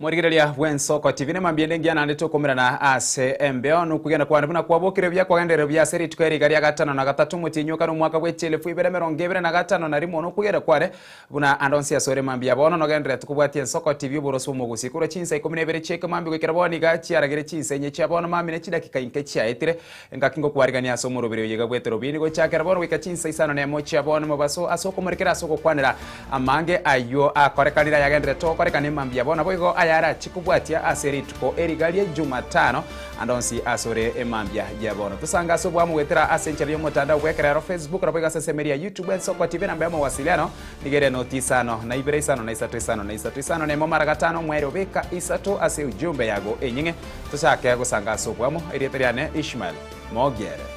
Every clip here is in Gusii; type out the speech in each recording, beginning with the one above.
Morigereria bw'ensoko TV nemambia ende engiya naende tokomerana ase embeo nokwegena kwane buna kwabokire buya kwagenderire buya ase rituko eri iga ria gatano na gatato omotienyi okare omwaka bwe chielfu ibere emerongo ebere na gatano na rimo nokwegena kwane buna ande onsi asore mambia bono nogendererete kobwatia ensoko TV oboroso bw'omogusi korwa chinsa ikomi na ibere chieke mambia goikera bono iga chiaragire chinsa enye chia bono mambia ne chidakika inke chiaetire Engaki ngokwarigania ase omoroberi oyo iga bw'eterobini gochakera bono goika chinsa isano nemo chia bono mobaso ase okomorekera ase ogokwanera amange ayio akorekanire ayagenderete gokorekana emambia bono naboigo ayarachie kobwatia ase rituko eriga rie Jumatano ande onsi asore emambia ya bono. Tosange ase oboamo goetera ase enchera y'omotandao bw'ekerero Facebook naboigo ase ensemo eria ya YouTube Ensoko TV enamba y'omowasiliano nigo ere noti isano na ibere isano na isato isano na isato isano na emo mara gatano omweri obeka isato ase ujumbe yago enying'e Tochake gosanga ase oboamo, erieta riane Ishmael Mogiere.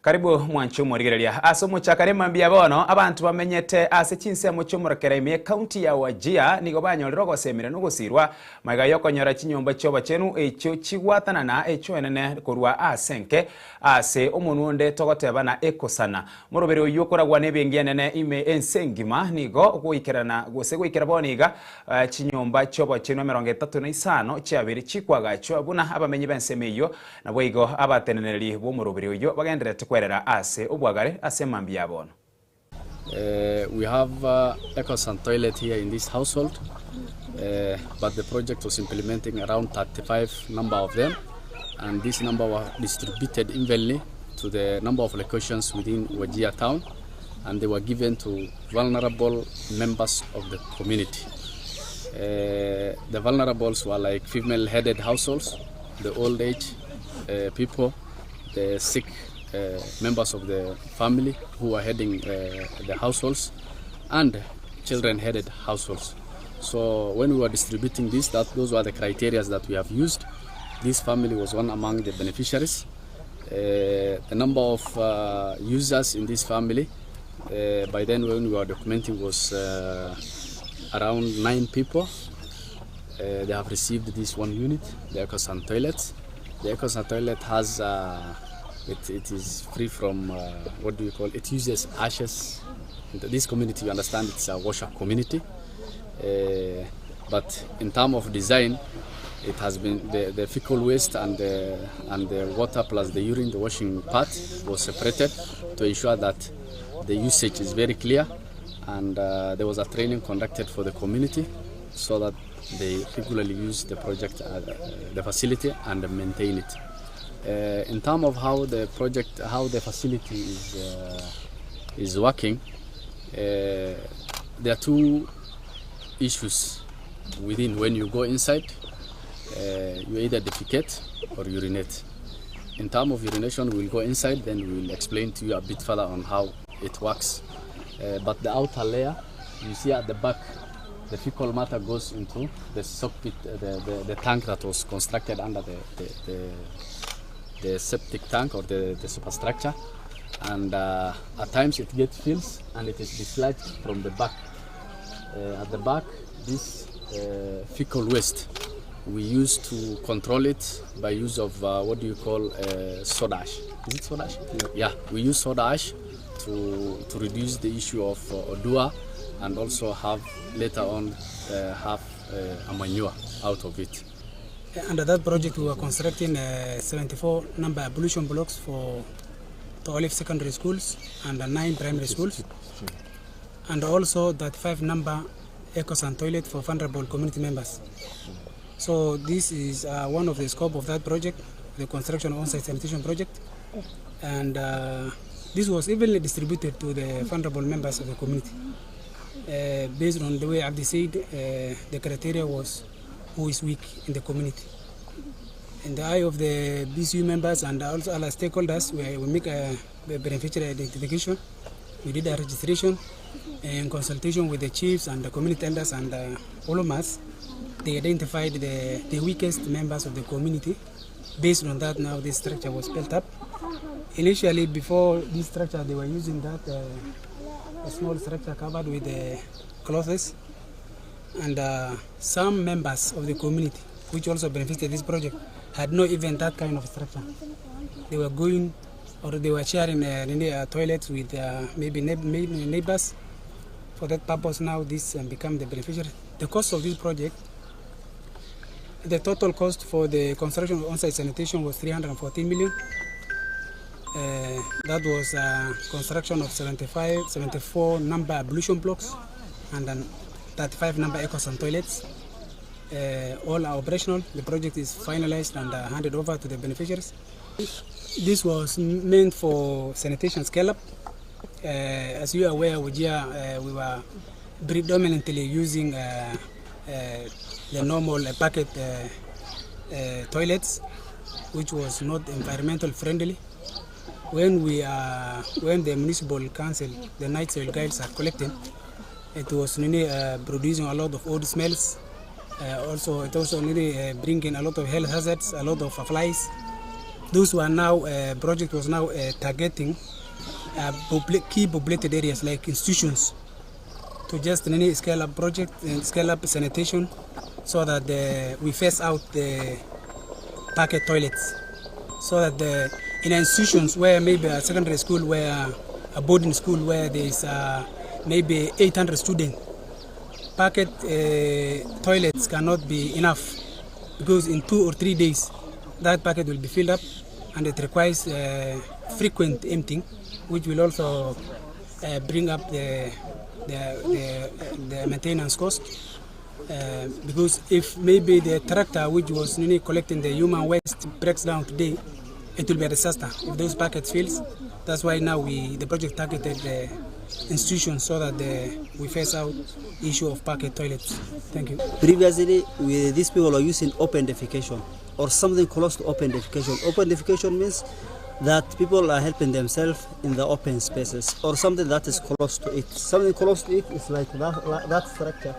Karibu mwanche omorigereria ase omochakano emambia bono abanto bamenyete ase chinsemo chi'omorokera ime y'ecounty ya Wajir nigo banyorire ogosemera na ogosirwa magega y'okonyora chinyomba chi'obochenu echio chigwatanana echwenene korwa ase enke ase omonwa onde togoteba na ekosana. Moroberi oyio okoragwa nebengi enene ime ense engima nigo goikerana gose goikera bono iga chinyomba chi'obochenu 35 chiabere chikwagachwa buna abamenyi b'ensemo eyio Naboigo abateneneri b'omoroberi oyio bagendererete kwerera ase obwagare ase emambia ya bono. We have Ecosan toilet here in this household but the project was implementing around 35 number of them and this number were distributed evenly to the number of locations within Wajir town and they were given to vulnerable members of the community. The vulnerables were like female headed households the old age uh, people, the sick uh, members of the family who are heading uh, the households, and children headed households. So when we were distributing this, that those were the criteria that we have used. This family was one among the beneficiaries. Uh, the number of uh, users in this family uh, by then when we were documenting was uh, around nine people. Uh, they have received this one unit, the EcoSan toilet. The EcoSan toilet has, uh, it, it is free from, uh, what do you call it? It uses ashes. In this community, you understand it's a washer community. Uh, but in terms of design, it has been the, the fecal waste and the, and the water plus the urine, the washing part was separated to ensure that the usage is very clear. And uh, there was a training conducted for the community so that they regularly use the project, uh, the facility, and maintain it. Uh, in terms of how the project, how the facility is, uh, is working, uh, there are two issues within. When you go inside, uh, you either defecate or urinate. In terms of urination, we'll go inside, then we'll explain to you a bit further on how it works. Uh, but the outer layer, you see at the back, the fecal matter goes into the soak pit, the, the, the tank that was constructed under the, the, the, the septic tank or the, the superstructure. And uh, at times it gets filled and it is dislodged from the back. Uh, at the back, this uh, fecal waste, we use to control it by use of uh, what do you call uh, soda ash. Is it soda ash? Yeah. yeah, we use soda ash to, to reduce the issue of uh, odor and also have later on uh, have uh, a manure out of it. Under that project, we were constructing uh, 74 number ablution blocks for the Olive secondary schools and nine primary schools, and also 35 number ecosan toilet for vulnerable community members. So this is uh, one of the scope of that project, the construction of on-site sanitation project, and uh, this was evenly distributed to the vulnerable members of the community. Uh, based on the way Abdi said, uh, the criteria was who is weak in the community. In the eye of the BCU members and also other stakeholders, we, we make a beneficiary identification. We did a registration in consultation with the chiefs and the community elders and uh, all of us. They identified the, the weakest members of the community. Based on that, now this structure was built up. Initially, before this structure, they were using that uh, a small structure covered with uh, clothes and uh, some members of the community which also benefited this project had no even that kind of structure. They were going or they were sharing uh, nini, toilets with maybe maybe neighbors. For that purpose now this become the beneficiary. The cost of this project, the total cost for the construction of on-site sanitation was 314 million. That was construction of 74 number ablution blocks and then 35 number ecosan toilets. All are operational. The project is finalized and handed over to the beneficiaries. This was meant for sanitation scale-up. As you are aware, Wajir, we were predominantly using the normal bucket toilets, which was not environmental friendly. When when the municipal council, the night soil guides are collecting, it was really producing a lot of odd smells. Also, it also really bringing a lot of health hazards, a lot of flies. Those were now project was now targeting key populated areas like institutions to just really scale up project and scale up sanitation so that we phase out the bucket toilets, so that in institutions where maybe a secondary school, where a boarding school where there is maybe 800 students, bucket toilets cannot be enough because in 2 or 3 days that bucket will be filled up and it requires frequent emptying, which will also bring up the maintenance cost. Because if maybe the tractor which was really collecting the human waste breaks down today, it will be a disaster if those buckets fills. That's why now the project targeted the institutions so that we phase out the issue of bucket toilets. Thank you. Previously, these people are using open defecation or something close to open defecation. Open defecation means that people are helping themselves in the open spaces or something that is close to it. Something close to it is like that structure.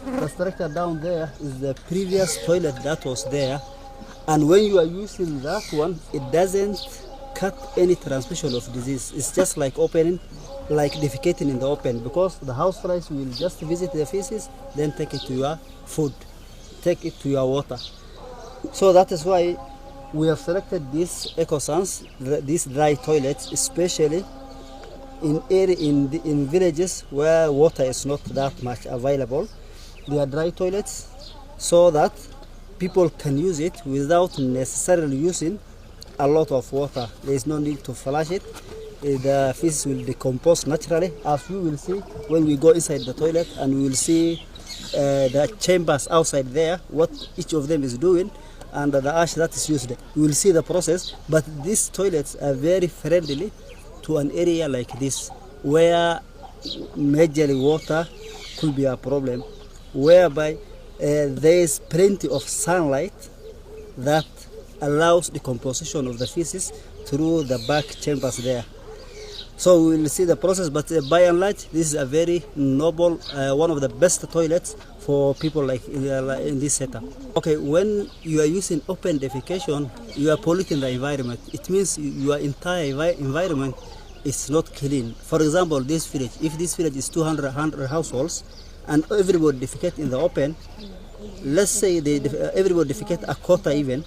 The structure down there is the previous toilet that was there. And when you are using that one, it doesn't cut any transmission of disease. It's just like opening, like defecating in the open, because the house flies will just visit the feces, then take it to your food, take it to your water. So that is why we have selected these ecosans, these dry toilets, especially in area in villages where water is not that much available. They are dry toilets so that people can use it without necessarily using a lot of water. There is no need to flush it. The feces will decompose naturally, as we will see when we go inside the toilet, and we will see the chambers outside there, what each of them is doing, and the ash that is used. We will see the process, but these toilets are very friendly to an area like this, where majorly water could be a problem, whereby there is plenty of sunlight that allows decomposition of the feces through the back chambers there. So we will see the process, but by and large, this is a very noble, one of the best toilets for people like in this setup. Okay, when you are using open defecation, you are polluting the environment. It means your entire environment is not clean. For example, this village, if this village is 200 100 households, and everybody defecate in the open, let's say everybody defecate a quarter even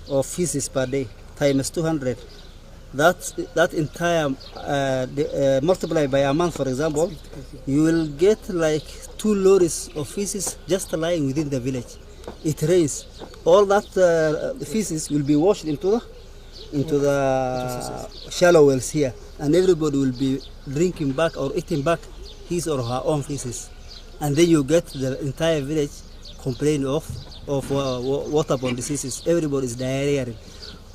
of feces per day times 200, that entire multiplied by a month, for example, you will get like two lorries of feces just lying within the village. It rains, all that feces will be washed into the shallow wells here, and everybody will be drinking back or eating back his or her own feces, and then you get the entire village complain of waterborne diseases. Everybody is diarrhea.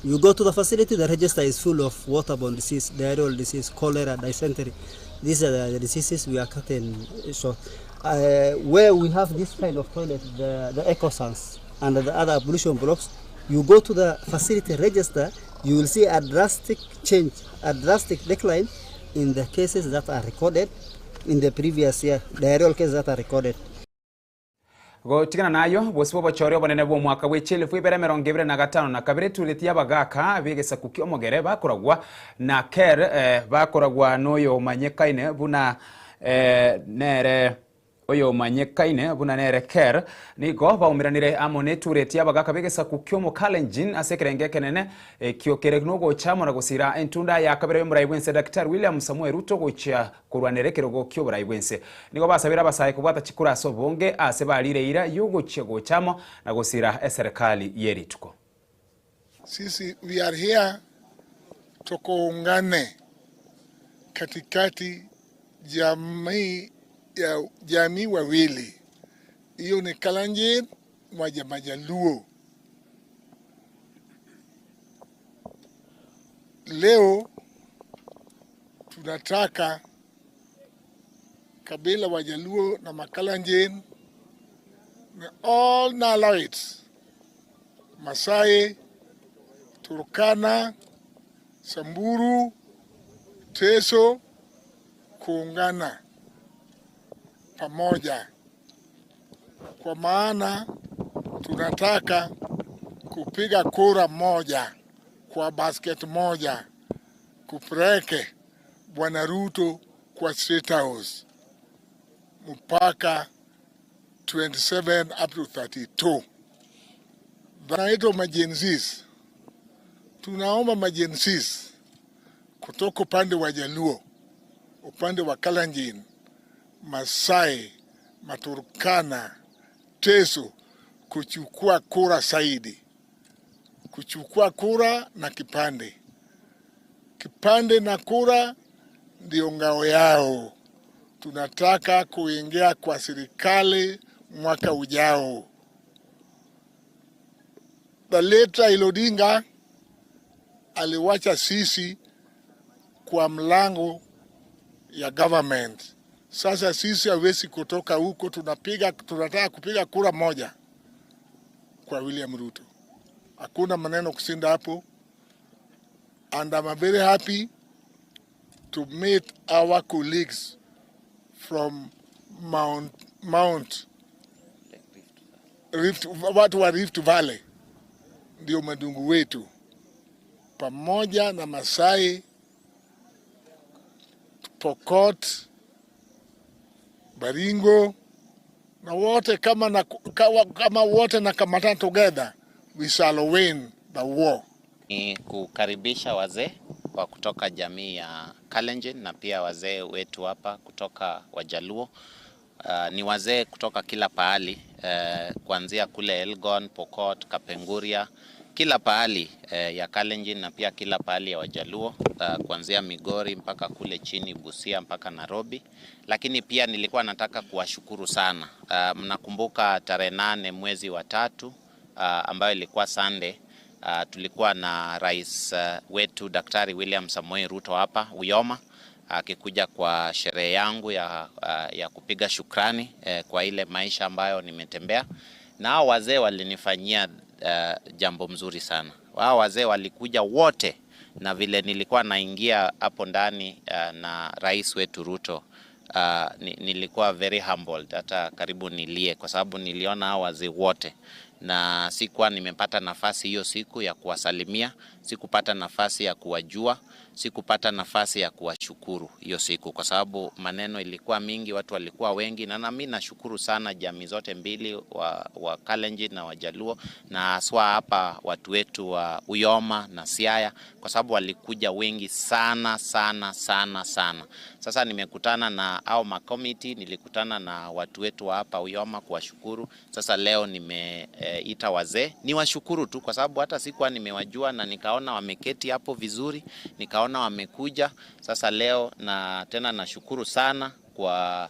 You go to the facility, the register is full of waterborne disease, diarrheal disease, cholera, dysentery. These are the diseases we are cutting short. Where we have this kind of toilet, the ecosans and the other ablution blocks, you go to the facility register, you will see a drastic change, a drastic decline in the cases that are recorded in the previous year, diarrheal cases that are recorded. Gotigana nayo, bosio bw'obochore obonene bw'omwaka bwe chielifu ibere emerongo ebere na gatano na kabere etureti y'abagaaka b'egesaku ki'omogere bakoragwa na ker bakoragwa noyomanyekaine buna nere Oyomanyekaine buna nere Ker, nigo baumeranire amo netureti y'abagaaka b'egesaku ki'Omokalenjin ase ekerengo ekenene, ekio kere nogocha amo na gosira entunda ya kabere y'omorai bw'ense Daktari William Samoei Ruto gochia korwanera ekerogo ki'oborai bw'ense. Nigo basabire abasae kobwata chikura ase obonge ase barire eira y'ogochia gocha amo na gosira eserekari ye rituko. Sisi we are here tukuungane katikati jamii ya jamii wawili, hiyo ni Kalenjin na Majaluo. Leo tunataka kabila Wajaluo na Makalenjin na all Naloids, Masai, Turkana, Samburu, Teso kuungana pamoja, kwa maana tunataka kupiga kura moja kwa basket moja kupeleke Bwana Ruto kwa State House mpaka 27 up to 32. Naitwa ma-Gen Zs. Tunaomba ma-Gen Zs kutoka upande wa Jaluo, upande wa Kalenjin, Masai, Maturkana, Teso kuchukua kura zaidi, kuchukua kura na kipande, kipande na kura ndio ngao yao. Tunataka kuingia kwa serikali mwaka ujao. The late Raila Odinga aliwacha sisi kwa mlango ya government. Sasa sisi hawezi kutoka huko, tunapiga tunataka kupiga kura moja kwa William Ruto. Hakuna maneno kushinda hapo, and I'm very happy to meet our colleagues from Mount Rift, watu wa Rift Valley ndio madungu wetu, pamoja na Masai, Pokot, Baringo na wote kama, na, kama wote na kamata together we shall win the war. Ni kukaribisha wazee wa kutoka jamii ya Kalenjin na pia wazee wetu hapa kutoka Wajaluo. Ni wazee kutoka kila pahali kuanzia kule Elgon, Pokot, Kapenguria, kila pahali ya Kalenjin na pia kila pahali ya Wajaluo kuanzia Migori mpaka kule chini Busia mpaka Nairobi. Lakini pia nilikuwa nataka kuwashukuru sana. Mnakumbuka tarehe 8 mwezi wa 3 ambayo ilikuwa Sunday. Tulikuwa na rais wetu Daktari William Samoei Ruto hapa Uyoma akikuja kwa sherehe yangu ya kupiga shukrani kwa ile maisha ambayo nimetembea. Na hao wazee walinifanyia jambo mzuri sana. Hao wazee walikuja wote, na vile nilikuwa naingia hapo ndani na rais wetu Ruto, nilikuwa very humbled, hata karibu nilie, kwa sababu niliona hao wazee wote na sikuwa nimepata nafasi hiyo siku ya kuwasalimia, sikupata nafasi ya kuwajua, sikupata nafasi ya kuwashukuru hiyo siku, kwa sababu maneno ilikuwa mingi, watu walikuwa wengi. Na nami nashukuru sana jamii zote mbili, wa Kalenjin na Wajaluo, na haswa hapa watu wetu wa Uyoma na Siaya, kwa sababu walikuja wengi sana sana sana sana. Sasa nimekutana na au makomiti, nilikutana na watu wetu wa hapa Uyoma kuwashukuru. Sasa leo nimeita wazee niwashukuru tu, kwa sababu hata sikuwa nimewajua na nikaona wameketi hapo vizuri, nikaona wamekuja. Sasa leo na tena nashukuru sana kwa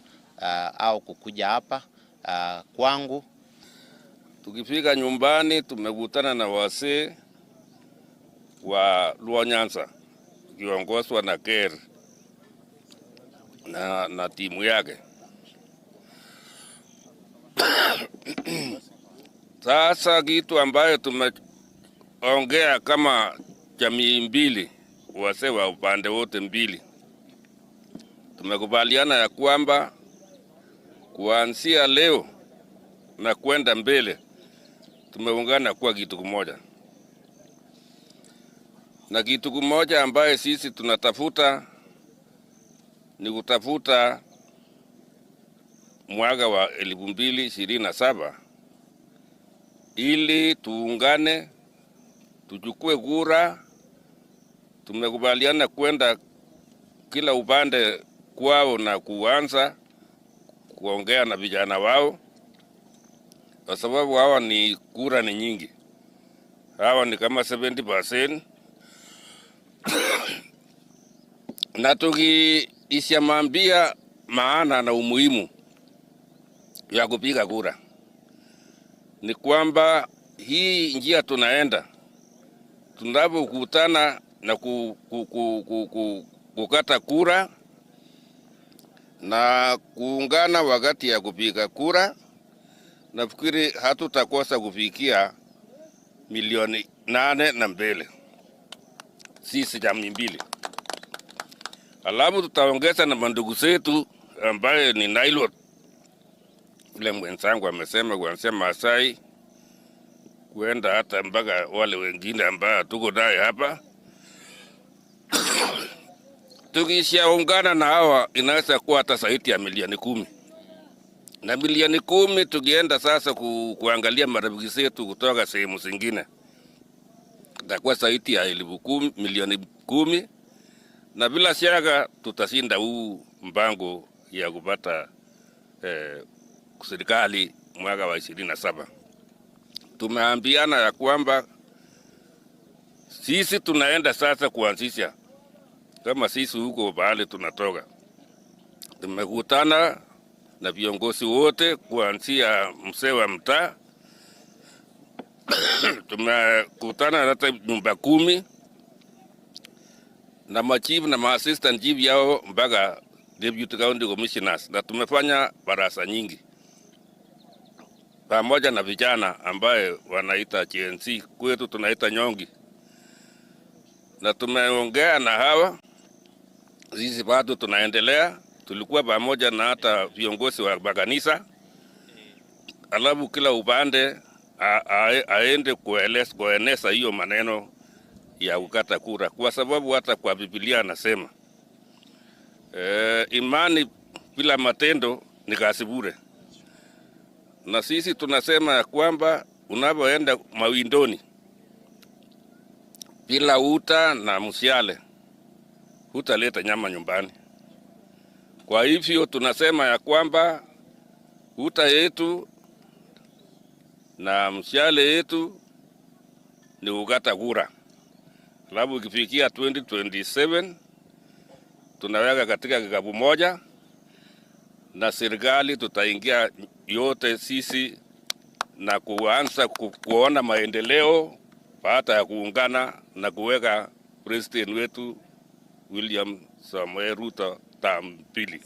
au kukuja hapa kwangu. Tukifika nyumbani tumekutana na wazee wa Luo Nyanza kiongozwa na Ker na timu yake. Sasa kitu ambayo tumeongea kama jamii mbili, wazee wa upande wote mbili, tumekubaliana ya kwamba kuanzia leo na kwenda mbele, tumeungana kuwa kitu kimoja, na kitu kimoja ambaye sisi tunatafuta ni kutafuta mwaka wa 2027 ili tuungane, tuchukue kura. Tumekubaliana kwenda kila upande kwao na kuanza kuongea na vijana wao, kwa sababu hawa ni kura ni nyingi, hawa ni kama 70% na tukiishamwambia maana na umuhimu ya kupiga kura ni kwamba hii njia tunaenda, tunapokutana na ku, ku, ku, ku, ku, kukata kura na kuungana wakati ya kupiga kura, nafikiri hatutakosa kufikia milioni 8 na mbele, sisi jamii mbili. Alafu tutaongeza na mandugu zetu ambaye ni Nailot, vile mwenzangu amesema, kuanzia Maasai kuenda hata mpaka wale wengine ambao tuko naye hapa. Tukishaungana na hawa inaweza kuwa hata zaidi ya milioni 10 na milioni 10 tukienda sasa kuangalia marafiki zetu kutoka sehemu zingine itakuwa zaidi ya 10,000, milioni 10, na bila shaka tutashinda huu mpango ya kupata serikali mwaka wa 27. Tumeambiana ya kwamba sisi tunaenda sasa kuanzisha kama sisi huko pahali tunatoka. Tumekutana na viongozi wote kuanzia mzee wa mtaa tumekutana hata nyumba 10 na machief na maassistant chief yao mpaka deputy county commissioners, na tumefanya barasa nyingi pamoja na vijana ambaye wanaita Gen Z, kwetu tunaita nyongi, na tumeongea na hawa. Sisi bado tunaendelea, tulikuwa pamoja na hata viongozi wa makanisa, alafu kila upande aende kueneza hiyo maneno ya kukata kura, kwa sababu hata kwa Biblia anasema imani bila matendo ni kazi bure. Na sisi tunasema ya kwamba unapoenda mawindoni bila uta na mshale hutaleta nyama nyumbani. Kwa hivyo tunasema ya kwamba uta yetu na mshale yetu ni kukata kura. Alafu ikifikia 2027 tunaweka katika kikapu moja na serikali tutaingia yote sisi na kuanza kuona maendeleo baada ya kuungana na kuweka president wetu William Samoei Ruto term 2.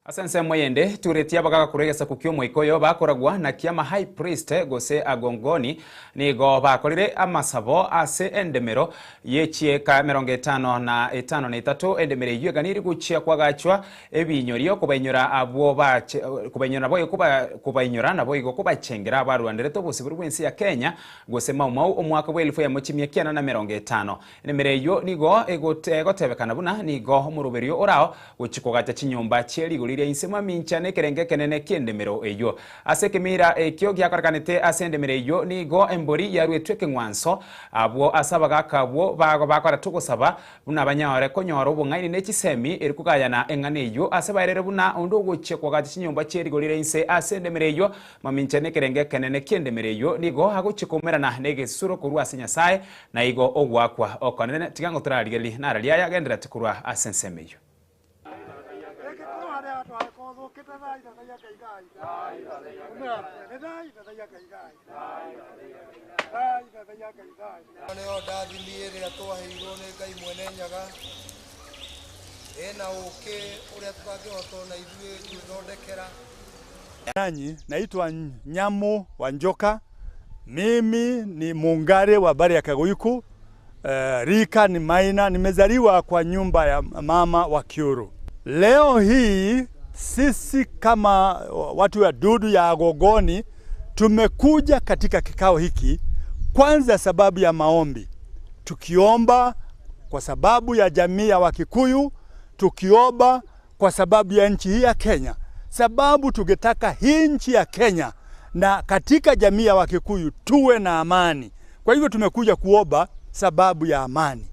Ase ensemo yende turetia bagagakuregesa kukio moikoyo bakoragwa na kiama high priest gose agongoni nigo bakorire amasabo ase endemero yechieka 55 na 3 endemero eywo eganiri guchia kwagachwa ebinyorio kobainyora abwo bache kobainyora boigo kobainyora nabo igo kobachengera abarwanderete obosibori bwensi ya Kenya gose Mau Mau omwaka bwa 1950. Endemero eywo nigo egotebekana buna nigo omoroberio orao gochi kogacha chinyomba chierigori ria inse mamincha nekerenge kenene kiendemero eyo. Ase kemira ekio giakorekanete ase endemero eyo nigo embori yaruetwe ekeng'wanso abwo ase abagaka abwo bago bakora togosaba buna banyore konyora obong'aini ne chisemi eri kogayana eng'ana eyo ase baerere buna onde ogochia kwagacha chinyomba chierigori ria inse ase endemero eyo mamincha nekerenge kenene kiendemero eyo nigo agochia koumerana na egesuro korwa ase Nyasaye na igo ogwakwa okonene tiga ngotorarigereria nararia yagenderete korwa ase ensemo eyo. Nĩyo ndathimi ĩrĩa twaheirwo nĩ Ngai mwene Nyaga ĩna ũkĩ ũrĩa tũtangĩhota ona ithuĩ gwĩthondekera. Nanyi, naitwa Nyamu wa Njoka. Mimi ni Mungare wa bari ya Kagoiku. Rika ni Maina. Nimezaliwa kwa nyumba ya mama wa Kiuru. Leo hii Sisi kama watu wa dudu ya Agogoni tumekuja katika kikao hiki kwanza sababu ya maombi, tukiomba kwa sababu ya jamii ya Wakikuyu, tukiomba kwa sababu ya nchi hii ya Kenya, sababu tungetaka hii nchi ya Kenya na katika jamii ya Wakikuyu tuwe na amani. Kwa hivyo tumekuja kuomba sababu ya amani.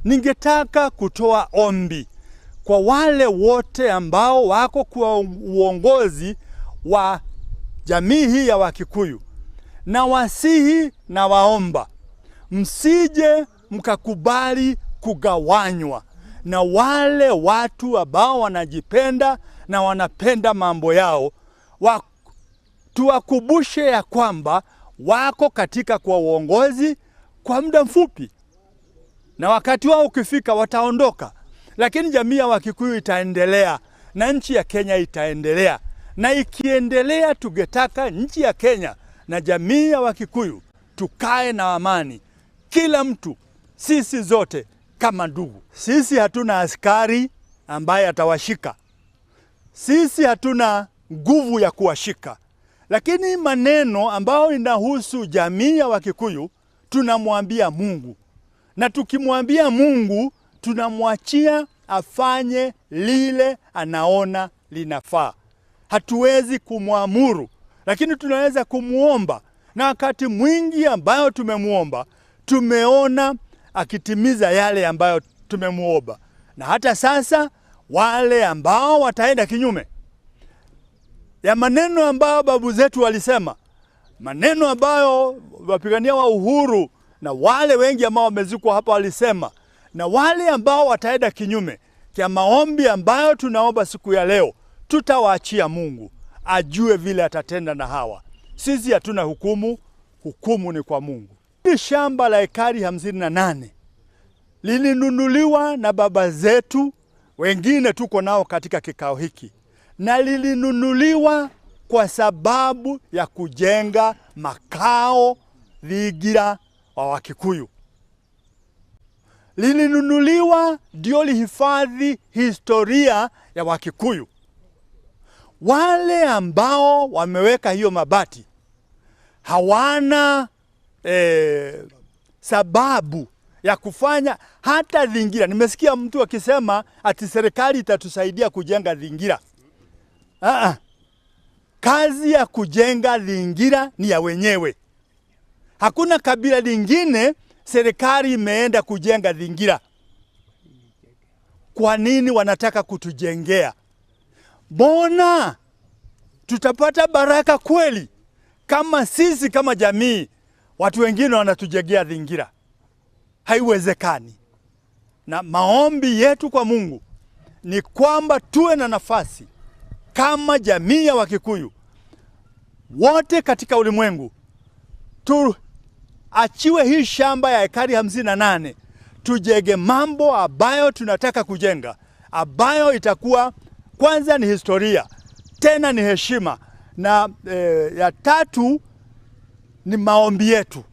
Ningetaka kutoa ombi kwa wale wote ambao wako kwa uongozi wa jamii hii ya Wakikuyu, na wasihi na waomba msije mkakubali kugawanywa na wale watu ambao wanajipenda na wanapenda mambo yao wa, tuwakumbushe ya kwamba wako katika kwa uongozi kwa muda mfupi, na wakati wao ukifika wataondoka, lakini jamii ya Wakikuyu itaendelea na nchi ya Kenya itaendelea, na ikiendelea, tungetaka nchi ya Kenya na jamii ya Wakikuyu tukae na amani, kila mtu, sisi zote kama ndugu. Sisi hatuna askari ambaye atawashika, sisi hatuna nguvu ya kuwashika, lakini maneno ambayo inahusu jamii ya Wakikuyu tunamwambia Mungu, na tukimwambia Mungu tunamwachia afanye lile anaona linafaa. Hatuwezi kumwamuru, lakini tunaweza kumwomba, na wakati mwingi ambayo tumemwomba tumeona akitimiza yale ambayo tumemwomba, na hata sasa wale ambao wataenda kinyume ya maneno ambayo babu zetu walisema, maneno ambayo wapigania wa uhuru na wale wengi ambao wamezikwa hapa walisema, na wale ambao wataenda kinyume cha maombi ambayo tunaomba siku ya leo, tutawaachia Mungu ajue vile atatenda na hawa. Sisi hatuna hukumu, hukumu ni kwa Mungu. Hili shamba la ekari 58 lilinunuliwa na baba zetu, wengine tuko nao katika kikao hiki, na lilinunuliwa kwa sababu ya kujenga makao Thingira wa Wakikuyu. Lilinunuliwa ndio lihifadhi historia ya Wakikuyu. Wale ambao wameweka hiyo mabati hawana sababu ya kufanya hata dhingira. Nimesikia mtu akisema ati serikali itatusaidia kujenga dhingira. Aa, kazi ya kujenga dhingira ni ya wenyewe. Hakuna kabila lingine serikali imeenda kujenga dhingira. Kwa nini wanataka kutujengea? Mbona tutapata baraka kweli kama sisi kama jamii watu wengine wanatujengea dhingira? Haiwezekani. Na maombi yetu kwa Mungu ni kwamba tuwe na nafasi kama jamii ya Wakikuyu wote katika ulimwengu tuachiwe hii shamba ya ekari 58 tujenge mambo ambayo tunataka kujenga, ambayo itakuwa kwanza ni historia, tena ni heshima, na ya tatu ni maombi yetu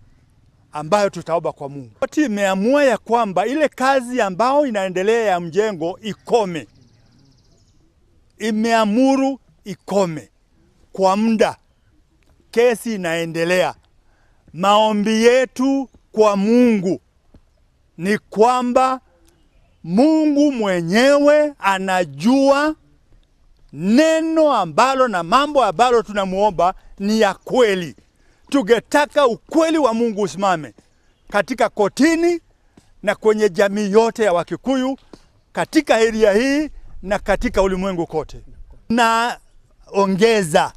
ambayo tutaomba kwa Mungu. Koti imeamua ya kwamba ile kazi ambayo inaendelea ya mjengo ikome, imeamuru ikome kwa muda, kesi inaendelea. Maombi yetu kwa Mungu ni kwamba Mungu mwenyewe anajua neno ambalo na mambo ambalo tunamuomba ni ya kweli. Tungetaka ukweli wa Mungu usimame katika kotini na kwenye jamii yote ya Wakikuyu katika eria hii na katika ulimwengu kote. Na ongeza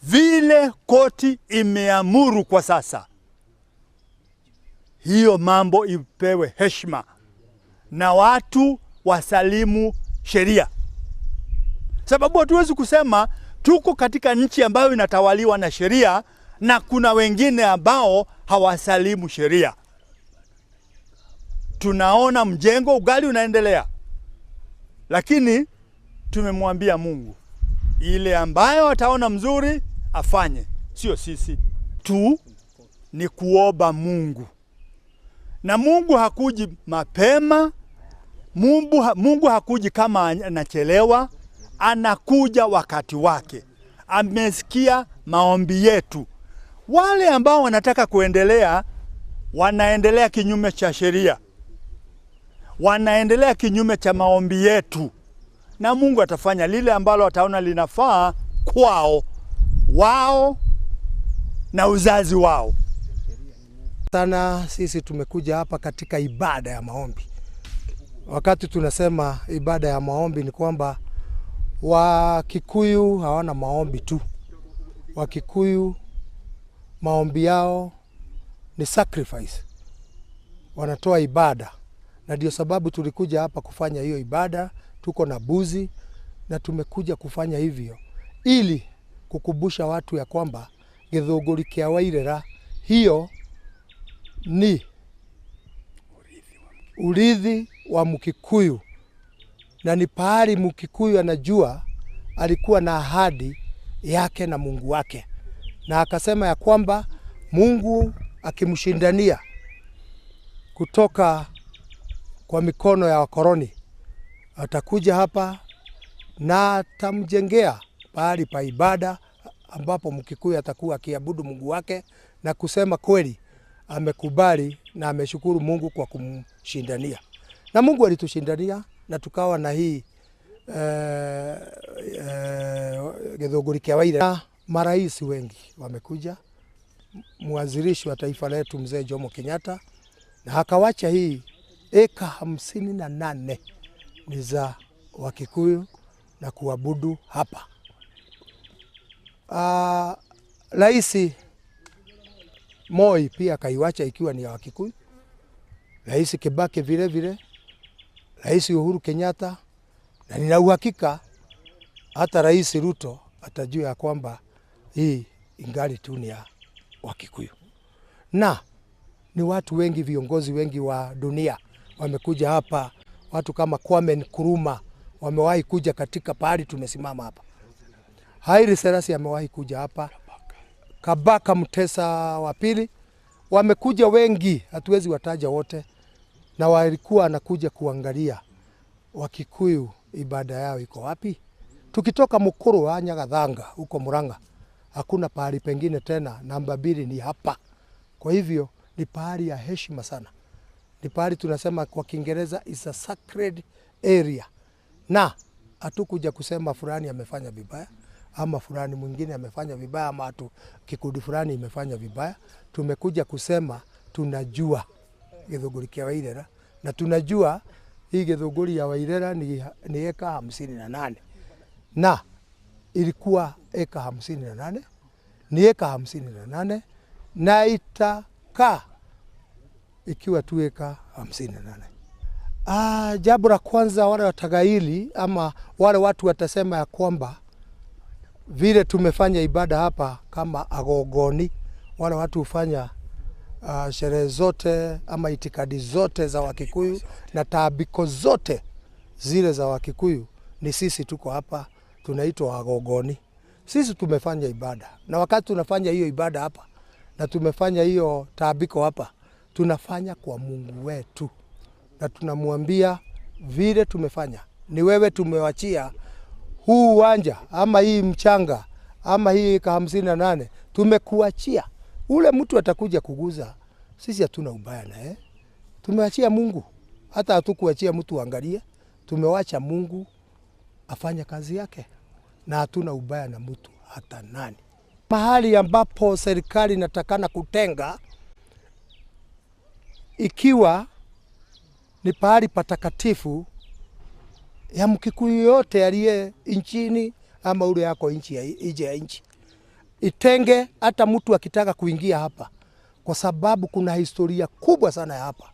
vile koti imeamuru kwa sasa, hiyo mambo ipewe heshima na watu wasalimu sheria, sababu hatuwezi kusema tuko katika nchi ambayo inatawaliwa na sheria na kuna wengine ambao hawasalimu sheria. Tunaona mjengo ugali unaendelea, lakini tumemwambia Mungu ile ambayo ataona mzuri afanye, sio sisi tu. Ni kuomba Mungu, na Mungu hakuji mapema. Mungu hakuji kama anachelewa. anakuja wakati wake. Amesikia maombi yetu. Wale ambao wanataka kuendelea wanaendelea kinyume cha sheria, wanaendelea kinyume cha maombi yetu, na Mungu atafanya lile ambalo ataona linafaa kwao wao na uzazi wao. Sana sisi tumekuja hapa katika ibada ya maombi. Wakati tunasema ibada ya maombi ni kwamba Wakikuyu hawana maombi tu. Wakikuyu maombi yao ni sacrifice, wanatoa ibada, na ndio sababu tulikuja hapa kufanya hiyo ibada. Tuko na buzi na tumekuja kufanya hivyo ili kukumbusha watu ya kwamba Githunguri kia Wairera hiyo ni urithi wa Mkikuyu na ni pahali Mkikuyu anajua alikuwa na ahadi yake na Mungu wake, na akasema ya kwamba Mungu akimshindania kutoka kwa mikono ya wakoloni atakuja hapa na atamjengea pahali pa ibada ambapo Mkikuyu atakuwa akiabudu Mungu wake, na kusema kweli amekubali na ameshukuru Mungu kwa kumshindania, na Mungu alitushindania na tukawa na hii eh, eh, Githunguri kia Wairera. Marais wengi wamekuja, mwanzilishi wa taifa letu Mzee Jomo Kenyatta, na akawacha hii eka 58 ni za Wakikuyu na kuabudu hapa. Rais Moi pia akaiwacha ikiwa ni ya Wakikuyu, Rais Kibaki vile vile, Rais Uhuru Kenyatta, na nina uhakika hata Rais Ruto atajua ya kwamba hii ingali tu ni ya Wakikuyu. Na ni watu wengi, viongozi wengi wa dunia wamekuja hapa, watu kama Kwame Nkrumah wamewahi kuja katika pahali tumesimama hapa. Haile Selassie amewahi kuja hapa, Kabaka Mtesa wa pili, wamekuja wengi, hatuwezi wataja wote, na walikuwa wanakuja kuangalia Wakikuyu ibada yao iko wapi. Tukitoka Mukuru wa Nyagathanga huko Murang'a, hakuna pahali pengine tena, namba mbili ni hapa. Kwa hivyo ni pahali ya heshima sana, ni pahali tunasema kwa Kiingereza is a sacred area, na hatukuja kusema fulani amefanya vibaya ama fulani mwingine amefanya vibaya ama hatu kikundi fulani imefanya vibaya. Tumekuja kusema tunajua Githunguri kia Wairera na tunajua hii Githunguri ya Wairera ni eka 58 na ilikuwa eka 58, ni eka 58 na itakaa ikiwa tu eka 58. Jambo la kwanza, wale watagaili ama wale watu watasema ya kwamba vile tumefanya ibada hapa kama agogoni, wale watu hufanya sherehe zote ama itikadi zote za Wakikuyu na taabiko zote zile za Wakikuyu, ni sisi tuko hapa tunaitwa agogoni. Sisi tumefanya ibada, na wakati tunafanya hiyo ibada hapa na tumefanya hiyo taabiko hapa, tunafanya kwa Mungu wetu na tunamwambia vile tumefanya, ni wewe tumewachia huu uwanja ama hii mchanga ama hii eka 58 tumekuachia. Ule mtu atakuja kuguza, sisi hatuna ubaya naye, tumewachia Mungu. Hata hatukuachia mtu angalie, tumewacha Mungu afanye kazi yake, na hatuna ubaya na mtu hata nani. Mahali ambapo serikali inatakana kutenga ikiwa ni pahali patakatifu ya Mkikuyu yote aliye nchini ama ule yako nchi ya nje ya nchi, itenge hata mtu akitaka kuingia hapa, kwa sababu kuna historia kubwa sana ya hapa,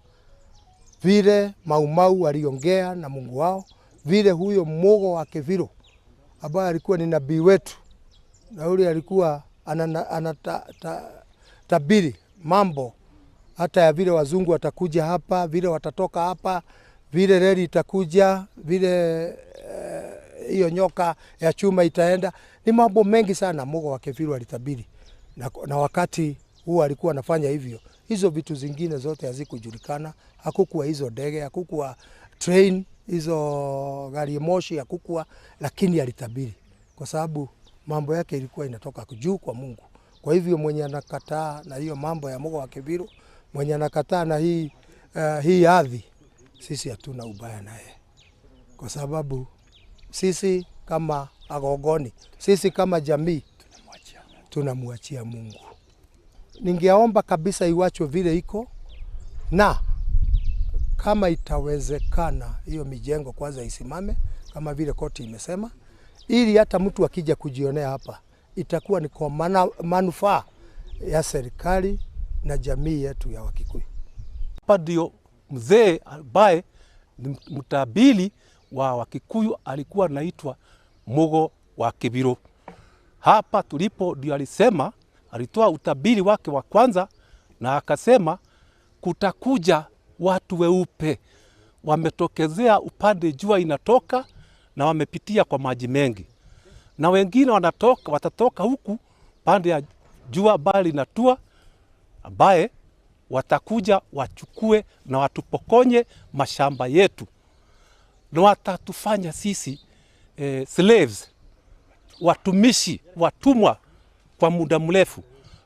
vile Maumau waliongea na Mungu wao, vile huyo Mugo wa Kiviro ambaye alikuwa ni nabii wetu na yule alikuwa anatabiri mambo hata ya vile wazungu watakuja hapa, vile watatoka hapa, vile reli itakuja, vile hiyo nyoka ya chuma itaenda. Ni mambo mengi sana Mugo wa Kiviro alitabiri, na wakati huo alikuwa anafanya hivyo, hizo vitu zingine zote hazikujulikana. Hakukuwa hizo ndege, hakukuwa train. hizo gari moshi hakukua, lakini alitabiri kwa sababu mambo yake ilikuwa inatoka juu kwa Mungu. Kwa hivyo mwenye anakataa na hiyo mambo ya Mugo wa Kibiru, mwenye anakataa na hii, hii ardhi, sisi hatuna ubaya naye, kwa sababu sisi kama Agogoni, sisi kama jamii tunamwachia Mungu. Ningeomba kabisa iwachwe vile iko, na kama itawezekana hiyo mijengo kwanza isimame kama vile koti imesema, ili hata mtu akija kujionea hapa itakuwa ni kwa manufaa ya serikali na jamii yetu ya Wakikuyu. Hapa ndio mzee ambaye ni mtabili wa Wakikuyu alikuwa anaitwa Mugo wa Kibiru. Hapa tulipo ndio alisema, alitoa utabiri wake wa kwanza na akasema kutakuja watu weupe wametokezea upande jua inatoka na wamepitia kwa maji mengi, na wengine wanatoka, watatoka huku pande ya jua bali inatua, ambaye watakuja wachukue na watupokonye mashamba yetu na watatufanya sisi slaves, watumishi, watumwa kwa muda mrefu,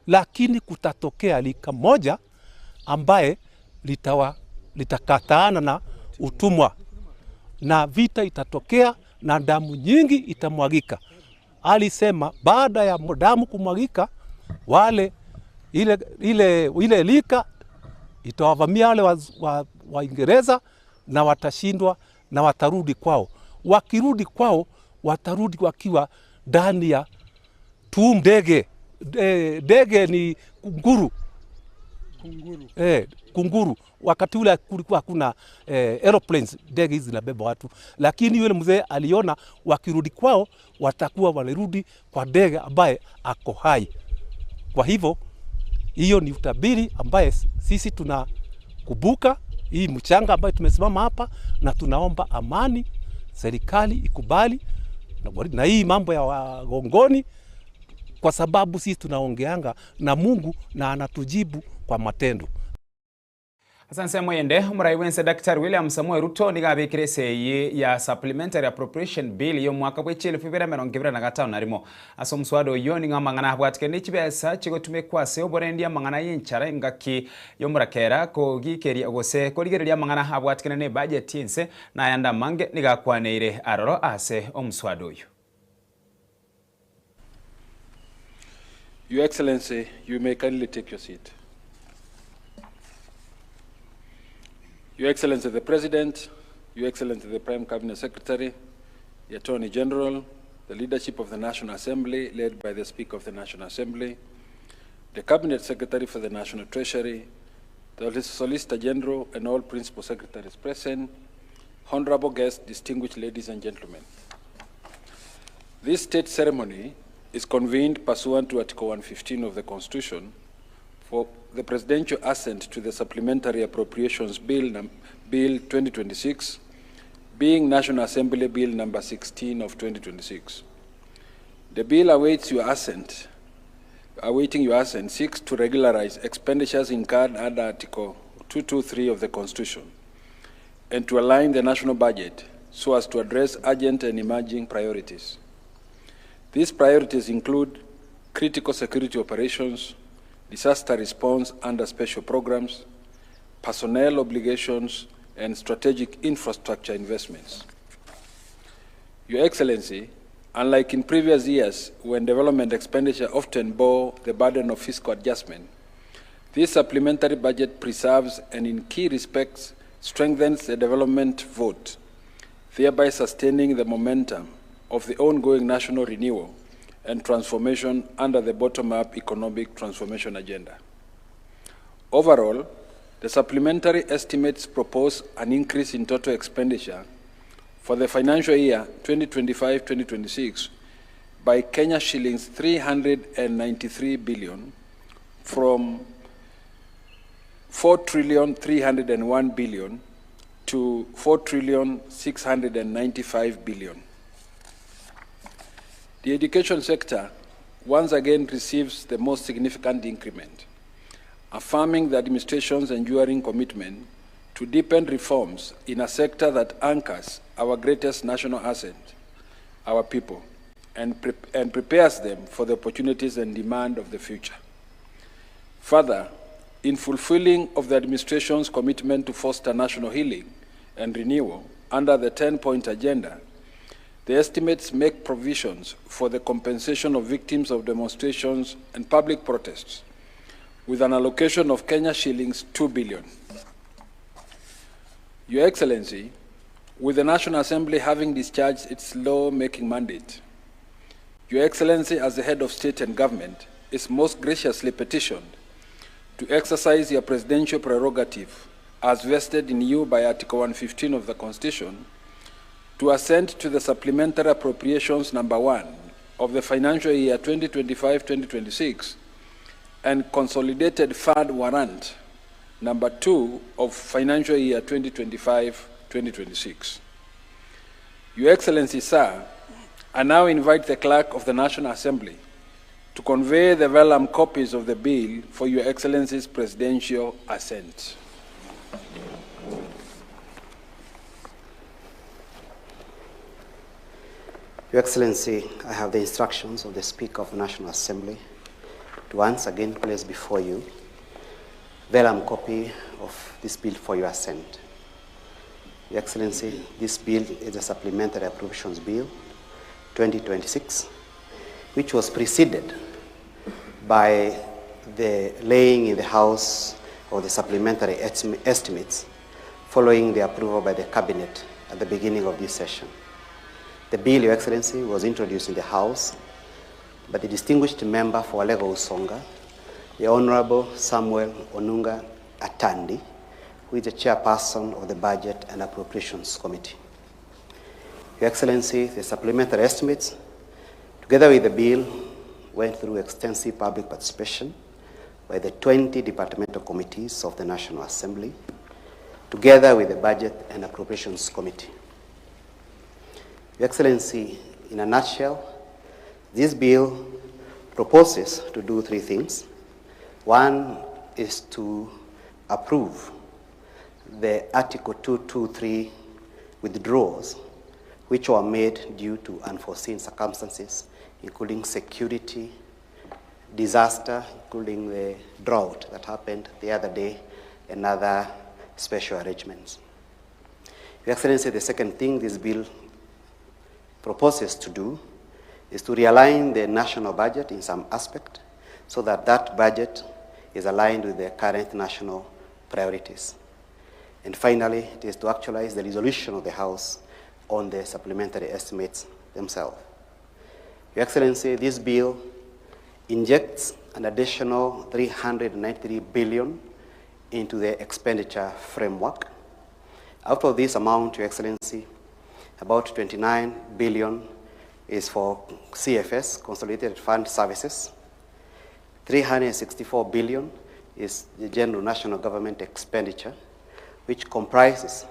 lakini kutatokea lika moja ambaye litakataana na utumwa na vita itatokea na damu nyingi itamwagika. Alisema baada ya damu kumwagika, wale ile lika itawavamia wale Waingereza na watashindwa na watarudi kwao. Wakirudi kwao watarudi wakiwa ndani ya ndege. Ndege ni kunguru. Kunguru. Kunguru. Wakati ule kulikuwa hakuna aeroplanes, ndege hizi zinabeba watu, lakini yule mzee aliona wakirudi kwao watakuwa walirudi kwa ndege ambaye ako hai. Kwa hivyo hiyo ni utabiri ambaye sisi tunakumbuka hii mchanga ambayo tumesimama hapa, na tunaomba amani, serikali ikubali na hii mambo ya Wagongoni, kwa sababu sisi tunaongeanga na Mungu na anatujibu kwa matendo. Asante mwende umurai wense Dr. William Samoei Ruto nigabikire seyi ya Supplementary Appropriation Bill yo mwaka bwe 2025 ase omuswada oyo nigo amang'ana abwatikene ne chibesa chigotumekwa ase oborendi amang'ana y'enchara engaki y'omorakera kogikeria gose korigereria amang'ana abwatikene ne budget ense nayanda amange nigakwaneire aroro ase omuswada oyo. Your Excellency, you may kindly take your seat. Your Excellency the President, Your Excellency the Prime Cabinet Secretary, the Attorney General, the leadership of the National Assembly led by the Speaker of the National Assembly, the Cabinet Secretary for the National Treasury, the Solicitor General and all Principal Secretaries present, honorable guests, distinguished ladies and gentlemen. This state ceremony is convened pursuant to Article 115 of the Constitution for the presidential assent to the Supplementary Appropriations Bill, Bill 2026, being National Assembly Bill number 16 of 2026. The bill awaits your assent, awaiting your assent, seeks to regularize expenditures incurred under Article 223 of the Constitution and to align the national budget so as to address urgent and emerging priorities. These priorities include critical security operations, disaster response under special programs, personnel obligations, and strategic infrastructure investments. Your Excellency, unlike in previous years when development expenditure often bore the burden of fiscal adjustment, this supplementary budget preserves and in key respects strengthens the development vote, thereby sustaining the momentum of the ongoing national renewal and transformation under the bottom-up economic transformation agenda. Overall, the supplementary estimates propose an increase in total expenditure for the financial year 2025-2026 by Kenya shillings 393 billion from 4 trillion 301 billion to 4 trillion 695 billion. The education sector once again receives the most significant increment, affirming the administration's enduring commitment to deepen reforms in a sector that anchors our greatest national asset, our people, and, pre and prepares them for the opportunities and demand of the future. Further, in fulfilling of the administration's commitment to foster national healing and renewal under the 10-point agenda, the estimates make provisions for the compensation of victims of demonstrations and public protests with an allocation of Kenya shillings 2 billion. Your Excellency, with the National Assembly having discharged its law-making mandate, Your Excellency as the head of state and government is most graciously petitioned to exercise your presidential prerogative as vested in you by Article 115 of the Constitution to assent to the supplementary appropriations number 1 of the financial year 2025-2026 and consolidated fund warrant number 2 of financial year 2025-2026. Your Excellency, sir, I now invite the Clerk of the National Assembly to convey the vellum copies of the bill for Your Excellency's presidential assent. Your Excellency, I have the instructions of the Speaker of the National Assembly to once again place before you vellum copy of this bill for your assent. Your Excellency, this bill is a Supplementary Appropriations Bill 2026, which was preceded by the laying in the House of the supplementary estimates following the approval by the Cabinet at the beginning of this session. The bill, Your Excellency, was introduced in the House by the distinguished member for Alego Usonga, the Honorable Samuel Onunga Atandi, who is the chairperson of the Budget and Appropriations Committee. Your Excellency, the supplementary estimates, together with the bill, went through extensive public participation by the 20 departmental committees of the National Assembly, together with the Budget and Appropriations Committee. Your Excellency, in a nutshell, this bill proposes to do three things. One is to approve the Article 223 withdrawals, which were made due to unforeseen circumstances, including security, disaster, including the drought that happened the other day, and other special arrangements. Your Excellency, the second thing this bill proposes to do is to realign the national budget in some aspect so that that budget is aligned with the current national priorities. And finally, it is to actualize the resolution of the House on the supplementary estimates themselves. Your Excellency, this bill injects an additional 393 billion into the expenditure framework. Out of this amount, Your Excellency, about 29 billion is for CFS, Consolidated Fund Services. 364 billion is the general national government expenditure, which comprises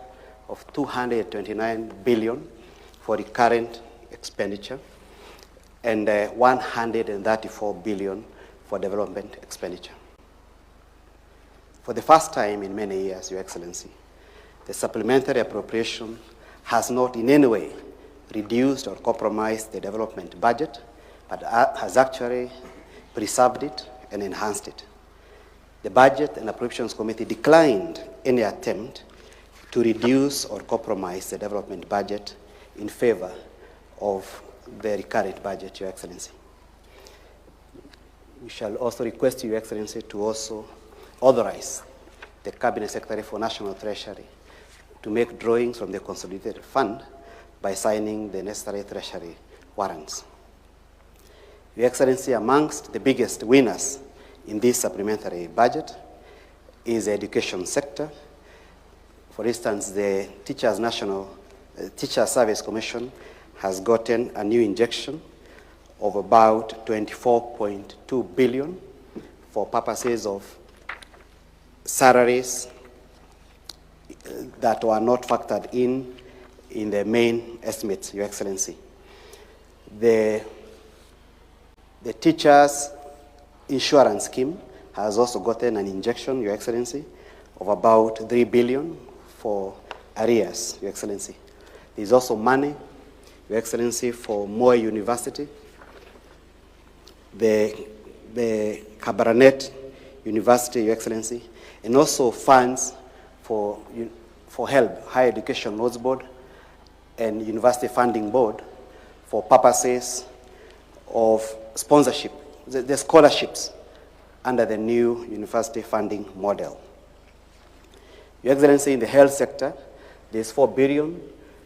of 229 billion for recurrent expenditure and 134 billion for development expenditure. For the first time in many years, Your Excellency, the supplementary appropriation has not in any way reduced or compromised the development budget, but has actually preserved it and enhanced it. The Budget and Appropriations Committee declined any attempt to reduce or compromise the development budget in favor of the recurrent budget, Your Excellency. We shall also request Your Excellency to also authorize the Cabinet Secretary for National Treasury to make drawings from the Consolidated Fund by signing the necessary Treasury warrants. Your Excellency, amongst the biggest winners in this supplementary budget is the education sector. For instance, the Teachers National Teacher Service Commission has gotten a new injection of about 24.2 billion for purposes of salaries that were not factored in the main estimates, Your Excellency. The Teachers Insurance Scheme has also gotten an injection, Your Excellency, of about 3 billion for arrears, Your Excellency. There is also money, Your Excellency, for Moi University, the, the Kabarnet University, Your Excellency, and also funds for, for HELB, Higher Education Loans Board, and University Funding Board for purposes of sponsorship, the, the scholarships under the new university funding model. Your Excellency, in the health sector, there's 4 billion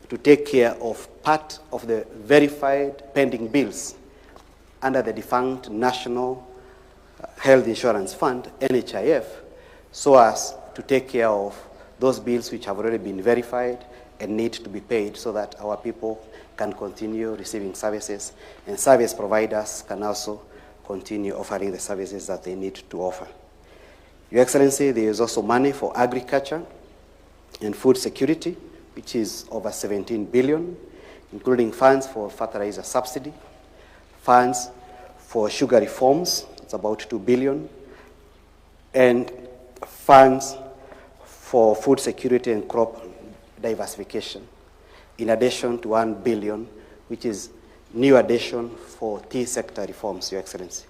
to take care of part of the verified pending bills under the defunct National Health Insurance Fund, NHIF, so as to take care of those bills which have already been verified and need to be paid so that our people can continue receiving services and service providers can also continue offering the services that they need to offer. Your Excellency, there is also money for agriculture and food security, which is over 17 billion, including funds for fertilizer subsidy, funds for sugar reforms, it's about 2 billion, and funds for food security and crop diversification, in addition to 1 billion, which is new addition for tea sector reforms, Your Excellency.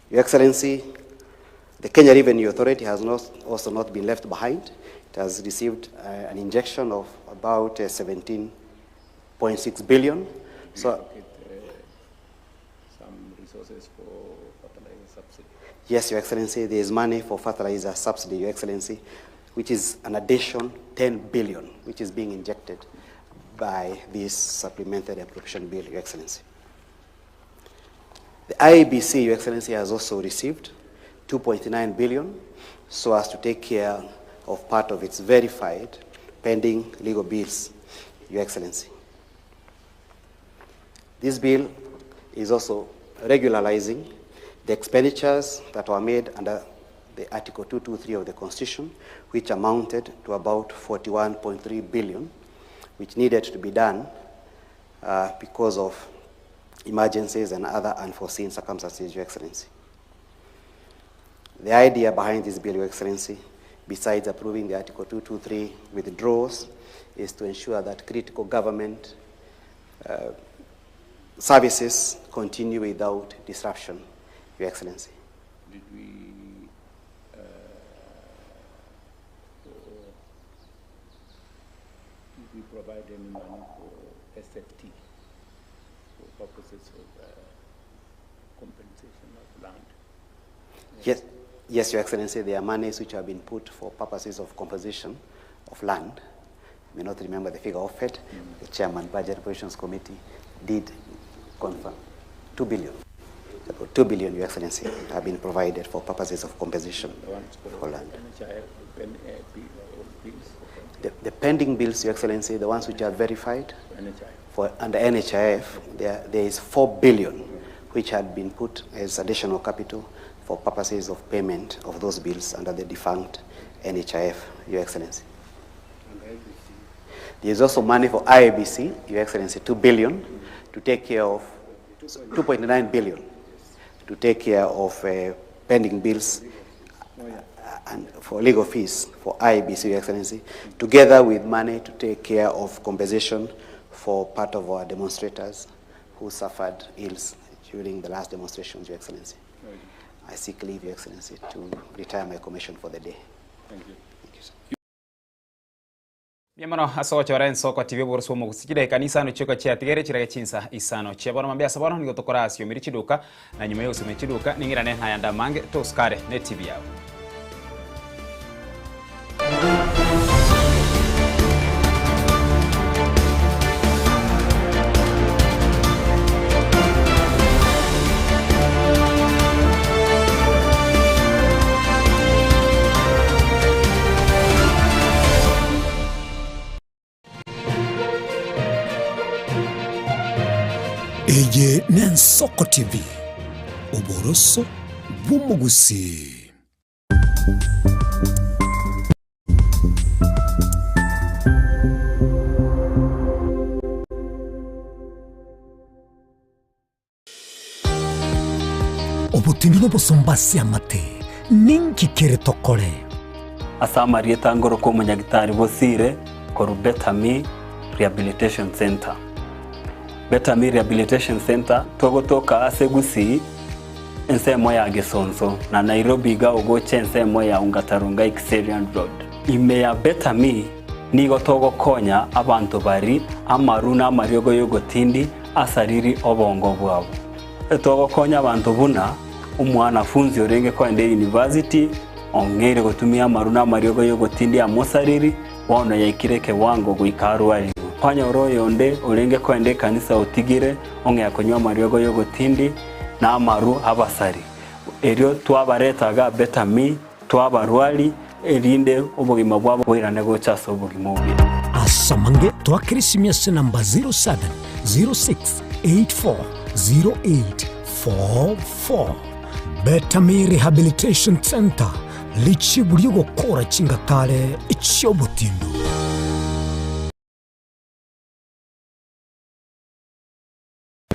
Your Excellency, the Kenya Revenue Authority has not, also not been left behind. It has received uh, an injection of about uh, 17.6 billion. So, uh, some resources for fertilizer subsidy. Yes, Your Excellency, there is money for fertilizer subsidy, Your Excellency, which is an addition 10 billion, which is being injected by this supplementary appropriation bill, Your Excellency. The IEBC, Your Excellency, has also received 2.9 billion so as to take care of part of its verified pending legal bills, Your Excellency. This bill is also regularizing the expenditures that were made under the Article 223 of the Constitution, which amounted to about 41.3 billion, which needed to be done uh, because of emergencies and other unforeseen circumstances, Your Excellency. The idea behind this bill, Your Excellency, besides approving the Article 223 withdrawals, is to ensure that critical government uh, services continue without disruption, Your Excellency. Did we uh, did we provide any money for SFT for purposes of uh, compensation of land? Yes, yes, Your Excellency, there are monies which have been put for purposes of composition of land. I may not remember the figure of it. Mm. The chairman, Budget Provisions Committee, did confirm 2 billion. About 2 billion, Your Excellency, have been provided for purposes of compensation for land. The, the pending bills, Your Excellency, the ones which are verified for under NHIF, there, there is 4 billion which had been put as additional capital for purposes of payment of those bills under the defunct NHIF, Your Excellency. There is also money for IEBC, Your Excellency, 2 billion to take care of 2.9 billion to take care of uh, pending bills and for legal fees for IEBC, Your Excellency, together with money to take care of compensation for part of our demonstrators who suffered ills during the last demonstrations, Your Excellency. I seek leave, Your Excellency, to retire my commission for the day. Thank you. Thank you, sir. Mbuya mono ase ogochora ensoko TV oboroswa omogusi chidaeka nisano chioka chiatigere chirage chinsa isano chia bono mambia ase bono nigo tokorasiomire chiduka na nyuma yogosiomia chiduka ning'irane nayande amange tosukare ne TV yao. Eye n'Ensoko TV, oboroso bw'omogusii. Obotindi nobosomba ase amate, ninki kere tokore? Ase amarieta ngoroka omonyagitari Bosire korwa Betami Rehabilitation Centre. Betami Rehabilitation Centre togotoka ase Gusii ensemo ya Gesonso na Nairobi iga ogocha ensemo ya Ongata Rongai Kiserian Road. Ime ya Betami nigo togokonya abanto bari amaru na amariogo y'ogotindi asariri obongo bwabo. Togokonya abanto buna omwanafunzi orenge koenda eyunivasiti ong'eire gotumia amaru na amariogo y'ogotindi amosariri, bono yaikire ekewango goika arwarigwe. Kwanyora oyonde orenge koenda ekanisa otigire ong'ea konywa amariogo y'ogotindi na amaru abasari. Erio twabareta iga Betami, twabarwari, erinde obogima bwabo boirane gocha ase obogima obuya. Ase amange twakera esimi ase enamba 0706840844. Betami Rehabilitation Centre, richibu ri'ogokora chingatare chi'obotindu.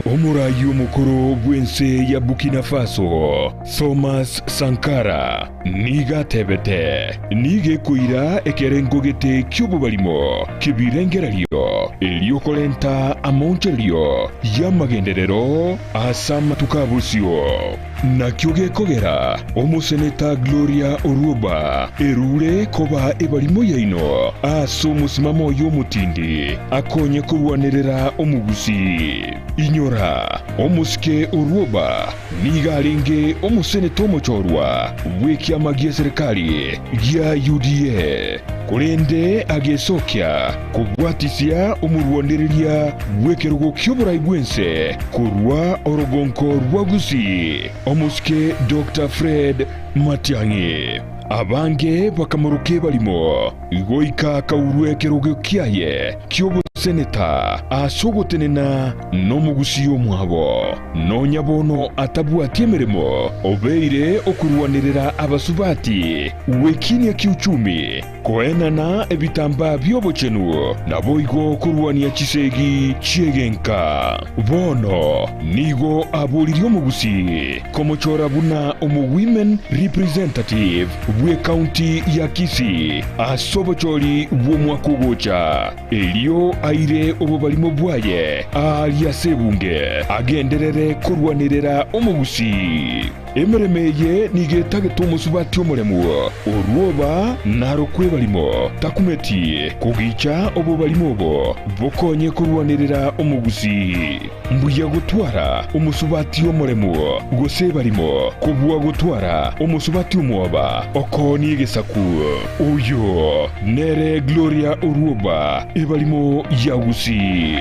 Omoraai omokoro bw'ense ya Burkina Faso, Thomas Sankara, nigo atebete, Nigo ekoira ekerengo gete ki'obobarimo ki'ebirengererio erio korenta amaonchorerio y'amagenderero ase amatuko a bosio. Nakio gekogera omoseneta Gloria Orwoba erure koba ebarimo yaino ase omosimamo oye omotindi akonye korwanerera omogusii. Inyora, omosike Orwoba nigo arenge omoseneta omochorwa bw'ekiama gi'eserekari gia UDA, korende agesokia kobwatisia omorwanereria bw'ekerogo ki'oborai bw'ense korwa orogonko rwa Gusii, omosike Doctor Fred Matiang'i. Abange bakamoroka ebarimo goika akaurwa ekerogo kiaye ki'oboseneta ase ogotenena nomogusii omwabo. Nonya bono atabwati emeremo, obeire okorwanerera abasubati gwekinia kiuchumi, Koenana ebitambaa bi'obochenu, naboigo korwania chisegi chi'egenka. Bono nigo aboririe omogusii komochora buna omo-women representative bw'ecounty ya Kisii ase obochori bw'omwaka ogocha, erio aire obobarimo bwaye aaria ase ebunge agenderere korwanerera omogusii. Emeremo eye nigo etagete omosubati omoremu, orwoba narokwe ebarimo, takumeti kogicha obobarimo obo bokonye korwanerera omogusii. Mbuya gotwara omosubati omoremu gose ebarimo kobua gotwara omosubati omwoba okoonia egesaku. Oyo nere Gloria Orwoba, ebarimo ya Gusii.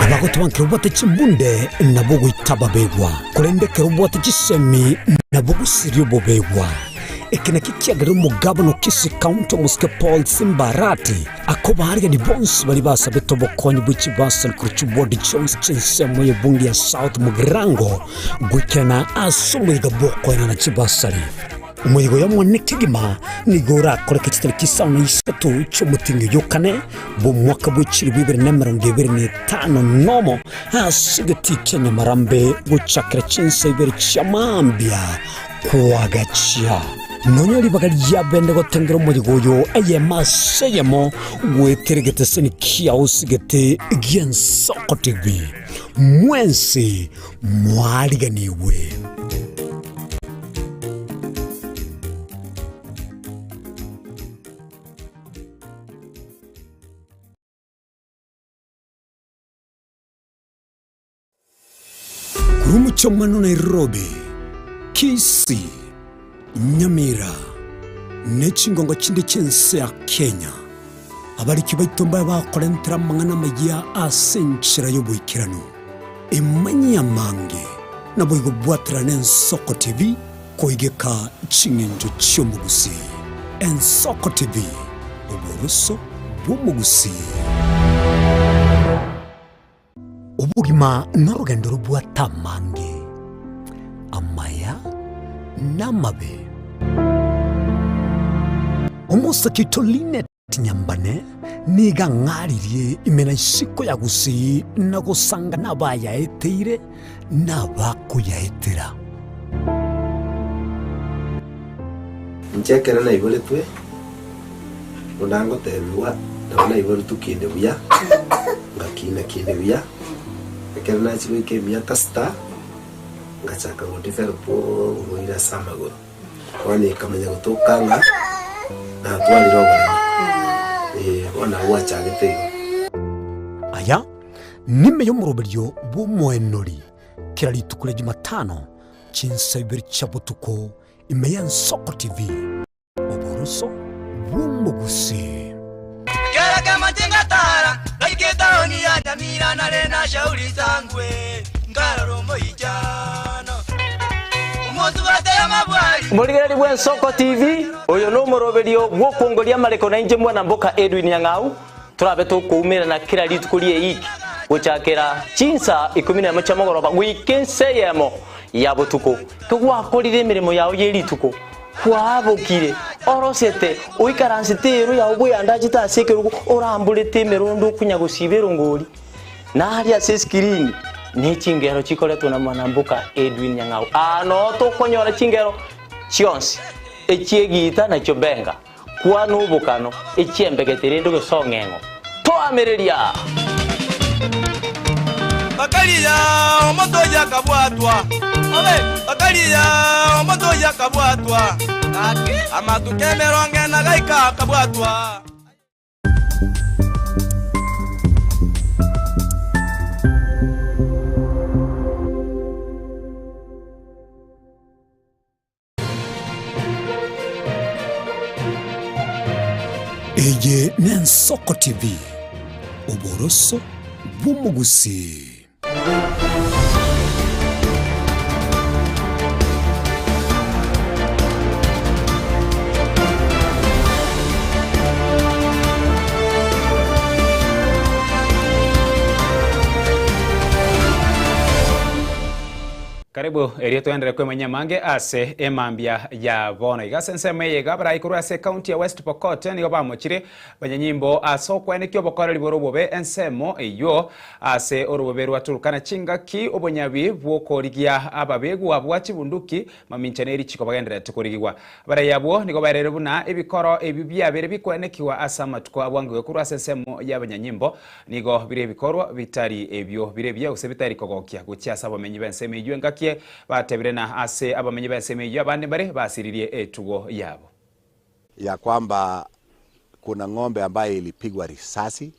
Abagotoba nkero obwate chimbunde nabo ogoita ababegwa, korende ekero obwate chisemi nabo ogosiria obobegwa. Eke nakio kiagerire omogabana o Kisii County omosike Paul Simba Arati akobaarigania bonsi baria basabete obokonyi bwe chibasari korwa chiward chionsi chi'ensemo y'ebunge ya South Mugirango goikerana ase omoyega bw'okoenana chibasari. Omoyega oyo omonene kegima nigo orakoreke chitariki isano na isato chi'omotienyi oyio o kane bw'omwaka bwe chilifu ibere na emerongo ebere na etano nomo, ase egetii kia Nyamarambe gochakera chinsa ibere chia mambia koagachia. Nonya ribaga riabende gotengera omoyega oyo eyemo ase eyemo goetera egeteseni kiao ase gi'Ensoko TV. Mwensi mwariganigwe. Korwa omochie omwana o Nairobi, Kisii, Nyamira, ne chingongo chinde chi'ense ya Kenya, abariki baito mbabe bakorentera amang'ana amayia ase enchera y'oboikeranu. Emanyie amange, naboigo bwaterane Ensoko TV koigeka ching'encho chi'omogusii. Ensoko TV, oboroso bw'omogusii. Obogima norogendo robwate amange, amaya na amabe. Omosake oito Linet. Nyambane nigo ang'aririe ime na isiko ya gusii na gosanga nabayaeteire na abakoyaetera. Inche ekero naiboretwe, buna ngotebigwa, nabo naiboretwe kinde buya, ngakina kinde buya, ekero nachia goika emiaka sita, ngachaka godevelop oborwaire ase amagoro. Bono ekamanya gotoka ng'a natwarire oboremo, eh, bono nabo gwachagete igo. Aya nime y'omoroberio bw'omoenori kera rituko ria Jumatano chinsa ibere chia botuko ime y'Ensoko TV. Oboroso bw'omogusii. Kera kemache ngatara, ngaika etaoni ya Nyamira nare na Shauri Sangwe, nkarora omoichano. Omosubati amabwari. Omorigereria bw'Ensoko TV, oyo nomoroberio bw'okwongoria amareko na inche mwana mboka Edwin Nyang'au, torabe tokoumerana kera rituko ri'eiki gochakera chinsa ikomi nemo chia mogoroba goika ensa eyemo ya botuko. Kegwakorire emeremo yao ye rituko, Kwabokire, orosete, oikaransete eero yao bweyandachete ase ekerogo, oramborete emerondo okonya gosiba erongori, na aria ase esikirini ne chingero chikoretwa na mwanamboka Edwin Nyang'au. Aa noo tokonyora chingero chionsi, echi'egiita na chiobenga, kwana obokano, echi'embegete rende ogesong'eng'o. Toamereria! Bakaria omonto oyio akabwatwa, bakaria omonto oyio akabwatwa, amatuko emerongo ena gaika akabwatwa. Eye n'Ensoko TV, oboroso bw'omogusii. Karibu erio toenderere kwemanyia amange ase emambia ya bono. Iga ase ensemo eye iga abarai korwa ase ekaunti ya West Pokot nigo bamochire banyanyimbo ase okwenekia obokoreri bore obobe ensemo eyio ase orobobe rwa Turkana chingaki obonyabi bw'okorigia ababegwa bwa chibunduki mamincha ne richiko bagendererete korigigwa. Abarai abwo nigo baereire buna ebikoro ebio biabere bikwenekigwa ase amatuko abwangoge korwa ase ensemo y'abanyanyimbo Nigo bire ebikorwa bitari ebio bire ebiya gose bitari kogokia gochia ase abamenyi b'ensemo eyio engaki batebire na ase abamenyi b'ensemo eyio abande mbare basiririe etugo yabo. Ya kwamba kuna ng'ombe ambaye ilipigwa risasi,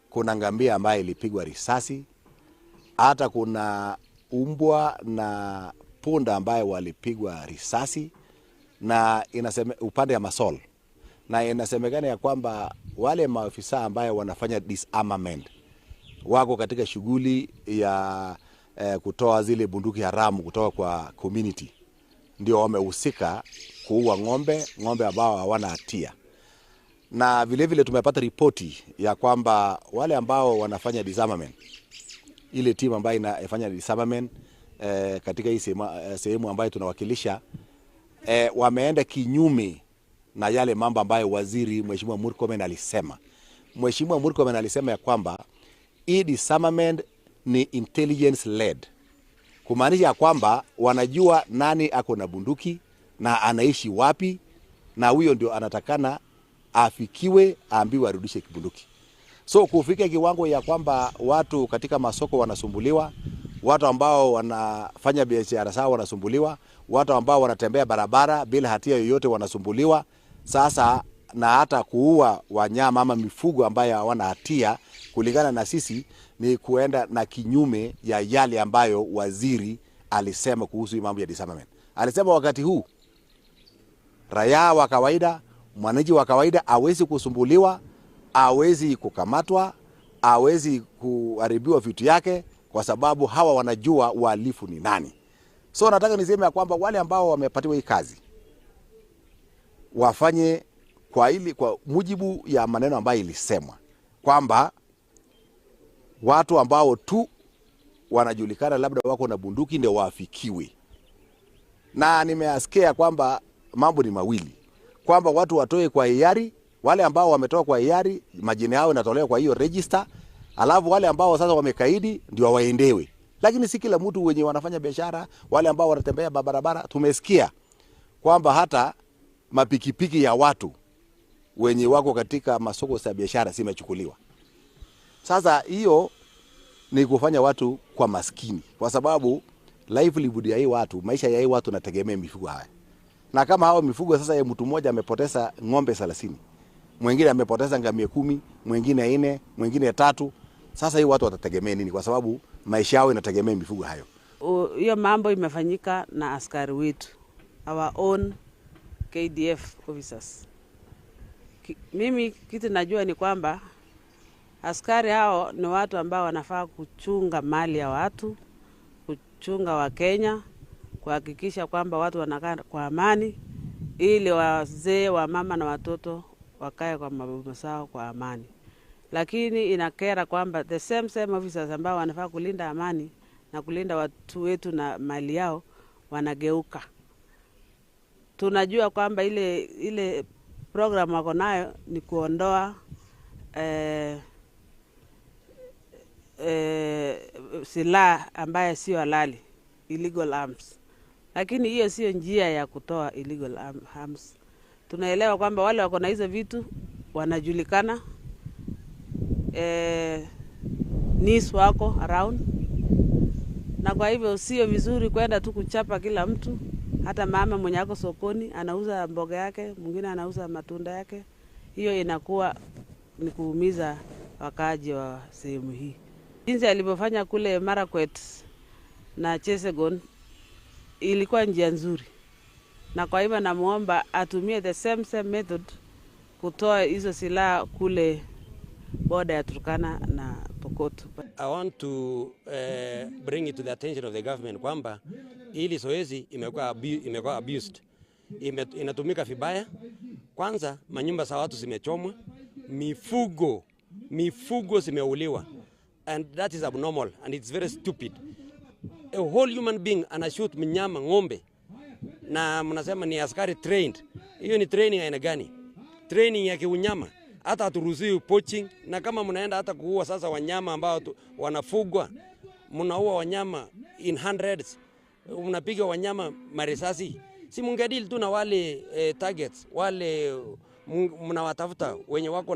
kuna ngamia ambaye ilipigwa risasi, hata kuna umbwa na punda ambaye walipigwa risasi na inaseme, upande ya Masol na inasemekana ya kwamba wale maafisa ambaye wanafanya disarmament wako katika shughuli ya eh, kutoa zile bunduki haramu kutoka kwa community, ndio wamehusika kuua ng'ombe, ng'ombe ambao hawana hatia. Na vile vile tumepata ripoti ya kwamba wale ambao wanafanya disarmament, ile timu ambayo inafanya disarmament eh, katika hii sehemu ambayo tunawakilisha eh, wameenda kinyume na yale mambo ambayo waziri Mheshimiwa Murkomen alisema. Mheshimiwa Murkomen alisema ya kwamba hii disarmament ni intelligence led, kumaanisha ya kwamba wanajua nani ako na bunduki na anaishi wapi, na huyo ndio anatakana afikiwe, aambiwe arudishe kibunduki. So kufika kiwango ya kwamba watu katika masoko wanasumbuliwa, watu ambao wanafanya biashara zao wanasumbuliwa, watu ambao wanatembea barabara bila hatia yoyote wanasumbuliwa. Sasa na hata kuua wanyama ama mifugo ambayo hawana hatia, kulingana na sisi ni kuenda na kinyume ya yale ambayo waziri alisema kuhusu hii mambo ya disarmament. Alisema wakati huu raia wa kawaida, mwananchi wa kawaida hawezi kusumbuliwa, hawezi kukamatwa, hawezi kuharibiwa vitu yake, kwa sababu hawa wanajua wahalifu ni nani. So nataka niseme ya kwamba wale ambao wamepatiwa hii kazi wafanye kwa, ili, kwa mujibu ya maneno ambayo ilisemwa kwamba watu ambao tu wanajulikana labda wako na bunduki ndio waafikiwe, na nimeasikia kwamba mambo ni mawili, kwamba watu watoe kwa hiari Wale ambao wametoka kwa hiari majina yao inatolewa kwa hiyo register, alafu wale ambao sasa wamekaidi ndio waendewe. Lakini si kila mtu wenye wanafanya biashara, wale ambao wanatembea barabara. Tumesikia kwamba hata mapikipiki ya watu wenye wako katika masoko ya biashara zimechukuliwa. Sasa hiyo ni kufanya watu kwa maskini, kwa sababu livelihood ya hii watu, maisha ya hii watu nategemea mifugo haya, na kama hao mifugo sasa, ya mtu mmoja amepoteza ng'ombe 30, mwingine amepoteza ngamia 10, mwingine 4, mwingine 3. Sasa hii watu watategemea nini? Kwa sababu maisha yao inategemea mifugo hayo. Hiyo mambo imefanyika na askari wetu, our own KDF officers. Mimi kitu najua ni kwamba askari hao ni watu ambao wanafaa kuchunga mali ya watu, kuchunga wa Kenya, kuhakikisha kwamba watu wanakaa kwa amani, ili wazee, wa mama na watoto wakae kwa maboma zao kwa amani. Lakini inakera kwamba the same officers ambao wanafaa kulinda amani na kulinda watu wetu na mali yao wanageuka. Tunajua kwamba ile program wako nayo ni kuondoa silaha ambaye sio halali, illegal arms. Lakini hiyo sio njia ya kutoa illegal arms. Tunaelewa kwamba wale wako na hizo vitu wanajulikana, nis wako around, na kwa hivyo sio vizuri kwenda tu kuchapa kila mtu. Hata mama mwenye ako sokoni anauza mboga yake, mwingine anauza matunda yake. Hiyo inakuwa ni kuumiza wakaaji wa sehemu hii. Jinsi alivyofanya kule Marakwet na Chesegon ilikuwa njia nzuri, na kwa hivyo namuomba atumie the same method kutoa hizo silaha kule border ya Turkana na Pokot. I want to bring it to the attention of the government kwamba hili zoezi imekuwa abused. Inatumika vibaya. Kwanza manyumba za watu zimechomwa, mifugo zimeuliwa, and that is abnormal and it's very stupid. A whole human being anashoot mnyama ng'ombe na mnasema ni askari trained. Hiyo ni training aina gani? Training ya kiunyama. Hata haturuhusiwi poaching, na kama mnaenda hata kuua sasa wanyama ambao wanafugwa, mnaua wanyama in hundreds, mnapiga wanyama marisasi. Si mungedeal tu na wale targets, wale mnawatafuta wenye wako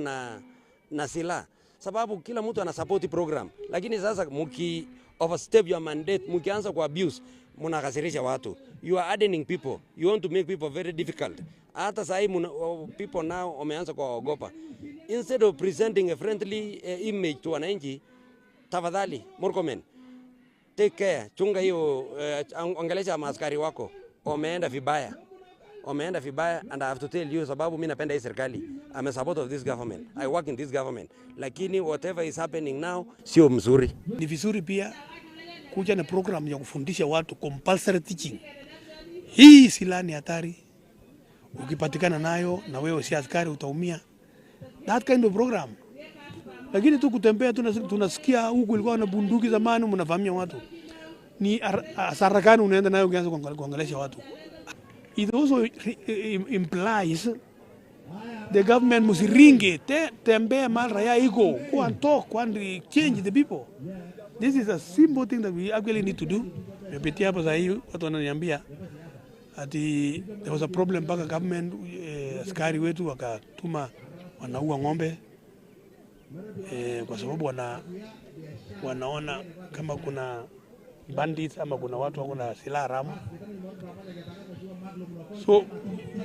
na silaha, sababu kila mtu ana support program. Lakini sasa mki overstep your mandate, mkianza ku abuse, mnakasirisha watu. You are hardening people. You want to make people very difficult. Hata sahi people now wameanza kuwaogopa. Instead of presenting a friendly image to wananchi, tafadhali Murkomen, take care, chunga hiyo, ongelesha maaskari wako. Wameenda vibaya. Wameenda vibaya, and I have to tell you, sababu mimi napenda hii serikali. I'm a supporter of this government. I work in this government. Lakini whatever is happening now sio mzuri. Ni vizuri pia kuja na program ya kufundisha watu compulsory teaching. Hii silaha ni hatari. Ukipatikana nayo na wewe si askari utaumia. That kind of program. Lakini tu kutembea tunasikia huku ilikuwa na bunduki zamani, mnavamia watu. Ni hasara gani unaenda nayo ukianza kuangalia watu? It also implies the government must ring it. Tembea mahali raia iko. Go and talk, go and change the people. This is a simple thing that we actually need to do. Nimepitia hapo sasa hivi watu wananiambia ati there was a problem mpaka government, askari wetu wakatuma wanaua ng'ombe kwa sababu wanaona kama kuna bandits ama kuna watu wako na silaha haramu. So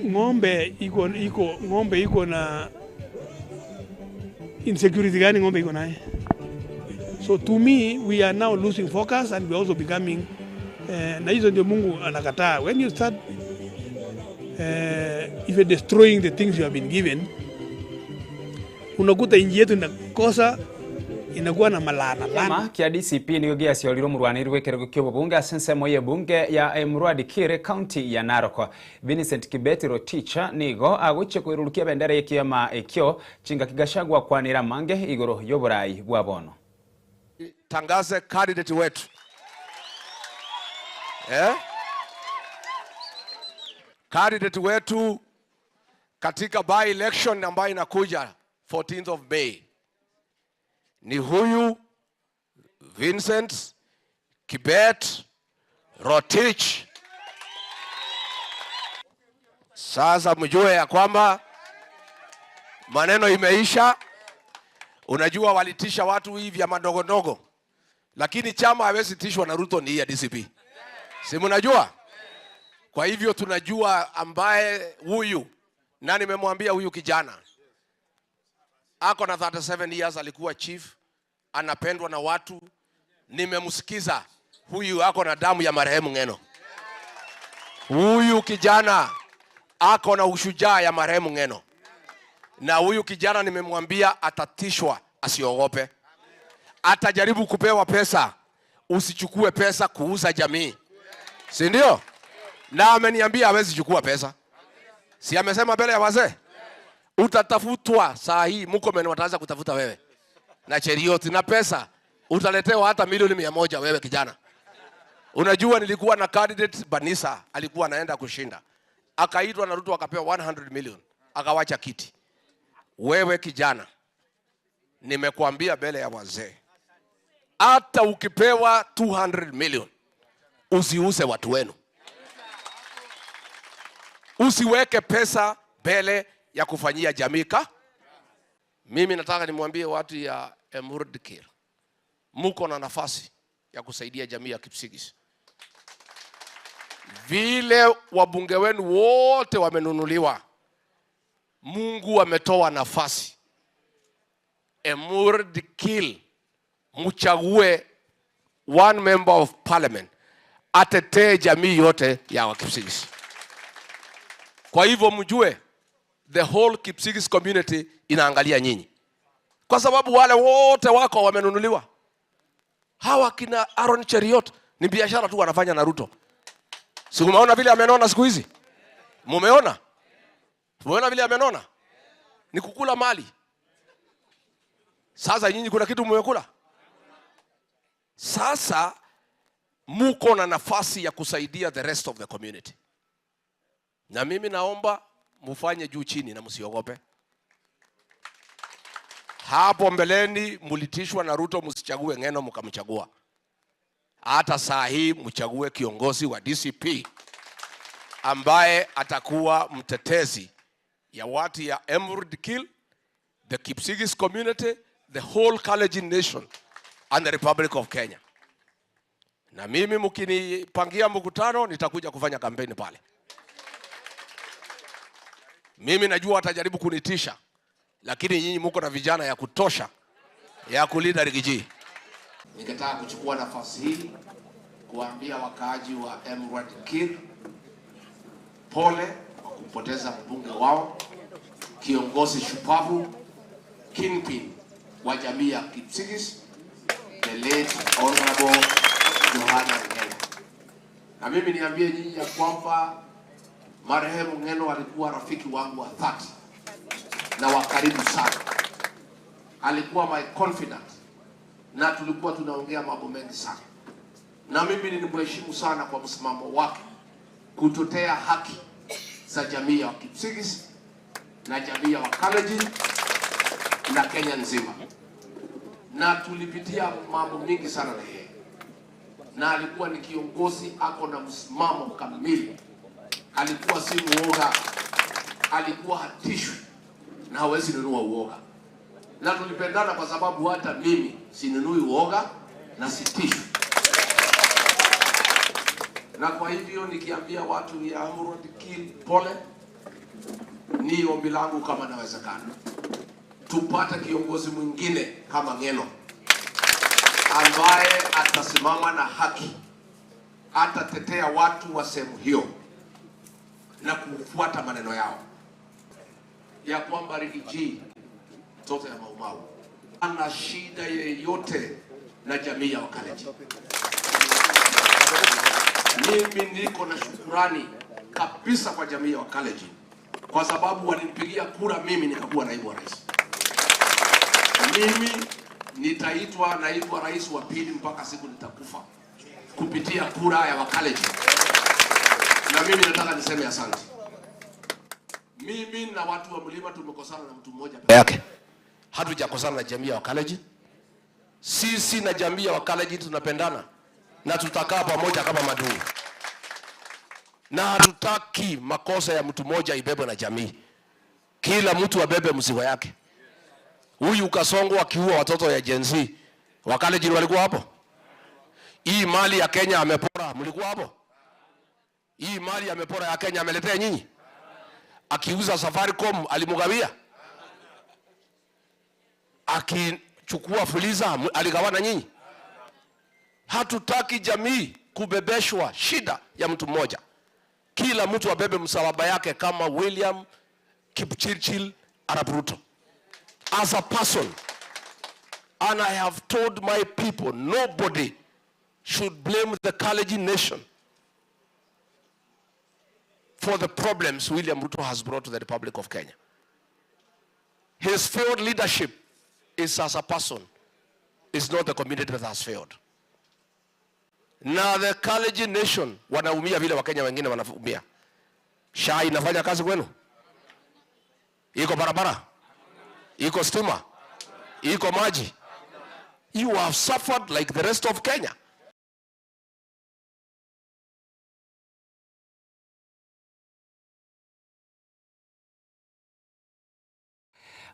ng'ombe iko na insecurity gani? Ng'ombe iko naye? So to me we are now losing focus and we are also becoming, na hizo ndio Mungu anakataa. When you start if you're destroying the things you have been given, unakuta inji yetu inakosa, inakuwa na malana. Chama kia DCP nigo giaciorire omorwaneri bwa ekerogo kia obobunge ase ensemo ya ebunge ya Emurua Dikirr county ya Narok. Vincent Kibet Rotich nigo agochia koirurukia ebendera ya ekiama ekio chingaki Gachagua kwanera amange igoro y'oborai bwa bono. Tangaze candidate wetu. Candidate wetu katika by election ambayo inakuja 14th of May ni huyu Vincent Kibet Rotich. Sasa mjue ya kwamba maneno imeisha. Unajua walitisha watu hivi vyama ndogo ndogo, lakini chama hawezi tishwa na Ruto, ni hii ya DCP, si mnajua? Kwa hivyo tunajua ambaye huyu, na nimemwambia huyu kijana ako na 37 years, alikuwa chief, anapendwa na watu. Nimemsikiza huyu, ako na damu ya marehemu Ng'eno. Huyu kijana ako na ushujaa ya marehemu Ng'eno, na huyu kijana nimemwambia atatishwa, asiogope. Atajaribu kupewa pesa, usichukue pesa kuuza jamii, si ndio? Na ameniambia hawezi chukua pesa, si amesema mbele ya wazee? Utatafutwa saa hii, Murkomen wataanza kutafuta wewe na Cheriot na pesa utaletewa hata milioni 100 wewe kijana. Unajua nilikuwa na candidate Banisa alikuwa anaenda kushinda, akaitwa na Ruto akapewa 100 million akawacha kiti. Wewe kijana, nimekuambia mbele ya wazee, hata ukipewa 200 million usiuse watu wenu, usiweke pesa mbele ya kufanyia jamii ka. Mimi nataka nimwambie watu ya Emurua Dikirr, muko na nafasi ya kusaidia jamii ya Kipsigis. Vile wabunge wenu wote wamenunuliwa, Mungu ametoa nafasi. Emurua Dikirr, mchague one member of parliament atetee jamii yote ya Wakipsigis. Kwa hivyo mjue the whole Kipsigis community inaangalia nyinyi, kwa sababu wale wote wako wamenunuliwa. Hawa kina Aaron Cheriot ni biashara tu wanafanya na Ruto. Si umeona vile amenona siku hizi? Mumeona? Mumeona vile amenona? Ni kukula mali. Sasa nyinyi kuna kitu mmekula? Sasa muko na nafasi ya kusaidia the rest of the community. Na mimi naomba mufanye juu chini na msiogope. Hapo mbeleni mulitishwa na Ruto msichague Ng'eno mkamchagua. Hata saa hii mchague kiongozi wa DCP ambaye atakuwa mtetezi ya watu ya Emurua Dikirr, the Kipsigis community, the whole Kalenjin nation and the Republic of Kenya. Na mimi mkinipangia mkutano nitakuja kufanya kampeni pale. Mimi najua watajaribu kunitisha, lakini nyinyi muko na vijana ya kutosha ya kulinda Riggy G. Ningetaka kuchukua nafasi hii kuambia wakaaji wa Emurua Dikirr pole kwa kupoteza mbunge wao, kiongozi shupavu, kingpin wa jamii ya Kipsigis, the late Honorable Johana Ng'eno. Na mimi niambie nyinyi ya kwamba marehemu Ng'eno alikuwa rafiki wangu wa dhati na wa karibu sana. Alikuwa my confidant na tulikuwa tunaongea mambo mengi sana, na mimi nilimheshimu sana kwa msimamo wake kutetea haki za jamii ya Kipsigis na jamii ya Wakalenjin na Kenya nzima, na tulipitia mambo mingi sana na yeye, na alikuwa ni kiongozi ako na msimamo kamili. Alikuwa si muoga, alikuwa hatishwi na hawezi nunua uoga, na tulipendana kwa sababu hata mimi sinunui uoga na sitishwi. Na kwa hivyo nikiambia watu ya Emurua Dikirr pole, ni ombi langu kama nawezekana tupate kiongozi mwingine kama Ng'eno ambaye atasimama na haki, atatetea watu wa sehemu hiyo na kufuata maneno yao ya kwamba Riggy G mtoto ya Maumau ana shida yeyote na jamii ya Wakalenjin. Mimi niko na shukurani kabisa kwa jamii ya Wakalenjin kwa sababu walinipigia kura mimi nikakuwa naibu wa rais. Mimi nitaitwa naibu wa rais wa pili mpaka siku nitakufa kupitia kura ya Wakalenjin. Na mimi nataka niseme asante. Mimi na watu wa mlima tumekosana na mtu mmoja peke yake, hatujakosana na jamii ya Wakalenjin. Sisi na jamii ya Wakalenjin tunapendana na tutakaa pamoja kama madugu, na hatutaki makosa ya mtu mmoja ibebwe na jamii. Kila mtu abebe mzigo yake. Huyu Kasongo akiua watoto ya Gen Z, Wakalenjin walikuwa hapo? Hii mali ya Kenya amepora, mlikuwa hapo? Hii mali amepora ya Kenya ameletea nyinyi? Akiuza Safaricom alimugawia? Akichukua Fuliza aligawana nyinyi? Hatutaki jamii kubebeshwa shida ya mtu mmoja. Kila mtu abebe msalaba yake kama William Kipchirchir Arap Ruto. As a person, and I have told my people, nobody should blame the Kalenjin nation for the problems William Ruto has brought to the Republic of Kenya. His failed leadership is as a person, is not the community that has failed. Na the Kalenjin nation wanaumia vile Wakenya wengine wanaumia. SHA inafanya kazi kwenu? Iko barabara? Iko stima? Iko maji? You have suffered like the rest of Kenya.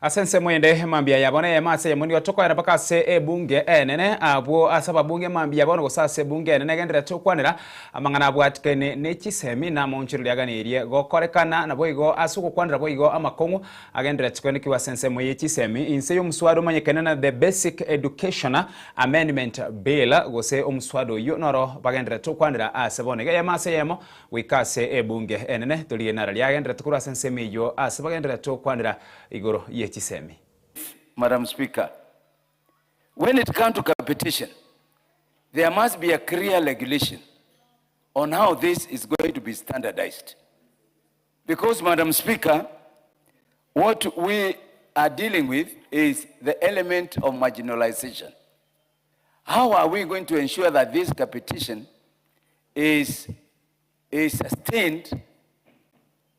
Ase ensemo ende mambia ya bono eyemo ase eyemo nigo tokoera mpaka ase ebunge enene abwo ase ababunge mambia bono gose ase ebunge enene egenderere tokwanera amang'ana abwatikane ne chisemi na amaonchoreri aganeirie gokorekana naboigo ase ogokwanera boigo amakong'u agenderere kwenekigwa ase ensemo ye chisemi inse ya omuswada omanyekane na the Basic Education Amendment Bill gose omuswada oyio noro bagenderere tokwanera ase bono iga eyemo ase eyemo goika ase ebunge enene torigie nara riagendererete korwa ase ensemo eyio ase bagendererete gokwanera igoro ye chisemi. Madam Speaker, when it comes to capitation, there must be a clear regulation on how this is going to be standardized. Because, Madam Speaker, what we are dealing with is the element of marginalization. How are we going to ensure that this capitation is, is sustained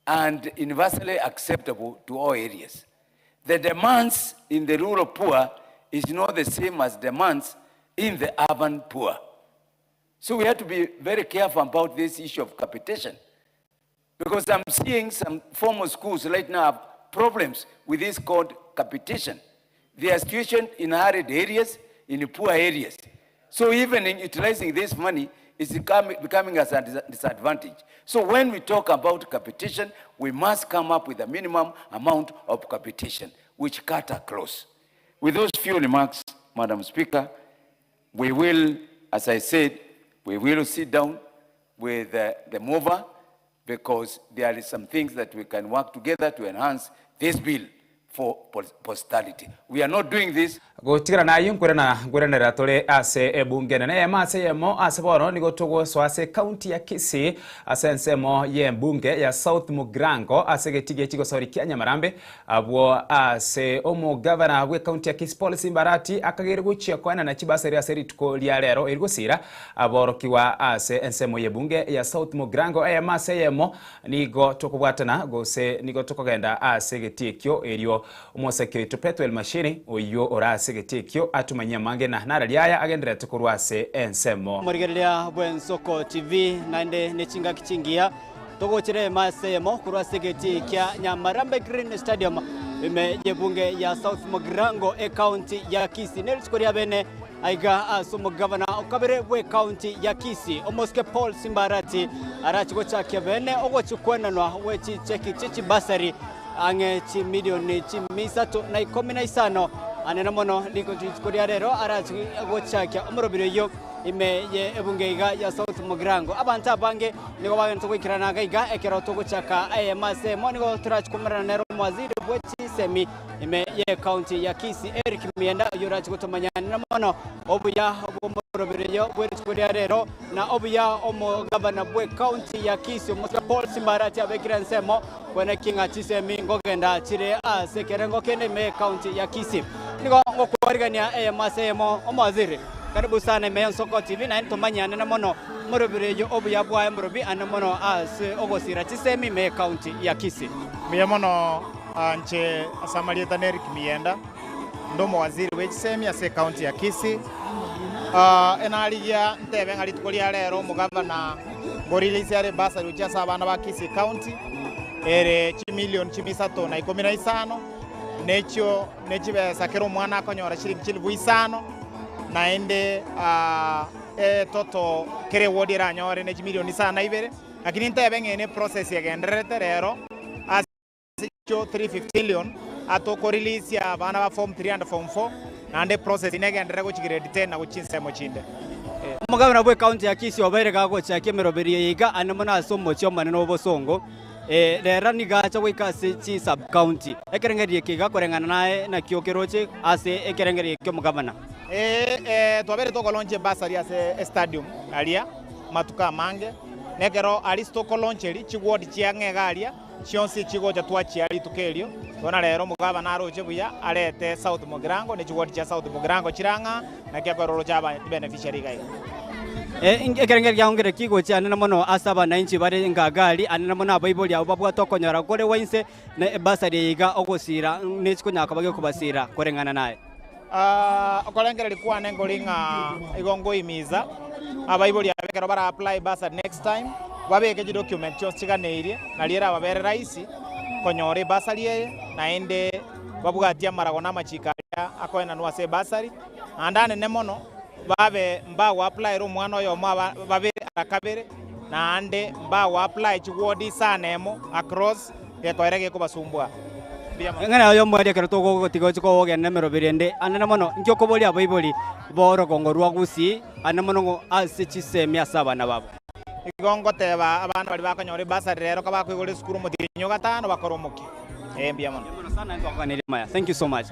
and universally acceptable to all areas? The demands in the rural poor is not the same as demands in the urban poor. So we have to be very careful about this issue of capitation. Because I'm seeing some formal schools right now have problems with this called capitation. They are situated in arid areas, in poor areas. So even in utilizing this money is becoming a disadvantage. So when we talk about capitation, we must come up with a minimum amount of capitation, which cut across. With those few remarks, Madam Speaker, we will, as I said, we will sit down with the mover, because there is some things that we can work together to enhance this bill for posterity. We are not doing this. Gotigara naye nkwirana nkwiranera tore ase ebunge nene eyemo ase eyemo ase bono nigo togosoa ase county ya Kisii ase ensemo ya embunge ya South Mugirango ase egetigo ekigosori kia Nyamarambe abwo ase omogavana bwe county ya Kisii Paul Simbarati akagere gochia koenana chibasari ase rituko ria rero erigosira aborokigwa ase ensemo ya ebunge ya South Mugirango eyemo ase eyemo nigo tokobwatana gose nigo tokogenda ase egeti ekio erio omoseke oito Pethuel Mashiri oyio ore ase egeti ekio atumanyie amange na nararia aya agendererete korwa ase ensemo. Omorigereria bw'Ensoko TV naende ne chingaki chingiya togochire ema ase eyemo korwa ase egetii kia Nyamarambe Green Stadium ime y'ebunge ya South Mugirango ecounty ya Kisii. Ne rituko ria bene aiga ase omogavana okabere bw'ecounty ya Kisii omosike Paul Simbarati arachi gochakia bene ogochikwenanwa gwe chicheki chie chibasari ang'e chimilioni chimisato na ikomi na isano. Anene mono rituko ria rero arachi gochakia omorobiri oyio ime ye ebunge iga ya South Mugirango. Abanto abange nigo bagenderete goikerana iga iga ekero togochaka eyemo ase eyemo nigo torachi komerana nere omowaziri bwe chisemi ime ye county ya Kisii Eric Mienda oyio orachi gotomanyanera mono obuya bw'omorobiri oyo bwe rituko ria rero na obuya omogavana bwe county ya Kisii omosike Paul Simbarati abekire ensemo Kweneki ng'a chisemi nkogenda chire ase ekerengo kende ime y'ecounty ya Kisii. Nigo ngokwarigania eyemo ase eyemo omowaziri. Karibu sana ime y'Ensoko TV naende tomanyane mono morobiri obuya bwaye morobi ande mono ase ogosira chisemi ime y'ecounty ya Kisii. Mbuya mono inche ase amarieta ne Eric Miyenda, inde omowaziri bwe chisemi ase ecounty ya Kisii. Enarigia ntebe ng'a rituko ria rero omogavana ngorelease are ebursary gochia ase abana ba Kisii county ere chimilion chimia isato na ikomi na isano, nechio ne chibesa kera omwana akonyora chiringi chilifu isano, naende etoto kera eward eranyore ne chimilion isano na ibere. Lakini ntebe ng'a eye ne process egendererete rero ase chio 350 million atokorelease abana ba form 3 and form 4 naende eprocess negenderere gochia grade 10 na gochia chinsemo chinde. Omogabana bw'ecounty ya Kisii obeire gagochakia emeroberio eye iga ande mono ase omochie omonene o Bosongo, rero nigo acha goika ase chi sub county. Ekerengererio eke iga koreng'ana naye nakio keroche ase ekerengererio ki'omogabana. Ee, twabeire tokolaunch ebursary ase estadium aria matuko amange, na ekero aria tokolauncheria chiward chiang'e iga aria chionsi chigocha twachia rituko erio. Bono rero omogabana aroche buya arete South Mugirango ne chiward chia South Mugirango chire ang'a, naki akorora oroche aba beneficiary iga iga. Ekerengererio kiao nkere kigochia anene mono ase abananchi bare ngagari, anene mono abaibori abwo babwate okonyora kore gwa inse, na ebursary eye iga ogosira nechikonyara koba gekobasira koreng'ana naye. Okorengereria kwane nkori ng'a igo nkoimiza abaibori aba ekero bara apply bursary next time, babeke chidocument chionsi chiganeirie, nario erababere rahisi konyora ebursary eye, naende babwatie amarago na amachiko aria akoenanwa ase ebursary. Naende anene mono, babe mbago applyera omwana oyomo aba babere ara kabere, naende mbago apply chiward isano emo across, gekoera gekobasumbua. Mbuya mono. Eng'ana yaye y'omoerio ekero togogotiga oche kogenda emeroberi ende, anene mono, inki okoboria abaibori b'orogongo rwa Gusii, anene mono ng'o ase chisemi ase abana babo? Igo ngoteba abana baria bakonyora ebursary rero kabakoigora esukuru omotienyi o gatano bakore omokia. Ee mbuya mono. Mbuya mono sana ntwakoganirie amaya. Thank you so much.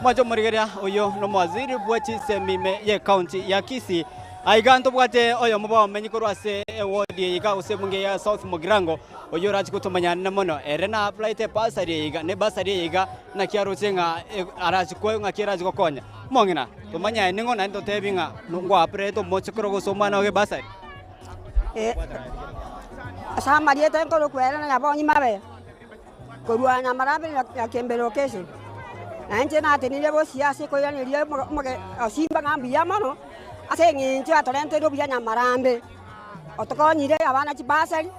Mwanche omorigereria oyo nomowaziri bwe chisemi ime ye county ya Kisii. Aiga ntobwate oyomo bw'abamenyi korwa ase eward eye iga gose ebunge ya South Mugirango oyio orache gotomanya anene mono. Ere na applyete ebursary eye iga, ne ebursary eye iga naki aroche ng'a arache koe ng'aki erache gokonya. Omong'ina, tomanye aye ning'o naende totebi ng'a ngwa applyete omochokoro gose omwana ogo ebursary. Ase amarieta nkorokwa ere na Nyabonyi Mabe, korwa Nyamarambe na Kembe Location. Na inche natenenire bosio ase koiraneria omoge osimba ng'a mbuya mono, ase eng'encho atorenteire obuya Nyamarambe, otokonyire abana chibasari,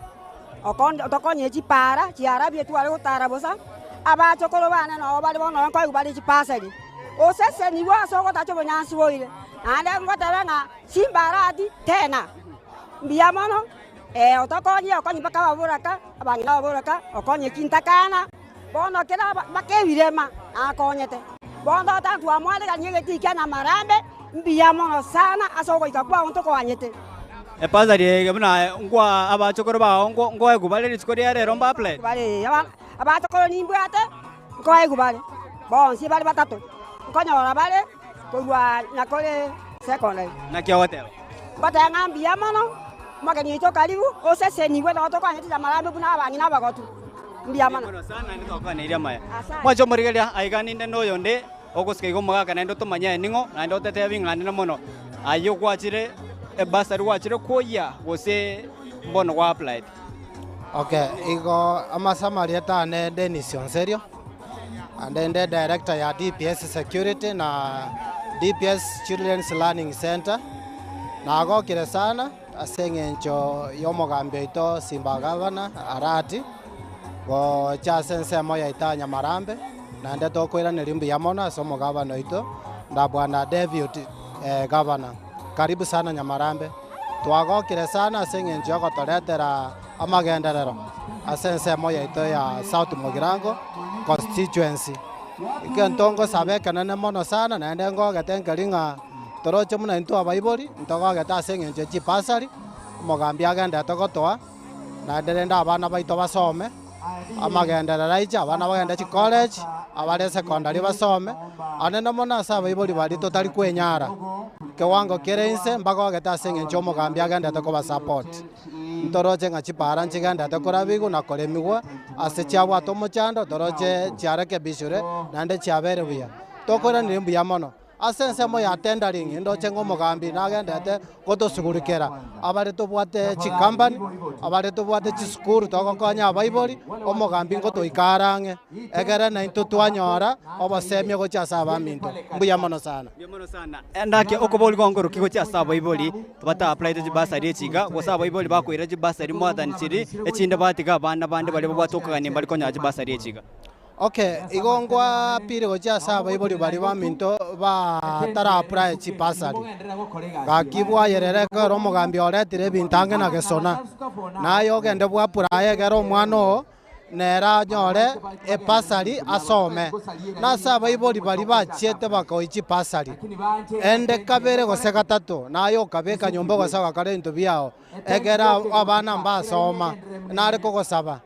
otokonyire chipara chiarabire tware gotara bosa, abachokoro bane nabo bare bono nkoigwa bare chibasari. Osesenigwe ase ogotacha obonyansi boire, naende ngoteba ng'a Chimbarati tena. Mbuya mono, ee, otokonyire okonye mpaka ababoraka, abang'ina ababoraka, okonye chintakana, bono kera mpaka ebirema nakonyete. Bono tata twamwaregania egetii kia Nyamarambe, mbuya mono sana ase ogoika kwao ntokonyete. Epasari eye buna nkwa abachokoro bao nkoegwa bare rituko ria rero mbaple. Bare abachokoro nimbwate nkoegwa bare bonsi bare batato, nkonyora bare Korwa nakore secondary. Naki ogoteba? Ngoteba ng'a mbuya mono, omogeni oito karibu, osesenigwe nabo tokwanete amarambe buna abang'ina abagotu. Mbuya mono. Mbuya mono sana naende twakwaneire amaya. Mwanche omorigereria aiga ninde noyonde ogosika iga omogaka naende otomanye aye ning'o naende otetebi ng'a ninde mono aye gwachire ebursary gwachire koyia gose mbono gwa applied. Okay, igo amase amarieta ane Dennis Onserio. Ande inde director ya DPS Security na DPS Children's Learning Center. Nagokire sana ase eng'encho y'omogambi oito Simba Gavana Arati gocha ase ensemo yaito ya Nyamarambe, naende tokoiraneria mbuya mono ase omogavana oito na bwana Deputy Governor. Karibu sana Nyamarambe. Twagokire sana ase eng'encho y'ogotoretera amagenderero ase ensemo yaito ya South Mugirango constituency. Egento ngosaba ekenene mono sana naende ngogete nkeri ng'a toroche buna intwe abaibori ntogogete ase eng'encho ye chibasari, omogambi agenderete gotoa, naende rende abana baito basome, amagenderero aiche abana bagende chicollege, abare secondary basome, anene mono ase abaibori baria totari kwenyara, kewango kere inse mbagogete ase eng'encho omogambi agenderete kobasupport. Ntoroche ng'a chipaara nchigenderete korabigwa na koremigwa ase chiabwate omochando, toroche chiarekebisire naende chiabeire buya. Tokoiraneria mbuya mono. Ase ensemo ya tendering ndoche ng'a omogambi nagendete gotosugurikera abare tobwate chicompany, abare tobwate chisukuru togokonya abaibori, omogambi ngotoika are ang'e egere naintwe twanyora obosemia gochia ase abaminto. Mbuya mono sana. Endaki okoboria gongorokia gochia ase abaibori bata applied chibasari echi iga, gose abaibori bakoira chibasari more than chiria echinde batiga abana bande baria babwate okogania mbari konyora chibasari echi iga. Okay, igo nkwapire gochia ase abaibori baria baminto batara apply chibasari, gaki bwayerera ekero omogambi oretire ebinto ang'e na gesona, naye ogende bwa apply ekero omwana oo nere anyore ebasari asome. Nase abaibori baria bachiete bakoa chibasari, ende kabere gose gatato, naye okabeka nyomba gose ogakora ebinto biao, ekero abana mbasoma, nare kogosaba.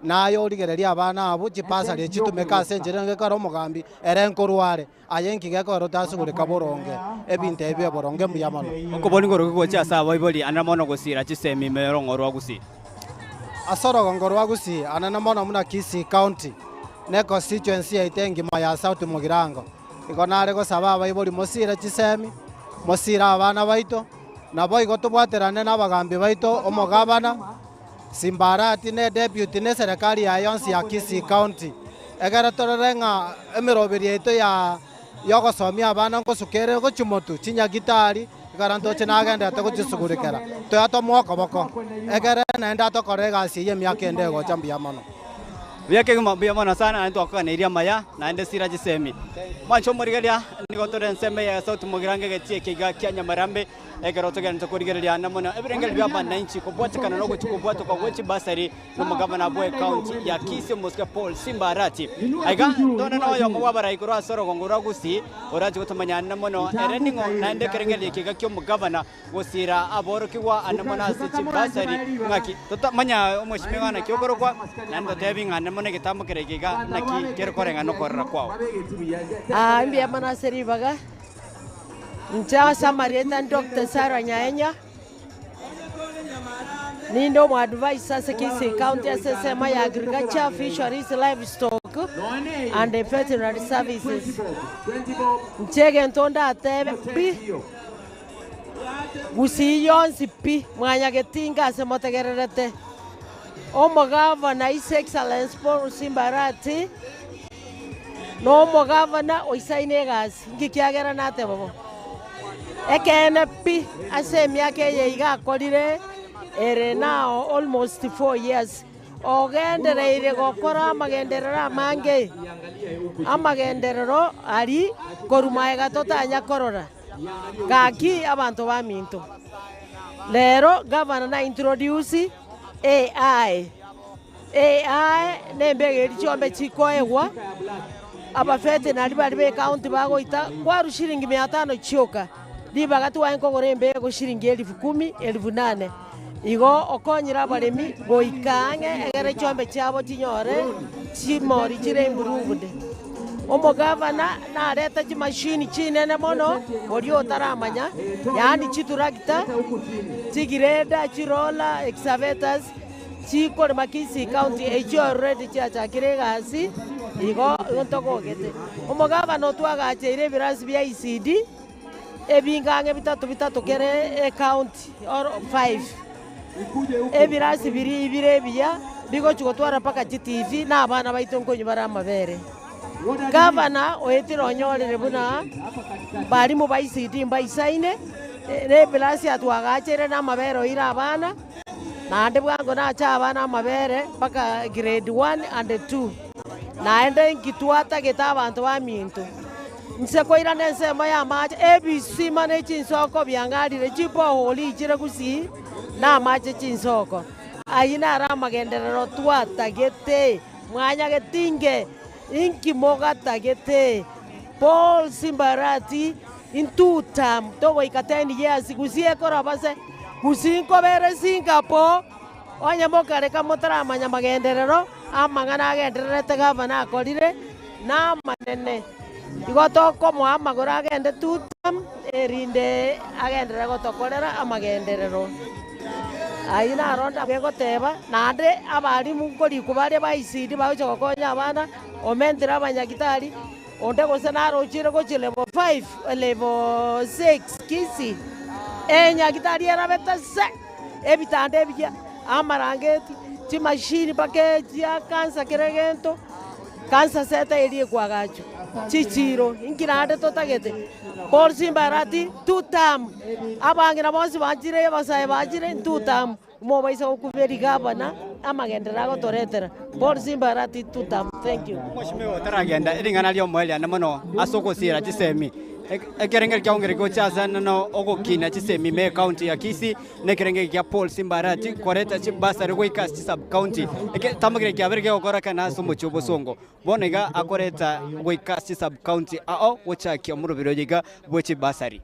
Naye origererie abana abwo chibasari echi chitumeke ase enchera enge ekero omogambi ere nkorwa are, aye inki gekogera otasugureka boronge ebinto ebi bibe boronge mbuya mono. Okobori ngoroki gochia ase abaibori anene mono gosira chisemi ime y'orogongo rwa Gusii. Ase orogongo rwa Gusii anene mono buna Kisii County ne constituency yaito engima ya South Mugirango, igo nare gosaba abaibori mosire chisemi, mosire abana baito, naboigo tobwaterane nabagambi baito, omogabana, Simbarati ne deputy ne eserekari yaye yonsi ya Kisii County, ekero torore ng'a emeroberi yaito ya yogosomia abana ngosuka ere gochia motwe chinyagitari, ekero ntoche nagenderete gochisugurikera, toya tomoe okoboko, ekere naende atokore egasi eyio emiaka ende egocha mbuya mono. Buya kegima, mbuya mono sana, naende twakoganeirie amaya, naende sira chisemi. Mwanche omorigereria, nigo tore ensemo eye ya Sauti Mogirango egetii eke iga kia Nyamarambe, Ekero togenderete korigereria ande mono ebirengererio bi'abananchi kobwatekana nogochia kobwatokwa gwe chibasari nomogabana bw'ecounty ya Kisii omosike Paul Simba Arati. Aiga ntone noyomo bw'abarai korwa ase orogongo rwa Gusii orache gotomanya ande mono ere ning'o naende ekerengererio eke iga ki'omogabana gosira aborokigwa ande mono ase chibasari ng'aki totamanya omweshimiwa naki okorokwa naende totebi ng'a ande mono egetambo kere eke iga naki kere koreng'ana nokorora kwao. Aa mbuya mono ase ribaga. Inche ase amarieta Doctor Sarah Nyaenya, ninde omoadvisor ase Kisii County ase ensemo ya Agriculture, Fisheries, Livestock and Veterinary Services. Inche egento ndatebe pi, Gusii yonsi pi, mwanyagetinga ase motegererete, omogavana His Excellency Paul Simba Arati, Nomogavana oisaine egasi, inki kiagera nateba bo? Ekeene pi, ase emiaka eye iga akorire ere now almost four years, ogendereire gokora amagenderero amange, amagenderero aria korwa magega totanya korora. Gaki abanto baminto, rero gavana na introduce AI. Eye nembegeri chiombe chikoegwa abavetenari baria b'ecounty bagoita kwarwa shilingi mia tano chioka, ribaga twaye nkogora embego shilingi elifu kumi, elifu nane. Igo okonyire abaremi goika ang'e egere chiombe chiabo chinyore chimori chire improved. Omogavana narete chimashini chinene mono oria otaramanya, yaani chitrakta, chigreda, chiroller, excavators, Chikorema Kisii County echio already chiachakire egasi igo igo ntogogete. Omogabana otwagacheire ebirasi bia ECD ebinge ang'e bitato bitato kere ecounty or five. Ebirasi biria bire ebiya bigochi gotwara mpaka chitivi na abana baito nkonywa bare amabere. Gavana oetire onyorire buna barimu ba ECD mbaisaine, na ebirasi atwagacheire na amabere oire abana. Naende bwango nache abana amabere mpaka grade one and two. Naende inki twatagete abanto baminto? Inse koirana ensemo y'amache, ebisima ne chinsoko biang'arire, chiboholi ichire gusii na amache chinsoko. Ayio naro amagenderero twatagete. Mwanyagete inge, inki mogatagete? Paul Simbarati, Intwo term togoika ten years gusii ekoroba se gusii nkobere Singapore onye mokareka motaramanya magenderero amang'ana agendererete gavana akorire namanene. Igo tokomoa amagoro agende two term erinde agenderere gotokorera amagenderero. Ayio naro ndagegoteba naende abalimu nkorikwa bare ba ECD bagocha gokonya abana, omentire abanyagitari. Onde gose narochire gochia level 5, level 6 Kisii, enyagitari erabete se, ebitanda ebiya, amarangeti, chimashini mpaka echia cancer kera egento, cancer center eria ekwagachwa, chichiro, inki naende totagete? Paul Simba Arati, two term, abang'ina bonsi bachire, abasae bachire, two term. Mobaisa gokubia rigabana amagenderero agotoretera. Paul Simba Arati two term. Thank you. Omweshimiwa otaragenda ring'ana ri'omoerio ane mono ase ogosiira chisemi. Ekerengeri kiao nkere gocha ase no ogokina chisemi ime ecounty ya Kisii na ekerengeri kia Paul Simba Arati koreta chibursary goika ase chisub county. Egetambo kiabere kegokorekana ase omochie o Bosongo. Bono iga akoreta goika ase chisub county ao gochakia omoroberi oyo iga bwe chibursary.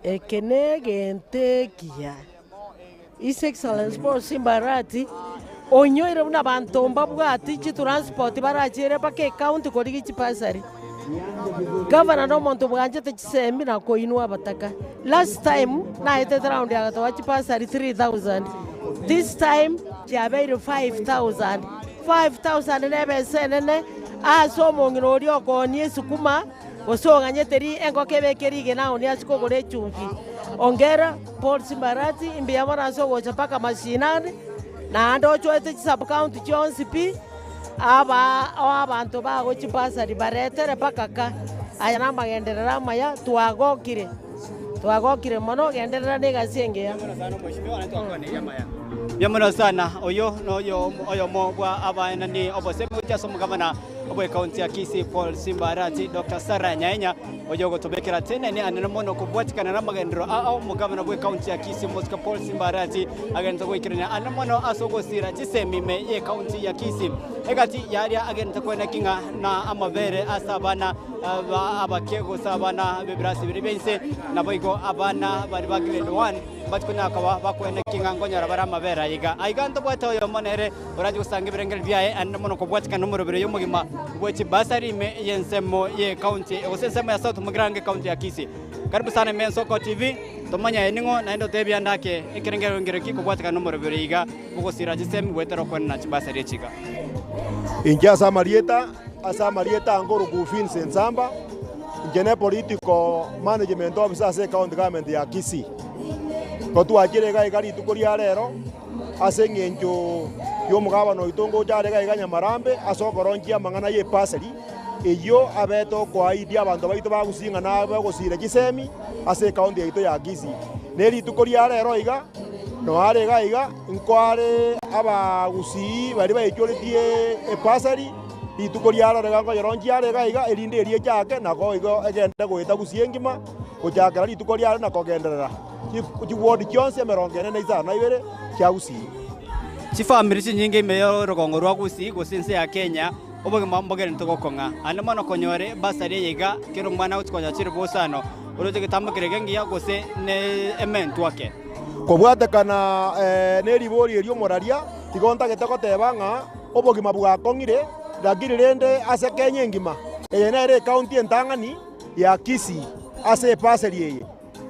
Eke negento ekiya. His Excellency Paul Simba Arati onyoire buna abanto mbabwati chitransport barachiere mpaka ecounty korigia chibasari. Gavana na omonto bwanchete chisemi na koinwa abataka. Last time naetete round agatoa chibasari 3000 this time chiabeire 5000. 5000 nebesa enene ase omong'ina oria okoonia esukuma. Gose oganyete engoko ebeke rigena aonie ase kogora echumbi. Ongera Paul Simbarati, imbuya mono ase ogocha mpaka mashinani, naende ochoete chisub county chionsi pi, aba abanto bago chibasari baretere mpaka ka. Aya namagenderero amaya, twagokire, twagokire mono, genderera na egasi engiya. Mbuya mono sana, oyo noyo oyomo bwa abaenani obosemi gochia ase omogabana. Obw'Ekaunti ya Kisii Paul Simba Arati, Doctor Sarah Nyaenya, oyogotobekera tenene anene mono kobwatikana namagenderero ao omogabana bw'Ekaunti ya Kisii Omosike Paul Simba Arati agenderete goikerania anene mono ase ogosira chisemi ime y'Ekaunti ya Kisii. Egati yaria agenderete koeneki ng'a na amabere ase abana abake gose abana b'ebirasi biria bia inse naboigo abana baria ba grade one Mbachie konyara koba bakoeneki ng'a nkonyora bare amabera aiga. Aiga ntobwate oyomo nere orache gosanga ebirengererio biaye aende mono kobwatikana nomoroberi oyo omogima bwe chibasari ime y'ensemo y'ecounty gose ensemo ya South Mugirango ecounty ya Kisii. Karibu sana ime Ensoko TV, tomanye aye ning'o naende otebie ande ake ekerengererio nkere ki kobwatikana nomoroberi oyo iga bogosira chisemi goetera okoenana chibasari echi iga. Inche ase amarieta ase amarieta ange oroku Vincent Samba, inche ne political management officer ase ecounty government ya Kisii. Ko twachire iga iga rituko ria rero ase eng'encho ya omogabana oito ngocha are iga iga Nyamarambe ase okoronchia amang'ana ya ebasari eyio abete okoaidia abanto baito ba Gusii ng'a nabe ogosira chisemi ase ecounty yaito ya Kisii. Ne rituko ria rero iga, noare iga iga nkoare abagusii baria baichoretie ebasari Rituko riaroro iga nkoyeronchia are iga iga, erinde erio echake, na igo egende goeta gusii engima, gochakera rituko riare na kogenderera chiwodi chionsi emerongo ene na isano na ibere chia Gusii. Chifamiri chinyinge ime y'orogongo rwa Gusii gose ense ya Kenya, obogima mbogenderete gokong'a. Aande mono konyora ebasari eye iga, kera omwana agochia konyora chiribusa ano, oroche egetambo keria egengiya gose ne ementwa ake. Kobwatekana neribori erio omoraria, igo ntagete goteba ng'a obogima bwakong'ire, lakini rende ase Kenya engima, eye nere ecounty entang'ani ya Kisii ase ebasari eye.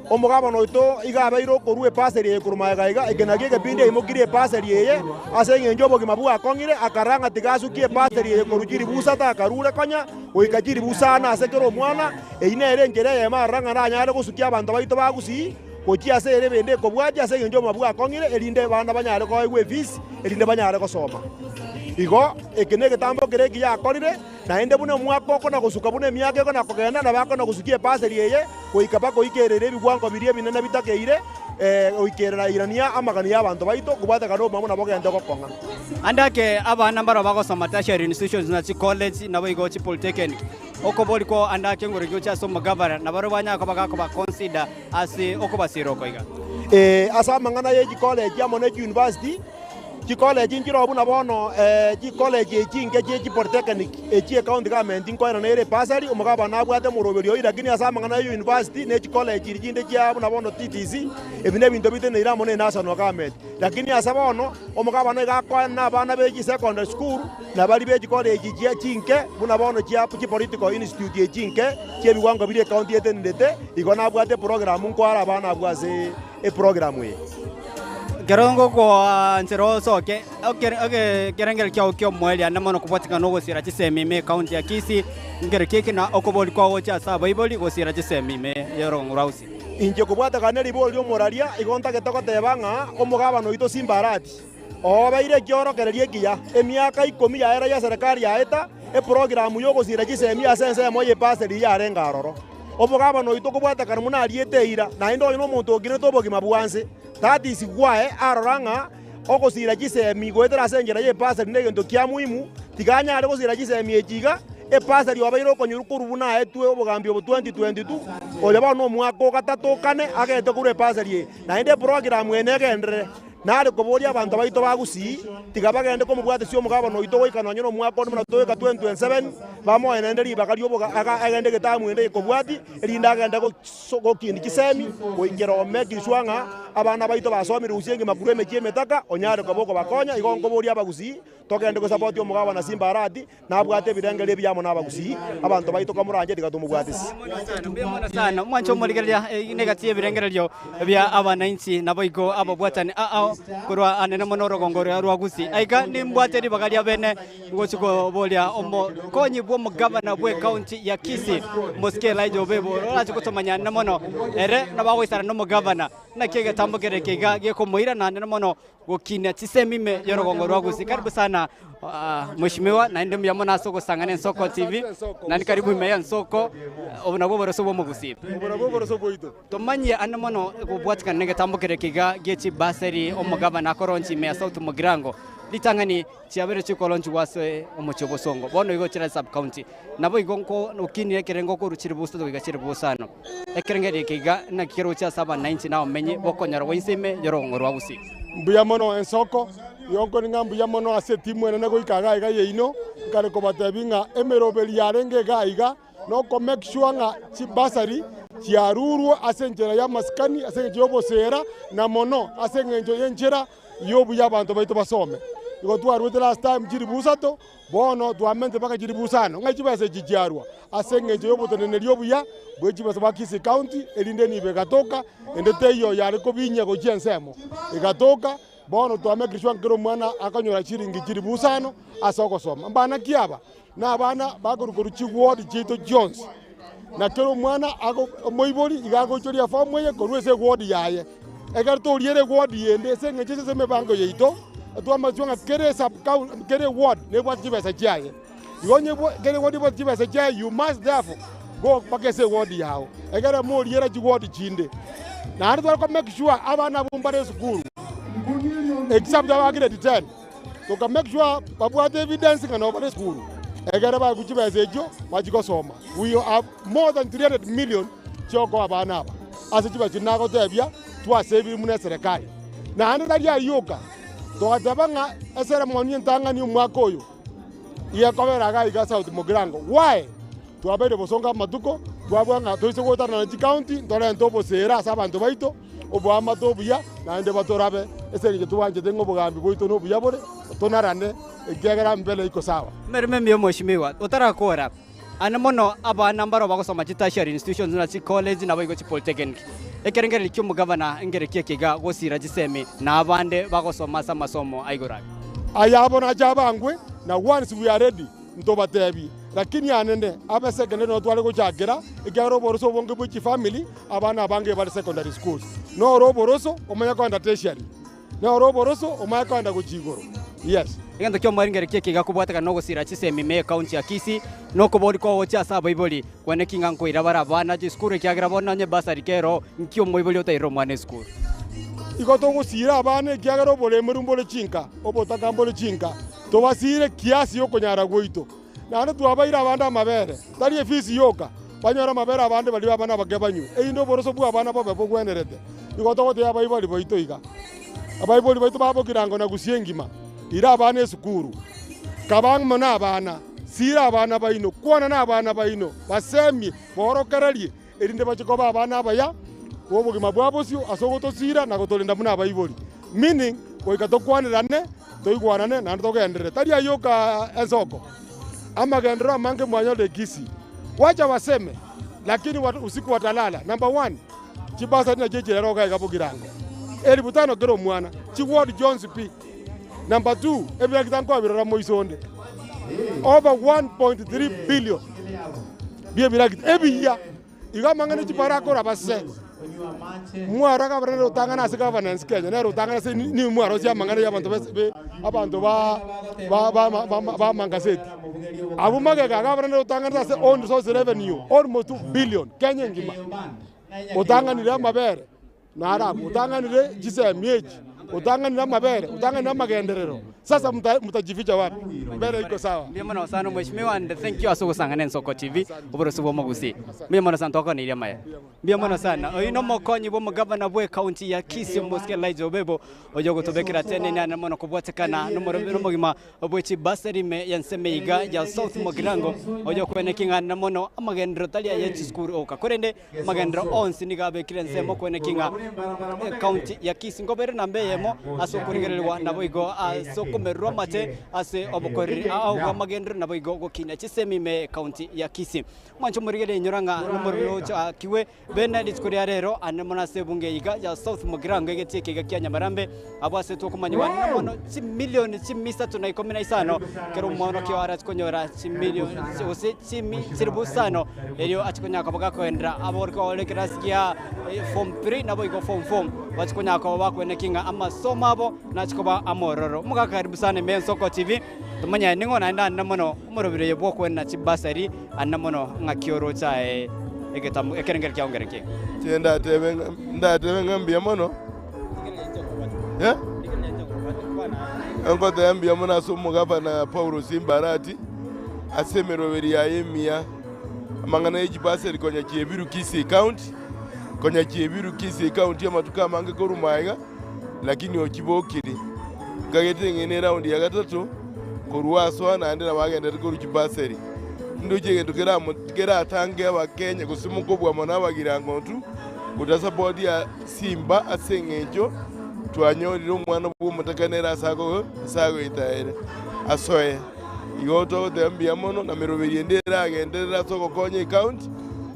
Omogabana oito iga abeire okorua ebasari eye korwa magega iga, eke nakio egepindi aimokirie ebasari eye ase engencho obogima bwakong'ire, akarora ng'a tiga asukie ebasari eye korwa chiribusa takarure konya goika chiribusa ane ase kera omwana. Eyio nere enchera eyemo arora ng'a nanyare gosukia abanto baito ba Gusii gochia ase ere ebende ekobwatia ase engencho obogima bwakong'ire, erinde abana banyare koegwa efees, erinde banyare gosoma. Igo eke negetambo kere ekiya akorire, naende buna omwaka oko na gosuka buna emiaka eko na kogenda, nabo akona gosukia ebasari eye goika bakoikerera ebigwango biria ebinene bitakeire goikerera irania amagani y'abanto baito, kobwatekana nobogima buna bogente gokong'a. Ande ake abana mbarabwo bagosoma tertiary institutions na chicollege naboigo chipolytechnic. Okobori kwao ande ake ngoro gochia ase omogavana, na barabwo banyare koba gakoba consider ase okobasiera oko iga. Ee, ase amang'ana ye chicollege amo ne chiuniversity, chicollege nchiroo buna bono chicollege echi inke chie chipolytechnic echi ecounty government nkoenana ere ebursary, omogabana nabwate omoroberio oyio lakini ase amang'ana ya university ne chicollege chiria chinde chia buna bono TTC, ebi nebinto biteneire amo ne national government. Lakini ase bono, omogabana iga akoenana abana be chisecondary school, na baria be chicollege chia chinke buna bono chia chipolitical institute echi inke chi'ebiwango biria ecounty etenerete, igo nabwate eprogram nkoara abana abwo ase eprogram eye. Ekero ngokoa nchera osoke, ekerengererio kiao ki'omoerio ande mono kobwatikana nogosiira chisemi ime ekaunti ya Kisii, nkereki eke na okoboria kwao gochia ase abaibori gosiira chisemi ime y'orogongo rwa Gusii. Inche kobwatekana neribori ri'omoraria, igo ntagete goteba ng'a omogabana oito Simba Arati obeire ekiorokererio ekiya. Emiaka ikomi yaera y'eserekari yaeta, eprogiramu y'ogosiira chisemi ase ensemo y'epaseri yarenge aroro. Omogabana oito kobwatekana buna ariete eira, naende oyo nomonto okinete obogima bwa nse. That is why arora ng'a ogosiira chisemi goetera ase enchera y'epaseri negento kia muhimu, tiga anyare gosiira chisemi echi iga, epaseri obeire okonyurwa korwa buna aetwe obogambi obo 2022, oyo bono nomwaka o gatato o kane agete korwa epaseri eye. Naende eprogram eye negenderere. Nare koboria abanto baito ba Gusii, tiga bagende komobwatesia omogabana oito goika nonye nomwaka onde buna togoika 2027, bamoe naende ribaga rioboga aga agende getamu ende ekobwati, erinde agende gokindia chisemi, goikera o making sure ng'a abana baito basomire Gusii engima korwa emechie emetaka, onyare koba okobakonya. Igo nkoboria Abagusii, togende gosupport omogabana Simba Arati, Nabwate ebirengererio ebiya amo nabagusii, abanto baito komoranche tiga tomobwatisi. Mbuya mono sana omwanche omorigereria negati y'ebirengererio bia abanainchi naboigo ababwatani ao korwa anene mono orogongo roria rwa Gusii. Aiga nimbwate ribaga ria bene ngochi koboria omokonyi bw'omogavana bw'ecounty ya Kisii Mosike Elijah Obebo orache gotomanya anene mono ere nabo agoisana nomogavana naki egetambo kere eke iga gekomoira naende mono Gokinia chisemi ime y'orogongo rwa Gusii. Karibu sana mheshimiwa, naende mbuya mono ase ogosang'ana Ensoko TV, naende karibu ime y'Ensoko, obo nabwo oboroso bw'omogusii. Obo nabwo oboroso bwaito. Tomanyie ande mono gobwatikana negetambo kere kiga gie chibasari omogabana akoronchi ime ya South Mugirango, ritang'ani chiabeire chikoronchigwa ase omochie o Bosongo, bono igo chire sub county. Naboigo nko okinie ekerengo korwa chiribu isato goika chiribu isano. Ekerengerio eke iga naki keroche ase abananchi na abamenyi b'okonyora gwa inse ime y'orogongo rwa Gusii. Mbuya mono ensoko, igo ng'a mbuya mono ase etimu enene goika iga iga yaino, nkare kobatebia ng'a emeroberi yarenge iga iga noko make sure ng'a chibasari chiarurwe ase enchera y'amasikani, ase engencho y'obosera, na mono ase engencho y'enchera y'obuya abanto baito basome. Igo twaruete last time chiribu isato, Bono twamentire mpaka chilifu isano, ng'a chibesa echi chiarua ase engencho y'oboteneneri obuya bwe chibesa bwa Kisii County, erinde enibo egatoka, ende teiyo yare kobinyia gochia ensemo, egatoka. Bono twamekire sure kera omwana akonyora chiringi chilifu isano ase ogosoma. Mbana ki aba? Na abana bakorwa korwa chiward chiaito chionsi, na kera omwana ago omoibori iga agoichoria efomu eye korwa ase eward yaye. Ekero toriere eward ende ase eng'encho ase emebango yaito, twamanywa ng'a kera esub county kera eward nebwate chibesa chiaye. Igo onye kera eward ebwate chibesa chiaye you must therefore go mpaka ase eward yago, ekere moriera chiward chinde. Naende tware ko make sure abana abwo mbare esukuru except aba grade ten, toka make sure babwate evidence ng'a nabo bare esukuru, ekere baegwe chibesa echio bachie gosoma. We have more than 300 million chiokoa abana aba. Ase chibesa chiria nagotebia, twasebire buna eserekari. Naende tari ayio oka, togateba ng'a eseremoni entang'ani omwaka oyo igekobera iga iga South Mugirango. Why? Twabeire bosongo amatuko, twabua ng'a toise goetanana chicounty, ntorente obosera ase abanto baito, oboamate obuya, naende batorabe ase eng'encho twanchete ng'a obogambi bwaito nobuya bore, tonarane, ekiagera mbele iko sawa. Emeremo emiya omweshimiwa, otarakora. Aye mono abana mbaro bagosoma chi tertiary institutions buna chi college naboigo chi polytechnic. Ekerengererio ki'omogavana nkereki eke iga gosira chisemi na abande bagosoma ase amasomo a igoro aya. Aya abo nache abangwe, na once we are ready ntobatebie. Lakini anende abe secondary noo tware gochakera, ekiagera oboroso obonge bwe chifamily, abana abange bare secondary schools. Noro oboroso omanye kogenda tertiary. Noro oboroso omanye kogenda gochia igoro. Yes. Egento ki'omorengererio ki'ekiga kobwatekana nogosira chisemi ime y'ecounty ya Kisii, nokoboria kogochia ase abaibori, kwane ki ng'a nkoira bare abana chisukuru ekiagera bono onye bursary kero, nki omoibori otairire omwana esukuru? Igo togosira abana ekiagera oboremeru mbore chinka, obotaka mbore chinka, tobasire kiasi y'okonyara gwaito. Naende twabaire abande amabere, tari efisi yoka, banyore amabere abande baria abana abake banywe, erinde oboroso bw'abana bobe bogwenerete. Igo togotebia abaibori baito iga, Abaibori baito ba bogirango na gusii engima, ira abana esukuru, kaba amo nabana, sira abana baino, kwana nabana baino, basemie, borokererie, erinde bache koba abana abaya b'obogima bwa bosio ase ogotosira na gotorenda buna abaibori. Meaning, goika tokwanerane, toigwanane, naende togenderere. Tari ayio oka ensoko. Amagenderero amange mwanyorire Kisii. Wacha waseme, lakini usiku watalala. Number one, chibasari nachio echirero iga iga bogirango. Elifu tano kera omwana, chiward chionsi pi. Number two, ebiagita nkobirora moiso onde over 1.3 billion bie ebiragita ebiya. Igo amang'ana chipara akora base mwaro gavana nere otang'ana ase governance Kenya nere otang'ana ase nigo mwarosia amang'ana ya abanto be abanto ba ba ba ba amangaseti. Abwo magega gavana nere otang'anete ase own source revenue almost 2 billion Kenya engima. Otang'anire amabere naro abwo, otang'anire chisemi echi, otang'anire amabere, otang'anire amagenderero. Sasa mtajificha wapi? Mbere iko sawa. Mbuya mono sana mheshimiwa and thank you ase ogosang'ana Ensoko TV oborosi bwa omogusii. Mbuya mono sana twakoraneirie amaya. Mbuya mono sana. Oyio nomokonyi bwa omogavana bwe county ya Kisii Omosike Elijah Obebo oyo ogotobekera tenene ane mono kobwatekana nomoroberi omogima bwe chibasari ime y'ensemo iga ya South Mugirango oyo okweneki ng'a mono amagenderero tari aye chisukuru oka korende Amagenderero onsi nigo abekire ensemo kweneki ng'a ekaunti ya Kisii ngoba ere namba eyemo ase okorigererigwa naboigo ase okomererwa amate ase obokoreri ao bw'amagenderero naboigo gokinia chisemi ime ekaunti ya Kisii. Mwanche omorigereria inyora ng'a nomorero ochakigwe bene rituko ria rero ande mono ase ebunge iga ya South Mugirango egetii eke iga kia Nyamarambe abwo ase tokomanyigwa mono chimilioni chimisato na ikomi na isano kera omworokia oye arache konyora chimilioni gose chimi chilifu isano erio ache konyara koba gakoendera aborokigwa bare ekerasi gia form 3 naboigo form 4 bache konyara koba bakoeneki ng'a amasomo abo nache koba amororo. Omogaka karibu sana ime Ensoko TV, tomanye ning'o naende ande mono omorobiri oyo bwa okoenena chibasari ande mono ng'aki oroche aye egetamu ekerengero kiao nkereki? Inche ndatebe ng'a ndatebe ng'a mbuya mono. Eh? Ngoteba mbuya mono ase omogavana Paulo Simbarati ase emeroberi yaye emiya, amang'ana ye chibasari konya chiebiru Kisii County, konya chiebiru Kisii County amatuko amange korwa magega, lakini ochibokiri. Nkagete ng'a ene eraundi ya gatato korwa asoa naende nabo agenderete korwa chibasari. Ndoche egento keramo keratange abakenya gose mokobua mono abagirangontu gotasapoti Simba ase engencho twanyorire omwana bw'omotaka nere ase agoita ere asoe. Igo togoteba mbuya mono na meroberi ende eragenderere ase ogokonya ecounty,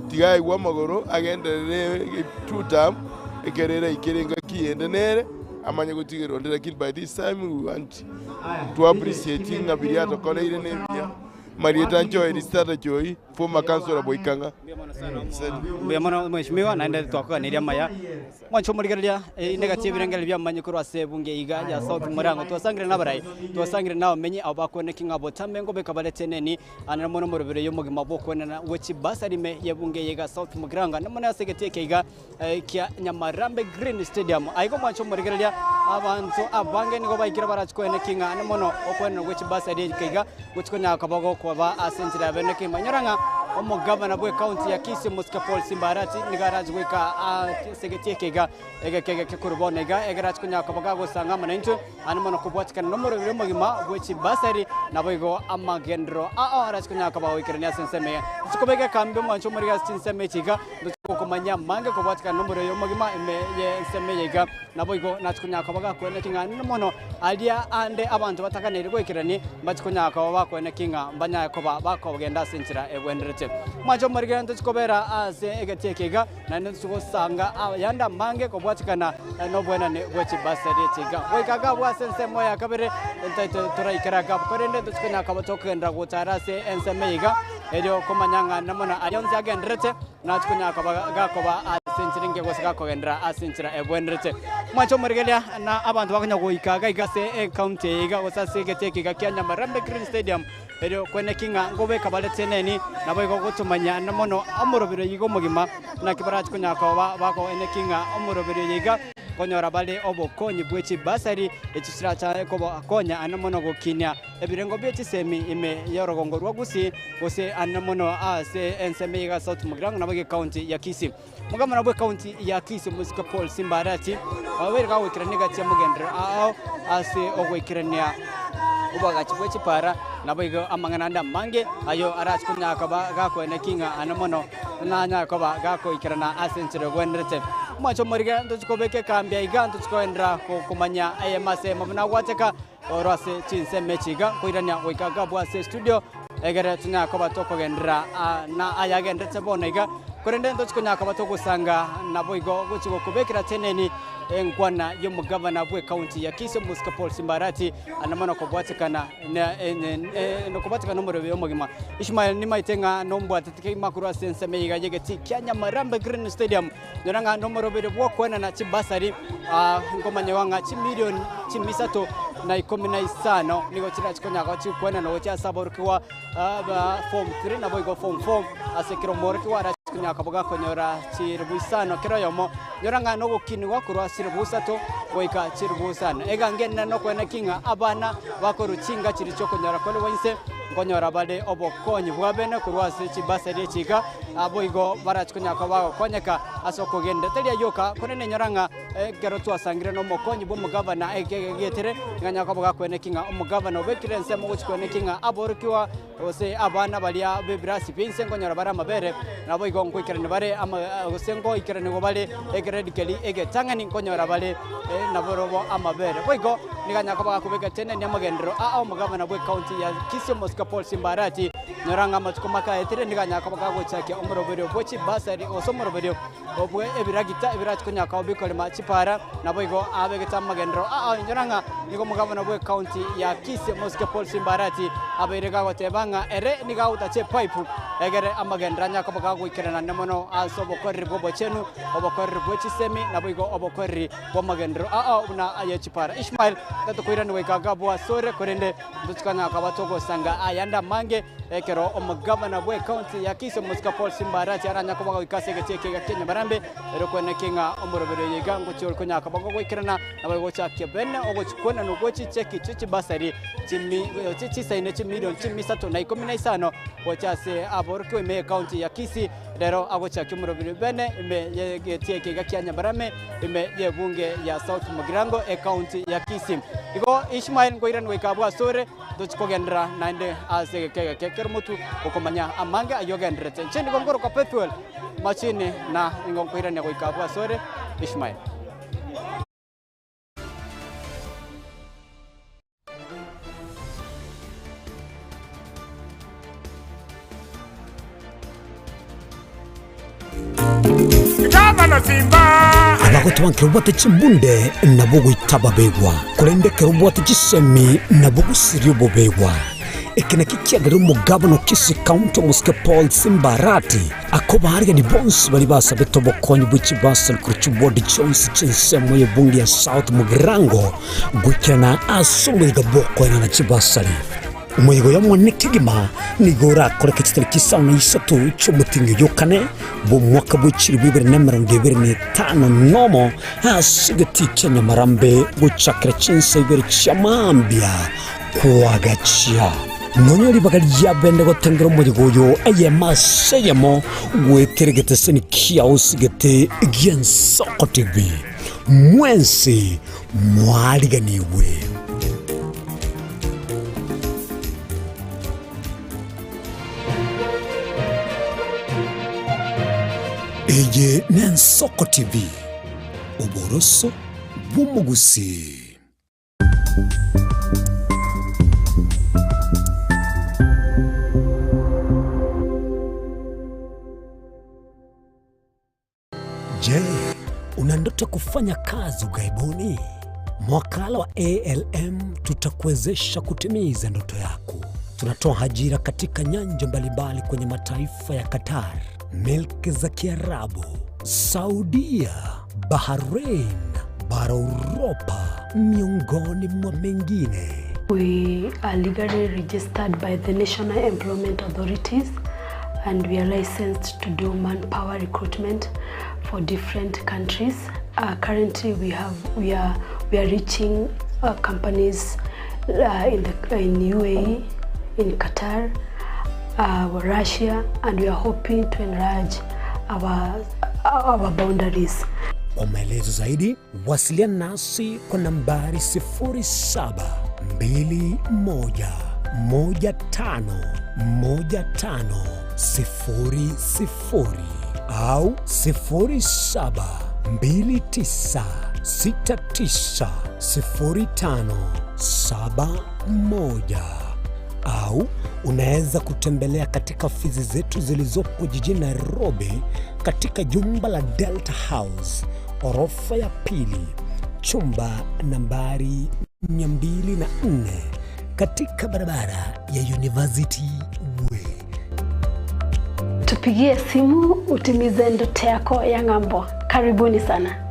tiga aigwe amagoro agenderere two term ekero eraikere engaki yende nere amanye gotigerwa onde lakini by this time we want to appreciate ng'a biria atokoreire nebiya. Marieta Nchoe Ristata Choi. Former councillor Boikang'a. Mbuya mono mheshimiwa naende twakoganirie amaya. Mwanche omorigereria negati ebirengererio biamanye korwa ase ebunge iga ya South Murango twasangire nabarai twasangire nabamenyi abo bakweneki ng'a botambe ngobeka bare teneni ande mono omorobere y'omogima bw'okwenena gwe chibasari ime y'ebunge eye iga South Mugirango ande mono ase egetii eke iga kia Nyamarambe Green Stadium. Aiga omwanche omorigereria abanto abange nigo baikire barachi koeneki ng'a ande mono okwenena gwe chibasari eke iga gochi konyara koba gokoba ase enchera ya bene kegima. Inyora ng'a omogavana bwe county ya Kisii Omosike Paul Simba Arati nigo arache goika ase egetii eke iga egeke egeke korwa bono iga egere ache konyara koba gagosanga amo naintwe ande mono kobwatikana nomoroberi omogima bwe chibasari naboigo amagenderero ao arache konyara koba goikerania ase ensemo eye. Tochi kobeka ekambi omwanche omorigereria ase chinsemo echi iga Okomanya amange kobwatikana nomorero oyo omogima ime y'ensemo eye iga, naboigo nachi konyara koba gakoeneki ng'a mono aria ande abanto bataganeiri goikerania, mbachi konyara koba bakoeneki ng'a mbanyare koba bakogenda ase enchera egwenerete. Mwanche omorigere ntochi kobera ase egetii eke iga, naende ntochi gosanga ayande amange kobwatikana nobwenani bwe chibasari echi iga. Goika iga abwo ase ensemo ya kabere, ntaete toraikera iga abwo, korende ntochi konyara koba tokogenderera gochara ase ensemo eye iga, Erio komanya ng'a namono aria onsi agendererete, nachie konyara koba gakoba ase enchera engiya gose gakogenderera ase enchera ebwenerete. Mwanche omorigereria na abanto bakonya goika iga iga ase ecounty eye iga gose ase egetii eke iga kia Nyamarambe Green Stadium, erio kweneki ng'a ngobeka bare cheneni, naboigo gotomanya namono omoroberi oyo iga omogima, naki barache konyara koba bakoeneki ng'a omoroberi oyo iga konyora bare obokonyi bwe chibasari echi chirache kobakonya ande mono gokinia Ebirengo bie chisemi ime y'orogongo rwa Gusii, gose ande mono ase ensemo eye ya South Mugirango nabo ekaunti ya Kisii. Omogabana bw'ekaunti ya Kisii Omosike Paul Simba Arati obeire kagoikerania egati ya mogenderero ao ase ogoikerania oboagachi bwe chipara naboigo amang'ana ande amange ayo arache konyara koba gakoeneki ng'a ande mono nanyare koba gakoikerana ase enchera egwenerete. Omwancho omorige ntochi kobeka ekambi aiga ntochi koenderera komanya eyemo ase eyemo buna agwateka Oro ase chinsemo echi iga nkoirania goika Gabu ase estudio. Egere tonyare koba tokogenderera na ayagenderete bono iga, korende ntochi konyara koba togosanga naboigo gochia gokobekera teneni enkwana y'omogavana bw'ecounty ya Kisii Omosike Paul Simba Arati ande mono kobwatekana kobwatekana nomorwebe omogima. Ishmael nimaete ng'a nombwatete kegima korwa ase ensemo eye iga y'egetii kia Nyamarambe Green Stadium. Nyora ng'a nomoroberi bw'okoenana chibasari, nkomanyigwa ng'a chimilioni chimisato na ikomi na isano nigo chirachi konya chikwenana gochia ase aborokigwa ba form 3 naboigo form 4 ase kera omworokigwa arachi konya koba gakonyora chiribu isano kera oyomo. Nyora ng'a nogokinigwa korwa chiribu isato goika chiribu isano. Egango enene nokoena ki ng'a abana bakorwa chinga chiria chiokonyora korwa inse nkonyora bare obokonyi bwa bene korwa ase chibasari echi iga. Naboigo barache konya koba bagokonyeka ase okogenda. Tari ayio oka, korende inyora ng'a ekero twasangire nomokonyi bw'omogavana egetere, nigo anyare koba gakweneki ng'a omogavana obekire ensemo gochia kweneki ng'a aborokigwa gose abana baria b'ebirasi bia inse nkonyora bare amabere, naboigo nkoikerania bare ama gose ngoikeranigwa bare egrade keria egetang'ani nkonyora bare nabarobwo amabere. Boigo nigo anyare koba gakobeka teneni amagenderero aa omogavana bw'ecounty ya Kisii Omosike Paul Simba Arati. Nyora ng'a amatuko makaetire nigo anyare koba kagochakia omoroberio bwe chibasari gose omoroberio bwe ebiragita ebirache konya koba bikorema chipara, naboigo abegete amagenderero aa. Nyora ng'a nigo omogavana bwe county ya Kisii Omosike Paul Simba Arati abeire gagoteba ng'a ere nigo agotacha epipe egere amagenderero anyare koba kagoikerana naende mono ase obokoreri bw'obochenu, obokoreri bwe chisemi, naboigo obokoreri bw'amagenderero aa buna aye chipara. Ishmael tatokoirani goika Gabwa asore korende Ntochikanya koba togosanga ayande amange ekero omogavana bw'ecounty ya Kisii Omosike Paul Simba Arati aranya koba goika ase egetii eke kia Nyamarambe ere kweneki ng'a omoroberi oyo iga ngochia ore konya koba gogoikerana nabo gochakia bene ogochikwenanwa gwe chicheki chie chibasari chimi chisaine chimilion chimisato na ikomi na isano gocha ase aborokigwa ime y'ecounty ya Kisii rero agochakia omoroberi bene ime y'egetii eke iga kia Nyamarame ime y'ebunge ya South Mugirango, ecounty ya Kisii. Igo Ishmael nkoirana goika abwo asore, tochi kogenderera naende ase egeka egeke kere omotwe okomanya amange ayio ogendererete. Inche nigo nkorokwa Pethuel Machini na nigo nkoirania goika abwo asore Ishmael. Abagotoba nkero obwate chimbunde nabo ogoita ababegwa, korende ekero obwate chisemi nabo ogosiria obobegwa. Eke nakio kiagerire omogabana o Kisii County omosike Paul Simba Arati akobaarigania bonsi baria basabete obokonyi bwe chibasari korwa chiward chionsi chi'ensemo y'ebunge ya South Mugirango goikerana ase omoyega bw'okoenana chibasari. Omoyega oyo omonene kegima nigo orakoreke chitariki isano na isato chi'omotienyi oyo o kane bw'omwaka bwe chilifu ibere na emerongo ebere na etano nomo, ase egetii kia Nyamarambe gochakera chinsa ibere chia mambia kwagachia. Nonya ribaga riabende gotengera omoyega oyo eyemo ase eyemo goetera egeteseni kiao ase egete gi'ensoko TV. Mwensi mwariganigwe. Eye n'Ensoko TV, oboroso bw'omogusii. Je, una ndoto ya kufanya kazi ughaibuni? Mwakala wa ALM tutakuwezesha kutimiza ndoto yako. Tunatoa ajira katika nyanja mbalimbali kwenye mataifa ya Qatar, milki za Kiarabu, Saudia, Bahrain, bara Uropa, miongoni mwa mengine. We are legally registered by the National Employment Authorities and we are licensed to do manpower recruitment for different countries. Uh, currently we have we are we are reaching uh, companies uh, in the in UAE, in Qatar, uh, Russia and we are hoping to enlarge our our boundaries. Kwa maelezo zaidi wasiliana nasi kwa nambari 0721151500 au 0729690571. Au unaweza kutembelea katika ofisi zetu zilizopo jijini Nairobi katika jumba la Delta House, orofa ya pili, chumba nambari 204 katika barabara ya University Way. Tupigie simu utimize ndoto yako ya ng'ambo. Karibuni sana.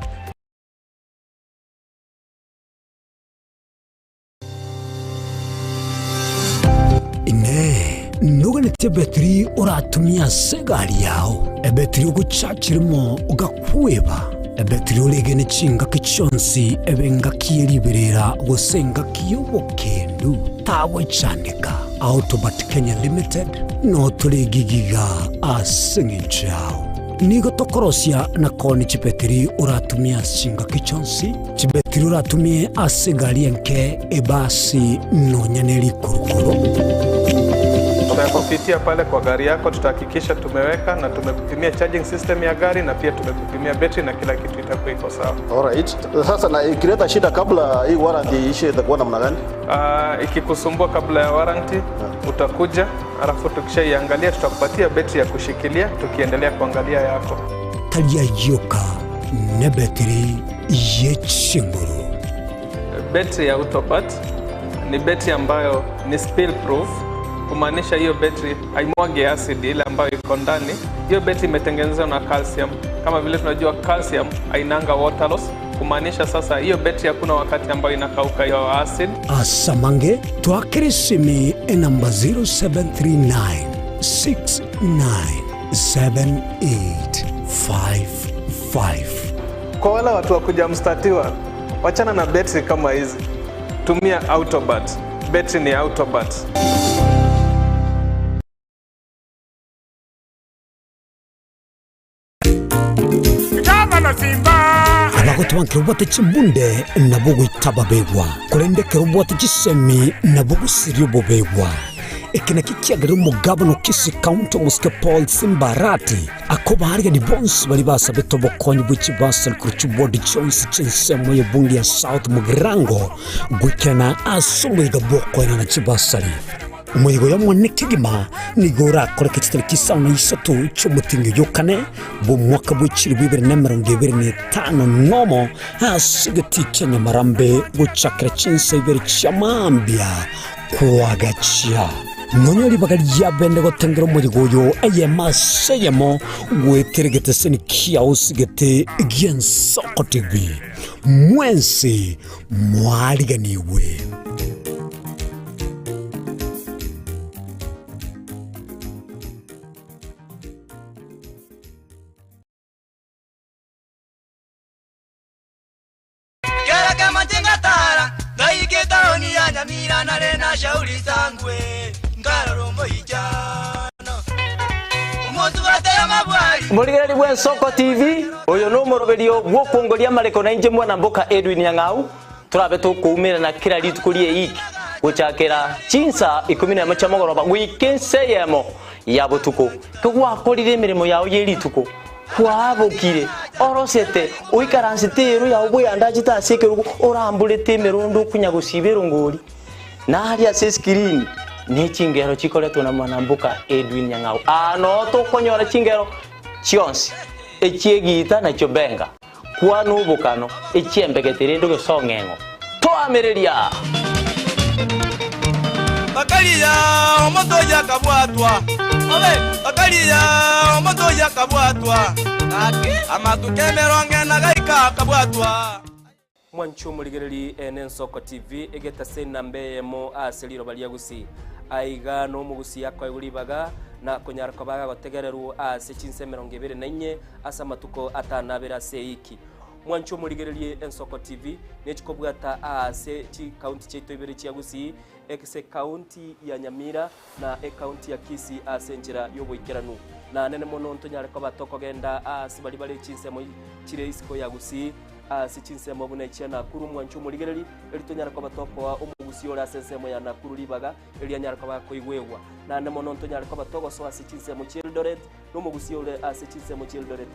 Inee! Noganetie ebetiri oratumie ase egari yao, ebetiri ogochachera imo ogakweba, ebetiri oregene chingaki chionsi ebe engaki ye riberera gose engaki y'obokendu? Tagochandeka. Autobat Kenya Limited noo tore egigiga ase engencho yao. Nigo tokorosia na koonia chibetiri oratumie ase chingaki chionsi, chibetiri oratumie ase egari enke, ebasi, nonya ne rikurukuru. Tutakupitia pale kwa gari yako, tutahakikisha tumeweka na tumekupimia charging system ya gari na pia tumekupimia betri na kila kitu itakuwa iko sawa. Alright. Sasa na ikileta shida kabla hii warranty iishe itakuwa namna gani? Ikikusumbua kabla ya warranty utakuja, alafu tukishaiangalia tutakupatia betri ya kushikilia tukiendelea kuangalia yako. Tari ayio oka, nebetiri ye chinguru. Betri ya Autopat ni betri ambayo ni spill proof, kumaanisha hiyo betri haimwagi acid ile ambayo iko ndani. Hiyo betri imetengenezwa na calcium. Kama vile tunajua calcium hainanga water loss, kumaanisha sasa hiyo betri hakuna wakati ambayo inakauka hiyo acid. Asamange twakere esimi enamba 0739 697855. Kwa wale watu wa kuja mstatiwa, wachana na betri kama hizi, tumia Autobat. Betri ni Autobat. Abagotu ba nkero obwate chimbunde nabo goita babegwa, korende ekero obwate chisemi nabo gosiria obobegwa. Eke nakio kiagerire omogabana o Kisii County omosike Paul Simba Arati akobaarigani bonsi baria basabete obokonyi bwe chibasari korwa chiward chionsi chi'ensemo y'ebunge ya South Mugirango goikerana ase omoyega bw'okoenana chibasari. Omoyega oyo omonene kegima nigo orakoreke chitariki isano na isato chi'omotienyi oyio o kane bw'omwaka bwe chilifu ibere na emerongo ebere na etano nomo ase egetii kia Nyamarambe gochakera chinsa ibere chia mambia kwagachia. Nonya ribaga riabende gotengera omoyega oyo eyemo ase eyemo goetera egeteseni kiao ase egete gi'ensoko TV. Mwensi mwariganigwe. Kera kamache ngatara ngaika etaoni ya Nyamira nare na shauri sangwe nkarora omoichano omosubate amabwari. Omorigereria bw'Ensoko TV, oyo nomoroberio bw'okwongoria amareko na inche mwana mboka Edwin Nyang'au, torabe tokoumerana kera rituko ri'eiki gochakera chinsa ikomi nemo chia mogoroba goika ense eyemo ya botuko. Kegwakorire emeremo yao ye rituko, Kwabokire, orosete, oikaransete eero yao bweyandachete ase ekerogo, oramborete emerondo okonya gosiba erongori, na aria ase eskirini ne chingero chikoretwa na mwanamboka Edwin Nyang'au. Aa noo tokonyora chingero chionsi, echi'egiita na chiobenga, kwana obokano, echi'embegete rende ogesong'eng'o. Toamereria! Bakaria omonto oyio akabwatwa, bakaria omonto oyio akabwatwa, amatuko emerongo ena gaika akabwatwa. Mwanche omorigereri ene Ensoko TV egetase enamba eyemo ase riroba ria Gusii. Aiga nomogusii akoegwa ribaga na konyara koba agotegererwa ase chinsa emerongo ebere na inye ase amatuko atano abere ase eiki. Mwanche omorigererie Ensoko TV nechikobwata aase chikaunti chiaito ibere chia Gusii, ase ekaunti ya Nyamira na ekaunti ya Kisii ase enchera y'oboikeranu. Na nene mono ntonyare koba tokogenda aase baria bare chinsemo chire isiko ya Gusii, ase chinsemo buna echia Nakuru. Mwanche omorigereri, erio tonyare koba tokoa omogusii ore ase ensemo ya Nakuru ribaga erio anyare koba akoigwegwa. Naende mono ntonyare koba togosoa ase chinsemo chi'Eldoret, na omogusii ore ase chinsemo chi'Eldoret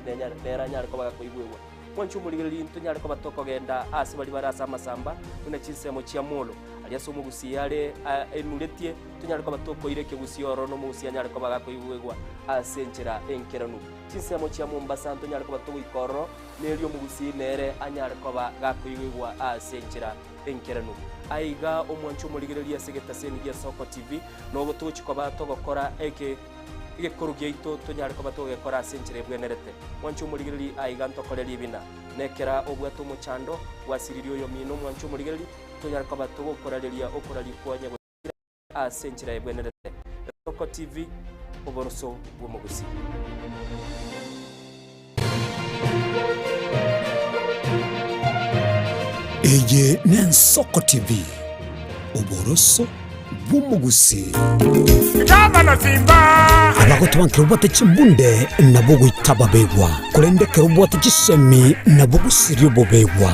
nere anyare koba gakoigwegwa. Mwanche omorigereria, ntonyare koba tokogenda aase baria bare ase amasamba, buna chinsemo chia Molo. Aria ase omogusii are enuretie, tonyare koba tokoira ekegusii ororo na omogusii anyare koba gakoigwegwa ase enchera enkeranu. Chinsemo chia Mombasa ntonyare koba togoika ororo, na erio omogusii nere anyare koba gakoigwegwa ase enchera enkeranu. Aiga omwanche omorigereria ase egetaseni gia Soko TV, nobo togochia koba togokora eke egekoro giaito tonyare koba togegekora ase enchera ebwenerete. Mwanche omorigereria aiga ntokore ribina, na ekera obwate omochando, gwasiririe oyomino omwanche omorigereria, Tonyare koba togokorareria okoraria kwa nyagosira ase enchera ebwenerete. Esoko TV, oboroso bw'omogusii. Eye n'Ensoko TV, oboroso bw'omogusii. Abagotu bankere obwate chimbunde nabwo goita babegwa, korende ekero obwate chisemi nabwo gosiria obobegwa.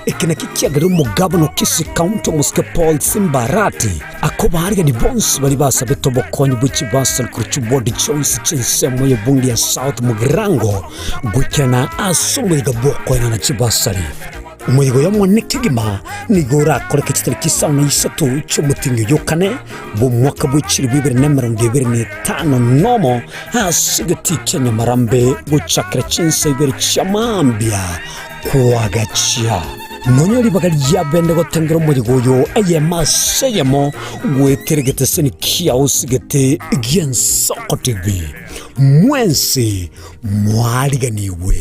Eke nakio kiagerire omogabana o Kisii County omosike Paul Simba Arati akobaarigania bonsi baria basabete obokonyi bwe chibasari korwa chiward chionsi chi'ensemo y'ebunge ya South Mugirango goikerana ase omoyega bw'okoenana chibasari. Omoyega oyo omonene kegima nigo orakoreke chitariki isano na isato chi'omotienyi oyo o kane bw'omwaka bwe chilifu ibere na emerongo ebere na etano nomo ase egetii kia Nyamarambe gochakera chinsa ibere chia mambia kwagachia. Nonya ribaga riabende gotengera omoyega oyo eyemo ase eyemo goetera egeteseni kiao ase gi'Ensoko TV. Mwensi mwariganigwe.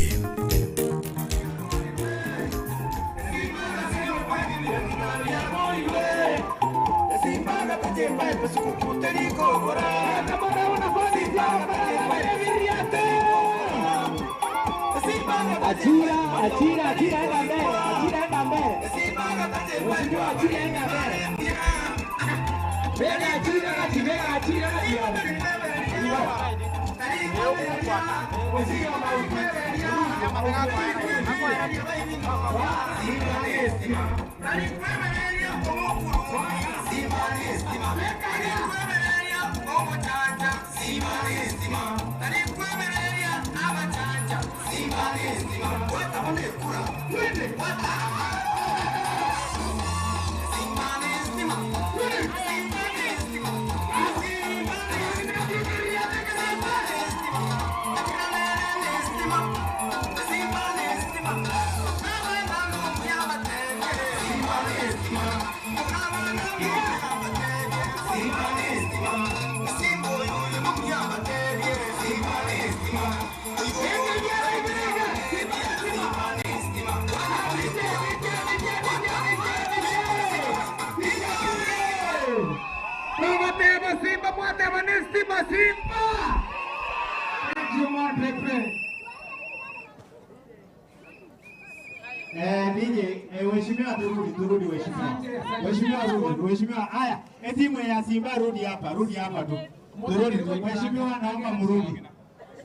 Eh, DJ, eh, mheshimiwa turudi, turudi mheshimiwa. Mheshimiwa rudi, mheshimiwa haya, eh, timu ya Simba rudi hapa, rudi hapa tu. Turudi tu. Mheshimiwa naomba mrudi.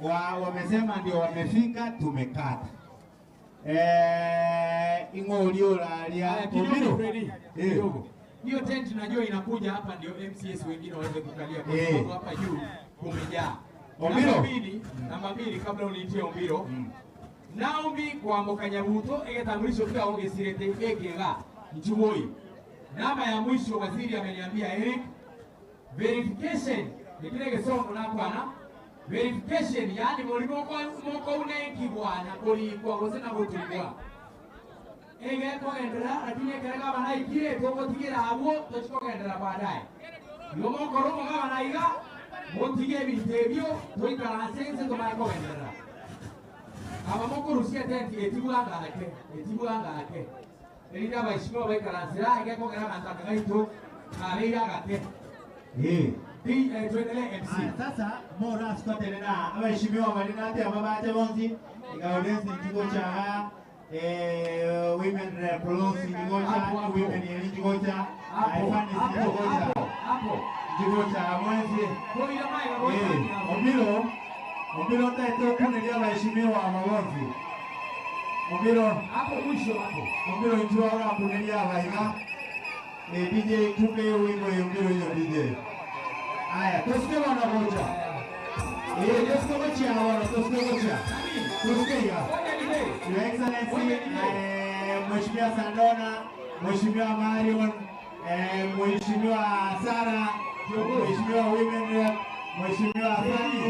Wa, wamesema ndio wamefika tumekata. Eh, ing'ori uraria Kidogo, Omiro. Freddy, Eh. kidogo. Hiyo tent najua inakuja hapa ndio MCS wengine waweze kukalia kwa Eh. sababu hapa juu kumejaa. Ombiro. Namba mbili, namba mbili kabla uniitie Ombiro. Naomi kwamboka Nyabuto egetambulisho kia ogesirete gekega nchuboi. Namba ya mwisho waziri ameniambia Eric verification ni kile kisomo nakwana verification yani mulimo kwa moko unenkibwana kulikwa gose na gutugwa egekogendera lakini ekere gabana aikire tugotigera abwo tochikogendera baadaye igo mokorwo omogabana iga motige ebinto ebio toikaranse ense tomanye kogenderera aba mokorusia tenti etibwangake etibwangake erinde abaishimiwa baikaransera egekogera abanto aka gaito kabeire agake Eh. Tuendelee MC. Aya, sasa mora sikoterera abaheshimiwa balinate ababache bonsi ikaolensi nchigochaga eh, women rep Rose nchigocha women eri nchigocha Ifanis nchigocha nchigocha mwensi eh, Omiro Omiro taete okuneria abaheshimiwa aba bonsi Omiro hapo mwisho hapo Omiro inchwa orakuneria abaiga eh, DJ tupe wimbo ya Omiro hiyo DJ Aya, tusikie bwana kocha. Eh, tusikie kocha bwana, tusikie kocha. Tusikie ya. Your Excellency, eh, Mheshimiwa Sandona, Mheshimiwa Marion, Eh, Mheshimiwa Sara, Mheshimiwa Women Rep, Mheshimiwa Fani,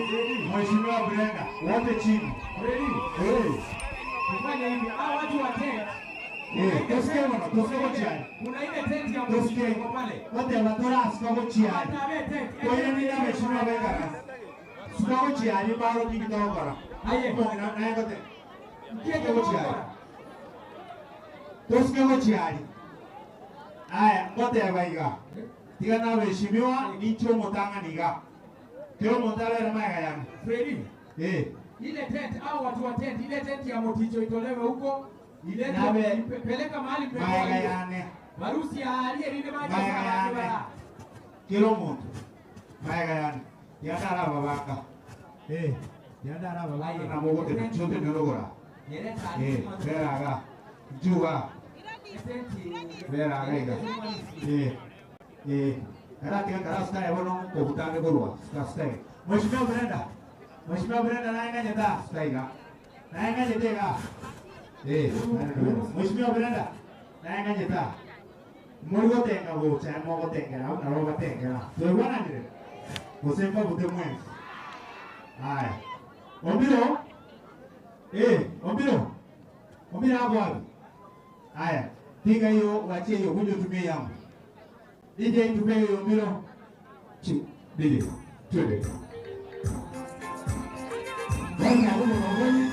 Mheshimiwa Brenda, wote chini. Eh. Tufanye hivi, hao watu wa tent. Eh, tusikie bwana, tusikie gochiari. Kuna ile tent ya Tusikie. mheshimiwa iko pale. Wote batora sika gochiari. Kwa hiyo nina mheshimiwa Brenda. Sika gochiari baro kingi tokora. Aye. Mbona na ngote. Kieke gochiari. Tusikie gochiari. Aya, ngote baiga. Tiga na mheshimiwa nicho mutang'aniga. Kero mutabere maega yangu. Freddy. Eh. Ile tent au watu wa tent, ile tent ya Moticho itolewe huko. Ilete Nabe. ipe- peleka mahali Maega mmetoa hiyo. yane. Barusi ya aliye lile maji Maega sana yane. bara. Kero muntu. Maega yane. Yandara babaka. Eh. Yandara babaka na mogote chote nyorogora. Eh, beraga. Njuga. Beraga iga. Eh. Eh. Karate karasta ebono kobutange korwa. Kasta. Mheshimiwa Brenda. Mheshimiwa Brenda naye nganyeta staiga. Naye nganyeta iga. Eh, Mheshimiwa Brenda. Naye nganyeta. Muri gotenga gocha mogotengera nabo batengera. Twebwananire. Gosemba bute mwenzi. Haya. Ombiro. Eh, Ombiro. Ombiro hapo wapi? Haya. Piga hiyo, wachie hiyo, kuja utumie yangu. DJ tumie hiyo Ombiro. Chi, DJ. Twende. Bwana, huyo mwenye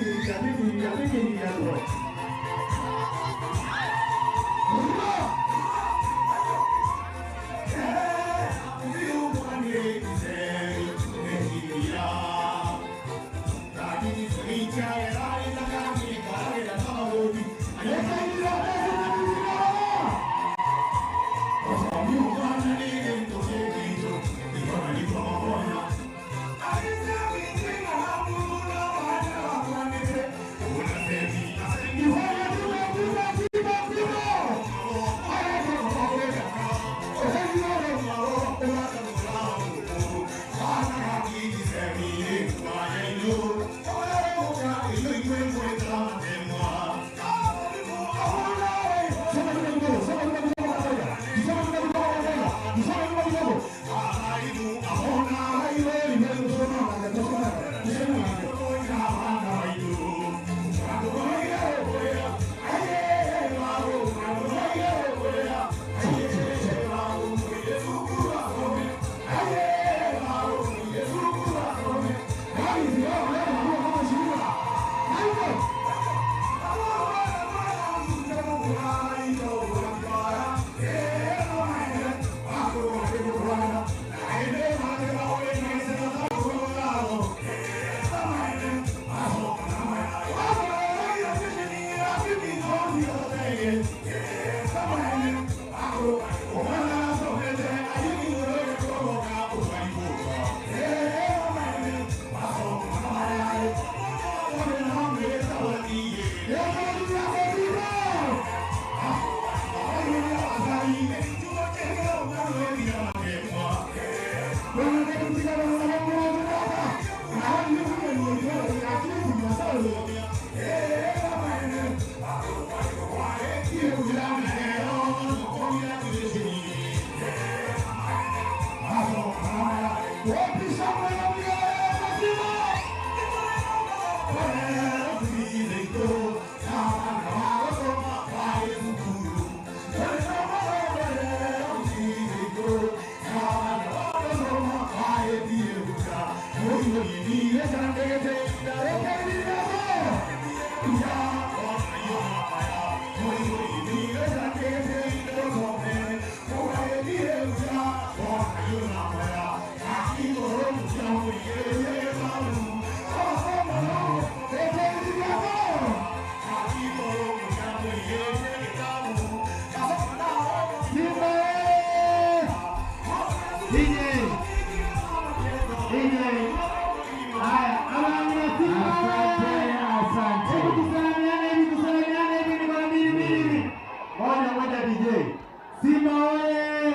Simba oye!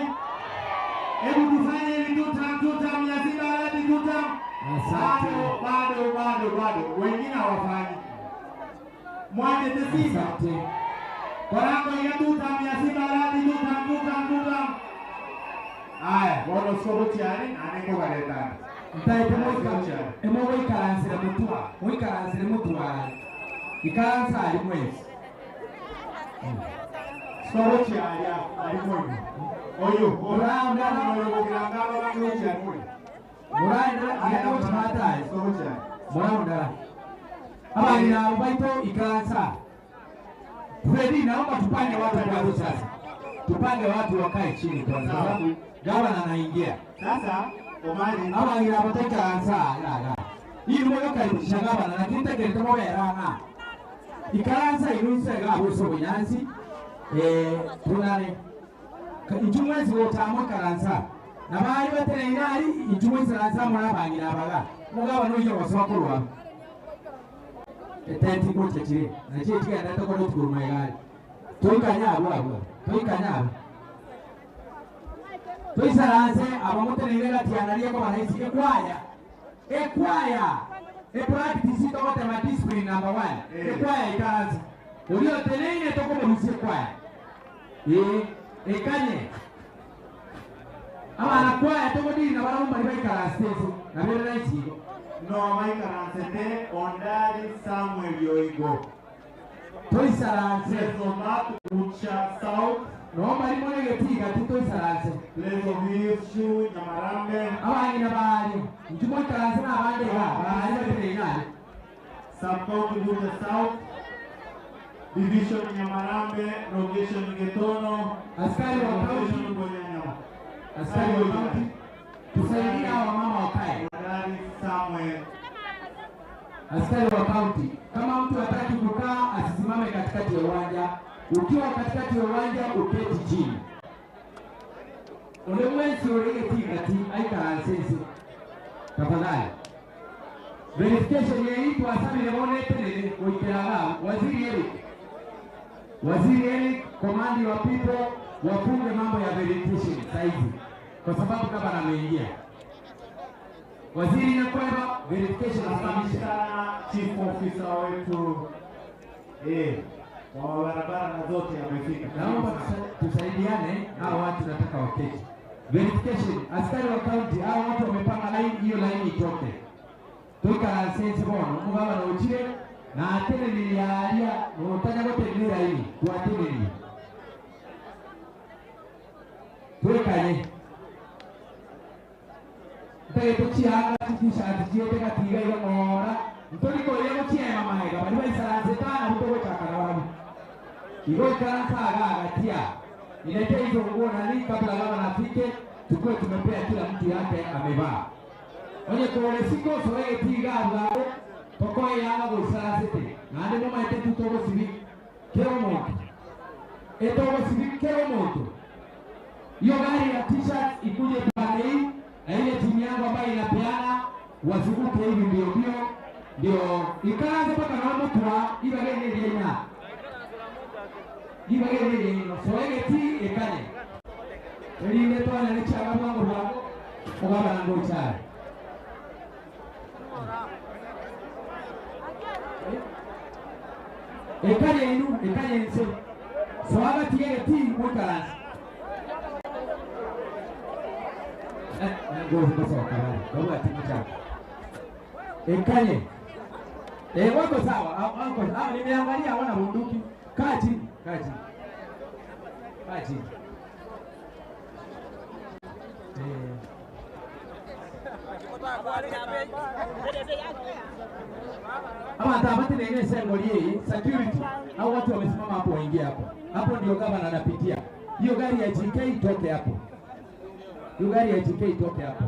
Hebu tufanye hivi tutam tutam ya Simba hadi tutam. Bado bado bado bado, wengine hawafanyi. Mwanje the Simba. Korango iga tutam ya Simba Arati tutam tutam tutam. Aya, bono sobo chiare nane kogaretana. Ntaete moika emogoikaransire mutwa moikaransire mutware ikaransa ari mwesi Sobo chiare ari mwenyu. Oyo, oranda oyo gokirangano bangi chiare mwenyu. muraenda agenda gochimatae Sobo chiare. muraundara abang'ina abo baito ikaransa Fredi, naomba tupange watu kwanza sasa, tupange watu wakae chini kwanza, kwa sababu gavana anaingia Sasa Omari abang'ina abo taikaransa yaga iri moyokaribisha gavana lakini tekerete moberana ikaransa irunsega abuso bunyansi eh, tunare injumwezi gotamo ikaransa na bari batereire ari injumwe ikaransa muri abang'ina abaga mugabana oyo gosokorwa etenti gochechire nakio chigenda tokore tukuruma egari toikanya abo abo toikanya abo toisaranse abamutereire gatianarie kobaraisi ekwaya ekwaya epractice togotema discipline number one ekwaya ikaranse orio teneine tokomorusia ekwaya ii ekanye abana kwaya togodiri na barabo bari baikaranse ase nabere naisigo no maikaransete Ondari Samuel Yoigo. Toisaranse. Lezomat Ucha South. No bari mone getiga ti toisaranse. Place of issue Nyamarambe. Abang'ina bari njumo ikaranse na abande ga bari batereine Sub County Bucha South. Division Nyamarambe, location Getono. Askari wa county. Location Bonyanyama. Askari wa county. Tusaidie hawa mama wakae. Ondari Samuel. Askari wa county, kama mtu hataki kukaa asisimame katikati ya uwanja. Ukiwa katikati ya uwanja uketi chini. Ulimwensi uligeti aikaransensi. Tafadhali. Verification yeitwa asabire bonete goikeraga waziri Eric. Waziri Eric, komandi wa people wafunge mambo ya verification saizi, kwa sababu kama ameingia waziri Nyakweba, verification Asante asimamishe. sana chief officer wetu eh, wa barabara na zote amefika. Naomba tusaidiane, hawa watu nataka waketi. Verification, askari wa county, hawa watu wamepanga line, hiyo line itoke. Tuikaransense bono mugaba nochire na ateneneri aria notanya gotenenera line twateneneri twekanye ntagete chianga chitishati chiete gatiga iga ng'ora ntorikoria gochiema maega bari baisaranse tana butogochaka na babu igo ikaransa aga agatia ilete hizo nguo nani kabla gavana afike tukuwe tumepea kila mtu yake amevaa onye kore siko soege tiga abwabo tokoe yanga goisaransete naende momaete tutogosibi kera omonto etogosibi kera omonto hiyo gari ya t-shirt ikuje pande hii na ile timu yangu ambayo inapeana wazunguke hivi mbio mbio, ndio ikaanza mpaka naomutwa ibagene lyenya ibagene lyenya soege ti ekanye elinde twana nekyaba bwangu bwangu ogabana ngokyale ekanye inu ekanye nse soaga tigege ti mwikaransi ekanye eh, wako sawa, wako sawa. Nimeangalia hawana bunduki. Kaa chini, kaa chini, kaa chini. Eh. Ama tabati na ile sengo hii security au watu wamesimama hapo waingie hapo. Hapo ndio gavana anapitia. Hiyo gari ya GK itoke hapo. Hiyo gari ya GK itoke hapo.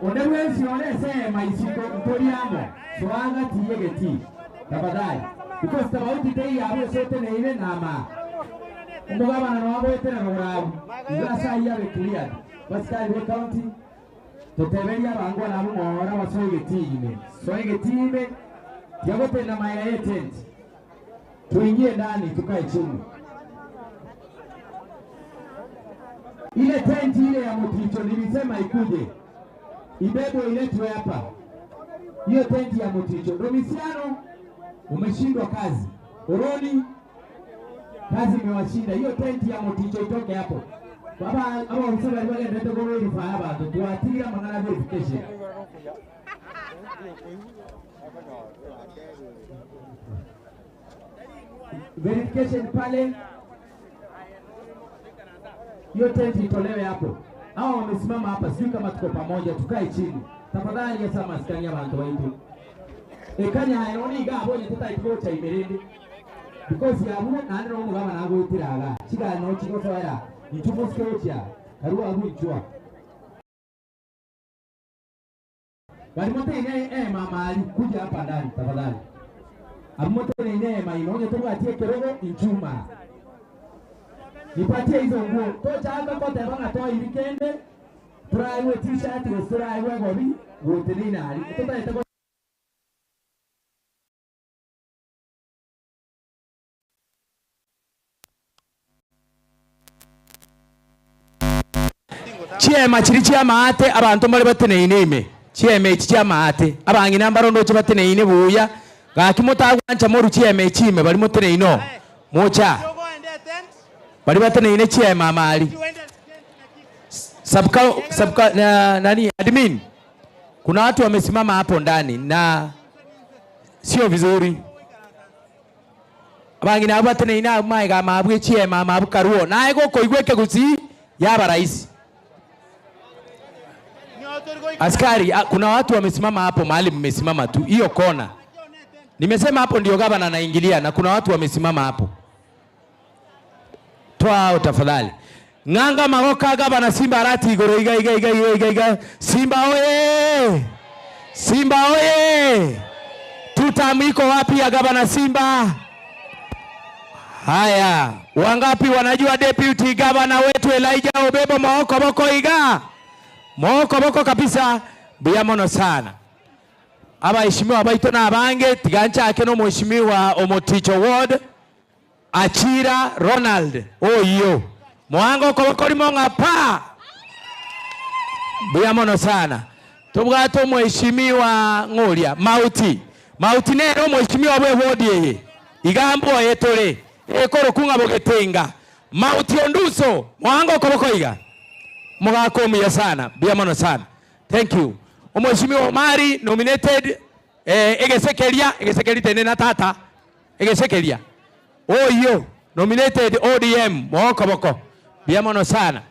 Onde wesi olesema isiko ntoriamo soanga tiyegeti tafadhali because tofauti tei yabo sote ne ile nama omugabana nowabwetera nogurabu sasa yabe cleared basikari be county toteberia abangwa nabo ng'ora basoegeti ime soegeti ime tiagotenda maera ye tent tuingie ndani tukae chini ile tenti ile ya Muticho nilisema ikuje ibebwe iletwe hapa, hiyo tenti ya Muticho. Domisiano umeshindwa kazi, Oroni Kazi imewashinda. Hiyo tent ya Moticho itoke hapo. Baba abaofisa bari bagenderete ko verify abanto twatigire amang'ana verification. Verification pale, hiyo tent itolewe hapo. Hao wamesimama hapa, sijui kama tuko pamoja, tukae chini tafadhali. Asa maskani abantu baitu ekanya hayo ni gabonye tutaikocha imirindi because yabu nande no mugaba nagwitiraga chigari no chigotoera inchumusikeocha karuwa agwinchwa Barimoteine ema mali kuja hapa ndani tafadhali. Amumoteine ema inoje tubwatie kirogo inchuma. Nipatie hizo nguo. Tocha anga kote banga toa irikende. Turaiwe t-shirt turaiwe gobi gotelina ali. Tutaita Chiema chiria chi'amaate abanto mbare bateneine ime, chiema echi chi'amaate, abang'ina mbarondoche bateneine buya, gaki motagwancha morue chiema echi ime baria moteneine oo, mocha baria bateneine chiema amari. Sub sub na, nani admin, kuna watu wamesimama hapo ndani na sio vizuri. Abang'ina abwo bateneine abwo maega amabwe chiema amabwe karuo naye gokoigwa ekegusii yaba rahisi. Askari, kuna watu wamesimama hapo mahali mmesimama tu, hiyo kona. Nimesema hapo ndio gavana anaingilia na kuna watu wamesimama hapo. Toa hao tafadhali. Ng'anga magoka gavana Simba Arati igoro iga iga iga iga iga iga. Simba oye! Simba oye! Tutam iko wapi ya gavana Simba? Haya, wangapi wanajua deputy governor wetu Elijah Obebo Mooko boko iga? Mooko boko kabisa buya mono sana. Abaheshimiwa baito na abange tiganchake no mheshimiwa Omoticho Ward Achira Ronald oyo. Mwango koboko rimo pa. Buya mono sana. Tobwato mheshimiwa Ng'oria Mauti. Mauti nero mheshimiwa bwe ward eye. Igambo yetore. Ekoro kunga bogetenga. Mauti Onduso mwango koboko iga. Mugakomia sana. Buya mono sana. Thank you. Mheshimiwa Omari nominated egesekeria egesekeri tene na tata egesekeria oyo nominated ODM mwoko boko bia mono sana.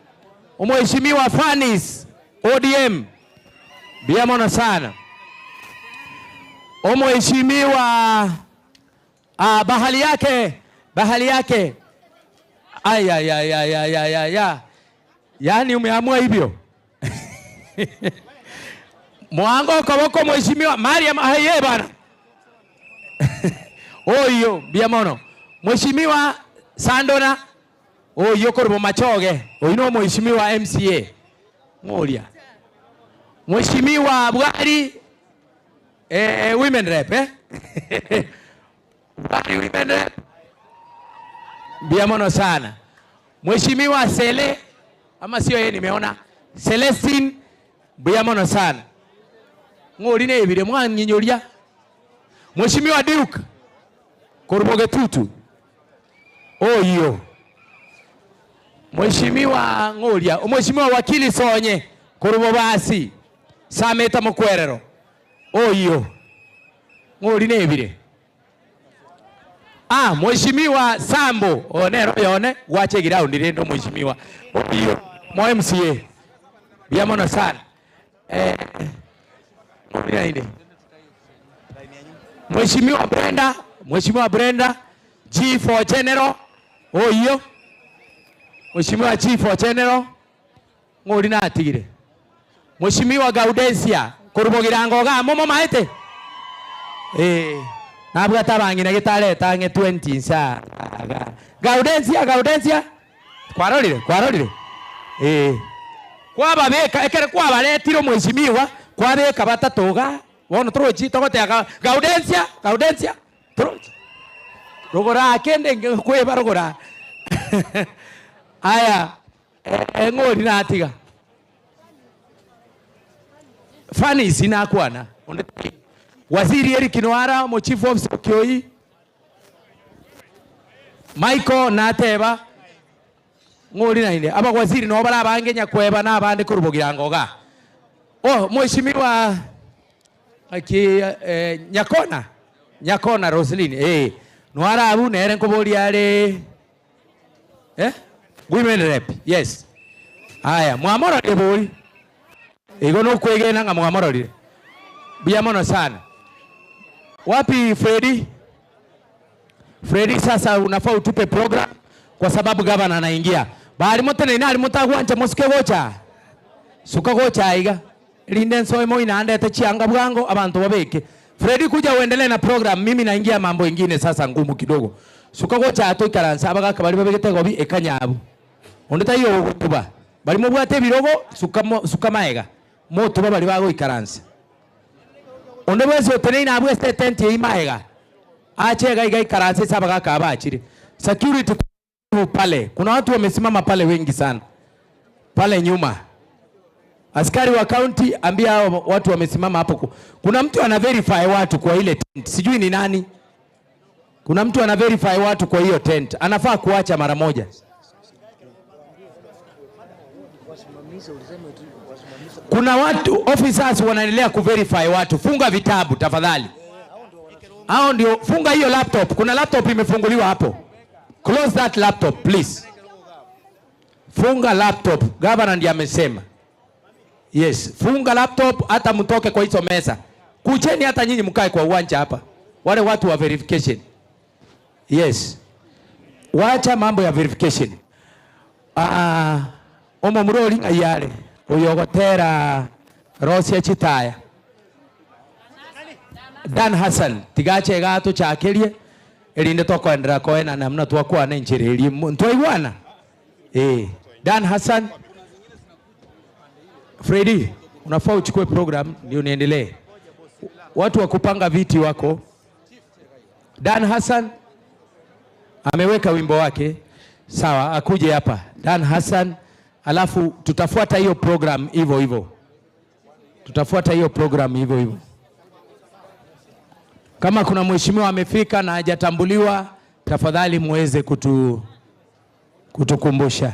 Mheshimiwa Fanis ODM bia mono sana. Mheshimiwa bahali yake bahali yake ay ay ay ay ay ay ay ay. Yaani umeamua hivyo. Mwango koboko mheshimiwa Mariam aye bana. Oyo bia mono. Mheshimiwa Sandona oyo korubo machoge. Oyo no mheshimiwa MCA. Ngoria. Mheshimiwa Bwari women rep eh? Bwari women rep. Bia mono sana. Mheshimiwa Sele ama sio yeye nimeona Celestine bia mono sana. Ng'ori ne ebire mwanyinyoria. Mheshimiwa Duke Koruboge Tutu oyo. Mheshimiwa Ng'oria, Mheshimiwa Wakili Sonye Korubo basi Sameta Mukwerero oyo. Ng'ori ne ebire. Mheshimiwa Sambo onero yone gwache ground rendo mheshimiwa oyo. Mo MCA bia mono sana. Mheshimiwa Brenda, Mheshimiwa Brenda G for General oyo. Mheshimiwa G for General ng'ori natigire. Mheshimiwa Gaudensia korubogirango ga momo maete. Nabwata bangina gitareta nge 20 sa. Gaudensia, Gaudensia kwarorire, kwarorire. Kwababeka ekere kwabaretire mheshimiwa kwabeka batatoga bono torochi togotega Gaudensia, Gaudensia torochi. Rogora kende kweba rogora. Aya ng'ori natiga. Fani sina kwana. Waziri Eric Nwara mo chief officer Kioi. Michael nateba ng'ori naende abawaziri nabo bare abange nyakweba na abande korwa bogirango igaa. Oh mheshimiwa ng'aki eh, Nyakona, Nyakona Roselyn eh, nware abwo nere nkoboria are eh, women rep, yes. Aya, mwamororire bori? Igo nokwegena ng'a mwamororire. Mbuya mono sana. Wapi Freddy? Freddy sasa unafaa utupe program kwa sababu gavana anaingia. Bari moteneine aria motagwancha mosuke gocha. Suka gocha aiga. Rinde nsoe moina andete chianga bwango abanto babeke. Freddy kuja uendelee na program mimi naingia mambo ingine sasa ngumu kidogo. Suka gocha aa toikaranse abagaka baria babegete egobi ekanyabu. Onde taiyo ogotuba. Baria mobwate ebirogo suka suka maega motuba baria bagoikaransa. Onde bwensi oteneine abwo ase etenti eyio magega, ache iga iga aikaranse ase abagaaka aba achire. Security pale, kuna watu wamesimama pale wengi sana pale nyuma. Askari wa county, ambia hao watu wamesimama hapo. Kuna mtu ana verify watu kwa ile tent, sijui ni nani. Kuna mtu ana verify watu kwa hiyo tent, anafaa kuacha mara moja. Kuna watu officers wanaendelea kuverify watu. Funga vitabu tafadhali. Hao ndio, funga hiyo laptop. Kuna laptop imefunguliwa hapo. Close that laptop please. Funga laptop. Governor ndiye amesema. Yes, funga laptop hata mtoke kwa hizo meza. Kucheni hata nyinyi mkae kwa uwanja hapa. Wale watu wa verification. Yes. Wacha mambo ya verification. Ah, omo murori ng'ai oyo ogotera Rosia Chitaya. Dan Hassan tigache iga atochakerie erinde tokoenderera koenana buna twakwana enchera eria ntwaigwana? Eh, Dan Hassan Freddy, unafaa uchukue program ndio niendelee. Watu wa kupanga viti wako. Dan Hassan ameweka wimbo wake, sawa, akuje hapa Dan Hassan, alafu tutafuata hiyo program hivyo hivyo, tutafuata hiyo program hivyo hivyo. Kama kuna mheshimiwa amefika na hajatambuliwa, tafadhali muweze kutukumbusha.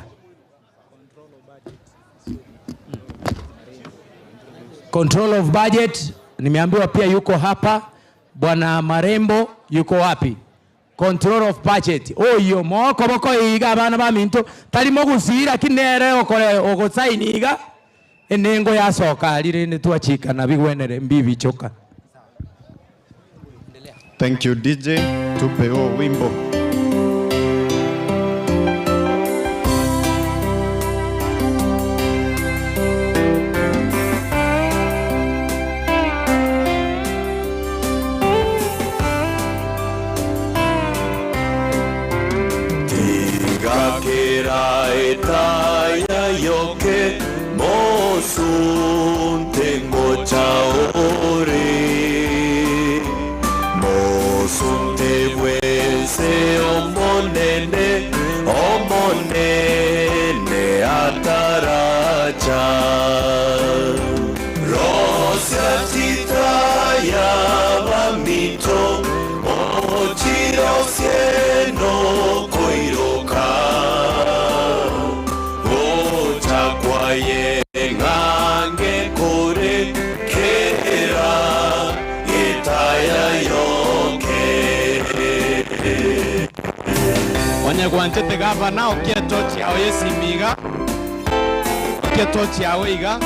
Control of budget nimeambiwa pia yuko hapa. Bwana Marembo yuko wapi? Control of budget oyo moko boko iga abana ba minto tari mogusira kinere okore ogosaini iga enengo yasoka arire nitwachikana bigwenere mbibichoka. Thank you DJ, tupe huo wimbo. Tiga kera etaya yoke mosunte ngocha ore mosunte bwese omonene omonene ataracha Rosia titaya bamito ochirosieno koiroka gocha kwaye ng'ange kore kera etaya yoke. Onye gwanchete gavana okie tochi yao yesimi iga okie tochi yao iga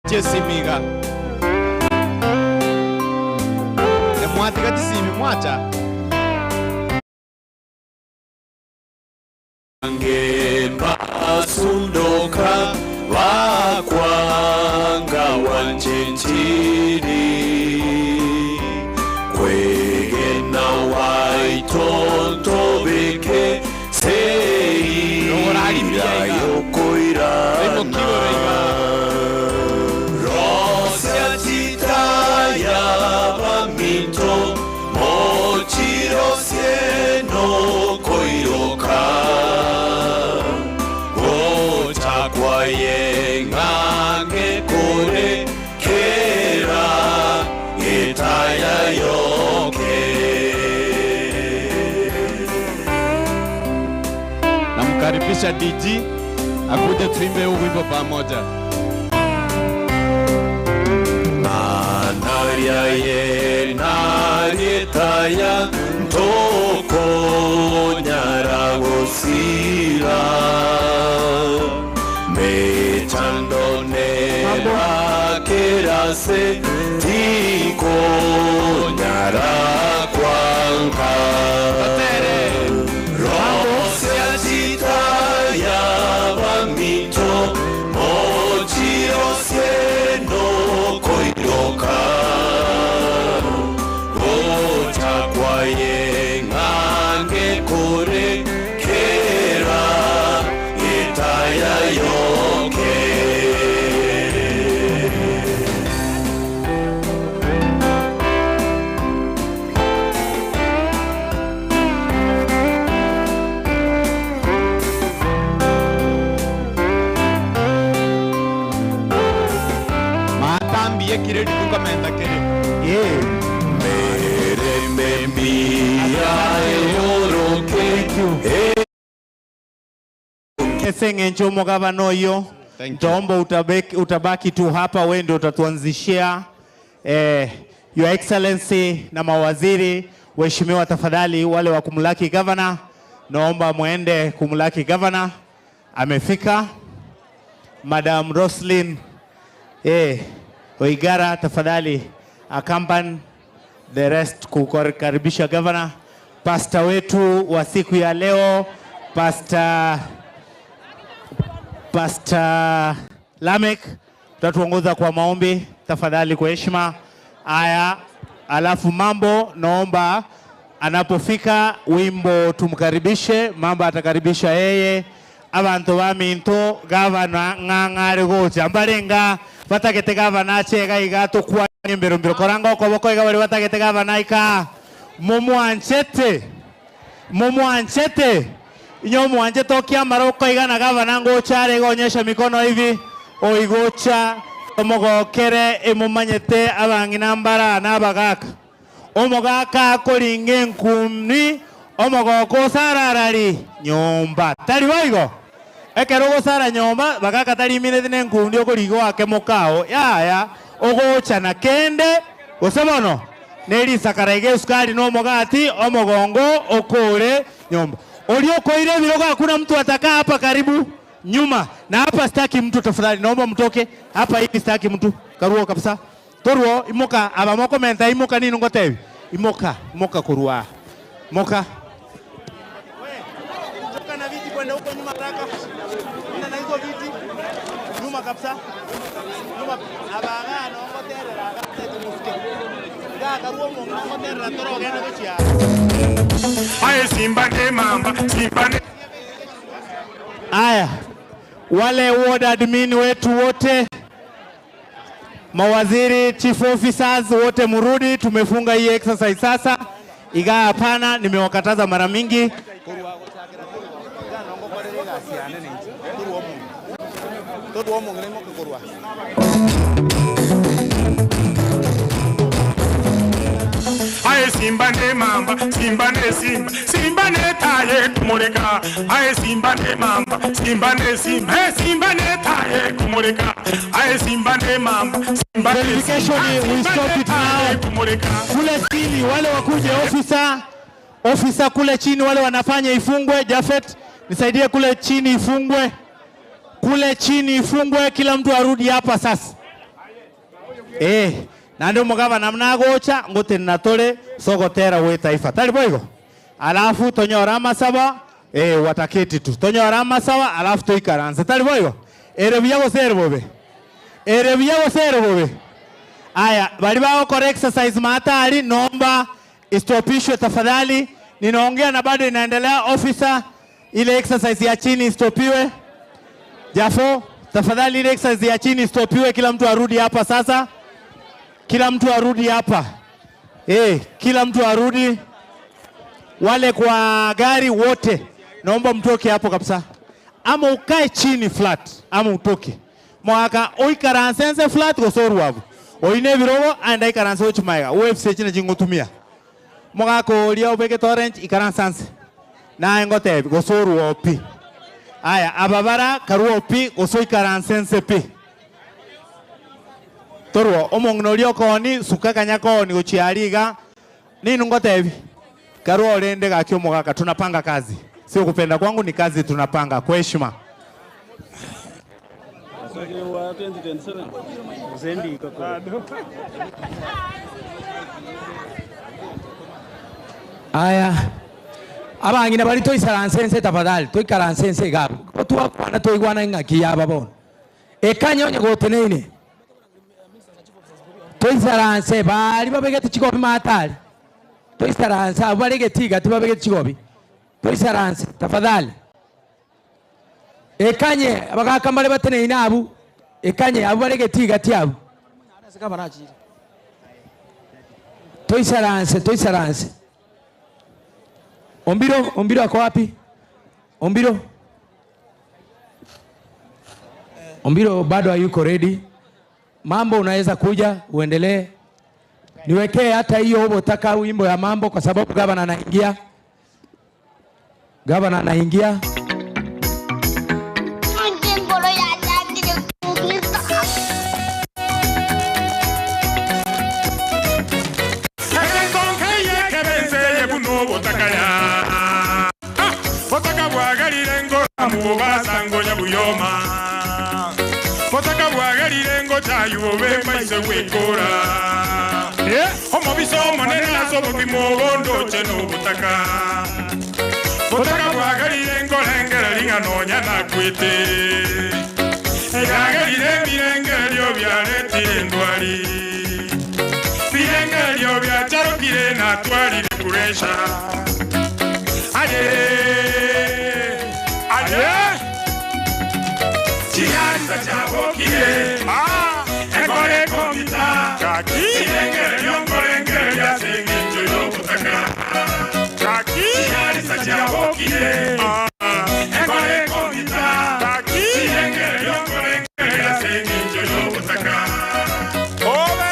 chiesimi iga emwatiga chisimi mwacha Nge basundoka bakwanga wanchenchiri kwegena waitontobeke seira yokoirana Rosia titaya baminto mochirosie Nakaribisha DG akuje tuimbe huu wimbo pamoja. Ng'anaria narietaya ntokonyara gosira mechando nerakerase tikonyara kwanka rosia chitaya bamito mochiosieno koiroka gocha kwaye ng'ange kore kera etaya yoke. Matambie kire rituko menta kere. Mereme mia eoroke Ese ng'encho omogabana oyo ntaomba utabeki, utabaki tu hapa, wewe ndio utatuanzishia Your Excellency na mawaziri, waheshimiwa, tafadhali wale wa kumlaki governor, naomba muende kumlaki governor. Amefika Madam Roslyn Oigara, tafadhali accompany the rest kukaribisha governor. Pastor wetu wa siku ya leo, Pastor Lamek utatuongoza kwa maombi tafadhali, kwa heshima. Aya, alafu mambo, naomba anapofika wimbo tumkaribishe, mambo atakaribisha yeye. Abantu baminto gavana ng'ang'are gocha mbarenga batagete gavana achega iga tukwane mbero mbero koranga okoboko iga bari batagete gavana ika mumwanchete mumwanchete inyo mwanchete okiamara okoigana gavana ngocha are onyesha mikono hivi oigocha omogokere emumanyete abang'ina mbara na abagaka omogaka akoringa enkumi omogoko osararari nyomba tari boigo ekero ogosara nyomba bagaka tariminete na enkundi okoriga oake mokao yaya ogocha na kende gose bono nerisakara iga esukari na omogati omogongo okore nyomba oria okoire ebirogo hakuna mtu atakaa hapa karibu nyuma na hapa sitaki mtu tafadhali naomba mtoke hapa hivi sitaki mtu karuo kabisa toruo imoka aba mokomenta imoka nini ngotebi imoka imoka kurua moka Toka na viti kwenda huko nyuma haraka. Enda na hizo viti nyuma kabisa. Nyuma abaga nongoterera agatete musike. Gakaruo mungu nongoterera torogende gochia. Aye simba ne mamba simba ne Aya, wale ward admin wetu wote, mawaziri, chief officers wote murudi, tumefunga hii exercise sasa. Igaa hapana, nimewakataza mara mingi. Aye simba ne mamba simba ne simba simba ne taye kumureka aye simba ne mamba simba ne simba eh simba ne taye kumureka aye simba ne mamba simba ne Verification, simba we stop ne it taye now. kumureka Kule chini wale wakuje officer, officer kule chini wale wanafanya ifungwe. Jafet, nisaidie kule chini ifungwe, kule chini ifungwe, kila mtu arudi hapa sasa. Nandi omogabana mnagocha ngutinna turi sogotera gwi taifa tari boigo alafu tonyora amasaba wataketi tu tonyora amasaba alafu tuikaranse tari boigo ere buya gose ere bobe ere buya gose ere bobe Aya, bali bagokora exercise mahatari, naomba istopishwe tafadhali. Ninaongea na bado inaendelea. Officer, ile exercise ya chini istopiwe. Jafo, tafadhali ile exercise ya chini istopiwe, kila mtu arudi hapa sasa. Kila mtu arudi hapa. Kila mtu arudi. Wale kwa gari wote, naomba mtoke hapo kabisa. Ama ukae chini flat, ama utoke. Mwaka oikaransense flat gosoru abu. Oine ebirogo aenda ikaranse ochimaega. UFC chine chingotumia. Mogaka oria obegete orange ikaransanse. Naye ngotebi gosoru opi. Aya, aba bara karwao pi, gose oikaranse nse pi. Torwo, omong'ina oria okooni, suka kanya kooni gochia aria iga, Ninwe ngotebi, karwao rende gaki omogaka, tunapanga kazi. Sio kupenda kwangu ni kazi tunapanga kwa heshima. Aya, abang'ina baria toisaranse ense tafadhali, toikaranse ense iga abwo. Ko twakwana toigwana ing'aki yaba bono. Ekanya onye goteneine, toisaranse baria babegete chigobi maate aria, toisaranse abwo bare egetiga tibabegeti chigobi, toisaranse tafadhali. Ekanye abagaaka mbare bateneine abwo, ekanye abwo bare egeti-gati abwo. Toisaranse, toisaranse. Ombiro, Ombiro ako wapi? Ombiro. Ombiro bado hayuko ready. Mambo unaweza kuja uendelee. Niwekee hata hiyo ubotaka wimbo ya mambo kwa sababu gavana anaingia. Gavana anaingia. Botaka bwagarire ngoramu bobasango nyabuyoma Botaka bwagarire ngochayu bobe maise gwekora Omobiso omonene ase obogima obondoche nobotaka Botaka bwagarire nkorengera ring'a nonya nakwete Yagerire ebirengererio biaretire endwari Birengererio biacharokire natwarire puresha Aye aye Chiansa chiabokire ah ekore komita kaki Chirengererio nkorengereria ase eng'encho y'obotaka kaki Chiansa chiabokire ah ekore komita kaki Chirengererio nkorengereria ase eng'encho y'obotaka Obe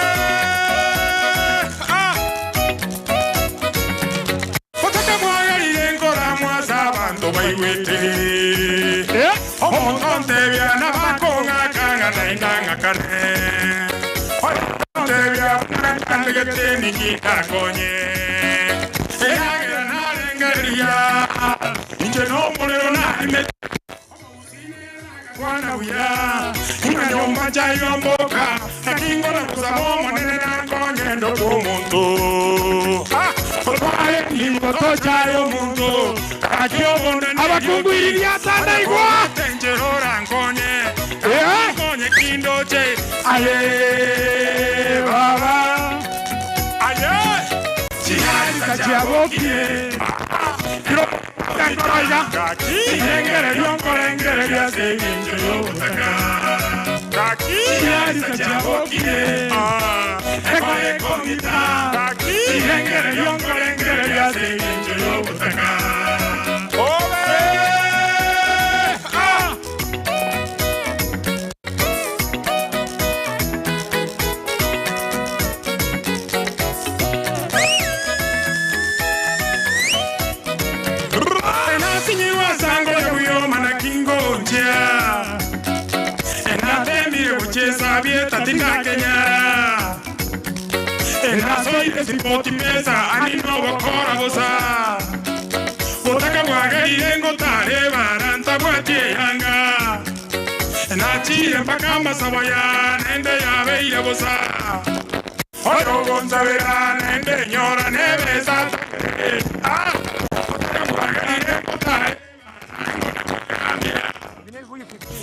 ah Botaka bwagerire nkoramwa ase abanto baigwete. Omonto ontebia nabakong'aka ng'a naende ang'akane. Oyontebia buna nchandegete ninki ndakonye. Ekiagera narengereria inche nomorero narimete. Kwana buya, ng'a nyomba nchayomboka, naki ngona gosaba Omonene nankonye ndokwe omonto. Ah, otware nigo tochaye omonto, gaki obonda Abakungu iriria sana igwa. Enchera orankonye, nkonye kindoche, aye baba, aye chiarisa chiabokire. Chirengererio nkorengereria ase engencho y'obotaka. Chiarisa chiabokire, ekore kong'ita. Chirengererio nkorengereria ase engencho y'obotaka. Obe! Ah! Enasinyirwe ase ngoya buyoma naki ngonchia Enatemire gochesa bieta tindakenyara Enasoire sipoti pesa ani nogokora bosa Botaka bwagerire ngotare bara ntabwati eyanga Nachire mpaka amasabo yane ende yabeire bosa Oyogonchabera nende nyora nebesa Ah!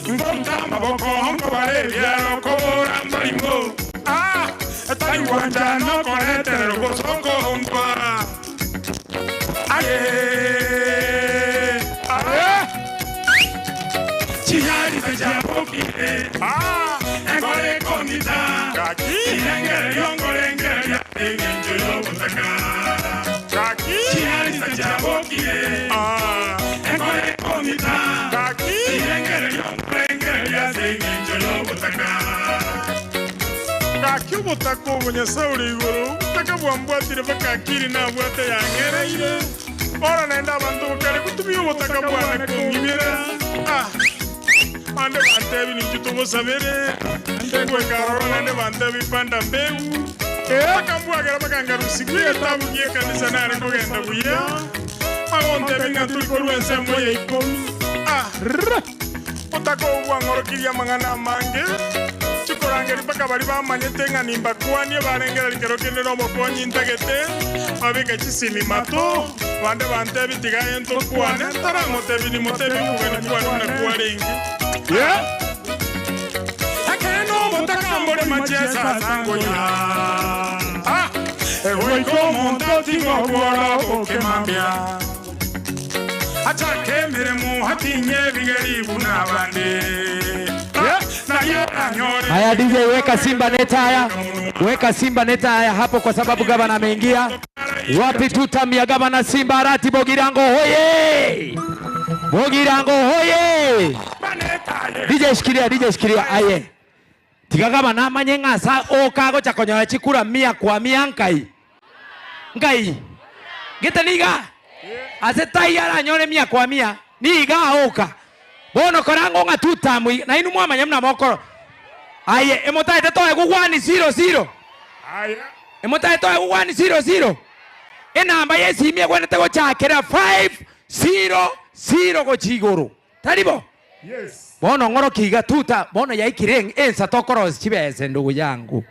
Ngonta amaboko nkobara ebiaro kobora mbarimo Ah! Etari gwancha nokoreterera obosongo nkwa Aye! Aye! Chiarisa chiabokire Ah! Enkore kong'ita Chirengererio nkorengereria eng'encho y'obotaka Chiarisa chiabokire Ah! Enkore kong'ita Chirengererio nkorengereria ase eng'encho y'obotaka Gaki obotaka obo Nyasae ore igoro, obotaka bwambwatire mpaka akiri nabwate yang'ereire. Bono naende abanto bokare gotumia obotaka bwane kong'ibera. Ah! Bande bantebi ninki togosabere, goika aroro naende bantebi panda mbegu. Bakambwagera bakangarusigwa egetabu gi'ekanisa nare kogenda buya, bagontebi ng'a tori korwa ensemo ya ikomi. Ah! Otaka obwo bwang'orokirie amang'ana amange, chikorangeria mpaka baria bamanyete ng'a nimbakwanie barengereria kero kende nobokonyi ntagete, babeke chisimi mato, bande bantebie tiga aye ntokwane, ntaramotebia nimotebie okogania kwane buna kwarenge. Ekeene obotaka mbore machesa ase angoya, goika omonto atige okwora obokima mambia. Achake emeremo atinye ebigeri buna abande, nario aranyore. Haya DJ, weka Simba neta haya, weka Simba neta haya hapo, kwa sababu gavana ameingia. Wapi tutam ya gavana Simba Arati Bogirango hoye! Bogirango hoye! DJ shikilia, DJ shikilia aye. Tiga gavana amanye ng'a asa oka gocha konyola chikura mia kwa mia nkai. Nkai. Gete niga. Ase tai aranyore mia kwa mia. Niga oka. Bono korango ng'a tutamu na inu mwamanya muna mokoro. Aye emotaete toe gugwani 00. Emotaete toe gugwani 00. Enamba y'esimi egwenete gochakera 500 gochi igoro. Taribo? Yes. Bono ng'oroki iga tuta bono yaikire ensa tokorosi chibese ndugu yangu.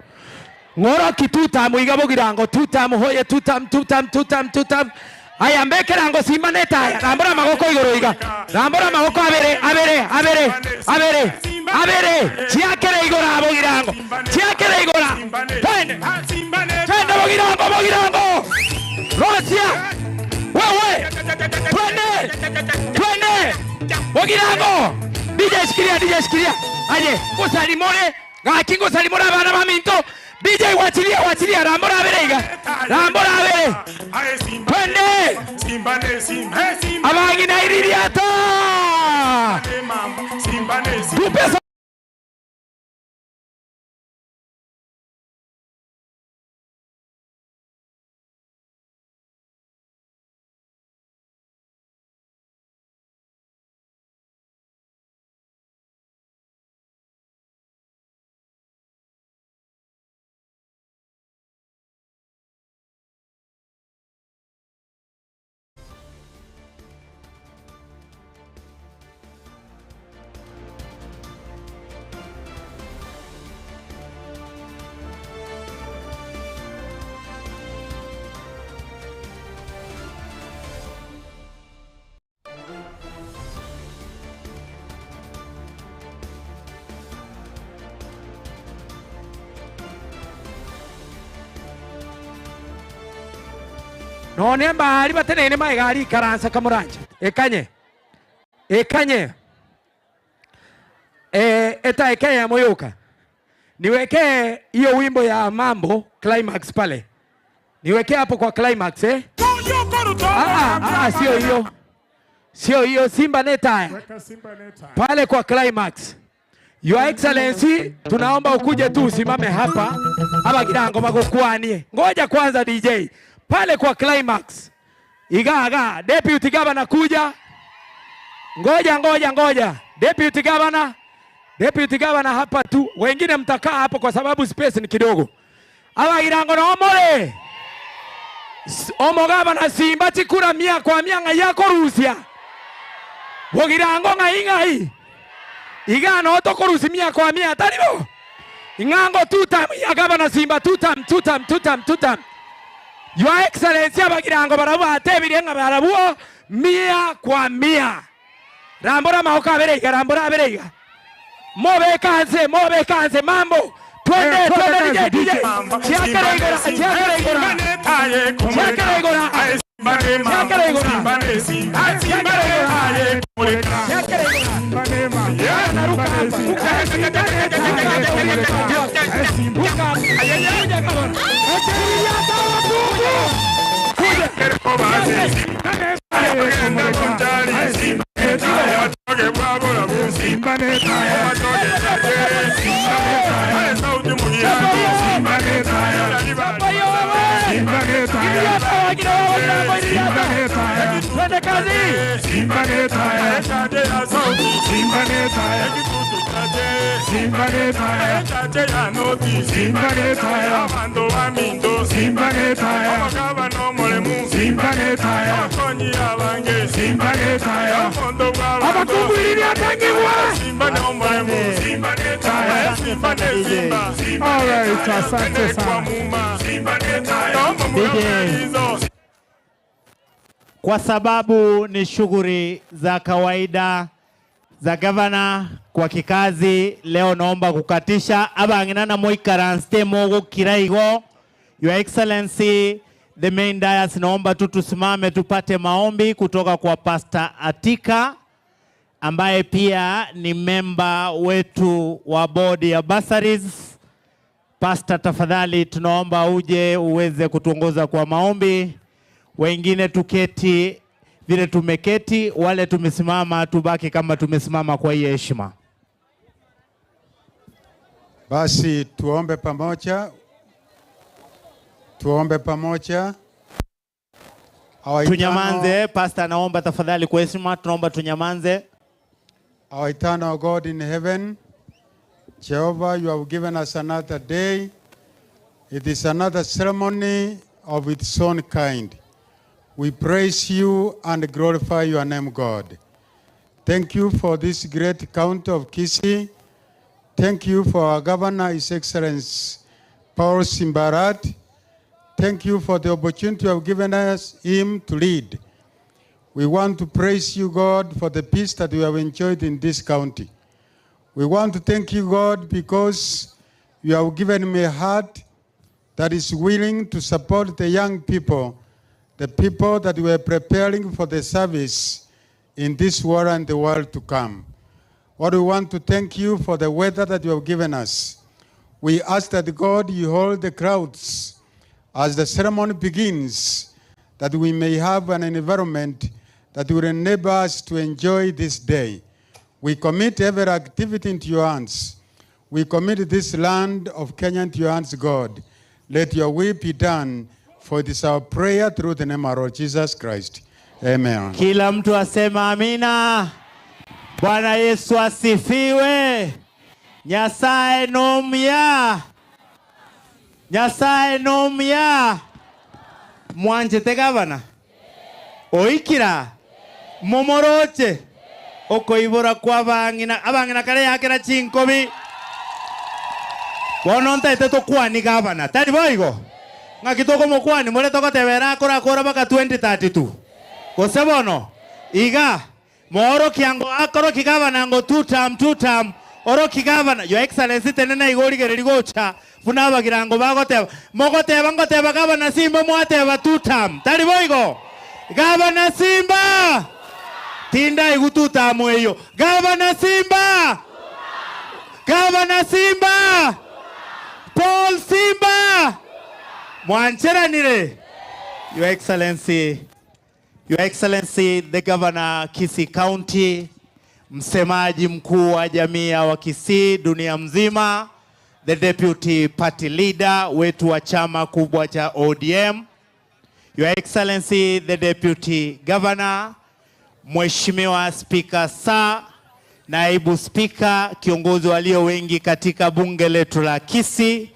Ng'oroki tutamu iga bogirango tutamu hoye tutam tutam tutam tutam. Aya mbekerango simba netaya rambora amagoko igoro iga rambora amagoko abere abere abere abere abere chiakere igoro bogirango chiakere igora twende twende bogirango bogirango rosia wewe twende twende bogirango DJ shikilia DJ shikilia aye ngusalimore gaki ngusalimore abana baminto DJ wachilia wachilia rambora abere iga rambora abere twende abang'ina iririata tupe None mbari batenene maigari ikaransa kamuranje ekanye ekanye eta ekeye moyoka niwekee hiyo wimbo ya mambo climax pale, niwekee hapo kwa climax eh? Sio hiyo, sio hiyo, Simba neta pale kwa climax. Your Excellency, tunaomba ukuje tu usimame hapa abagirango bagukwanie. Ngoja kwanza DJ pale kwa climax. Igaga deputy governor kuja. Ngoja ngoja ngoja. Deputy governor, deputy governor hapa tu. Wengine mtakaa hapo kwa sababu space ni kidogo. Abagirango no omore. Omo governor Simba chikura mia kwa mia ng'a yako Rusia. Bogirango ng'ai ng'ai. Iga no tokorusi mia kwa mia taribo. Ing'ango tutam ya governor Simba tutam tutam tutam tutam. Your Excellency abagirango barabwo atebire ng'a barabwo mia kwa mia. Rambora maoka abere iga rambora abere iga. Mobe kanse mobe kanse mambo. Twende twende DJ DJ. Chiakere igora chiakere igora. Chiakere igora. Chiakere igora. Chiakere igora. Naruka hapa. Simba Iriata, Simba Twende kazi. Simba netaya Simba netaya Simba netaya Simba netaya Abantu bamindo Simba netaya Abagaba n'omulemu Simba netaya Abakonyi abange Simba netaya Omondo bw'abantu Abakungu iriatangibwa Simba n'omulemu Simba netaya Simba ne Simba All right, asante sana. DJ. Kwa sababu ni shughuli za kawaida za gavana kwa kikazi, leo naomba kukatisha abang'ina moikaranste mogokira igo. Your Excellency the main dais, naomba tu tusimame tupate maombi kutoka kwa Pastor Atika ambaye pia ni memba wetu wa bodi ya bursaries. Pastor, tafadhali tunaomba uje uweze kutuongoza kwa maombi. Wengine tuketi vile tumeketi, wale tumesimama tubaki kama tumesimama kwa hii heshima. Basi tuombe pamoja, tuombe pamoja. Our eternal, Tunyamanze. Pastor, naomba tafadhali kwa heshima, tunaomba tunyamanze. our eternal God in heaven, Jehovah, you have given us another day. It is another ceremony of its own kind. We praise you and glorify your name, God. Thank you for this great county of Kisii. Thank you for our governor, His Excellency Paul Simbarat. Thank you for the opportunity you have given us him to lead. We want to praise you, God, for the peace that we have enjoyed in this county. We want to thank you, God, because you have given me a heart that is willing to support the young people, the people that we are preparing for the service in this world and the world to come. What we want to thank you for the weather that you have given us. We ask that God, you hold the crowds as the ceremony begins, that we may have an environment that will enable us to enjoy this day. We commit every activity into your hands. We commit this land of Kenya into your hands, God. Let your will be done, for it is our prayer through the name of our Lord Jesus Christ. Amen. Kila mtu asema amina. Bwana Yesu asifiwe. Nyasaye nomya, Nyasaye nomya. Mwanjete gavana oikira momoroche okoibora kwa abang'ina abang'ina kare yakera chinkobi bono ntaete tokwani gavana tari boigo ng'aki tokomokwani more togotebera akorakora baka 2032 gose bono iga moorokia ngo akoroki gavana ngo two term two term oroki gavana your excellency tenena igo origereri gocha buna abagirango bagoteba mogoteba ngoteba gavana simba mwateba two term tari boigo gavana simba tinda igu two term eyo gavana simba gavana simba Paul Simba mwancheranire. Your Excellency, Your Excellency the Governor Kisii County, msemaji mkuu wa jamii ya Wakisii dunia mzima, the deputy party leader wetu wa chama kubwa cha ODM, Your Excellency the Deputy Governor, Mheshimiwa Spika Sir, Naibu Spika, kiongozi walio wengi katika bunge letu la Kisii,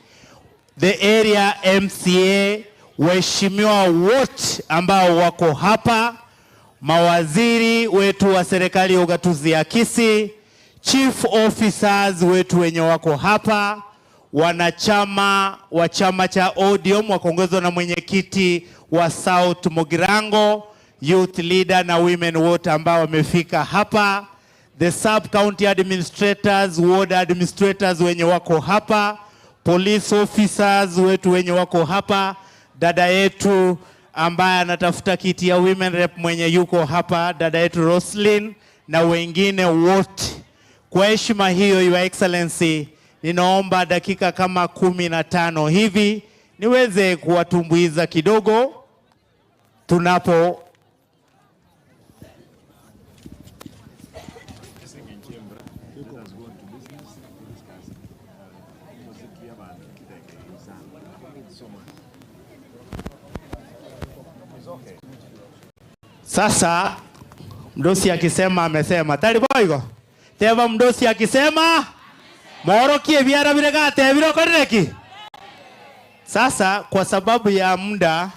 the area MCA, waheshimiwa wote ambao wako hapa, mawaziri wetu wa serikali ya ugatuzi ya Kisii, chief officers wetu wenye wako hapa, wanachama wa chama cha ODM wakiongozwa na mwenyekiti wa South Mugirango, youth leader na women wote ambao wamefika hapa, the sub county administrators, ward administrators wenye wako hapa, police officers wetu wenye wako hapa, dada yetu ambaye anatafuta kiti ya women rep mwenye yuko hapa, dada yetu Roslyn na wengine wote. Kwa heshima hiyo, Your Excellency, ninaomba dakika kama 15 hivi niweze kuwatumbuiza kidogo tunapo Sasa mdosi akisema amesema. Tari boigo. Teba mdosi akisema moorokie ebiara bire gatebire okorire ki? Sasa kwa sababu ya muda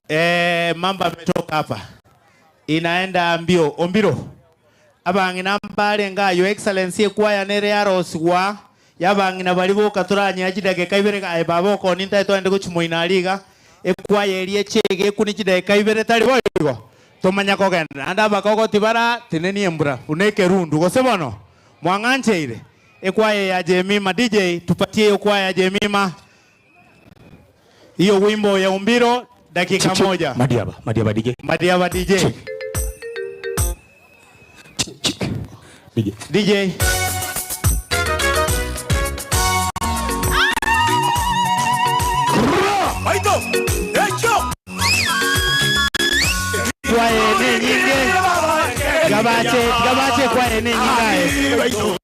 eh, mambo ametoka hapa inaenda mbio ombiro abang'ina mbarenge Your Excellency ekwaya nere yarosigwa yabang'ina bari boka toranyea chidakika ibere aye baba okoni ntae twaende gochimoina aria iga ekwaya eria echege ekuni chidakika ibere tari boigo tomanya kogenda naende abakogoti bara tenenia embura buna ekerundu gose bono mwang'ancheire ekwaya ya Jemima DJ tupatie hiyo kwaya ya Jemima hiyo wimbo ya umbiro dakika moja. Madiaba, Madiaba DJ. Madiaba DJ. DJ. DJ. Baito, echo. Kwaye ne nyinge. Gabache, gabache kwaye ne nyingae.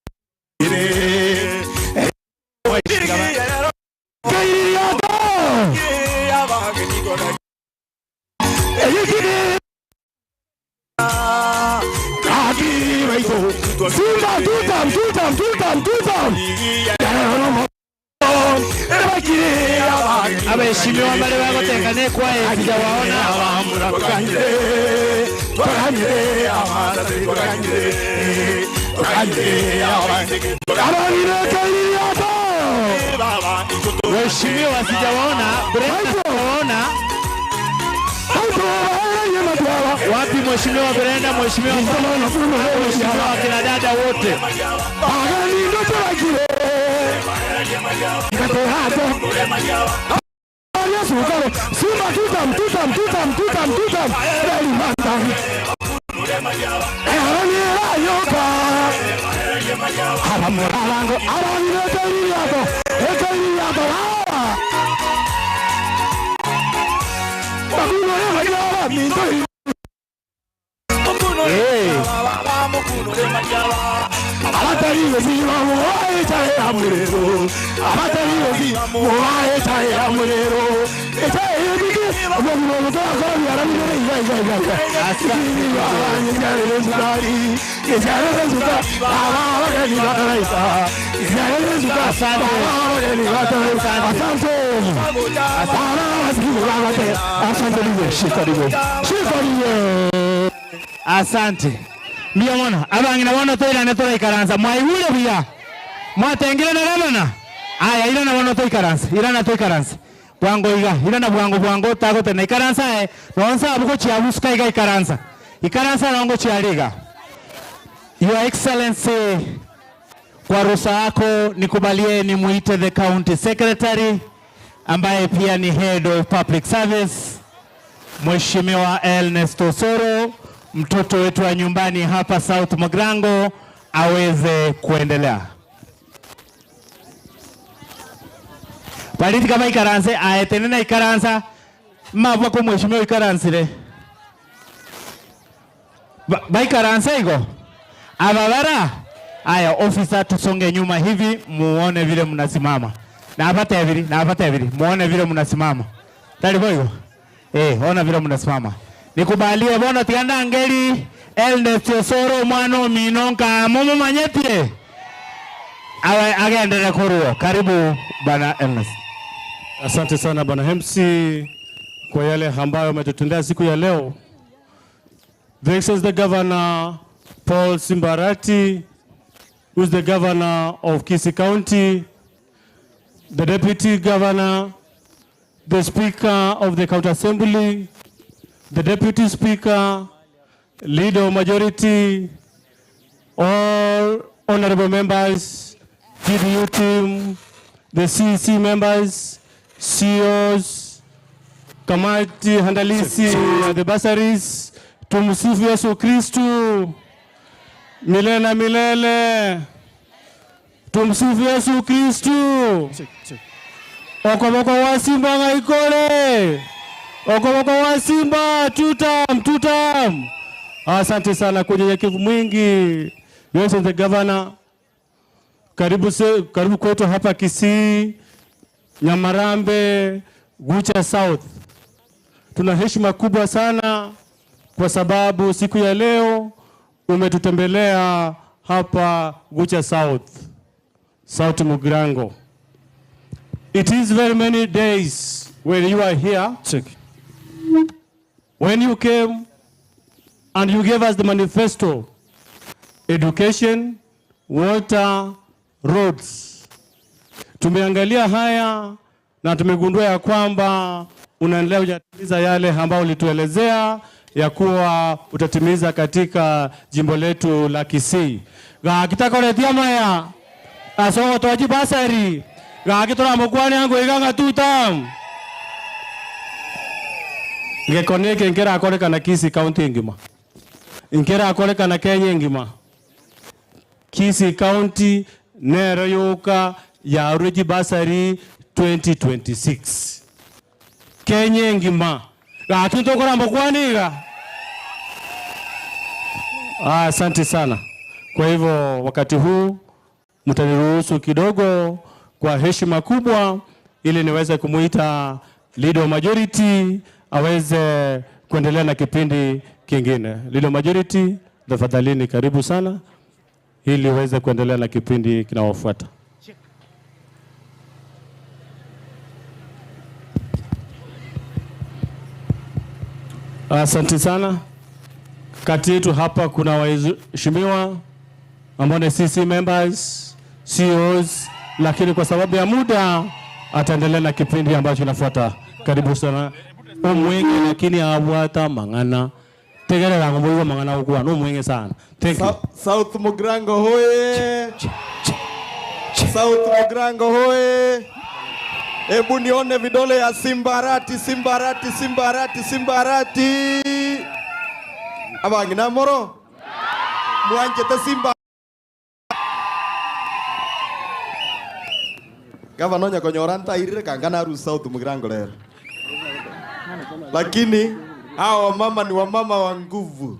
Simba tutam tutam tutam tutam. Abaheshimiwa mbale bagotenga ne kwaye sijawaona. Waheshimiwa sijawaona, Brenda sijawaona. Wapi mheshimiwa Brenda, mheshimiwa mheshimiwa wakina dada wote. Simba tutam tutam tutam tutam tutam. Asante. Mbia mwana, abang'ina bono toirane toraikaransa mwaigure buya mwatengire na gavana aya irana bono toikaransa irana toikaransa bwango iga irana bwango bwango tagotena ikaransa aye nonsa abu gochia busuka iga ikaransa ikaransa nongo chiariga. Your Excellency, kwa ruhusa yako nikubalie nimuite the county secretary ambaye pia ni head of public service Mheshimiwa Ernest Osoro, mtoto wetu wa nyumbani hapa South Mugirango aweze kuendelea. Bariti kama ikaranse aetenena ikaransa mabwa ko mheshimiwa ikaransire baikaranse igo ababara aya officer, tusonge nyuma hivi muone vile mnasimama na apate ebiri na apate ebiri muone vile mnasimama tari boigo ona vile mnasimama nikubalie bono tiganda ngeri Ernest Osoro mwana omino nkamo mumanyete awe agendere kuruo. Karibu bwana Ernest. Asante sana bwana Hemsi kwa yale ambayo umetutendea siku ya leo. The Excellency the Governor Paul Simba Arati, who is the Governor of Kisii County, the Deputy Governor, the Speaker of the County Assembly, the Deputy Speaker, Leader of Majority, all honorable members, GDU team, the CEC members, CEOs, kamati handalisi ya the bursaries. Tumsifu Yesu Kristu milele na milele. Tumsifu Yesu Kristu. Okoboko wa Simba ngaikole, okoboko wa Simba tutam tutam. Asante sana kwa unyenyekevu mwingi. Yes, the governor, karibu, se, karibu kwetu hapa Kisii, Nyamarambe, Gucha South. Tuna heshima kubwa sana kwa sababu siku ya leo umetutembelea hapa Gucha South, South Mugirango. It is very many days when you are here. Check. When you came and you gave us the manifesto, education, water, roads. Tumeangalia haya na tumegundua ya kwamba unaendelea kujatimiza yale ambayo ulituelezea ya kuwa utatimiza katika jimbo letu la Kisii. Gakitakoretia maya asogo twaji basari gagitoramukwania ngwiga ng'atuta gĩko nĩkĩ nkĩrakorekana Kisii county ngima nkĩrakorekana Kenya ngima Kisii county nero yuka ya Ruji Basari 2026 Kenya ngima gaki tũkũramũkwaniga. Ah, asante sana. Kwa hivyo wakati huu mtaniruhusu kidogo kwa heshima kubwa ili niweze kumuita leader wa majority aweze kuendelea na kipindi kingine. Leader wa majority, tafadhalini karibu sana ili uweze kuendelea na kipindi kinachofuata. Asante sana. Kati yetu hapa kuna waheshimiwa ambao ni CC members, CEOs, lakini kwa sababu ya muda ataendelea na kipindi ambacho kinafuata. Karibu sana. Omwenge lakini abwata mang'ana tegerera ng'ombe mang'ana ukwa no mwenge sana. Thank you. South Mugirango hoye! South Mugirango hoye! Hebu nione vidole ya Simbarati, Simbarati, Simbarati, Simbarati. Abang'ina moro mwanchete Simba. Gavana onya konyora ntairire kanga naru South Mugirango lero. Lakini hawa wamama ni wamama wa nguvu.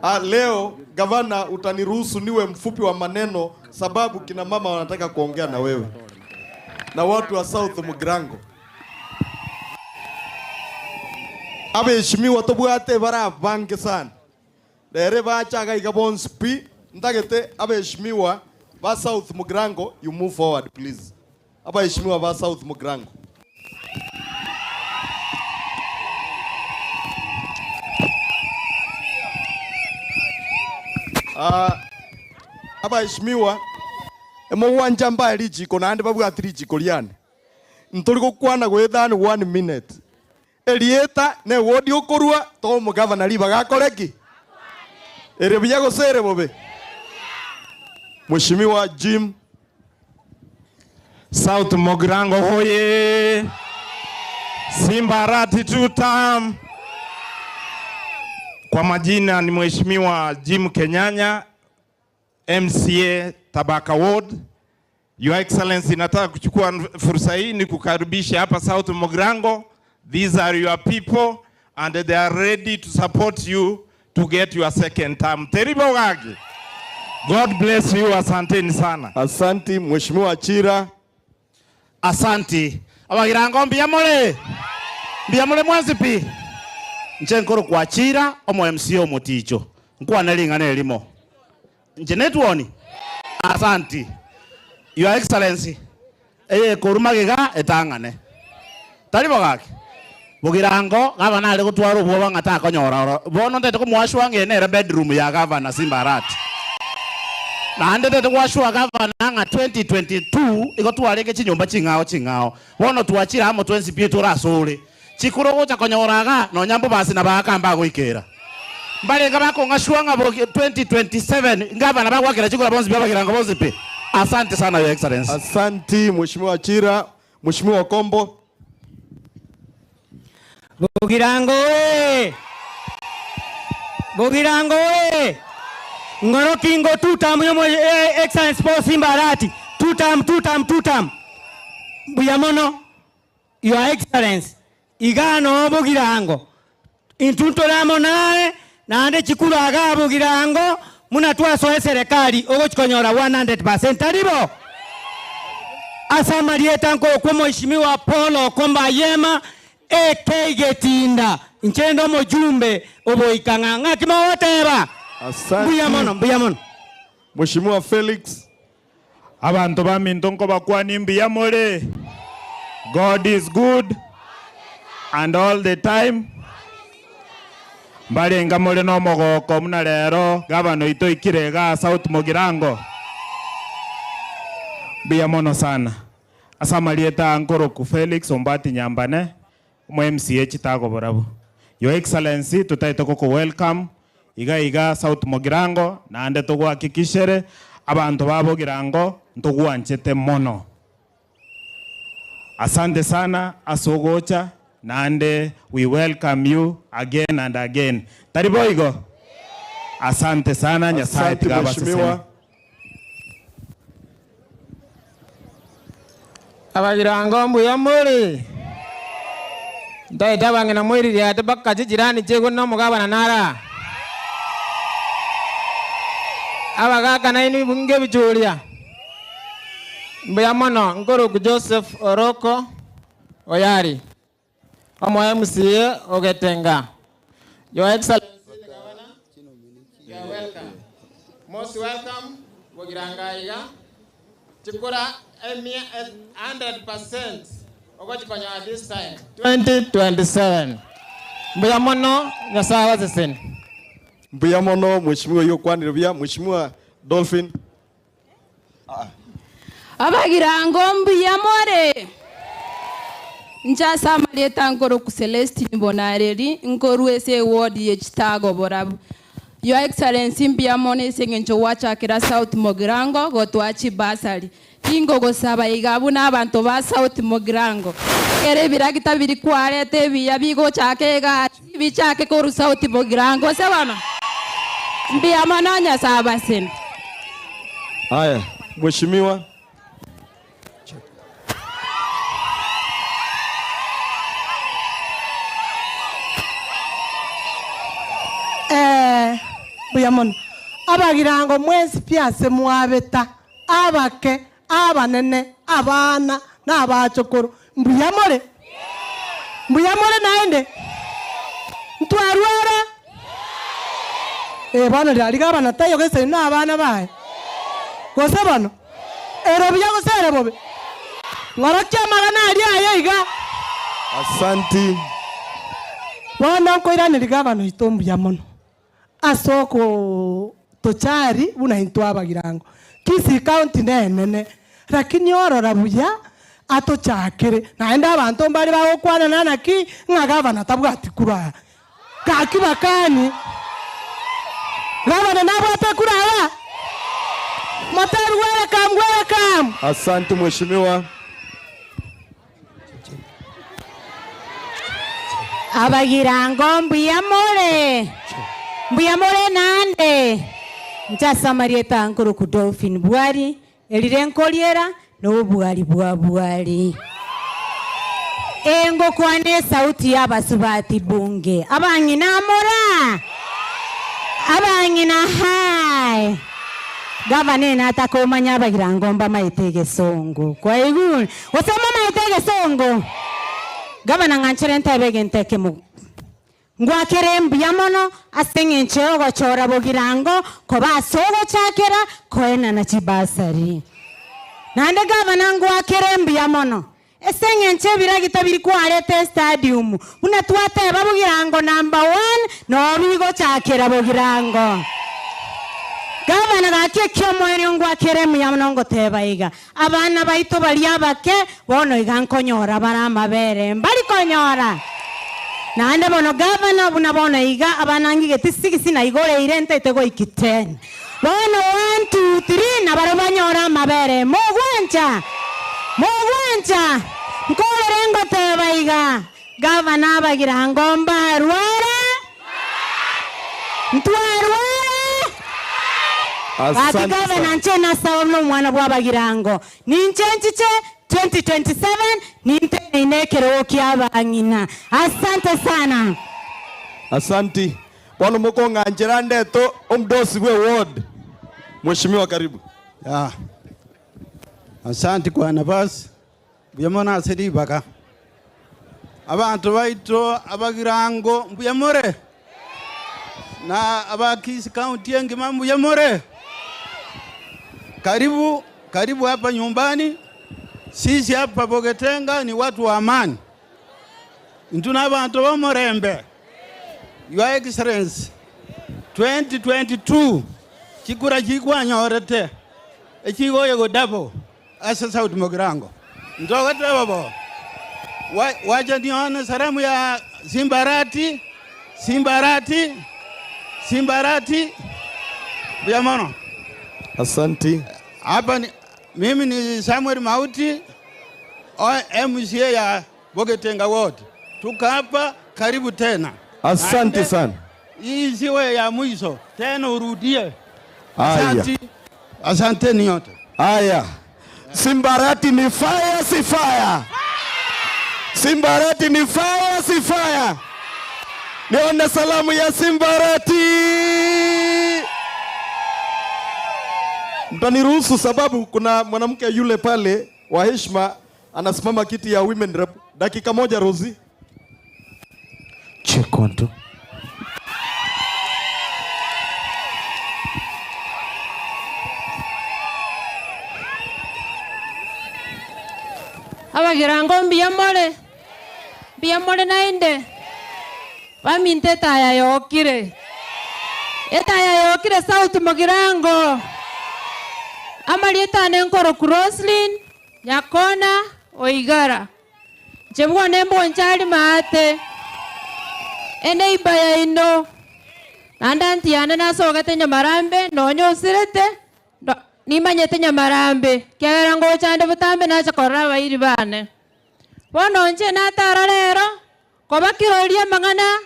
Ah, leo gavana utaniruhusu niwe mfupi wa maneno sababu kina mama wanataka kuongea na wewe na watu wa South Mugirango. Abeshimiwa tobwate barabange sana. Rere bachaga iga bonsi pi ntagete abeshimiwa ba South Mugirango, you move forward please. Abeshimiwa ba South Mugirango. Abaheshimiwa emogwanja mbae richiko naende babwati richiko riane ntori gokwana gwethani 1 minute erieta ne wodi okorua to omogavana ribaga akore ki ere buya gose ere bobe. Mheshimiwa Jim. South Mugirango hoye! Simba Arati tutam. Kwa majina ni Mheshimiwa Jim Kenyanya, MCA Tabaka Ward. Your Excellency, nataka kuchukua fursa hii ni kukaribisha hapa South Mugirango. These are your people and they are ready to support you to get your second term. Teribo gagi. God bless you, asanteni sana. Asanti Mheshimiwa Chira. Asanti. Abagirango mbia more. Mbia more mwanzi pi. Nche nkoro kwa Chira omo MCA omoticho. Nkwana lingana elimo. Nche netwoni. Asanti. Your Excellency. Eye korumagega etangane. Taribo gaki. Bugirango gavana ari gutwara obwoba ng'a takonyora oro. Bono ntete komwashwa ng'e nere bedroom ya gavana Simba Arati. Naende ntete gwashwa gavana ng'a 2022 igo twarenge chinyomba ching'ao ching'ao. Bono twachire amo twensi pi torasore. Chikuro gocha konyoraga nonya mbobasi na bakamba goikera. Mbarenga bakong'ashwa ng'a 2027 gavana bagwakera chikura bonsi pi abagirango bonsi pi. Asante sana Your Excellency. Asante Mheshimiwa Chira. Mheshimiwa Kombo. Bugirango we! Bugirango we! Ngoro kingo tutam yo Excellence Paul Simba Arati. Tutam, tutam, tutam. Buyamono, Your Excellency. Igano Bugirango. Intuntoramo nae naende chikuru aga Bugirango muna twasoe serikali ogochikonyora 100% taribo. Asa marieta nko kwa Mheshimiwa Paul Okomba Yema AK Getinda, inche nde omojumbe oboika ng'a ng'aki mogoteba? Mbuya mono, mbuya mono. Mheshimiwa Felix. Abanto baminto nkobakwanie mbuya more. God is good and all the time. Mbarenga more nomogoko buna rero gavana oito oikire igaa South Mugirango. Mbuya mono sana. Ase amarieta aa nkoroku Felix Ombati Nyambane, omo MCA Chitago Borabu. Your Excellency totaete goko welcome iga iga South Mugirango naende togohakikishere abanto ba Bogirango ntogwanchete mono. Asante sana ase ogocha naende we welcome you again and again. Tari boigo? Asante sana Nyasaye Asante tiga abasesenie. Mheshimiwa. Abagirango mbuya more? Ntaete abang'ina moiririate mpaka chijirani chiaigwe na omogabana nare aa. Abagaka nainwe ibunge ebichuria. Mbuya mono, nkoroku Joseph Oroko Oyari, omo MCA o Getenga. Your Excellency the Governor, you are welcome. Most welcome Bogirango aiga. Chikura emia 100% ogochikonyora this time 2027. Mbuya mono Nyasaye abaseseni. Mbuya mono Mheshimiwa oyio okwanire buya. Mheshimiwa Dolphin. Abagirango mbuya more? Inche ase amarieta nkoroku Celestine Bonareri, nkorwa ase eward ye Chitago Borabu. Your Excellency mbuya mono ase eng'encho gwachakera South Mugirango gotoa chibursary. Tingogosaba iga buna abanto ba South Mugirango, ekero ebiragita biria kwareta ebiya bigochaka egasi bichake korwa South Mugirango ase bono. Mbuya mono Nyasae abasene. Haya, Mheshimiwa. Ee, mbuya mono. Abagirango mwensi pi ase mwabeta, abake, abanene, abana, na abachokoro, mbuya more? Mbuya more naende? Ntwarwara? Ee, bono riria gavana taiyo gese na abana baye. Gose bono? Ere buya gose ere bobe? Ng'orokia amagana aria aye iga. Asanti. Bono nkoiraneria gavana oito mbuya mono ase ogotochari buna intwe abagirango. Kisii County nenene, lakini orora buya atochakere naende abanto mbare bagokwanana naki ng'a gavana tabwati kura. Gaki bakani, gavana nabwate ekura aya? Motebi welcome, welcome. Asante mheshimiwa. Abagirango mbuya more? Mbuya more naende? Inche ase amarieta aa nkoroku Dolphin Bwari, erire nkoriera nobwari bwa bwari. Engokwana esauti y'abasubati bunge, abang'ina amora, abang'ina hai. Gavana ene atakomanya abagirango mbamaete egesongo. Kwaigure? Gose momaete egesongo? Gavana ng'anchere ntebe egento ekemo. Ngwakere mbuya mono ase eng'encho y'ogochora bogirango koba ase ogochakera koenana chibasari. Naende gavana ngwakere mbuya mono ase eng'encho ebiragita biri kwareta estadium buna twateba bogirango number one noo bigochakera bogirango. Gavana gaki ekiomoerio ngwakere mbuya mono ngoteba iga, abana baito baria abake bono iga nkonyora bare amabere mbari konyora. Naende bono gavana buna bono iga abana ngigeti sigisi naigoreire ntaete goiki ten. Bono one two three nabarabwo banyore amabere. Mogwancha? Mogwancha? Nkorere ngoteba iga, gavana abagirango mbarware? Ntwarware? Gaki Asante gavana sana. nche nasaba buna omwana bw'abagirango. Ninche nchiche 2027 ninteneine ekerogo ki'abang'ina. Asante sana. Asanti. Bono mokong'anchera ndeto omdosi bwe ward. Mheshimiwa karibu. Ya. Asanti kwa nafasi. Mbuya mono ase ribaga. Abanto baito abagirango mbuya more? Na aba Kisii County engima mbuya more? Karibu, karibu hapa nyumbani. Sisi hapa Bogetenga ni watu wa amani. Intwe nabanto b'omorembe. Your Excellency, 2022 chikura chikwanyorete echigoya go double ase South Mugirango. Ntogoteba bo. Wacha nione salamu ya Simbarati, Simbarati, Simbarati. Mbuya mono. Asanti. Hapa ni, mimi ni Samuel Mauti, MCA ya Bogetenga Ward. Tuko hapa karibu tena. Asante sana. Hii siwe ya mwisho tena, urudie. Aya. Asante, asanteni yote. Aya. Simbarati ni fire, si fire? Simbarati ni fire, si fire? Nione salamu ya Simbarati. Mtaniruhusu sababu kuna mwanamke yule pale wa heshima anasimama kiti ya women rep. Dakika moja Rosie. Check one, two. Abagirango mbuya more, mbuya more naende, baminto etaya yokire, etaya yokire South Mugirango, amarieta ane nkoroku Roslyn Nyakona Oigara, inche bwone mbonchari maate, eneighbor yaino, naende aunty yane nasogete Nyamarambe, nonya osirete, Nimanyete nyamarambe, ekiagera ngocha ande botambe nache korora abairi baane. Bono inche natara rero koba kiroria amang'ana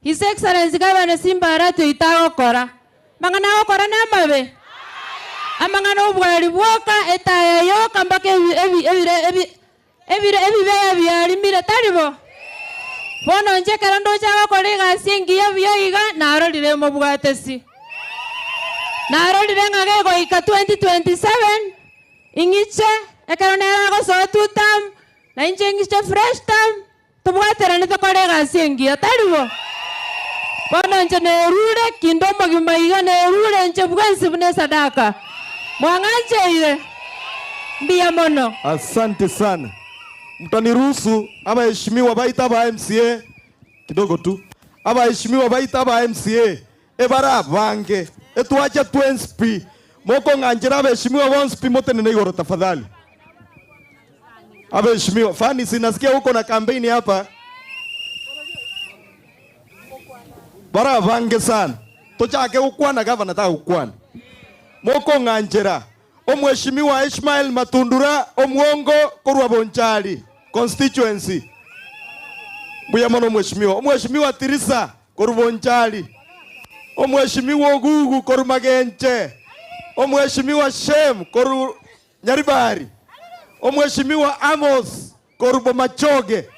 His Excellency Gavana Simba Arati oito agokora. Amang'ana agokora namabe? Amang'ana obwari bwoka, etaya yoka mpaka ebi ebi ebire ebi ebire ebibeya biarimire, tari bo? Bono inche ekero ndoche agokora egasi engiya buya iga, narorire mobwatesi. Narorire ng'a gegoika 2027, ing'iche, ekero nere agosoa two term, na inche ng'iche fresh term, tobwaterane tokore egasi engiya, tari bo? Bono inche nerure, kinde omogima iga nerure inche bwensi buna esadaka. Mwang'ancheire? Mbuya mono. Asante sana. Mtaniruhusu abaheshimiwa baito aba MCA kidogo tu. Abaheshimiwa baito aba MCA ebare abange etwacha twensi pi. Mokong'anchera abaheshimiwa bonsi pi motenene igoro tafadhali. Abaheshimiwa, Fanny si nasikia uko na kampeni hapa. Bare abange sana. Tochake gokwana gavana tagokwana. Mokong'anchera Omweshimiwa Ishmael Matundura Omwongo korwa Bonchari constituency. Mbuya mono omweshimiwa. Omweshimiwa Tirisa korwa Bonchari. Omweshimiwa Ogugu korwa Magenche. Omweshimiwa Shem korwa Nyaribari. Omweshimiwa Amos korwa Bomachoge.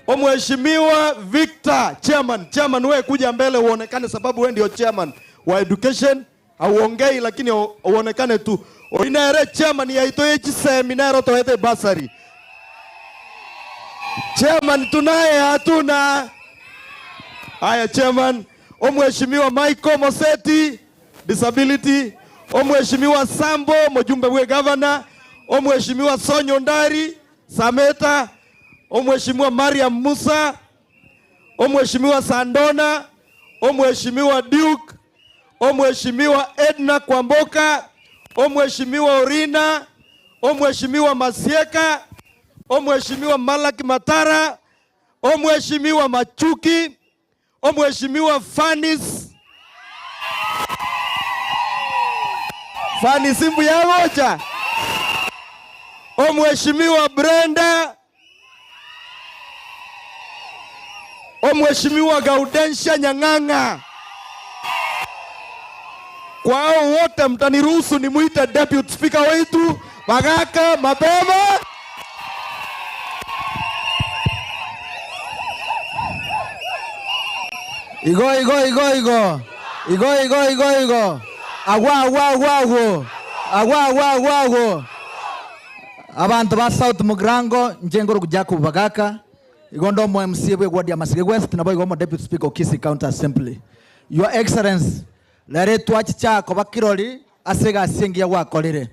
Omweshimiwa Victor chairman. Chairman wewe kuja mbele uonekane sababu wewe ndio chairman wa education. Hauongei lakini uonekane tu. Oinere chairman yaito ye chisemi nero toete basari. Chairman tunaye hatuna. Haya chairman, omweshimiwa Michael Moseti disability, omweshimiwa Sambo mujumbe we governor, omweshimiwa Sonyo Ndari Sameta, omweshimiwa Mariam Musa, omweshimiwa Sandona, omweshimiwa Duke, omweshimiwa Edna Kwamboka, omweshimiwa Orina, omweshimiwa Masieka, omweshimiwa Malaki Matara, omweshimiwa Machuki, omweshimiwa Fanis. Fanis Mbuyagocha, omweshimiwa Brenda, omweshimiwa Gaudensha Nyang'ang'a. Kwa hao wote mtaniruhusu nimuite deputy speaker wetu Bagaka mapema. Igo igo igo igo. Igo igo igo igo. Agwo agwo agwo agwo. Agwo agwo agwo agwo. Abanto ba South Mugirango inche nkoruku Jacob Bagaka. Igo nde omo MCA bwe ward ya Masige West nabo igo omo Deputy Speaker o Kisii County Assembly. Your Excellency, rero twachicha koba kirori ase egasi engiya gwakorire.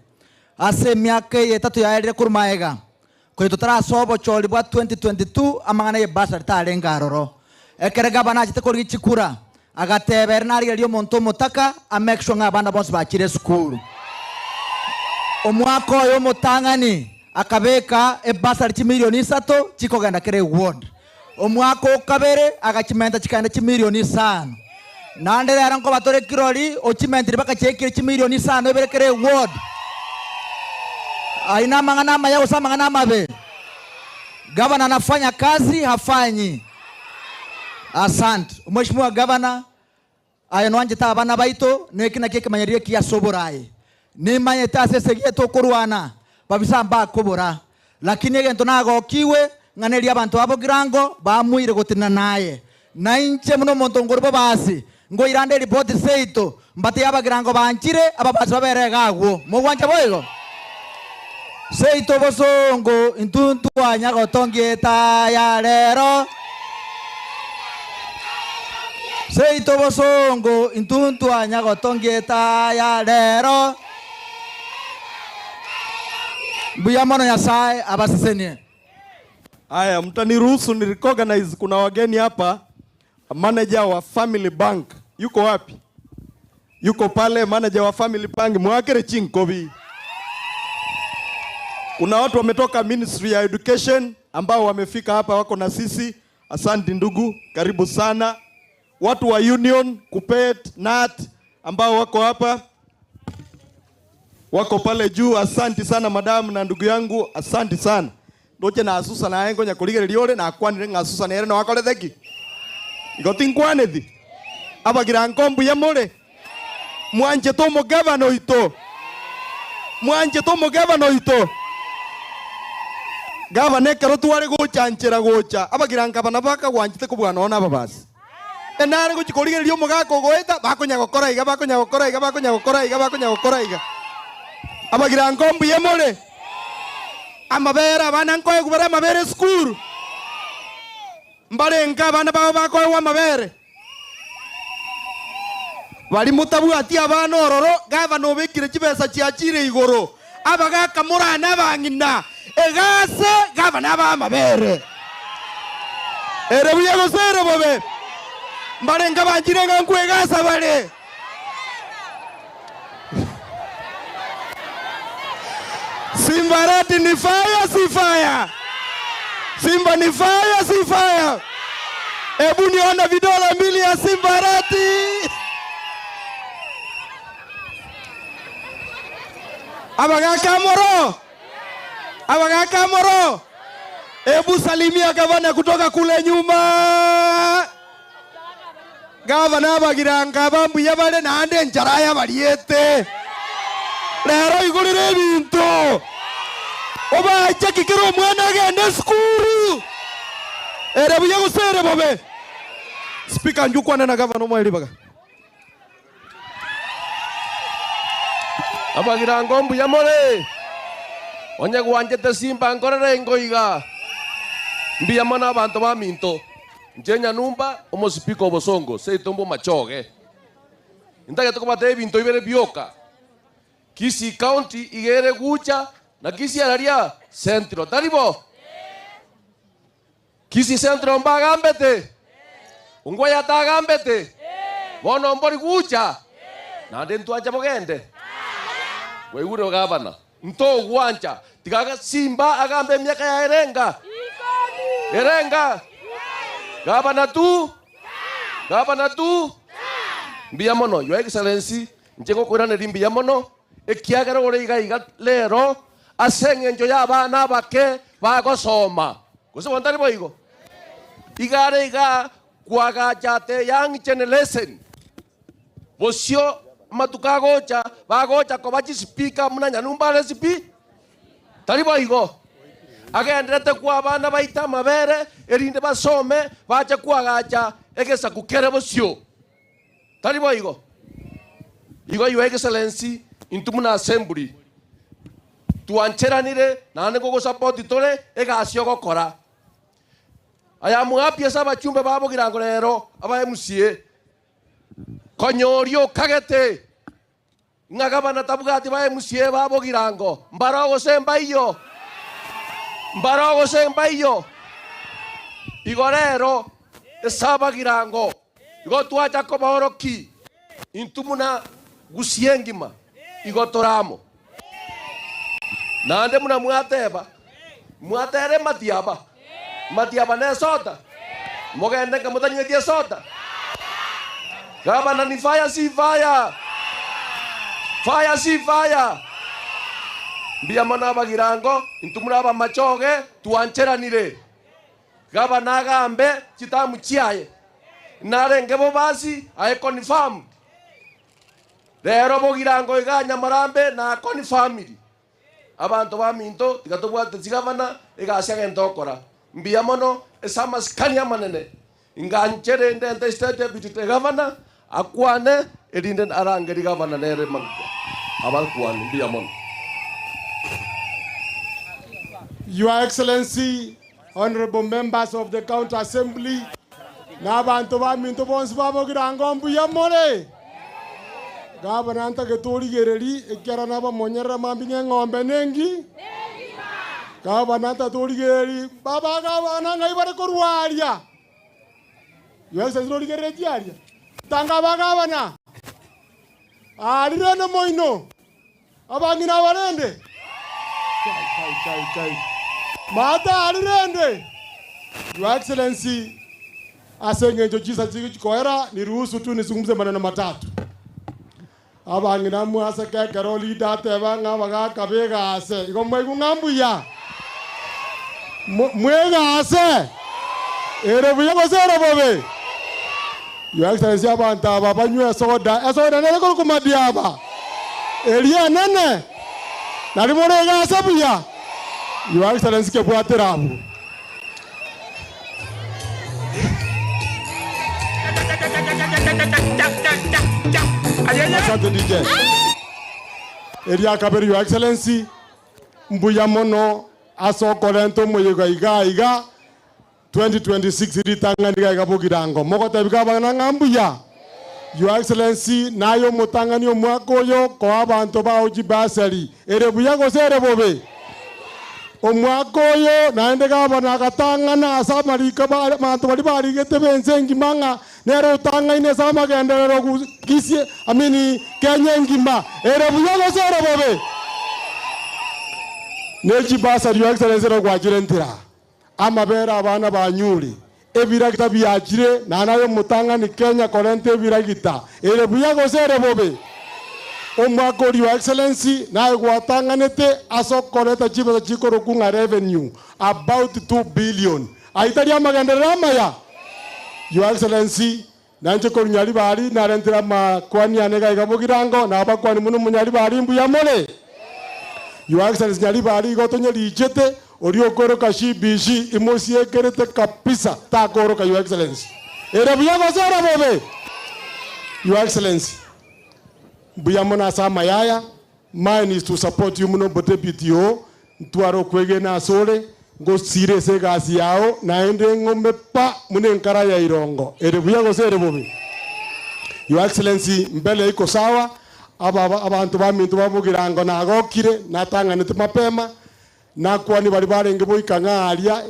Ase emiaka eye etato yaerire korwa maega, konya totarasoa obochori bwa 2022 amang'ana ye bursary tarenge aroro. Ekere gavana achete korigia chikura, agateba ere narigereria omonto omotaka a make sure ng'a abana bonsi bachire esukuru. Omwaka oyo omotang'ani akabeka ebursary chimilioni isato chikogenda kera eward. Omwaka o kabere agachimenta chikaenda chimilioni isano. Naende rero nkoba tore kirori ochimentire mpaka chiaikire chimilioni isano ibere kera eward. Ayio namang'ana amaya gose amang'ana amabe? Gavana anafanya kazi hafanyi? Asante. Mheshimiwa Gavana, aye nwanchete abana baito, na eki nakio ekemanyererio ekiya ase oboraai. Nimanyete ase esegi eye tokorwana, babisa mbakobora. Lakini egento nagokigwe, ng'a neria abanto ba Bogirango baamuire gotenena naye. Na inche buna omonto nkorwa bobasi, nkoirande eripoti seito, mbatebie Abagirango banchire, ababasi babere iga agwo. Mogwancha boigo? Seito bosongo, intwe ntwanya gotongia etaya rero. Seito bosongo, intwe ntwanya gotongia etaya rero. Mbuya mono Nyasae abasesenie. Haya, mtaniruhusu ni recognize kuna wageni hapa. Manager wa Family Bank yuko wapi? Yuko pale manager wa Family Bank, mwakere chinkobi. Kuna watu wametoka Ministry ya Education ambao wamefika hapa wako na sisi. Asante ndugu, karibu sana. Watu wa Union, Kupet, Nat ambao wako hapa wako pale juu. Asanti sana madamu na ndugu yangu, asanti sana ndoche na asusa naye ngonya kurigereria ore nakwanire ng'a asusa nere noakorete ki igo tinkwaneti abagira nkombuya more mwanchete omogavana oito mwanchete omogavana oito gavana ekero tware gochanchera gocha abagira nkabana bakagwanchete kobua nonya na ababasi Enare gochia korigereria omogaka ogoeta, bakonya gokora iga, bakonya gokora iga, bakonya gokora iga, bakonya gokora iga. Abagirango mbuya more? Amabere abana nkoegwa bare amabere esukuru? Mbarenge abana babo bakoegwa amabere? Baria motabwati abana ororo, gavana obekire chibesa chiachire igoro, abagaka morane abang'ina, egase gavana abae amabere. Ere buya gose ere bobe? Mbarenge abanchire ng'a nkwegasa bare. Simba Arati ni fire si fire? Simba ni fire si fire? Ebu nione vidole mbili ya Simba Arati. Abagaka moro. Abagaka moro. Ebu salimia gavana kutoka kule nyuma. Gavana abagiranga abambuya bare naende enchara yabariete. Rero igorere ebinto. Obache kera omwana agende esukuru. Ere buya gose ere bobe. Speaker njukwane na gavana omoe ribaga. Abagirango mbuya more? Onye gwanchete simba nkorere ingo iga. Mbuya mono abanto baminto. Inche Nyanumba, omosipika obosongo, seito mbomachoge. Ntagete kobatebia ebinto bibere bioka. Kisii County iga ere gucha na Kisii araria Central, tari bo? Kisii Central mbagambete? Ongwae atagambete? Bono mbori gucha? Naende ntwanche bogende? Kwaigure gavana, ntogwancha, tiga Simba agambe emiaka yaye erenga? Erenga? Gavana tu? Gavana tu? Mbuya mono, Your Excellency, inche ngokoiraneria mbuya mono, ekiagera ore iga iga rero ase eng'encho y'abana abake bagosoma. Gose bono tari boigo? Iga are iga kwagacha the young generation bosio amatuko agocha bagocha koba chispeaker buna Nyanumba are spi tari boigo? Agenderete koa abana baito amabere erinde basome bache kwagacha egesaku kere bosio. Tari boigo? Igo Your Excellency, intwe buna assembly twancheranire naende ngogosupport tore egasi ogokora. I am happy ase abachumbe ba Bogirango rero, aba MCA, konya oria okagete ng'a gavana tabwati ba MCA ba Bogirango, mbaro gose mbaiyo? Mbaro gose mbaiyo? Igo rero ase Abagirango igo twacha kobaorokia intwe buna Gusii engima igo tore amo. Naende buna mwateba, mwatere matiaba, matiaba nesoda, mogende nka motanywetie esoda. Gavana ni fire si fire, fire si fire. Mbuya mono abagirango, intwe muri abamachoge twancheranire. Gavana agambe chitamu chiaye, narenge bobasi aye confirmed. Rero bogirango iga Nyamarambe na Akoni family. Abanto baminto tiga tobwate chigavana egasi agento okora. Mbuya mono ase amasikani amanene. Inganche rende nte state deputy te gavana akwane erinde arangerie gavana nere magega abakwane. Mbuya mono. Your Excellency, Honourable Members of the County Assembly, na abanto baminto bonsi ba Bogirango mbuya more? Gavana ntagete origereri ekiagera nabamonyerera mambia ng'a eng'ombe nengi? Gavana ntagete origereri baba gavana ng'ai bare korwa aria? Your Excellency norigereretie aria? Tanga abagavana aria rende moino. Abang'ina abarende, Kai, kai, kai, kai. Maate aria rende, Your Excellency, ase eng'encho chisa chigochi koera, niruhusu tu nizungumze maneno matatu. Abang'ina mwaseke ekero leader ateba ng'a abagaka begase, igo mwaigwa ng'a mbuya? Mo- Mwegase? Ere buya gose ere bobe? Your Excellency abanto aba banywe esoda, esoda nere korokwa madiaba, eria enene, nari more egase buya. Your Excellency kebwatera abwo. Asante DJ. Eria kabere Your Excellency, mbuya mono ase okorenta omoyega iga iga 2026 ritang'ani iga iga Bogirango. Mogotebi abang'ana ng'a mbuya. Your Excellency, naye omotang'ani omwaka oyo koa abanto bao chibasari. Ere buya gose ere bobe? Omwaka oyo naende gavana agatang'ana ase amariko abanto baria barigete b'ense engima ng'a nere otang'aine ase amagenderero Kisii, I mean Kenya engima. Ere buya gose ere bobe? Ne chibasari Your Excellency ere gwachirentera. Amabere abana banyure, ebiragita biachire, na naye omotang'ani Kenya korenta ebiragita. Ere buya gose ere bobe? Omwaka oria Your Excellency naye gwatang'anete ase okoreta chibesa chikorokwa ng'a revenue about 2 billion. Ayio tari amagenderero amaya? Your Excellency, nainche korwa Nyaribari narentire amakwani ane iga iga Bogirango, nabakwani mono Monyaribari mbuya more? Your Excellency Nyaribari igo tonyerichete, oria okoroka CBC imosiekerete kabisa takoroka Your Excellency. Ere buya gose ere bobe? Your Excellency, mbuya mono ase amayaya, mine is to support you muno Deputy oo, ntware okwegena ase ore, ngosire ase egasi yao, naende ng'ome pa buna enkara ya irongo. Ere buya gose ere bobe? Your Excellency, mbele iko sawa, aba abanto baminto ba Bogirango nagokire, natang'anete mapema, nakwanie baria barenge boika ng'a aria,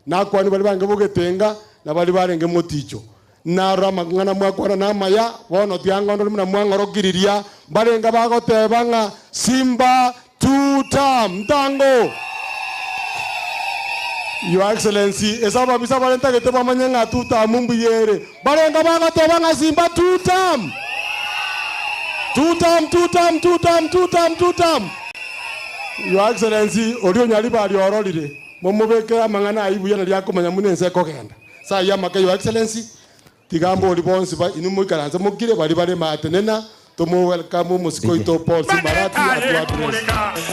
nakwanie baria barenge bogetenga, na baria barenge moticho. Narora amang'ana mwakwana namaya, bono tiangondori buna mwang'orokiriria, mbarenge bagoteba ng'a Simba two term, ntango. Your Excellency, ase ababisa baria ntagete bamanye ng'a two term mbuya ere, mbarenge bagoteba ng'a Simba two term. Two term, two term, two term, two term, two term. Your Excellency, oria onyaribari ororire, momobekere amang'ana ayio buya nario akomanya buna ense ekogenda. Ase ayio amake Your Excellency, tiga mbori bonsi ba inwe moikaranse mokire baria bare matenena, tomo welcome omosike oito Paul Simbarati atu address.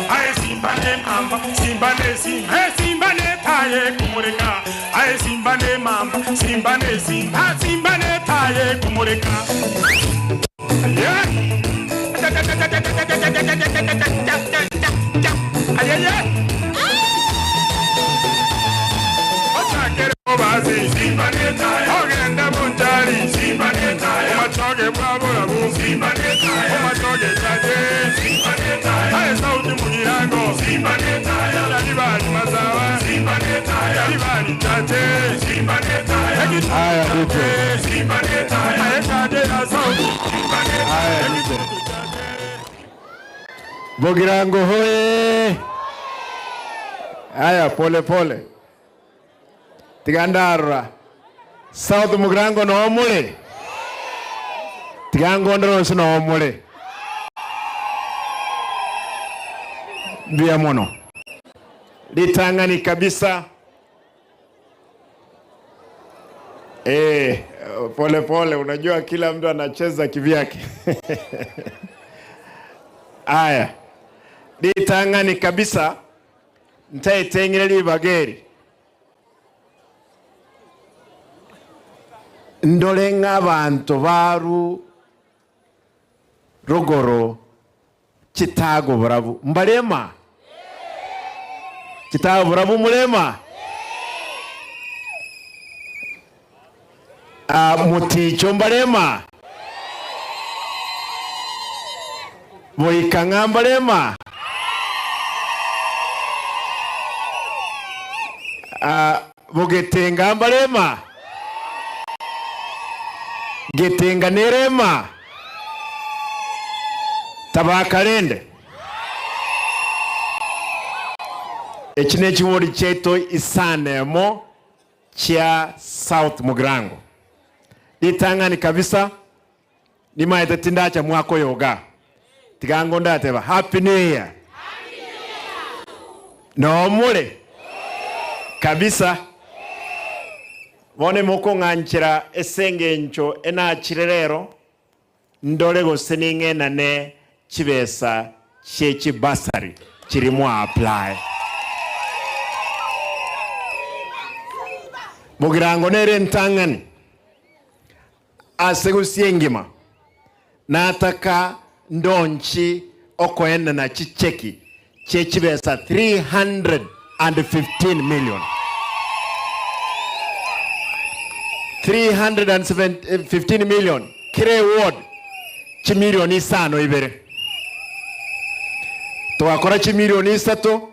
Aye Simba ne mamba, Simba ne Simba, hey Simba ne taye kumureka. Aye Simba ne mamba, Simba ne Simba, Simba ne taye kumureka. Yeah. Aye, aye. Sauti, Simba netaye. Ogenda Bonchari, Simba netaye. Omachoge bwaburabu, Simba netaye. Omachoge chache, Simba netaye. Aye Sauti Mugirango, Simba netaye. Yaribari Masawa, Simba netaye. Yaribari chache, Simba netaye. Haya, DJ. Simba netaye. Aye chache ya Sauti, Simba netaye. Haya, DJ. Bogirango hoye! Haya, pole pole. Tigandarra. South Mugirango no mule. Tigangondero no mule. Mbia mono. Litangani kabisa. Eh, pole pole, unajua kila mtu anacheza kivyake. Aya, litangani kabisa ntaitengire libageri ndole ng'abantu baru rugoro chitago burabu mbalema chitago burabu mulema Ah, muticho mbalema boikang'a mbalema Ah, bogetenga mbalema getenga nerema tabakalende eki nekiwori kyaitu isanemo kya South Mugirango litang'ani kabisa nimaete tindacha mwaka oyo iga tigango ndateba happy new year nomore kabisa bono mokong'anchera ase eng'encho enachire rero ndore gose ning'enane chibesa chie chibasari chiri mwa apply Mugirango nere entang'ani ase gose engima nataka ndonchi okoenana chicheki chie chibesa 315 million 315 million kire ward chimilioni isano ibere tugakora chimilioni isato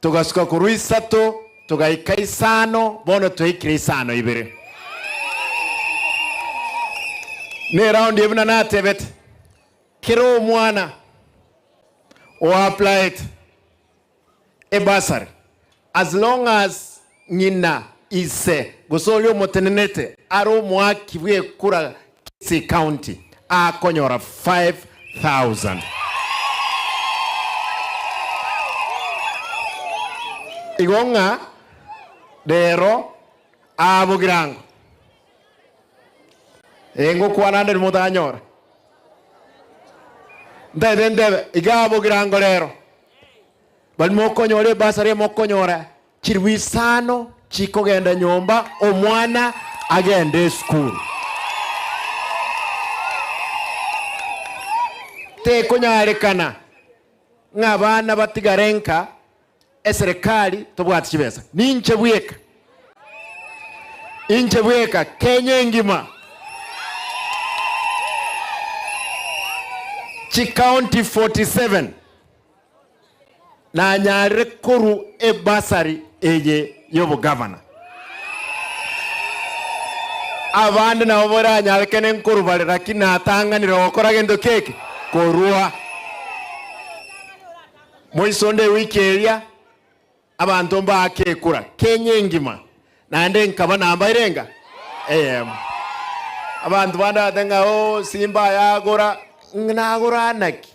tugasuka korwa isato tugaika isano bono twaikire isano ibere ne round ebuna natebete kera omwana oapplied ebasari as long as ng'ina ise gose oria omotenenete are omoaki bwa ekura Kisii County akonyora 5000. Igo ng'a rero abogirango eh ngokwana ande motanyora ntaete ntebe iga abogirango rero bari mokonyora ebasari mokonyora chiribu isano chikogenda nyomba omwana agende esukuru tekonyarekana ng'a abana batigare nka eserikali tobwati chibesa ninche bweka inche bweka Kenya engima chikaunti 47 nanyarire koru ebasari eye y'obogavana abande nabo boranyarekane nkoru bare lakini natang'anire gokora gento keke korua moisonde ewiki eria abanto mbaake ekura Kenya engima naende nkaba namba erenga eyemo abanto bande bagoteba ng'a oo simba yagora nagora naki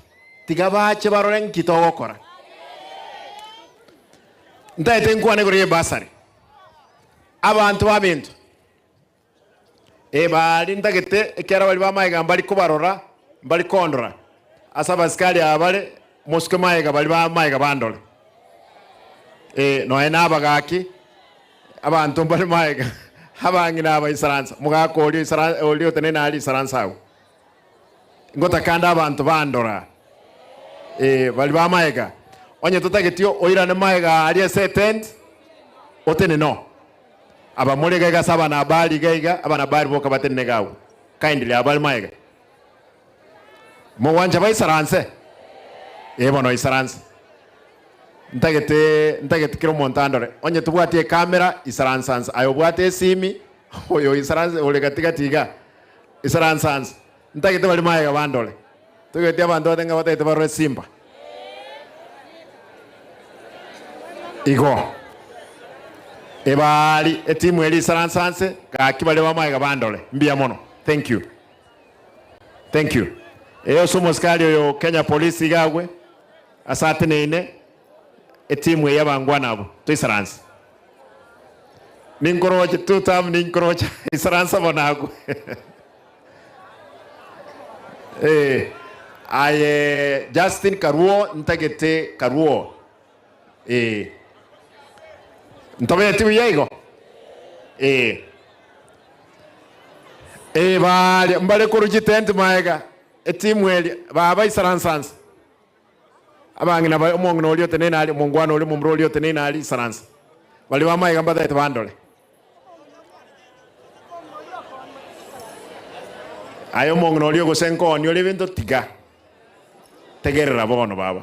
tiga bache barore nki togokora ntaete nkwane igoro ya ebasari abanto baminto ebari ntagete ekiagera baria ba magega mbari kobarora mbari kondora ase abasikari aba bare mosuke magega baria ba magega bandore eh nonya na abagaki abanto mbare magega abang'ina aba isaransa omogaka oria oisara oria otenene aria isaransa agwo ngotakande abanto bandora eh baria ba magega onye totageti oirane magega aria ase etent otenene oo. Aba more iga iga ase abanabari iga iga, abanabari boka batenene iga agwo. Kindly, aba bare magega. Mogwancha baisaranse? Ee bono isaranse. Ntagete ntagete kera omonto andore. Onye tobwati ekamera, isaransa nse. Aye obwate esimi, oyo oisaranse ore gati gati igaa, isaransa nse. Ntagete baria magega bandore. Togeti abanto bate ng'a batagete barore simba. Igo. Ebaari, etimu eria isaransa nse, gaki baria ba magega bandore. Mbuya mono. Thank you. Thank you. Ee ase omosikari oyo Kenya Police iga agwe, ase ateneine, etimu eye abangwana abwo, toisaranse. Ninkoroche tutam ninkoroche, isaransa bono agwo. Eh, aye Justin Karuo ntagete Karuo. Eh. Ntobeti buya igo? Eh. Eh, baria mbare korwa chitenti maega, etimu eria, baba isaransa nse. Abang'ina ba omong'ina oria oteneine aria, omongwana oria omomura oria oteneine aria, isaransa. Baria ba maega mbatagete bandore. Aye omong'ina oria gose nkooni ore ebinto tiga. Tegerera bono baba.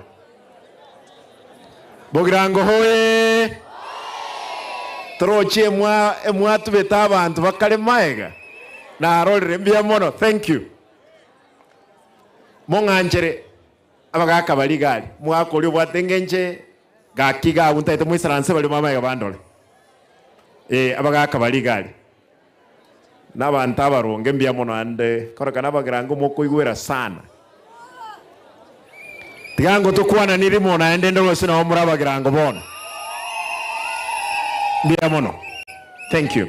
Bogirango hoee! Torochie emwa emwatubete abanto bakare maega. Narorire mbuya mono. Thank you. Mong'anchere abagaka baria iga aria. Omogaka oria obwate engencho gaki iga agwo ntagete moisaranse baria ba maega bandore. Eh abagaka baria iga aria. Nabanto abaronge mbuya mono ande korokana abagirango mokoigwera sana. Tiga ngotokwananie rimo naende inde gose nabo more abagirango bono. Mbuya mono. Thank you.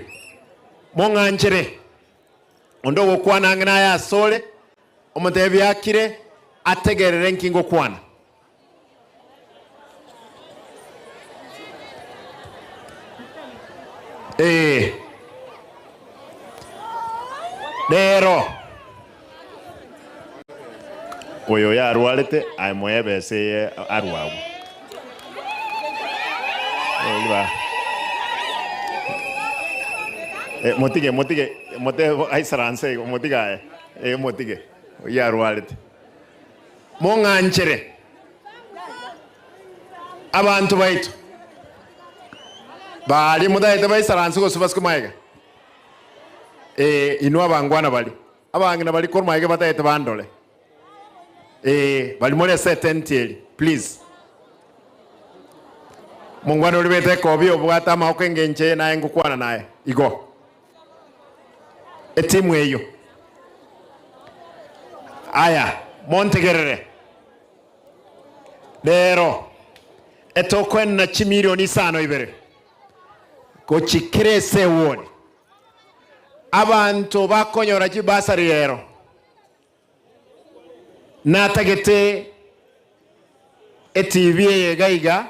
Mong'anchere onde ogokwana ang'e naye asore, omotebie akire, ategerere nki ngokwana. Ee. Rero oyo yarwarete aye moe ebesa eye arwe agwo. Ba. Eh, motige motige mote aisaranse igo motige aye eh motige oyio arwarete. Mong'anchere abanto baito baria motagete baisaranse gose basike magega, ee, inwe abangwana baria, abang'ina baria korwa magega batagete bandore, ee, baria more ase etenti eria, please. Omongwana oria bwete ekobia obwate amagoko engencho eye naye ngokwana naye igo. Etimu eyio. Aya, montegerere. Rero etokoenena chimilioni isano ibere gochia kera ase eward. Abanto bakonyora chibasari rero natagete eTV eye iga iga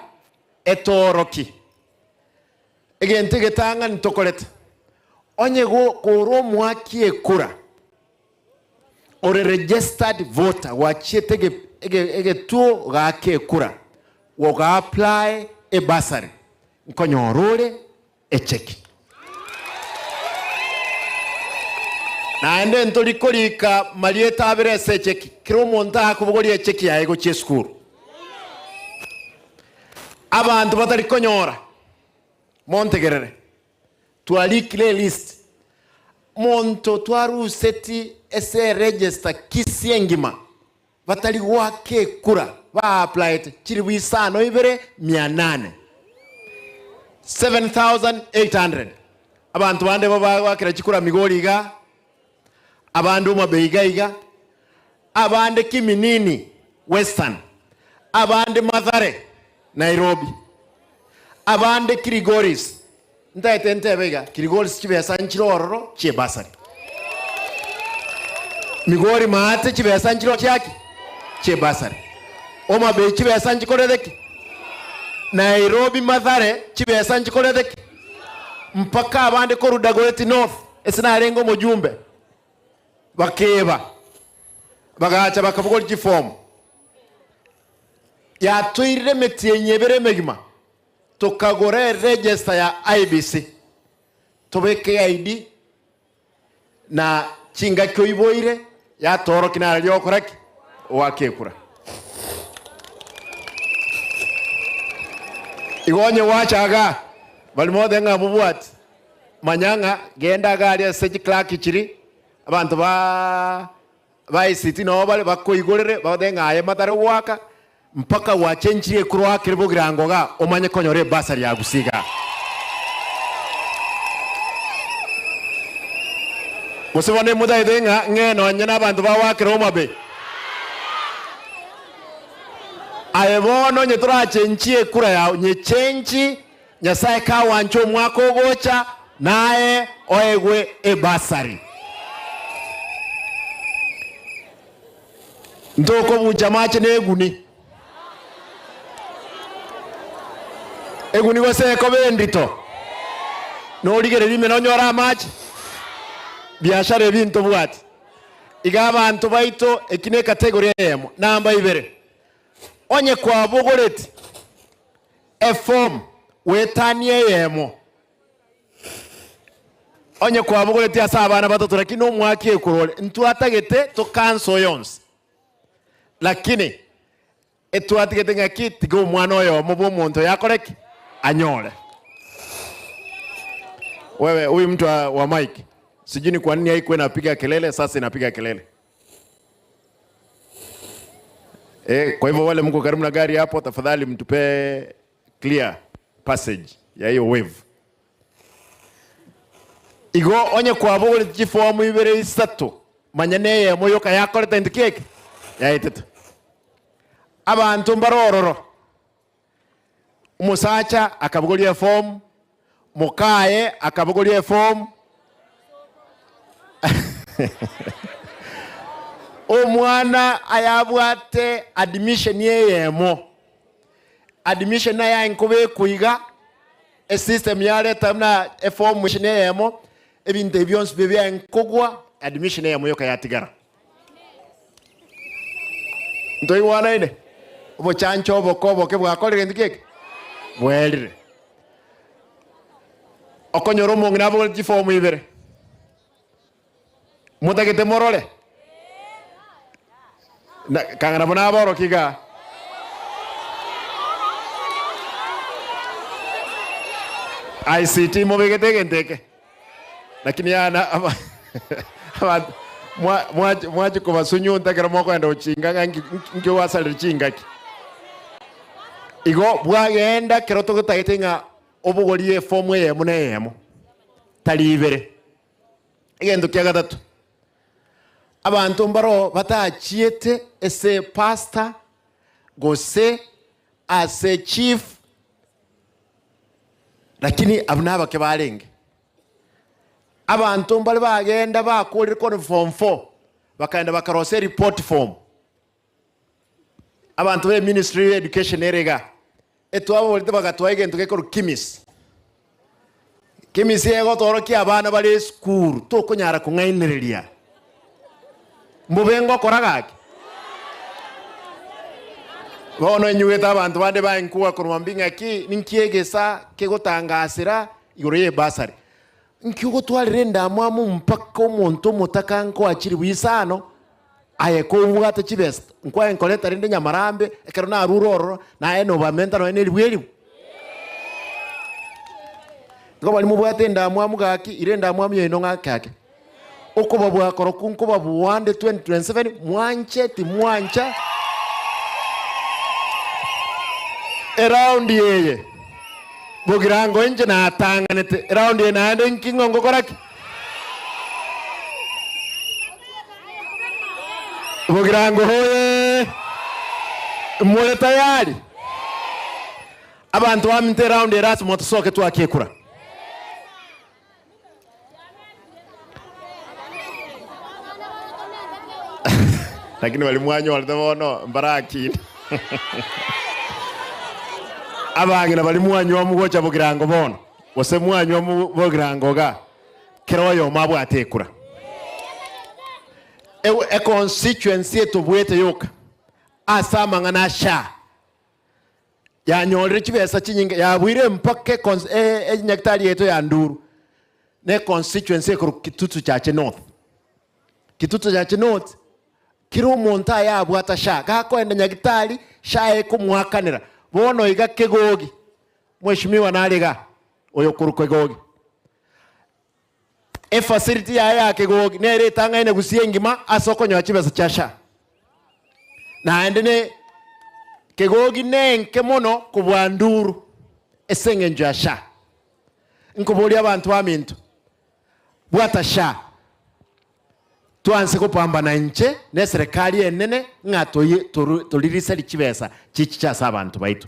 etoorokie. Egento egetang'ani tokorete, onye kore omoaki ekura, ore registered voter gwachiete egetuo goaka ekura, oga apply ebursary, nkonyora ore echeki. Naende ntori korika marieta abere ase echeki, kera omonto akobogoria echeki yaye gochia esukuru. Abanto batari konyora. Montegerere, twarikire elist, monto twaruseti ase eregister Kisii engima batari goaka ekura ba applyete chilifu isano ibere mia nane, 7800. Abanto bande bo bagoakera chikura Migori iga, abande Homa Bay iga iga, abande Kiminini Western, abande Mathare Nairobi, abande Kilgoris, ntaete ntebe iga, Kilgoris chibesa nchire ororo chi'ebasari. Migori maate chibesa nchire chiaki? Chi'ebasari. Homa Bay chibesa nchikorete ki? Nairobi Mathare chibesa nchikorete ki? Mpaka abande korwa Dagoretti North, ase narenge omojumbe, bakeba, bagacha bakabogoria chifomu. Yatoirire emetienyi ebere emegima, tokagora eregister ya IEBC. Tobeke ID na chingaki oiboire yatoroki nararia ogokora ki? Ogoaka ekura. Igo onye gwacha igaa, baria motebe ng'a mobwati, manya ng'a genda iga aria ase chiclerk chiria, abanto ba ba ICT nabo bare bakoigorere bagotebe ng'a aye matare goaka, mpaka gwachenchirie ekura oakere bogirango igaa omanye konyora ebasari ya Gusii igaa. Gose bono emotaete ng'a ng'e nonye nabanto bagoakera Homa Bay. Aye bono onye torachenchie ekura yao, nyechenchi, Nyasae kagwancha omwaka ogocha, naye oegwe ebasari. Ntokobucha amache neguni. Eguni gose ekoba endito, norigereria ime nonyore amache. Biashara ebi ntobwati. Iga abanto baito eki ne category eyemo. Namba ibere, onye kwabogoreti eform goetania eyemo, onye kwabogoreti ase abana batato lakini omwaka ekorore, ntwatagete to cancel yonsi. Lakini Etwatigete ng'aki tiga omwana oyomo bw'omonto oyo akore ki? Anyore. Wewe huyu mtu wa, wa mic sijui ni kwa nini haikuwa inapiga kelele, sasa inapiga kelele. Eh, kwa hivyo wale mko karibu na gari hapo, tafadhali mtupe clear passage ya hiyo wave. Igo onye kwabogoreti chifomu ibere isato, manya neyemo yoka yakorete intwe ki eke? Yaetete. Abanto mbare ororo, omosacha akabogoria efomu, mokaye akabogoria efomu, omwana ayabwate admission eyemo, admission naye nkobekwa iga, Esystem yareta buna eform eyemo, ebinto ebi bionsi pi biankogwa, admission eyemo yoka yatigara. Ntoigwanaine? Obochancho oboke oboke bwakorire gento ki eke? Bwerire. Okonyora omong'ina abogoreti chiform ibere, motagete morore? Na kang'ana buna aborokia igaa. ICT mobegete egento eke lakini yana aba abanto mwa mwachi mwachi kobasunyunta ekero mokoenda gochinga ng'a nki nki gwasarire chingaki. Igo bwagenda ekero togotagete ng'a obogorie efomu eyemo na eyemo, tari ibere. Egento kia gatato, abanto mbaroo batachiete ase pastor gose ase chief, lakini abwo nabake barenge. Abanto mbare bagenda bakorire korwa form four, bakaenda bakarosia ereport form. Abanto be ministry ya education ere igaa, etwababorete bagatoa egento gekorwa KIMIS. KIMIS egotorokia abana bare esukuru tokonyara kong'ainereria. Mbobe ngokora gaki? Bono inyuete abanto bande baenkuga korwa mbi ng'aki ninki egesa kegotangasera igoro ye ebasari. Nki ogotwarera endamwamu mpaka omonto omotaka nkoachiri bwisano Aye kobwate chibesa, nkwaye nkoreta rende nyamarambe, ekero narure ororo, naye nobamenta nonya neribu eribu. Igo baria mobwate endamwamu gaki, ira endamwamu yaino ng'ake ake. Okobabua korokwo nkobabua ande 2027, mwanche timwancha, eraundi eye bogirango inche natang'anete, eraundi eye naende nki ng'o ngokora ki? Bogirango hoye! More tayari? Abanto baminto eround ere ase motosoke twake ekura. Lakini bari mwanyorete bono mbarakina. Abang'ina bari mwanywa mugocha bogirango bono, gose mwanywa bogirango igaa. Kera oyomo abwate ekura. Econstituency etobwete yoka ase amang'ana a SHA yanyorire chibesa chinyinge yabuire mpaka enyagitari yaito ya Nduru. Ne constituency ekorokwa Kitutu Chache North. Kitutu Chache North, kera omonto aye abwata SHA, gakoenda nyagitari, SHA ekomoakanera. Bono iga Kegogi, mweshimiwa nare igaa, oyo okorwa Kegogi. Efacility yaye ya Kegogi nere etang'aine gusii engima ase okonyora chibesa chia SHA. Naende ne Kegogi nenke mono kobua Nduru ase eng'encho ya SHA. Nkoboria abanto baminto, bwata SHA, twanse gopambana inche na eserekari enene ng'a toririseri chibesa chichiche ase abanto baito.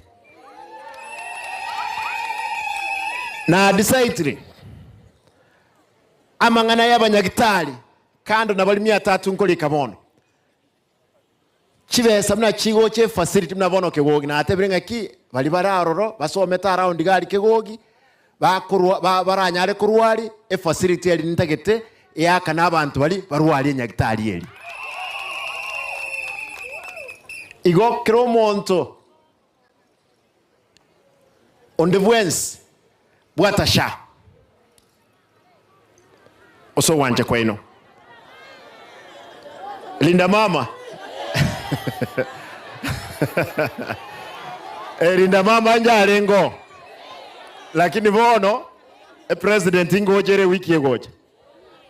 Na decidely amang'ana y'abanyagitari kando na baria miatatu nkorika bono, Chibesa buna chigocha efacility buna bono Kegogi natebire ng'aki baria bare aroro basomete around iga aria Kegogi bakorwa ba baranyare korwaria efacility eria nintagete eakane abanto baria barwarie nyagitari eria. Igo kera omonto onde bwensi bwata sha ase ogwancha kwaino. Linda mama Eh, Linda mama inche arenge oo lakini bono epresident ngocha ere ewiki egocha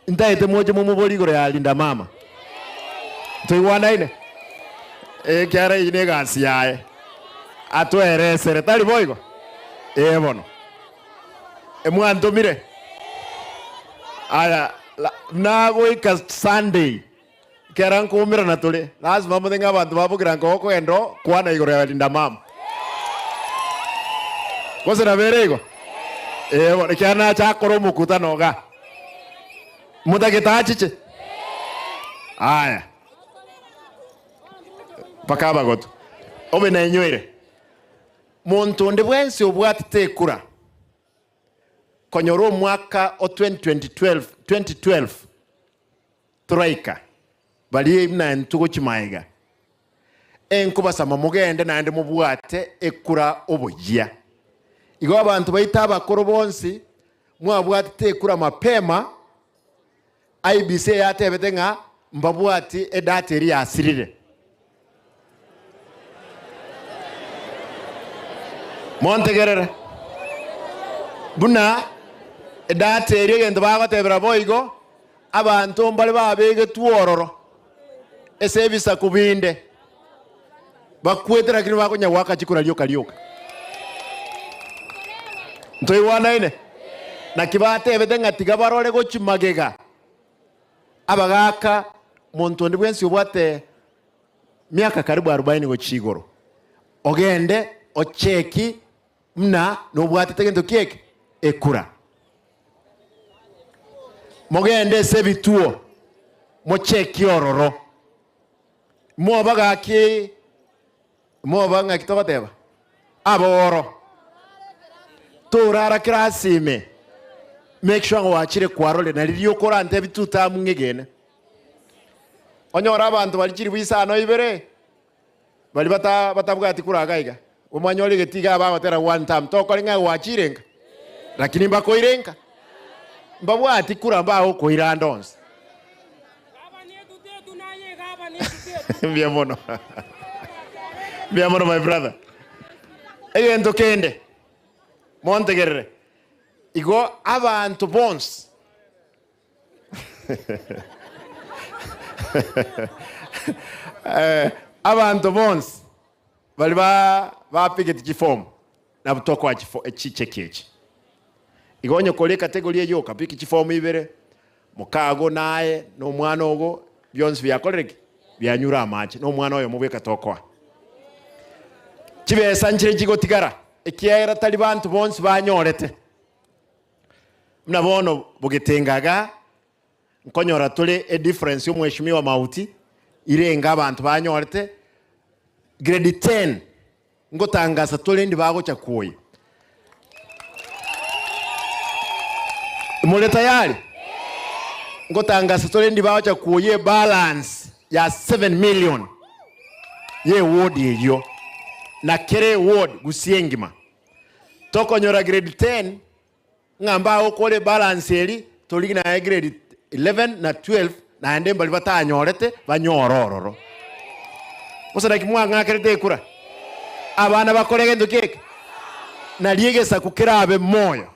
ntaete moche momoborie igoro ya Linda mama toigwanaine ekiagera eyio na egasi yaye atoeresere tari boigo? Ee bono. Emwantomire? Aya, nagoika Sunday, ekero nkoumerana tore, lasima motebe ng'a abanto ba Bogirango gokogenda oo, kwana igoro ya Linda Mama. Gose nabo ere igo? Ee bono, ekiagera nacha akore omokutano igaa. Motagete achiche? Aya, mpaka abagotu. Obe nainyoire. Monto onde bwensi obwatete ekura konyora omwaka o 2012 2012 toraika baria buna intwe gochia magega, enkobasama mogende naende mobwate ekura oboyia. Igo abanto baito abakoro bonsi mwabwatete ekura mapema, IEBC eyatebete ng'a mbabwati edata eria yasirire. Montegerere. Buna edata eria egento bagotebera boigo, abanto mbare babegetwe ororo ase ebisaku binde, bakwete lakini bakonya goaka chikura rioka rioka. Ntoigwanaine? Naki batebete ng'a tiga barore gochia magega abagaaka monto onde bwensi obwate miaka karibu arubaini gochia igoro, ogende ocheki buna nobwatete gento ki eke? Ekura. Mogende ase ebituo mocheki ororo. Moba gaki, moba ng'aki togoteba? Aboro. Torara class ime, make sure ng'a gwachire kwarorire na riria okorantebi tutamu ng'egene. Onyore abanto baria chilifu isano ibere, baria bata batabwati kura iga iga, omwanyore egetii iga bagotera one term, tokore ng'a gwachire nka, lakini mbakoire nka, mbabwati kura mbagokoira ande onsi. Mbuya mono. Mbuya mono my brother. Egento kende, montegerere, igo abanto bonsi abanto bonsi baria ba bapigeti chifomu nabo tokoa chifo chicheki echi. Igo onye kore ecategory eyio okapiki chifomu ibere, mokago naye na omwana ogo bionsi biakorire ki? Bianyure amache na omwana oyomo bweka tokoa. Chibesa nchire chigotigara ekiagera tari banto bonsi banyorete. Buna bono bogetenga igaa, nkonyora tore edifference y'omweshimiwa Mauti, irenge abanto banyorete grade ten, ngotangasa tore ndi bagocha kwoyia. More tayari? Ngotangasa tore ndi bagocha kwoyia ebalance ya 7 million ye eward eyio, na kera eward gusii engima. Tokonyora grade 10 ng'a mbagokora ebalance eri. Torigie naye grade 11 na 12 naende mbaria batanyorete banyore ororo. Gose naki mwang'akerete ekura? Abana bakore egento ki eke? Nario egesaku kerabe moyo.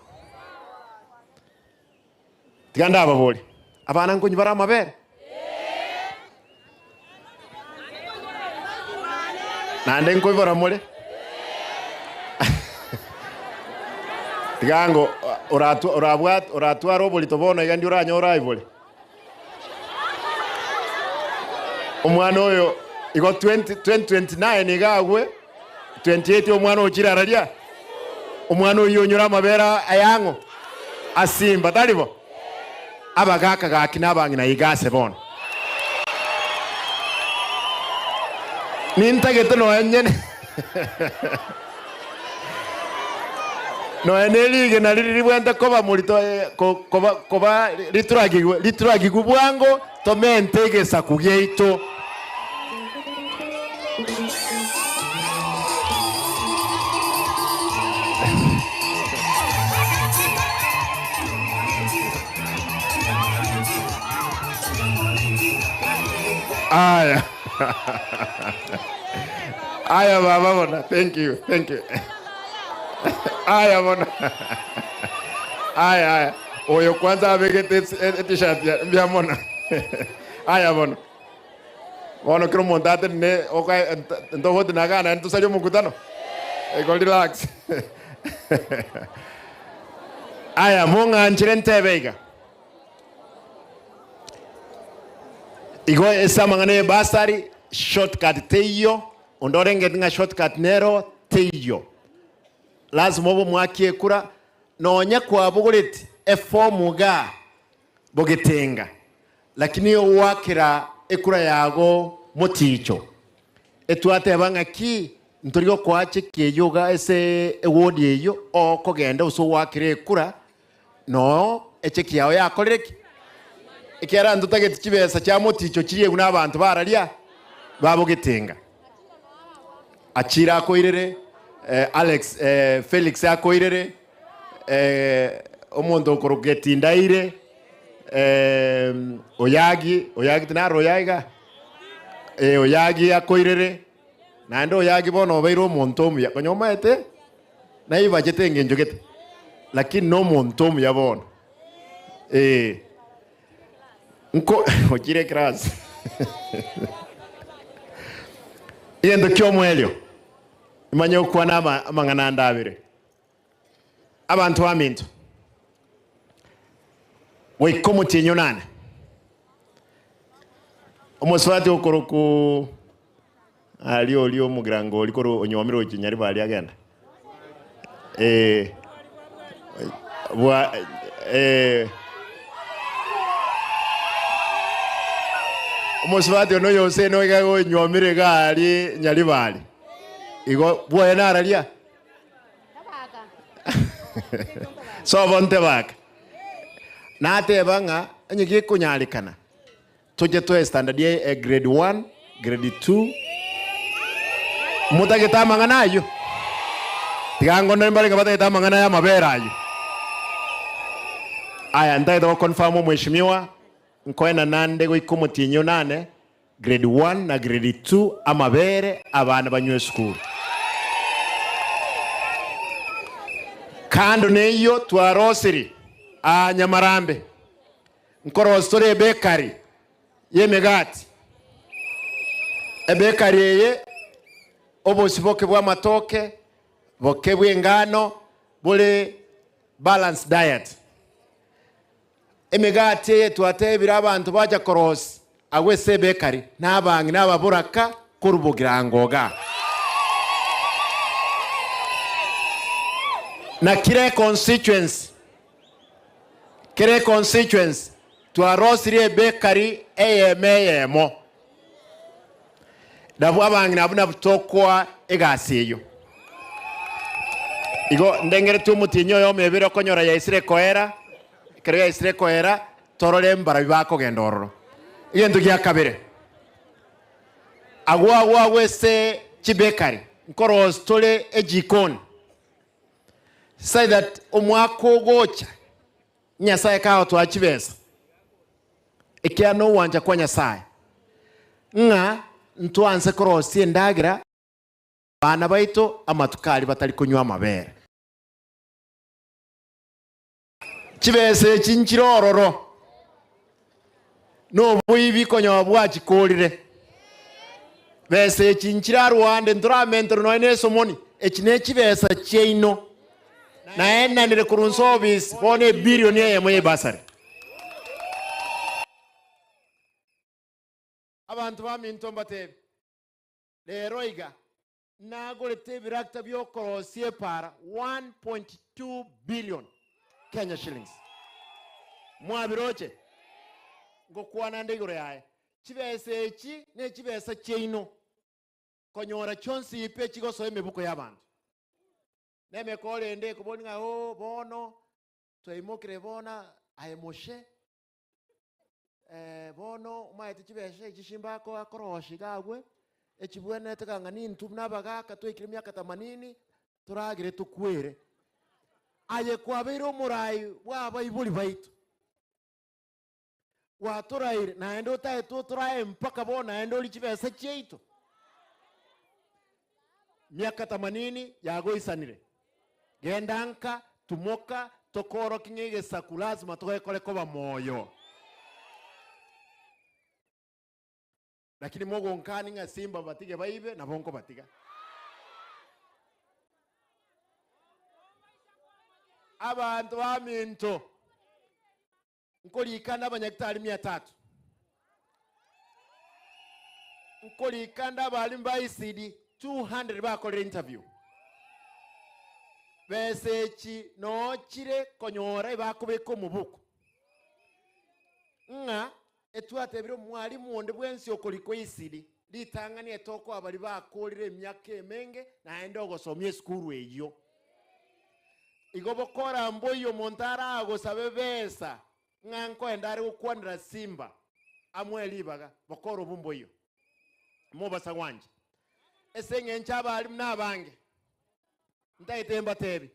Tiga ndababorie, abana nkonywa bare amabere? Naende nkoibora more? Tiga ngo oratwa orabwate oratware oborito bono iga ndi oranyore aibore. Omwana oyo igo 20 2029 iga agwe 28 omwana ochire araria omwana oyio onyore amabere ayang'o asimba tari bo? Abagaka gaki na abang'ina iga ase bono. Nintagete nonya nyene nonya ne rigena riria ribwente koba morito koba koba rituragigwe rituragigwe bwango tomente egesaku giaito. Aya. Aya baba bona. Thank you. Thank you. Aya bona. Aya aya. Oyo kwanza abegete e-t-shirt ya mbuya mono. Aya bono. Bono kera omonto atenene oka ntoboti naga naende tosarie omokutano. Igo relax. Aya mong'anchire ntebe iga. Igo ase amang'ana ya ebasari, shortcut teiyo, onde orengeti ng'a shortcut nero, teiyo. Lazima obe omwaki ekura, nonya kwabogoreti efomu igaa bogetenga, lakini ogoakera ekura yago moticho. Etwateba ng'aki ntori gokoa cheki eyio iga ase eward eyio, okogenda ase ogoakera ekura, Noo echeki yao yakorire ki? Ekiagera ntotageti chibesa chia moticho chiriegwe nabanto bararia babogetenga. Achira akoirere, Alex, Felix akoirere, omonto okorokwa Getindaire, Oyagi, Oyagi tinarora Oyagi igaa? Oyagi akoirere, naende Oyagi bono obeire omonto omuya, konya omaete? Naibachete engencho gete, lakini nomonto omuya bono. Ee. Nko ochire class. Egento ki'omoerio, imanye gokwana ama amang'ana ande abere. Abanto baminto, goika omotienyi onane, omosubati okorokwa Aria oria omogirango oria korwa onyuomire gochia Nyaribari agenda. Eh, bwa eh, omosubati one oyo ose noiga onyuomire iga aria Nyaribari. Igo bwoye nararia? Sobo ntebaka. Nateba ng'a onye gekonyarekana Toche toe standard ya grade one, grade two. Motagete amang'ana ayio? Tiga ngonore mbare ng'a batagete amang'ana ya amabere ayio. Aya, ntagete go confirm omweshimiwa, nkoena nande goika omotienyi onane, grade one na grade two amabere abana banywe esukuru. Kando neyio twarosiri aa Nyamarambe. Nkorosia tore ebekari y'emegati. Ebekari eye obosie boke bw'amatoke, boke bw'engano bore balanced diet. Emegati eye twatebire abanto bacha korosia agwo ase ebekari na abang'ina ababoraka korwa bogirango igaa. Na kera econstituency Kera econstituency twarosirie ebakery eyemo eyemo, nabwo abang'ina abwo nabwo tokoa egasi eyio. Igo ndengeretie omotienyi oyomo ebere okonyora yaisire koera, ekero yaisire koera torore mbarabwo bakogenda ororo. Egento gia kabere, agwo agwo agwo ase chibakery nkorosia tore ejikoni. Say that omwaka ogocha. Nyasae kagotoa chibesa, ekiagera nogwancha kwa Nyasae, ng'a ntwanse korosia endagera abana baito amatuko aria batari konywa amabere. Chibesa echi nchire ororo, noboibi konya bwachikorire. Besa echi nchire arwande ntoramenterwe nonya nesomoni, echi nechibesa chiaino. Naenanire korwa inse obisi, bono ebilioni eyemo y'ebasari. Abanto baminto mbatebi, Rero iga nagorete ebirakita bi'okorosia epaara 1.2 billion Kenya shillings. Mwabiroche? Ngokwana nde igoro yaye. Chibesa echi nechibesa chiaino, konyora chionsi pi echigosoa emebuko y'abanto. Nemekoro ende ekobori ng'a oo bono twaimokire bono aye moshe, eh, bono omanyete chibesa echi chimba akorosia iga agwo, echibwenerete kang'a nintwe buna abagaka twaikire emiaka themanini, toragere tokwere. Aye kwabeire omorai bwa abaibori baito, gwatoraire naende otagete otorae mpaka bono naende orie chibesa chiaito. Miaka themanini yagoisanire, genda nka, tumoka, tokorokie ng'a egesaku lazima togekore koba moyo. Lakini mogonkani ng'a simba batige baibe, nabo nkobatiga. Abanto baminto, Nkorika nabanyagitari mia tatu, nkorika ndabalimu ba ECD 200 bakorire interview. Besa echi noo chire konyora ebakobeka omobuko ng'a etwatebire omwalimu onde bwensi okorikwa ECD ritang'ani etokoa baria bakorire emiaka emenge naende ogosomia esukuru eyio. Igo bokora mboiyo omonto aragosabe besa ng'a nkoenda are gokwanera simba amoe ribaga, bokora obwo mboiyo. Mobasa gwancha. Ase eng'encho abalimu nabange, ntagete mbatebi.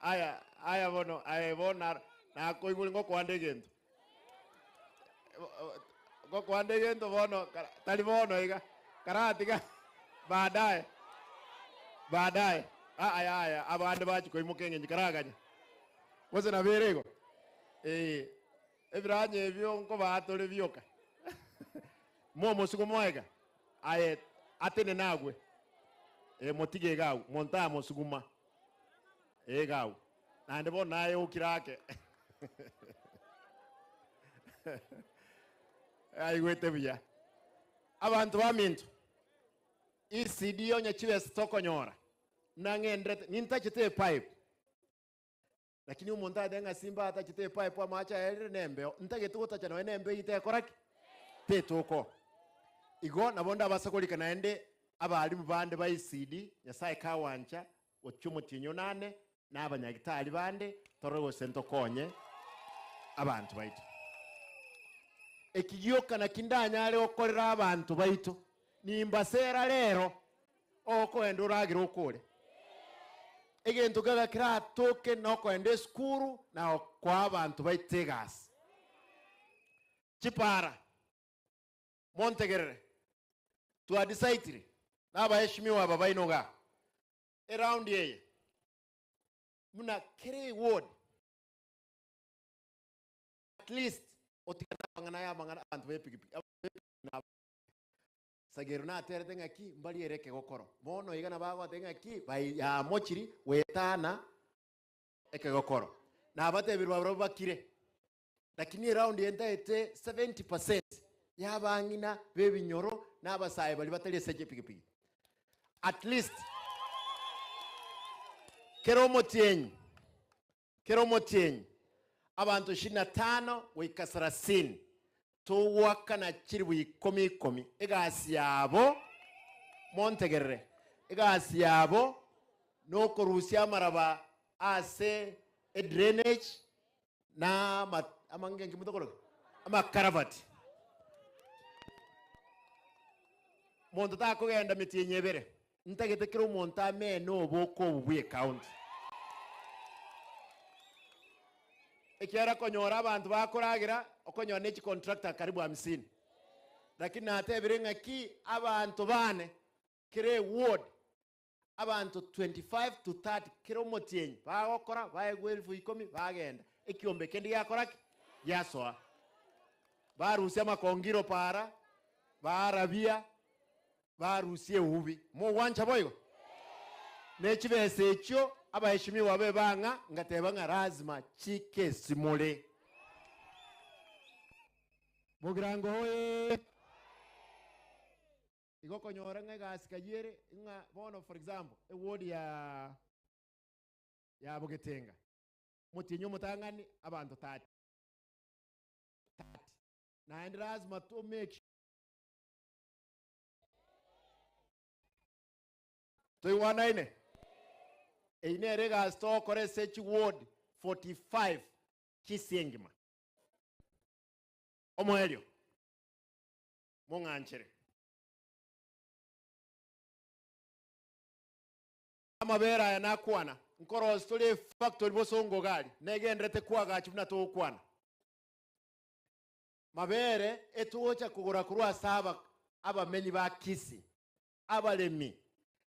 Aya, aya bono, aye bono nakoigure ngokoanda egento. Ngokoanda egento bono, tari bono iga, karatiga baadaye, baadaye. Aya aya, abande bachia koimoka eng'encho karaganya. Gose nabo ere igo? Eh, ebiranya ebio nkobaa tore bioka. Momosuguma iga. Aye atenene agwe, ee, motige iga agwo, monto amosuguma iga agwo, naende bono naye okire ake. Aigwete buya. Abanto baminto, ECD onye chibesa tokonyora, nang'enderete, nintachete epipe. Lakini omonto agateba ng'a simba atachete epipe amache aerire nembeo, ntagete gotacha nonya nembeo eyio tekora ki? Tetoko. Igo nabo ndabase korika naende abalimu bande ba ECD, Nyasaye kagwancha, gochia omotienyi onane, na abanyagitari bande, torore gose ntokonye abanto baito. Eki gioka naki ndanyare gokorera abanto baito, nimbasera rero, Okoenda oragere okore. Egento kega keratoke nokoenda esukuru na koa abanto baito egasi. Chipara, montegerere, twadecideire na abaheshimiwa aba baino igaa, eround eye, buna kera eward, at least otigane amang'ana aya amang'ana abanto ba epikipiki, Sagero naterete ng'aki mbariere ekegokoro. Bono iga nabo agoteba ng'aki bayamochiri goetana ekegokoro. Nabatebirie barabwo bakire. Lakini eround eye ntaete 70% y'abang'ina b'ebinyoro na abasae baria batari ase epigipigi. At least kera omotienyi, kera omotienyi abanto ishirini na tano goika sarasini Togoakana chilifu ikomi ikomi, egasi yabo, montegerere, egasi yabo nokorusia amaraba ase edrainage na ama amange nki motokoroka? Amakaravati. Monto takogenda metienyi ebere, ntagete kera omonto amene oboko obo bwe ecounty. Ekiagera konyora abanto bakoragera, okonyora ne chicontractor karibu hamsini. Lakini natebire ng'aki abanto bane kera eward, abanto 25 to 30 kera omotienyi bagokora baegwa elfu ikomi bagenda, ekiombe kende giakora ki? Giasoa. Barusia amakongiro para, baarabia, barusia eubi. Mogwancha boigo? Ne chibesa echio abaheshimiwa babe bang'a ngateba ng'a lazima chikesimore. Bogirango hoyee! Igo okonyora ng'a egasi kayio ere ng'a bono for example, eward ya ya Bogetenga, omotienyi omotang'ani abanto 30, 30, naende lazima to make Toigwanaine? Eyio nere egasi togokora ase chiward 45 ch'Isii engima. Omoerio, mong'anchere. Amabere aya nakwana, nkorosia tore efactory bosongo iga aria, negenderete koagacha buna togokwana. Mabere etogocha kogora korwa ase aba abamenyi ba Kisii, abaremi,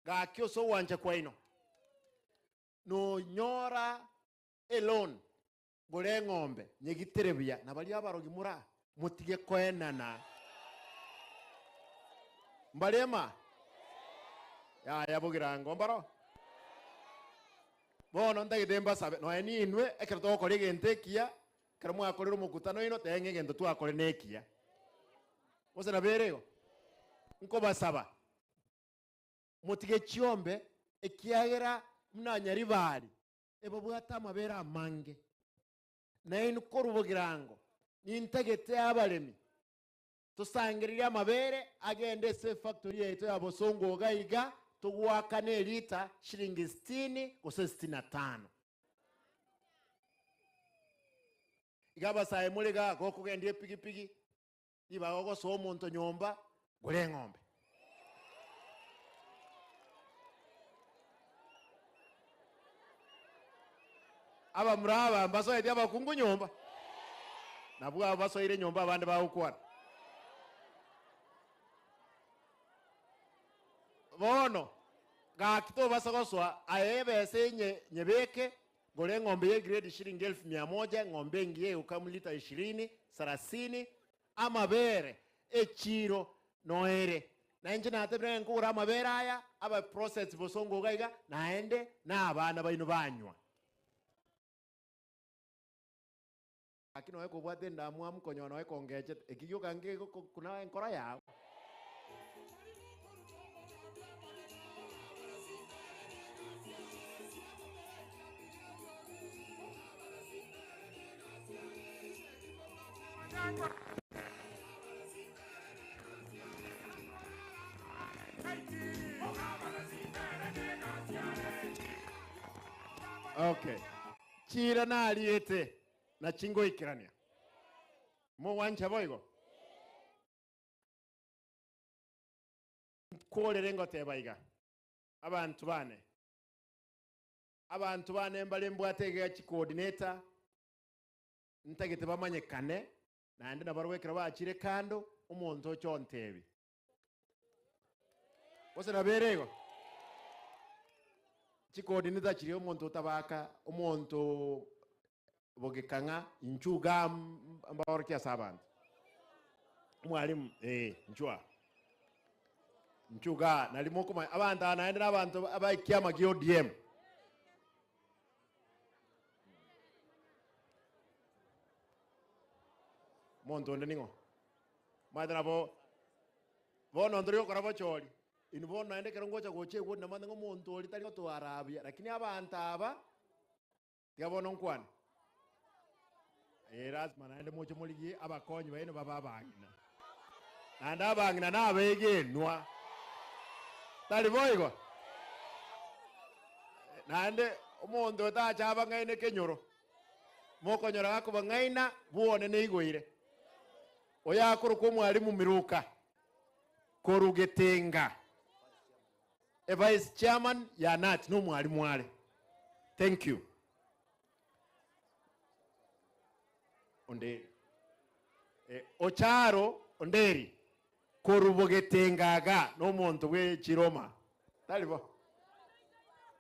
gaki ase ogwancha kwaino, nonyora eloan, gora eng'ombe, nyegitere buya, na baria abarogi mora motige koenana. Mbarema? Yaya bogirango mbaro. Bono ntagete mbasabe, nonya ninwe ekero togokora egento ekiya, Ekero mwakorire omokutano oino, teba ng'a egento twakore nekiya. Gose nabo ere igo? Nkobasaba, motige chiombe, ekiagera buna Nyaribari ebabwate amabere amange. Nainwe korwa bogirango nintagete abaremi tosangererie amabere agende ase efactory yaito ya Bosongo iga iga, togoakane elita shilingi sitini gose sitini na tano. Iga abasae more igaa gokogendia epigipigi, ribaga ogosoa omonto nyomba, gora eng'ombe. Abamura aba mbasoeti abakungu nyomba, nabwo aba basoire nyomba abande bagokwana. Bono gaki tobasa gosoa aye ebesa enye nyebeke, gora eng'ombe ye grade shilingi elfu mia moja, eng'ombe engiya egokamwa lita ishirini, sarasini, amabere, echiiro noere. Na inche natebire ng'a nkogora amabere aya, abe processed bosongo iga iga, naende na abana baino banywa. Gaki noe kobwate endamwamu konyora noe kongechete, eki gioka ngegokuna enkoro yao. Okay. Chiira nariete na chingoikerania. Mogwancha boigo? Nkorere ngoteba iga, abanto bane, abanto bane mbare mbwate iga chicoordinator, ntagete bamanyekane, naende nabarabwo ekero bachire kando, omonto oche ontebie. Gose nabo ere igo? Chicoordinator chiria omonto otabaka, omonto bogekang'a, inchuo igaa mbaorokie ase abanto. Omwalimu, eh, inchuo aa. Inchuo igaa, nari mokomanya, abanto aba naende na abanto aba ekiama gia ODM. Omonto onde ning'o? Omanyete nabo, bono ntori gokora bochori, inwe bono naende ekero ngocha gocha egwori namanyete ng'a omonto oria tari gotwara buya, lakini abanto aba, tiga bono nkwane, eh lazima naende moche morigie abakonyi baino babe abang'ina. Naende abang'ina nabegenwa, tari boigo? Naende omonto otacha abang'aine kenyoro, mokonyora gakobang'aina bwone neigoire. Oyo akorokwa omwalimu Miruka korwa Getenga, evice chairman ya KNUT nomwalimu are. Thank you. Onderi. Eh, Ocharo Onderi korubogetengaga n'omonto bwe chiroma taribo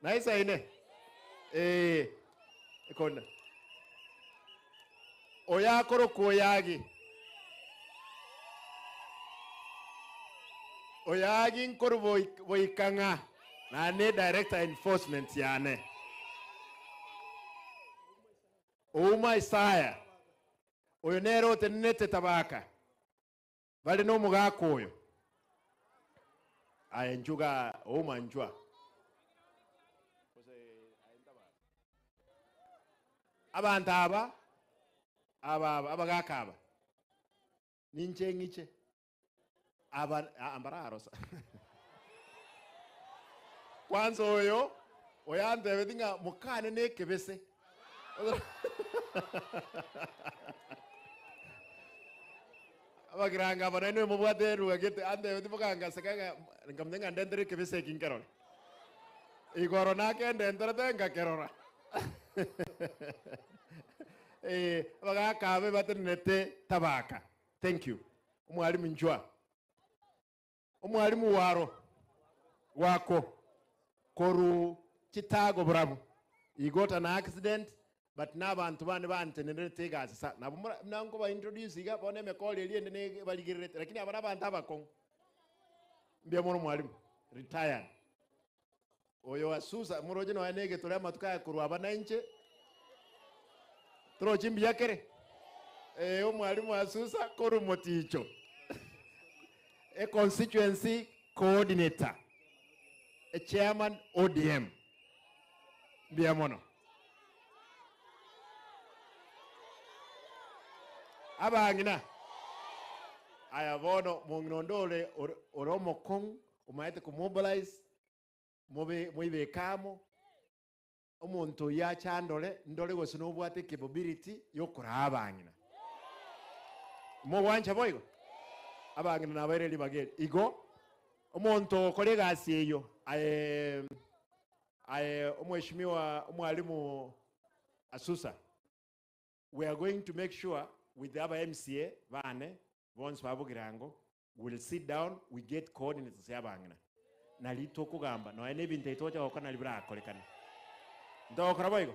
naisaine eh, ekona oyakorokwa oyagi oyagi nkoru boikang'a nane director enforcement yane ouma Isaya oyo nere otenenete tabaka bari n'omogaka oyo aye njuga ouma njwa abantu aba aba aba abagaka aba ninche ng'iche aba ambararosa kwanza oyo oyantebeti ng'a mokane na ekebese abagiranga aba nainwe mobwate erugagete antebeti mokangaseka ng'a nkamanya ng'a ndentere ekebese eki nkerore igoro nakendenterete nkakerora eh, abagaka abe batenenete tabaka thank you omwalimu njwa omwalimu waro wako koru chitago burabu he got an accident but n'abantu bane bantenerete egasi sa nabo nanko ba introduce iga bona emekori eri ende ne barigererete lakini aba n'abantu abakong'u mbia mono mwalimu retired oyo asusa moroche nonya na egetore amatuko aya korwa aba nainche torochi mbuya kere eh, omwalimu asusa korwa moticho a constituency coordinator a chairman ODM mbuya mono abang'ina aya bono mong'ina onde ore ore omokong'u omaete kumobilize mobe moibekamo omonto oyo achandore ndore gose nobwate capability yokoraa abang'ina mogwancha boigo abang'ina nabaire ribageri igo omonto okora egasi eyo aye aye omweshimiwa omwalimu asusa we are going to make sure with the other MCA bane bonsi babugirango will sit down we get coordinates ya abang'ina nari tokogamba nonya na ebinto ebi togocha gokora nari birakorekane ntogokora boigo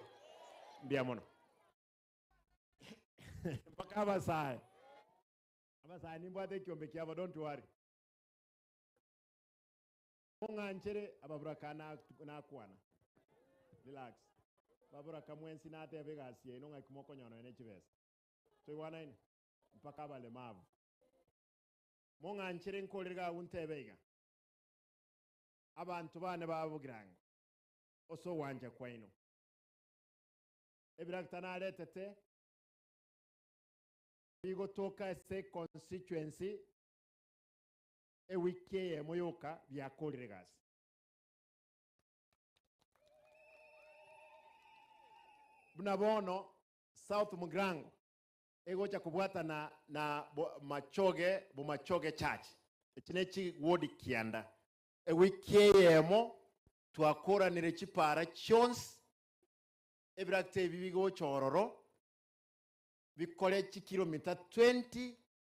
mbuya mono mpaka abasae abasae nimbwate ekiombe kiabo don't worry mong'anchere ababuraka nakwana relax baburaka mwensi nateba egasi yaino ng'aki mokonyora nonya na echibesa toigwanaine mpaka abalemavu mong'anchere nkorere iga abwo ntebe iga abantu bane babugirango ase ogwancha kwaino ebirakita naretete bigotoka ase constituency ewiki eyemo yoka biakorire egasi buna bono South Mugirango egocha kobwatana na Machoge Bomachoge Church echi ne chiwodi kianda ewiki eyemo twakoranire chipara chionsi ebirakita ebi bigocha ororo bikore chikilomita 20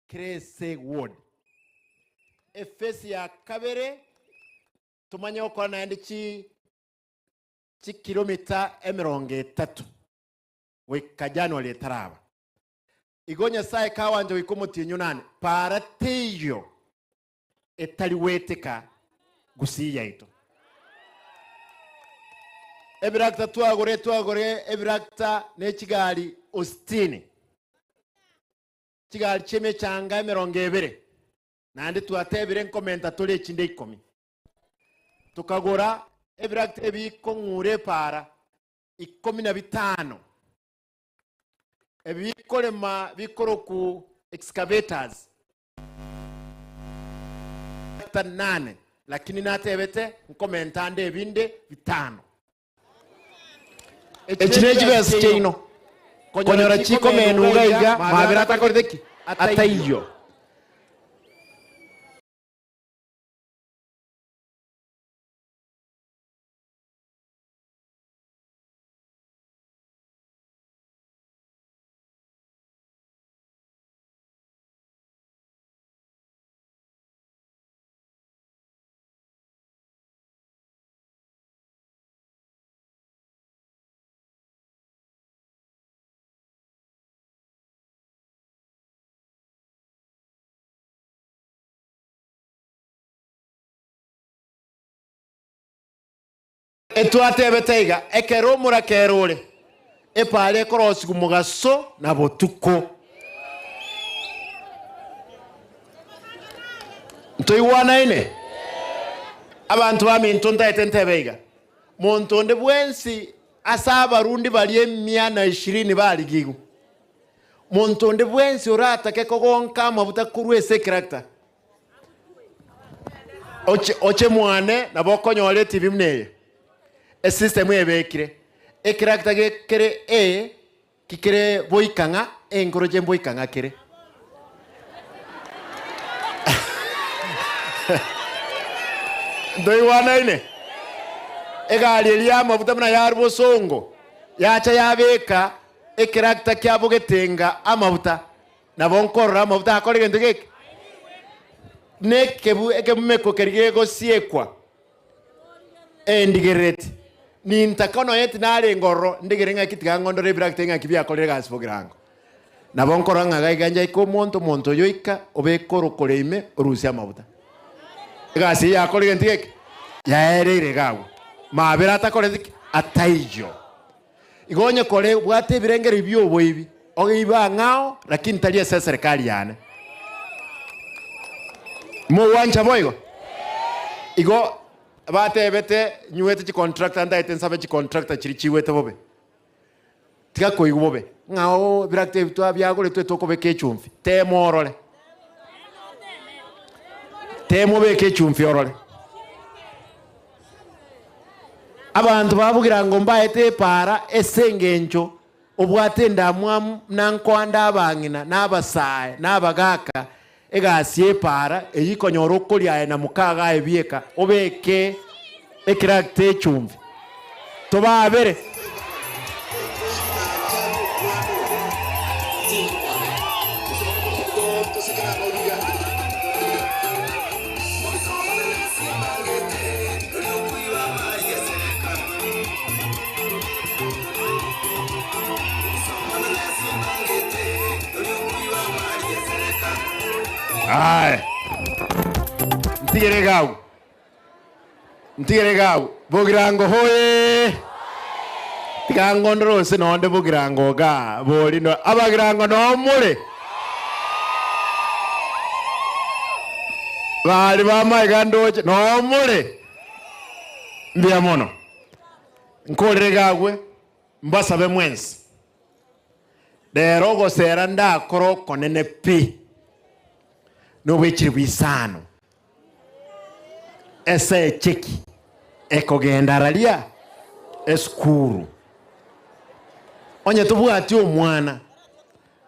kerese ward efesi ya kabere tumanye gokora naende chi chikilomita emirongo etato goika January etaraba igo Nyasaye kawanja goika omotienyi onane para teiyo etari gweteka gusii yaito ebirakita twagore twagore ebirakita na echigari ositini chigari chia emechanga emirongo ebere naende twatebire nkomenta tore echinde ikomi tukagora ebirakita ebikong'ura epara ikomi na bitano ebikorema bikoroku excavators nane lakini natebete nkomenta ande ebinde bitano echi ne chibesa chiaino konyora chikomenuga iga mabere atakorete ki ataiyo. Etwatebete iga, ekero omorakera ore, epaara ekorosigwa mogaso na botuko. Ntoigwanaine? Abanto baminto ntaete ntebe iga, monto onde bwensi ase abarundi baria emia na ishirini barigigwe, monto onde bwensi oratake kogonka amabuta korwa ase ekerakita, Oche, oche mwane nabo okonyora etibi buna eye. Esystem ebekire. Ekerakita gekere A kikere boika ng'a enkoroche mboika ng'a kere. Ntoigwanaine? Egari eria y'amafuta buna yarwa bosongo, yacha yabeka ekerakita kiabo getenga amafuta. Nabo nkorora amafuta akore egento geke, na ekebu ekemumeko keria gegosiekwa endigerereti. Nintaka nonya tinarenge ororo, ndigere ng'aki tiga ng'ondore ebirakita ng'aki biakorire egasi bogirango. Nabo nkorora ng'a gaiga njaike omonto, omonto oyo oika, obeke orokore ime, orusie amafuta. Egasi eye yakorire egento geke, yaereire iga agwo. Mabera atakoreti ki? Ataiyo. Igo onye kore obwate ebirengererio bi'oboibi, ogeibe ang'ao, lakini tari ase eserekari yane. Mogwancha boigo? Igo batebete nywete chicontractor ntaete nsabe chicontractor chiria chigwete bobe. Tiga koigwa bobe, ng'a oo ebirakita ebi twabiagoretwe tokobeka echumbi. Tema orore. Tema obeke echumbi orore. Abanto babugira ngo mbaete epaara ase engencho obwate endamwamu na nkoanda abang'ina, na abasae, na abagaaka, egasi y'epaara eyio ikonyora okoria aye na mokago aye bieka, obeke ekerakita echumbi, tobaabere. Aye. Ntigere iga agwo. Ntigere iga agwo. Bogirango hoye! Tiga ngondore ose nonde bogirango igaa bori no abagirango noo more. Bari bamaiga ndoche noo more. Mbuya mono. Nkorere iga agwo mbasabe mwensi. Rero ogosera ndakore okonene pi, nobwechire bw'isano. Ase echeki ekogenda araria esukuru. Onye tobwati omwana,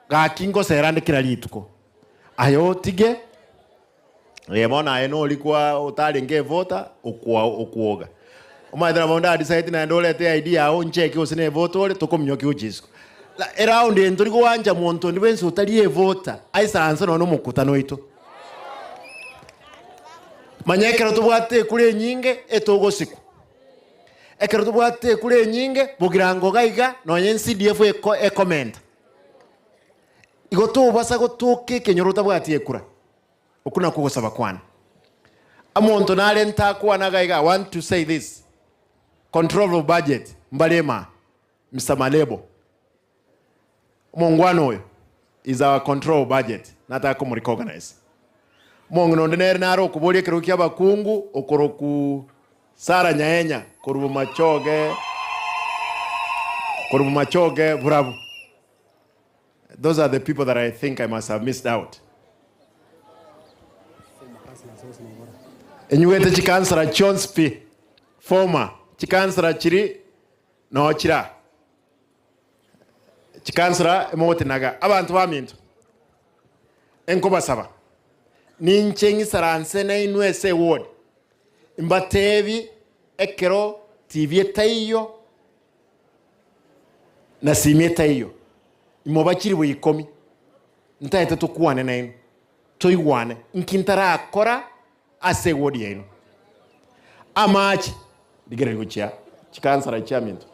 gaki ngosera ande kera rituko. Aye otige, eh, bono aye nori kwa otarenge evota, okwa okwoga. Omanyete nabo ndadecide naende orete ID yago oncheke gose na evota ore, tokominyokia gochia isiko. La eround eye ntori goancha monto onde bwensi otari evota, aisaranse nonya na omokutano oito. Manya ekero tobwate ekura enyinge etogosikwa. Ekero tobwate ekura enyinge bogirango iga iga nonya NCDF eko ekomenta. Igo tobasa gotoka ekenyoro otabwati ekura. Okwo nakwo ogosaba kwane. Omonto nare ntakwana iga iga, I want to say this, control of budget mbare emaa, Mister Malebo. Omongwana oyo is our control budget nataka komo recognize. Omong'ina onde nere nare okoboria ekerogo kia abakungu okoroku Sarah Nyaenya korwa Bomachoge korwa Bomachoge Burabu. Those are the people that I think I must have missed out. Enyuwete chikansara chionsi pi former chikansara chiri noo chira Chikansara emogotinaga abanto baminto, enkobasaba, ninche ng'isaranse nainwe ase eward, mbatebi ekero TV etaiyo na simi etaiyo, imoba chilifu ikomi, ntaete tokwane nainwe, toigwane, nki ntarakora ase eward yaino. Amache, rigereria gochia chikansara chiaminto,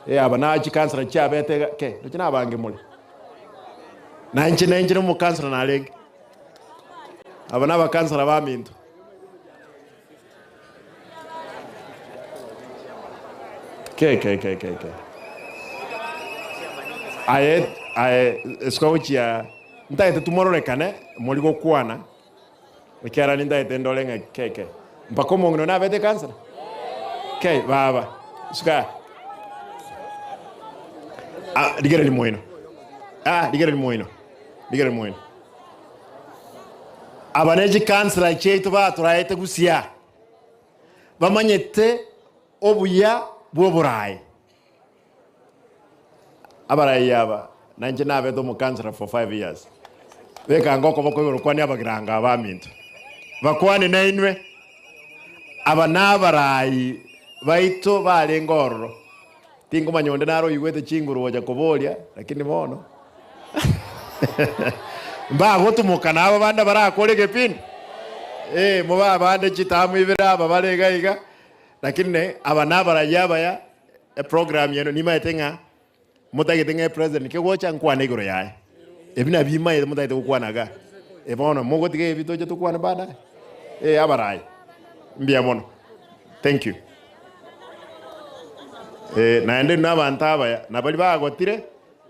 eh aba na chikansara chiabete iga ke, ndoche nabange more. Na inche na inche nomokansara narenge. Aba nabakansara baminto. Ke ke ke ke ke. Aye aye esuka gochia ntagete tumororekane mori gokwana ekiagera nintagete ndore ng'a ke ke. Mpaka omong'ina one abete ekansela? Ke baba suka Ah rigereria moino ah rigereria moino rigereria moino. Aba ne chikansela chiaito batoraete gusia bamanyete obuya bw'oboraai. Abarai aba, na inche nabete omokansela for five years, bekanga okoboko igoro kwane abagiranga abaminto, bakwane nainwe. Aba nabarai baito barenge ororo, tinkomanya onde nare oigwete chinguru gocha koboria, lakini bono mbagotumoka nabo bande barakore egepindi, eh, mobe abande chitamu ibere aba bare iga iga, lakini aba nabarai abaya. Eprogram eno nimaete ng'a motagete ng'a epresident kegocha nkwane igoro yaye. Ebi nabio imaete motagete gokwana igaa. Eh bono mogotiga ebi toche tokwane baadaye? Eh abarai, mbuya mono. Thank you. Eh naende inwe abanto abaya, na baria bagotire,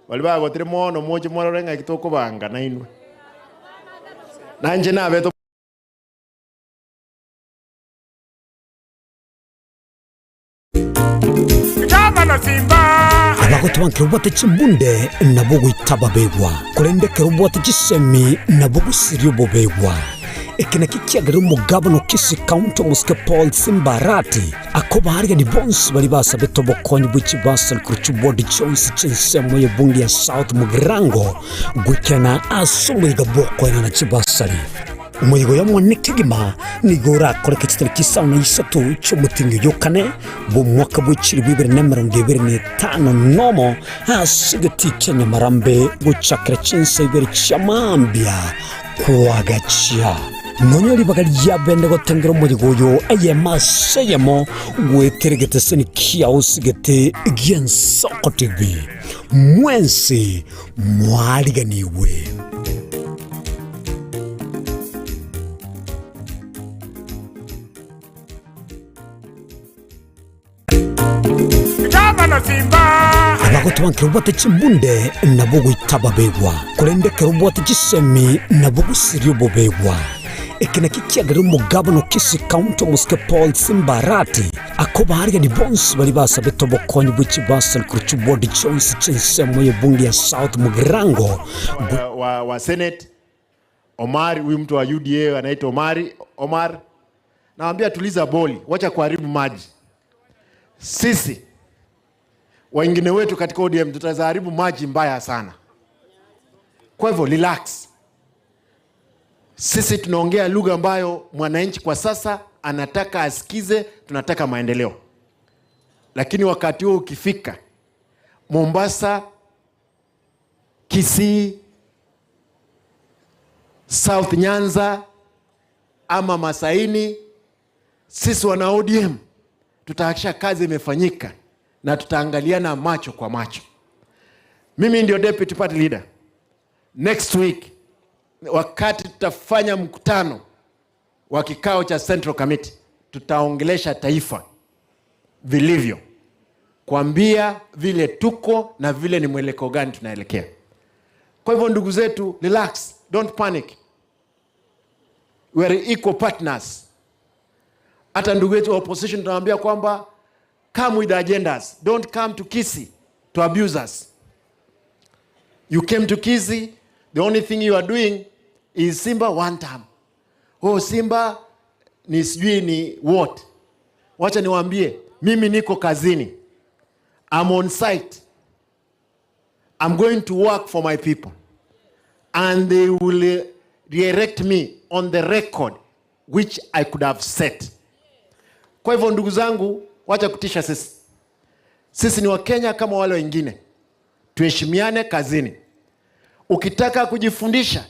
baria bagotire mono moche morore ng'aki tokobanga nainwe. Nainche nabete. Abagotoba nkero obwate chimbunde nabo goita ababegwa, korende ekero obwate chisemi nabo gosiria obobegwa. Eke nakio kiagerire omogabana o Kisii County omosike Paul Simba Arati akobaarigania bonsi baria basabete obokonyi bwe chibasari korwa chiward chionsi chi'ensemo y'ebunge ya South Mugirango goikerana ase omoyega bw'okoenana chibasari. Omoyega oyo omonene kegima nigo orakoreke chitariki isano na isato chi'omotienyi oyo o kane bw'omwaka bwe chilifu ibere na emerongo ebere na etano nomo, ase egetii kia Nyamarambe gochakera chinsa ibere chia mambia kwagachia. Nonya ribaga riabene gotengera omoyega oyo eyemo ase eyemo goetera egeteseni kiao ase egete gi'Ensoko TV. Mwensi mwariganigwe. Abagotoba nkero obwate chimbunde nabo goita ababegwa, korende ekero obwate chisemi nabo gosiria obobegwa. Eke nakio kiagerire omogabana o Kisii County omosike Paul Simba Arati akobaarigania bonsi baria basabete obokonyi bwe chibasari korwa chiward chionsi chi'ensemo y'ebunge ya South Mugirango wa, wa Senate Omari, huyu mtu wa UDA anaitwa Omari, Omar, nawambia tuliza boli, wacha kuharibu maji. Sisi wengine wetu katika ODM tutazaharibu maji mbaya sana. Kwa hivyo relax. Sisi tunaongea lugha ambayo mwananchi kwa sasa anataka asikize, tunataka maendeleo. Lakini wakati huo ukifika, Mombasa, Kisii, South Nyanza ama Masaini, sisi wana ODM tutahakikisha kazi imefanyika na tutaangaliana macho kwa macho. Mimi ndio deputy party leader. Next week wakati tutafanya mkutano wa kikao cha Central Committee, tutaongelesha taifa vilivyo, kuambia vile tuko na vile ni mwelekeo gani tunaelekea. Kwa hivyo ndugu zetu, relax, don't panic. We are equal partners. Hata ndugu wetu wa opposition tunawaambia kwamba come with agendas, don't come to Kisii to abuse us. You came to Kisii, the only thing you are doing is Simba one time. Oh, Simba ni sijui ni what. Wacha niwaambie, mimi niko kazini. I'm on site. I'm going to work for my people. And they will re-elect me on the record which I could have set. Kwa hivyo ndugu zangu, wacha kutisha sisi. Sisi ni Wakenya kama wale wengine. Tuheshimiane kazini. Ukitaka kujifundisha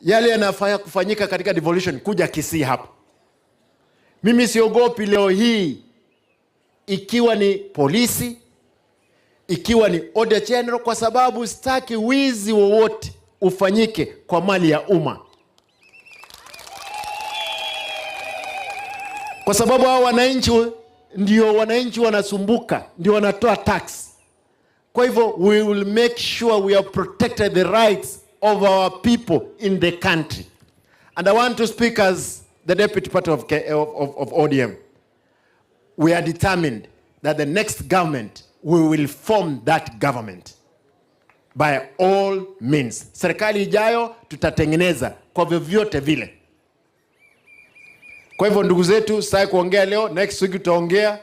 yale yanafaa kufanyika katika devolution, kuja Kisii hapa. Mimi siogopi leo hii, ikiwa ni polisi, ikiwa ni Auditor General, kwa sababu sitaki wizi wowote ufanyike kwa mali ya umma, kwa sababu hao wananchi ndio wananchi wanasumbuka, ndio wanatoa tax. Kwa hivyo we will make sure we have protected the rights of our people in the country. And I want to speak as the deputy party of, K- of ODM. We are determined that the next government, we will form that government by all means. Serikali ijayo tutatengeneza kwa vyovyote vile. Kwa hivyo ndugu zetu, sitaki kuongea leo, next week tutaongea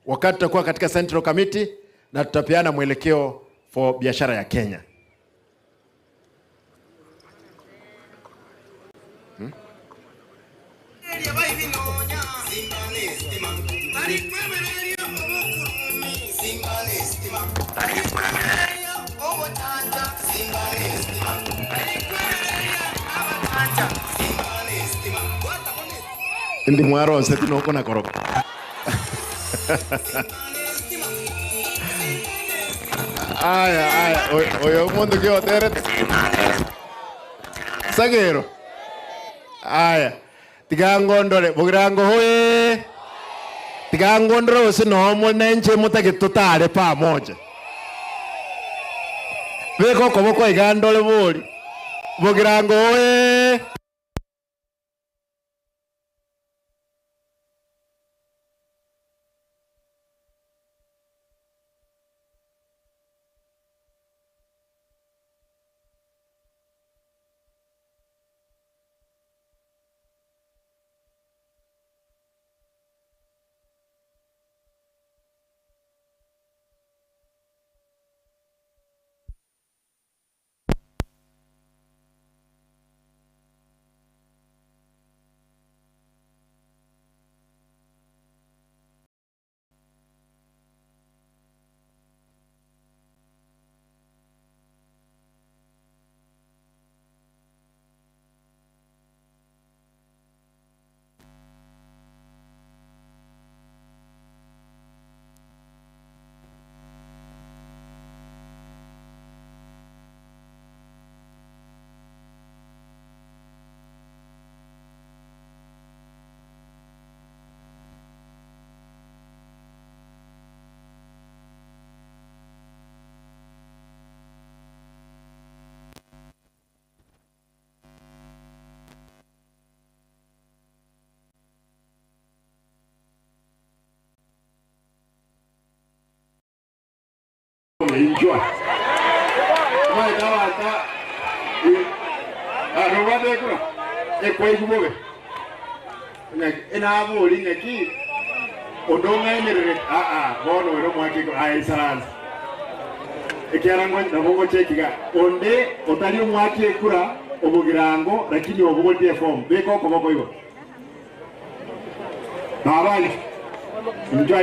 wakati tutakuwa katika Central Committee na tutapeana mwelekeo for biashara ya Kenya. Ndi mwaronse tinoko na koroka. Aya, aya, oyo omonto kioterete. Sagero. Aya. Tigangondore, bogirango hoye. Tigangondore gose nomo nenche motagete totare pamoja. Beka okoboko iga ndore bori. Bogirango hoye. Enjoy. Mwaita arobate kura ekwaigu bobe enabori ng'aki onde ong'ainerere aa bono ere omwake aisaransa ekiara nabo ngochekiga onde otari omwaki ekura obogirango lakini obogotie efomu beka okoboko igo nabali injo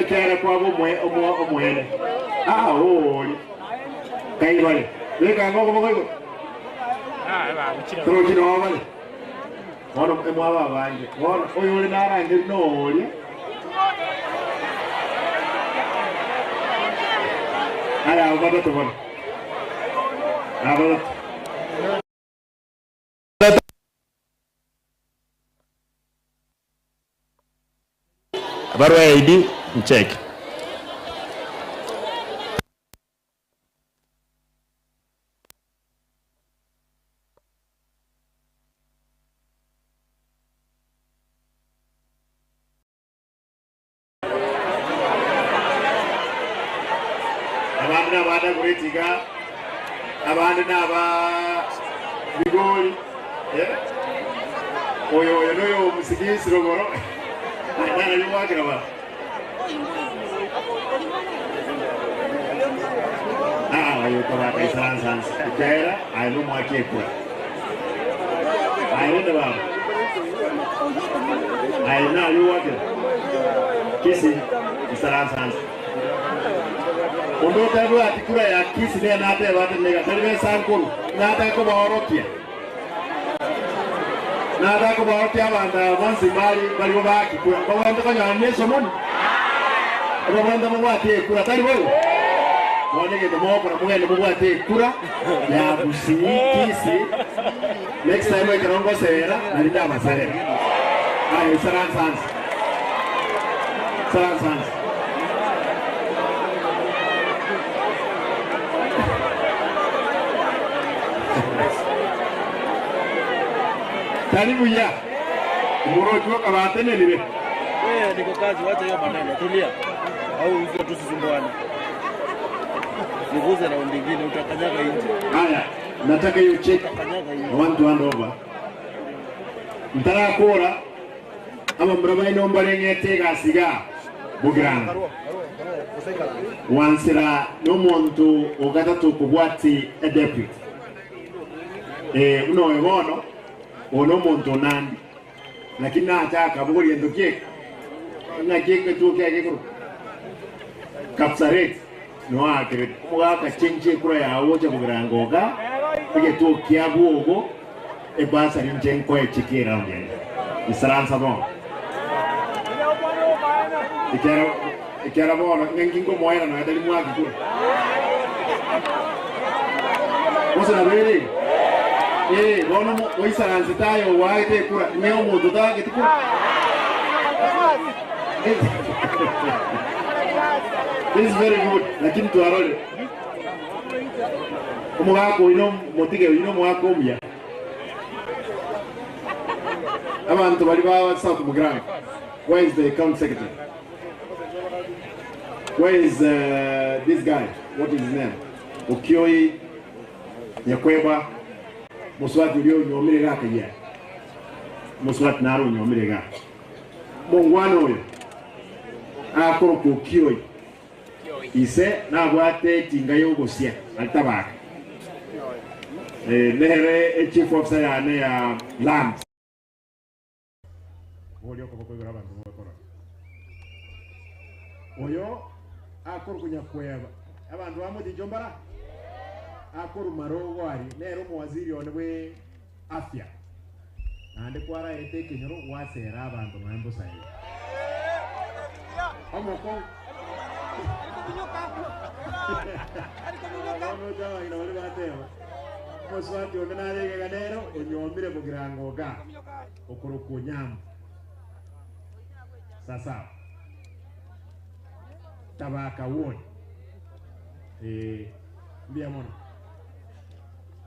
ekiara kwabo omwene aa ori kaibale beka ngokoboko igo toroki nobale bono emwaba abange bono oyo ori narangeri nooria aya abo batatu bono abo batatu. Barua ya ID mcheki. Abandi n'abanda kuretiga abandi n'aba bigori eh? Oyo oyo noyo omusigisi rogoro nana yuwakira ba ah oyo tabaka isansansi ikera ayo mwaki ekura ayo ne baba ayo na yuwakira kisi isansansi undu utarua ati kura ya kisi ne nateba ati niga tari mbeca nkuru natakubahorokia natakubahorokia abandu aba bonsi bari baribo bakikura babwente konyora nesomoni babwente mubwatie ekura tari boigo bono egento mogokora mugende mubwate ekura ya Gusii Kisii next time ekero ngosera nari ndabaserera aye isaransansi. Saransa ansi. Tari buya. Omorochi bw'akaba atenenire. Wewe niko kazi, wacha hiyo maneno, tulia. Au hivyo tusisumbuane. Niguze raundi ingine utakanyaga nje. Haya, nataka hiyo check. I want to hand over. Ntarakora aba murabaine mbareng'ete egasiga bugirana wansira n'omuntu ogatatu kobwati edeputy eh, unoyo bono ono omonto onandi lakini nachaka bogoria ento kieke ng'aki egetuo kiage korwa Kapsaret noakire omogaka chenche ekura yago gocha kogera oga egetuo kia bwogo ebasari nche nkoe chiki eraundi ende isaransa bono ekero ekero bono ng'enki nkomoera nonya tari mwaki kura gose nabo ere igo eh bono mo oisaransete aye owaete ekura ng'e omonto otageti kura This is very good, lakini twarore omogaka oino motige oino omogaka omuya abantu bari ba South Mugirango where is the county secretary where is uh, this guy what is his name Okioi Nyakweba Muswati urio onyomire gakayia Muswati naro onyomire ga mongwana oyo akoroka Okioi ise nabwate etinga yogosia alitabaka eh, nere echief officer yane ya land Boria okoboko igoro abanto mokorora. Oyo akorokwa Nyakweba. Abanto bamotincha mbara? Akorwa Marogo aria, nere omowaziri one bwe afya. Naende kwaraete ekenyoro gwasera abanto nonya mbosa iga. Omokong'u. Bono oche abang'ina baria bateba, omosubati onde narenge iga nere onyomire bogirango iga. Okorokwa Onyambu. Sasawa. Tabaka ward. Eh, mbuya mono.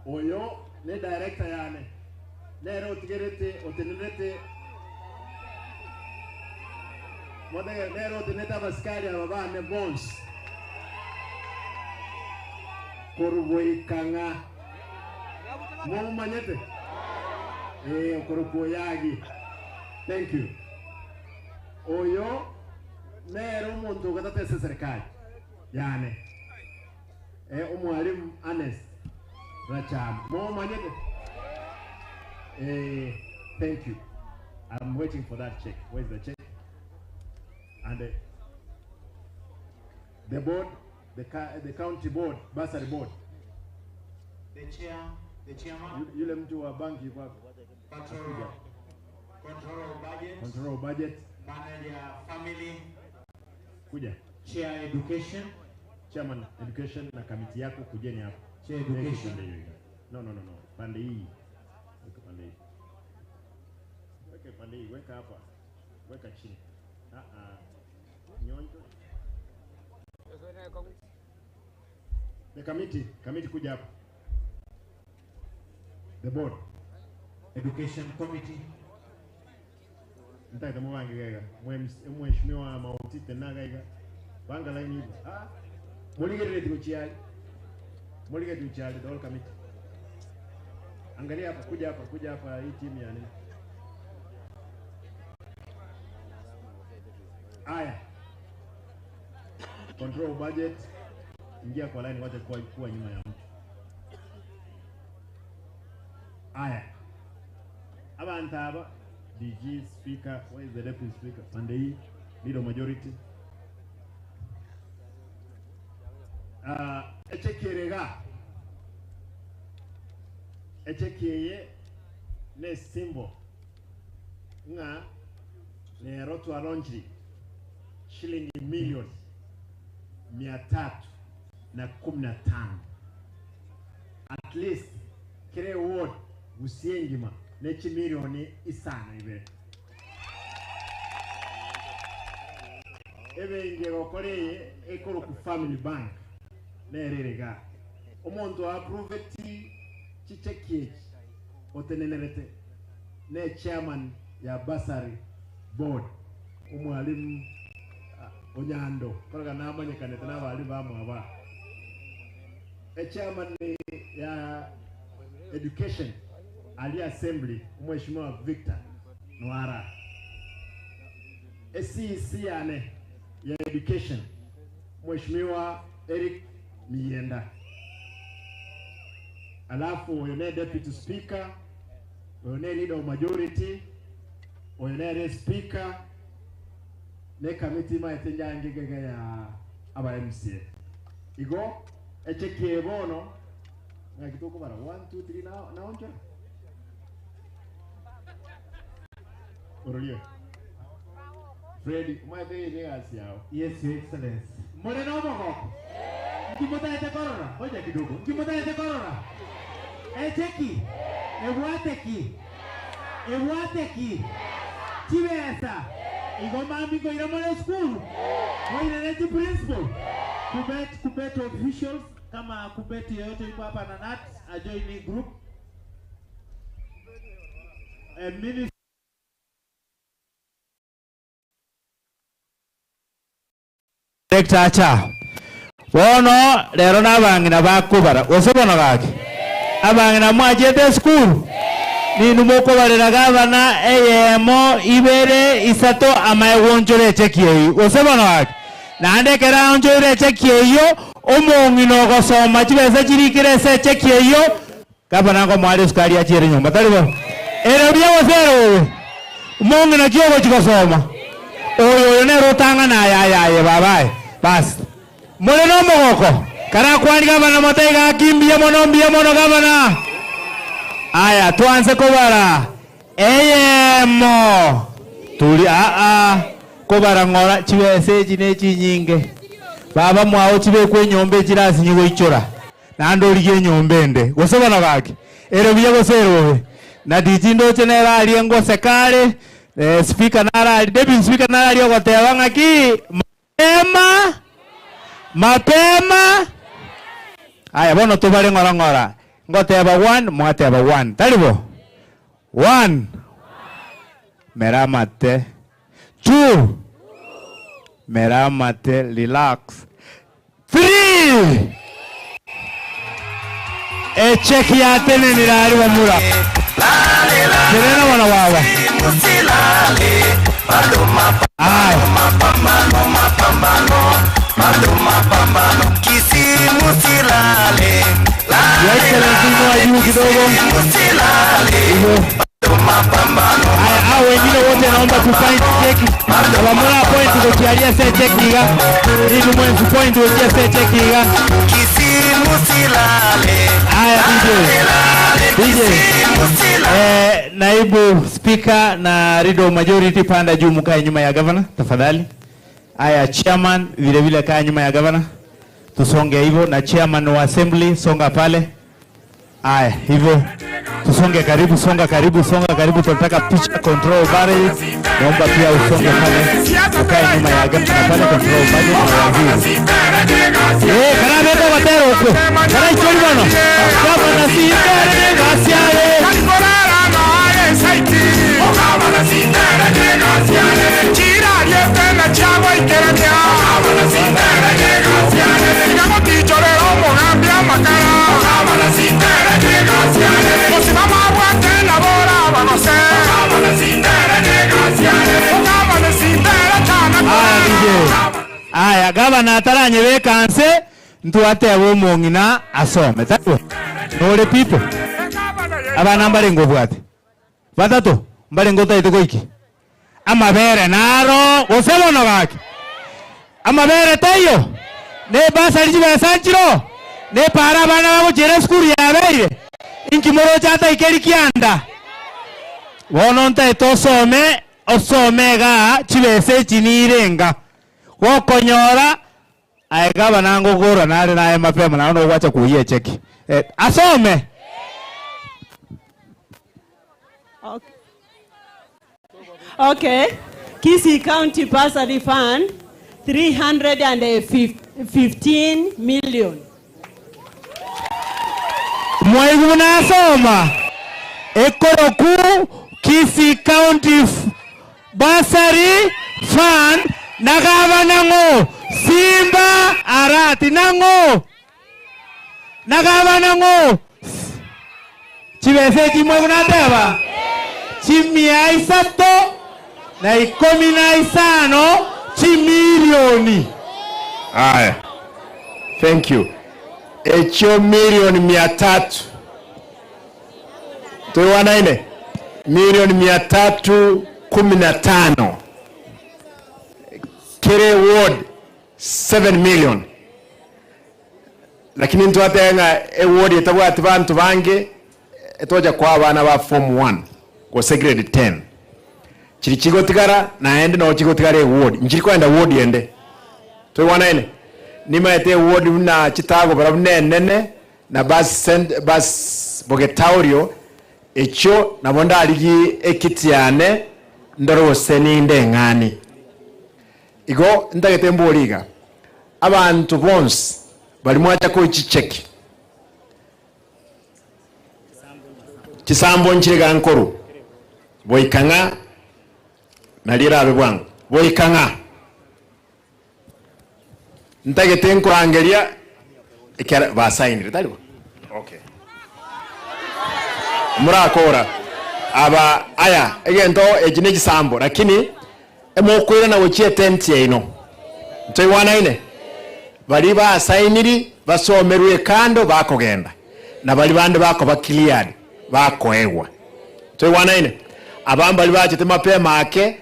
Oyo ne director yane. Nere otigerete otenerete Motege nere otenerete abasikari aba bane bonsi korwa goika ng'a momomanyete? Ee, okorokwa Oyagi. Thank you. Oyo nere omonto ogatata ase eserikali yane, eh, omwalimu Ernest Racham. Momomanyete? Eh, thank you. I'm waiting for that check. Where is the check? And the board, the, the county board, bursary board. The chair, the chairman. Yule mtu wa banki yuko wapi? Control, control of budget. Control of budget. Manager family. Kuja. Chair education. Chairman education na kamiti yako kujeni hapo. Chair education. Pande hiyo. No, no, no, no. Pande hii. Weka pande hii. Weka pande hii, weka hapa. Weka chini. Ah ah. Nyonjo. The committee, committee kuja hapa. The board. Education committee. Ntaita mubange gega. Mheshimiwa Mautite nagaiga. Banga line hivyo. Ah. Muligerere tikuchiali. Muligerere tikuchiali the whole committee. Angalia hapa, kuja hapa, kuja hapa hii timu ya nini? Aya. Control budget. Ingia kwa line, wacha kuwa, kuwa nyuma ya mtu. Aya. Abantu aba DG speaker, where is the deputy speaker? Pande hii, leader majority. Uh, echekerega echekeye ne symbol ng'a lero twalonjiri shilingi milioni 315 at least kire ward Busia engima ne chimilioni isano ibere. Ebenki egokora eye ekorokwa Family Bank nere ere igaa. Omonto o approveti chicheki echi otenenerete ne chairman ya bursary board omwalimu Onyando korega namanyekanete na abalimu bamwabo aa. Echairman ya education aria assembly omweshimiwa Victor Nwara. ECC yane ya education Mheshimiwa Eric Miyienda. Alafu oyo ne deputy speaker, oyo ne leader of majority, oyo nere speaker, ne committee imaete nyange iga iga ya aba MCA. Igo echeki eye bono ng'aki tokobara one, two, three na naonchora? Ororie. Freddy, omanyete eye negasi yao. Yes, Your Excellency. More nomogoko? Nki motaete korora? Ngoja kidogo. Nki motaete korora? Echeki? Ebwate ki? Ebwate ki? Chibesa? Igo mambia nkoira more esukuru? Moirere chiprincipal? Kubet, Kubet officials, kama Kubet yeyote yuko hapa na Nat, ajoin hii group. Eh, minister Director acha. Bono rero nabang'ina bakobara gose bono gaki abang'ina mwachete esukuru ninwe mokobarera gavana eyemo ibere isato amaye gwonchora echeki eywo gose bono gaki naende ekero aonchoire echeki eywo omong'ina ogosoma chibesa chirikire ase echeki eywo Gavana nkomoare esukari achiere nyomba, tari bo? Ere buya gose ere obe? Omong'ina ki ogochia gosoma? Oyo oyo nere otang'ana aye aye aye baba aye. Basi. More nomogoko? Karakwani gavana mote gaki mbuya mono mbuya mono gavana. Aya twanse kobara eyemo turi aa kobara ng'ora chibesa echi nechinyinge. Baba mwao chibekwe enyomba echirasinye goichora. Naende origie enyomba ende, gose bono gaki, ere buya gose ere bobe. Na DJ ndoche nere aria ngoseka are, eh, speaker nare aria, deputy speaker nare aria ogoteba ng'aki, mapema, mapema. Aya bono tobare ng'ora ng'ora, ngoteba one, mwateba one, tari bo? One, mera amate, two, mera amate, relax. Three! Echeki yatenenire aria bamura. Tenena bono baba. Aye. Your Excellency, inua juu kidogo. Hivyo. Haya, hao wengine wote naomba tufind cheki. Abamura point gochiaria se cheki iga. Ninu mwenzi point gochia se cheki iga. Haya DJ. DJ. Eh, naibu speaker na leader of majority panda juu mkae nyuma ya governor tafadhali. Haya chairman vile vile kaa nyuma ya governor. Tusonge hivyo na chairman wa assembly songa pale. Aya, hivyo tusonge karibu, songa karibu, songa karibu, tunataka picha control barrel. Naomba pia usonge pale, ukae nyuma ya gavana pale, control barrel na waziri. Eh, kana beko batero huko. Kana ichori bana. Gavana si tere gasiare. Aya, gavana ataranyebeka nse ntwateba omong'ina asome taibo nore pipo abana mbarenge obwate batato mbarenge otaete goiki amabere naro gose bono gaki amabere taiyo ne ebasari chibesa nchiro ne epara abana bagochiera esukuru yabeire inki moroche ataikeri kianda bono ntaete osome osome igaa chibesa echi nirenga gokonyora aye gavana ngogorwa nare naye mapema naende nogwacha koyia echeki eh, asome. Okay. Kisii County Bursary Fund 315 million. Mwaigu buna asoma ekoroku Kisii County Bursary Fund na gavana ng'o Simba Arati nang'o na gavana ng'o Chibesa echi mwaigu nateba chimia isato na ikomi na isano chimilioni. Aya, thank you. Echio milioni 300 tuiwanaine milioni 315 kere ward 7 million lakini ntwatenga eward etabwati bantu bange etoja kwa abana ba form 1 gose grade 10 chiri chigotigara naende no chigotigara eward nchiri kwenda ward ende tuiwanaine nimaete eward buna chitago bara buna enene na bas send, bas bogetaurio echio nabo ndarigi ekiti yane ndore gose ninde eng'ani igo ntagete mbori iga abanto bonsi bari mwacha koichicheki chisambo nchire iga nkoru boikang'a nari erabe bwango boikang'a ntagete nkorangeria ekero basainire tari bo okay morakora aba aya egento eki ne chisambo lakini emokoirana gochia etent yaino ntoigwanaine baria basainiri basomerwe ekando bakogenda na baria bande bakoba cleared bakoegwa ntoigwanaine aba mbari bachete mapema ake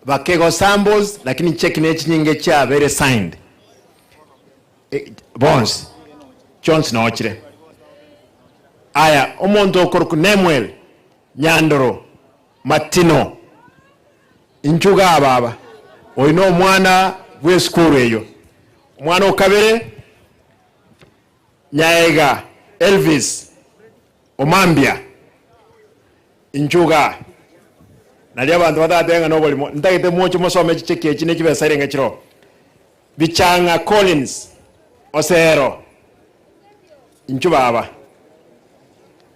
bakegwa samples lakini cheki ne chinyinge chiabere signed bonsi chionsi nochire aya omonto okorokwa Nemuel Nyandoro Matino inchuga ababa oyo na omwana bwa esukuru eyo omwana okabere Nyaega Elvis Omambia inchuga naria abanto batatebe ng'a noborimo ntagete moche mosome chicheki echi ne chibesa erenge chiroo Bichang'a Collins Osero inchu baba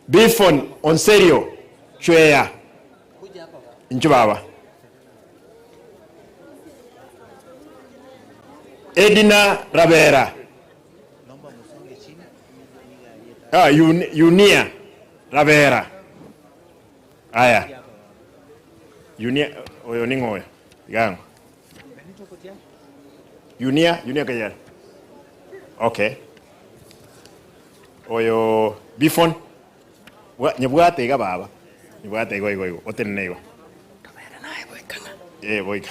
Bifon Onserio Chweya inchu baba Edina Rabera ah, Yunia Rabera aya Yunia oyo ning'o oyo iga ng'o Yunia Yunia kayari okay oyo Bifon nyebwate iga baba nyebwate igo igo igo otenene igo eh boika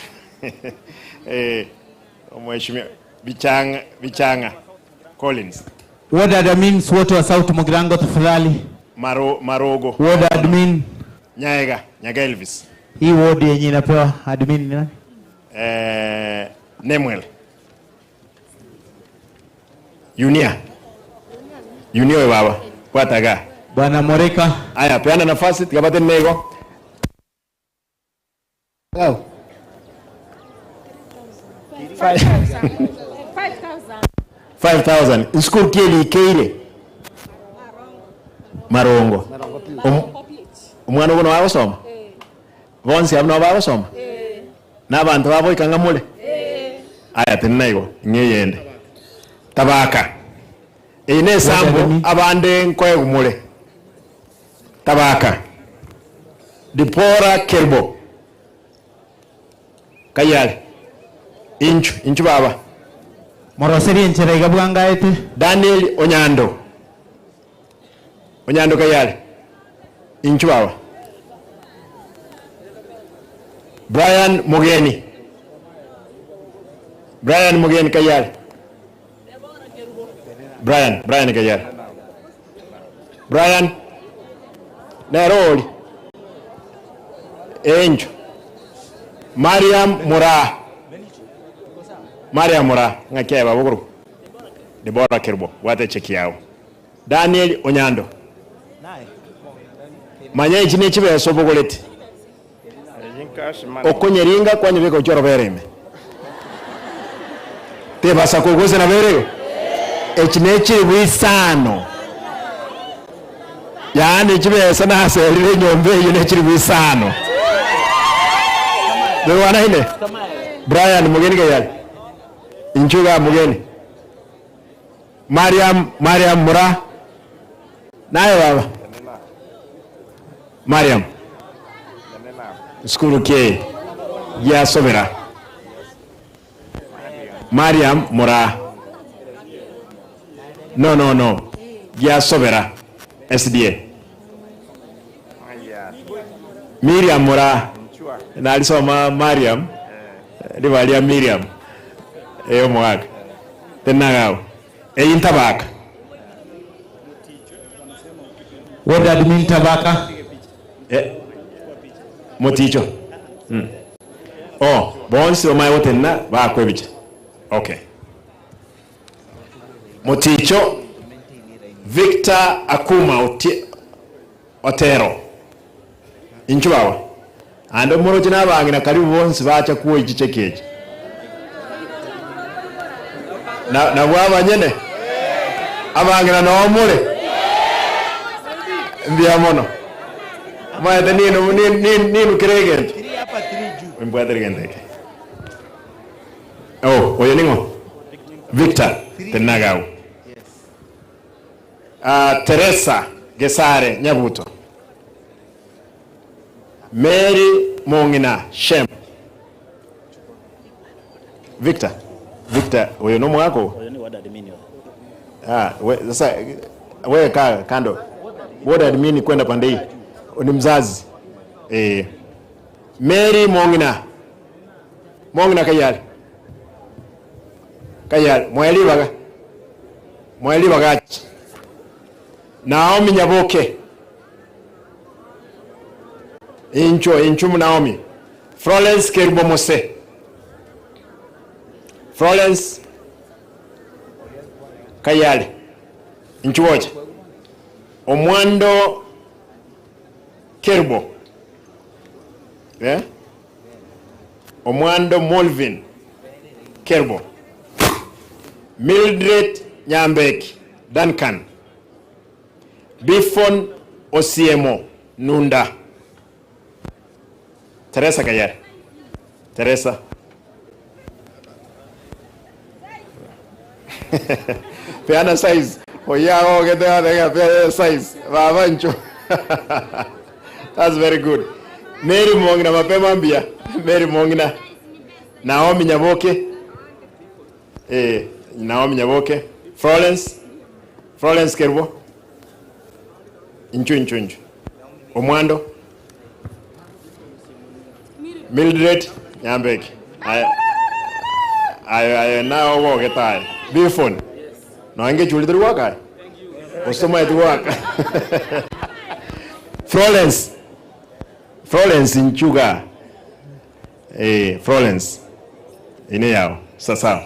eh omheshimiwa Bichanga Bichanga Collins Ward admins wote wa South Mugirango tafadhali. Maro, Marogo Ward admin, Nyaega Nyaga Elvis hii ward yenye inapewa admin ni nani? Nemuel Yunia Yunia oyo baba bwataga Bwana Moreka aya peana nafasi tikabate nego 5000 isukuru kielikeire marongo omwana obo nowagosoma bonsi abwo nabo bagosoma na abanto baboika ng'a more aya tenena igo ng'eyende tabaka eyi na esambo abande nkoegwa more tabaka Dipora Kerbo kayare inchu inchu baba Moroseri enchera iga bwangaete. Daniel Onyando Onyando kayare inchu baba Brian Mugeni Brian Mugeni kayare Brian Brian kayare Brian Neroli Enjo Mariam Mura Mariam Mura ng'aki baba bogoro Debora Kerbo wate cheki yao Daniel Onyando manya echi ne chibeso obogoreti okonyeringa kwanyebeka ochia orobere ime. Tebasa kogwesena berego. Echi nechiribu isano. Yaani chibesa naserire enyomba eywo nechiribu isano. Torwanaine? Brian mugeni keyari. Inchuo igaa mugeni. Mariam, Mariam mura. Naye baba. Mariam. Esukuru ki eye? Giasobera. Mariam mura. No, no, no. Giasobera. SDA. Miriam mura. Narisoma Mariam. Riba ria Miriam. Eye omogaka. Tenagao. Eye ntabaka. Ward admin Tabaka. Eh, moticho. Mm. Oh, bonsi bamaye gotenena bakwa ebicha. Okay. Moticho Victor Akuma Otie, Otero. Inchu bawe. Ande moroche na abang'ina karibu bonsi bacha kuwa echiche kechi. Na nabwo abanyene abang'ina noo more mbuya mono maete ninu ninu ninu kere egento mbwatire egento eke oh oyo ning'o Victor tenagau uh, Teresa Gesare Nyabuto Mary Mong'ina Shem Victor Victor oyo nomwako Oyo ni ward admin oyo. Ah, we, sasa wewe kaa kando. Ward admin kwenda pande hii. Ni mzazi. Eh. Mary Mong'ina. Mong'ina kayari. Kayari. Mweli baga. Mweli bagachi. Naomi Nyaboke. Incho, inchu Naomi. Florence Kerubo Mose. Florence Kayale. Inchuocha. Omwando Kerubo. Eh? Omwando Molvin Kerubo. Mildred Nyambeki Duncan. Bifon Osiemo Nunda. Teresa Kayale. Teresa. Peana size. Oya ogete peana size. Baba ncho. That's very good. Mary Mong'ina mapema mbia. Mary Mong'ina. Naomi Nyaboke. Eh, Naomi Nyaboke. Florence. Florence Kerubo. Inchu inchu inchu. Omwando. Mildred Nyambeki. Ayo ayo ayo nao wogeta ayo. Bifon. No ange chuli turi waka. Osoma etu waka. Florence. Florence Nchuga. Eh, Florence. Ine yao. Sasa.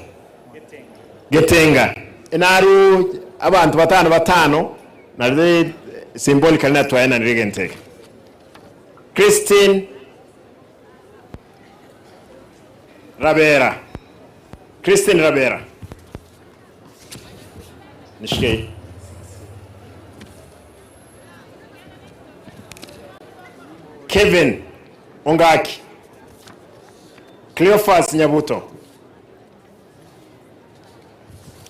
Getenga. Inaru abantu batano batano nari symbolically natwaena nirigenteke. Christine Rabera. Christine Rabera. Nishikei. Kevin Ongaki. Cleophas Nyabuto.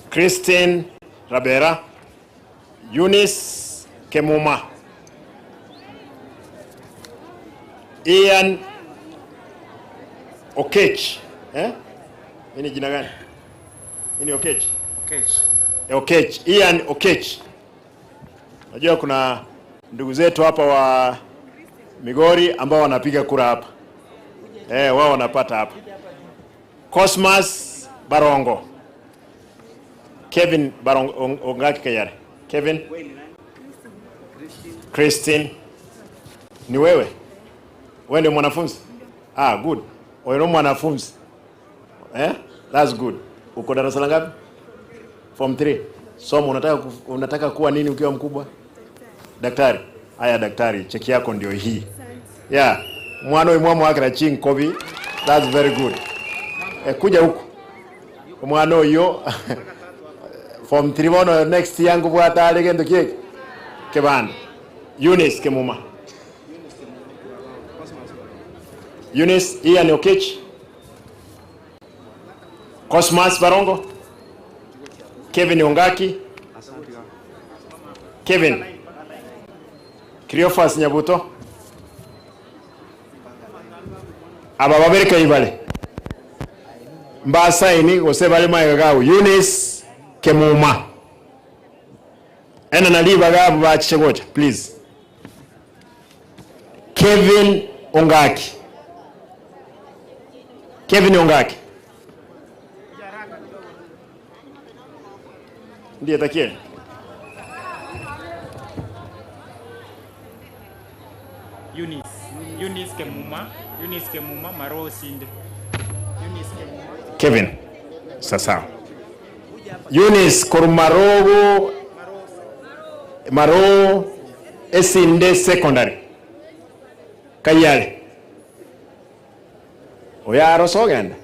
Christine Rabera. Eunice Kemuma. Ian Okech. Eh? Hii ni jina gani? Hii ni Okech? Okech. Okech. Ian Okech. Najua kuna ndugu zetu hapa wa Migori ambao wanapiga kura hapa. Eh, wao wanapata hapa. Cosmas Barongo. Kevin Barongo Ongaki Kayare. Kevin? Christine. Ni wewe? Wewe ndio mwanafunzi? Ah, good. Wewe ni mwanafunzi. Eh? That's good. Uko darasa la ngapi? Form 3. Somo unataka unataka kuwa nini ukiwa mkubwa? Daktari. Haya daktari, cheki yako ndio hii. Yeah. Mwana uyu mwamu wake na chinkobi. That's very good. Eh, kuja huku. Omwana oyo form 3 bono next year nkobwata are gento kieki kebanda. Eunice Kemuma. Eunice Ian Okech. Cosmas Barongo. Kevin Ongaki. Kevin. Cleophas Nyabuto. Aba babere kaibare. Mbasaini gose bare maega gago. Eunice Kemuma. Ena na ribaga abo bachiche gocha please. Kevin Ongaki. Kevin Ongaki. Ndiye takiere. Eunice. Eunice Kemuma. Eunice Kemuma Maro Sinde. Eunice Kemuma. Kevin. Sasa. Eunice Korumarogo Maro Esinde Secondary. Kayale. Oyaro sogenda.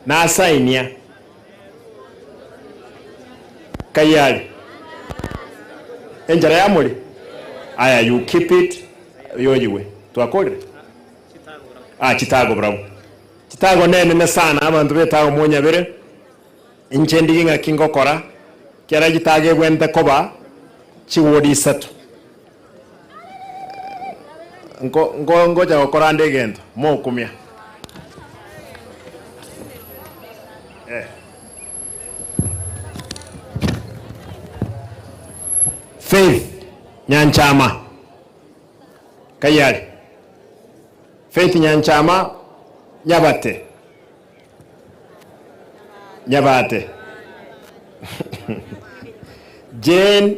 Nasainia. Kayale. Enjara yamuri. Aya you keep it yoyiwe. Twakorire. Ah chitago bravo. Chitago nene sana abantu betago munyabere. Inche ndigi ng'aki ngokora kiara gitago egwente koba chiwodi isato nko nko ngocha gokora nde egento mokumia eh. Faith Nyanchama Kayari Faith Nyanchama Nyabate Nyabate Jane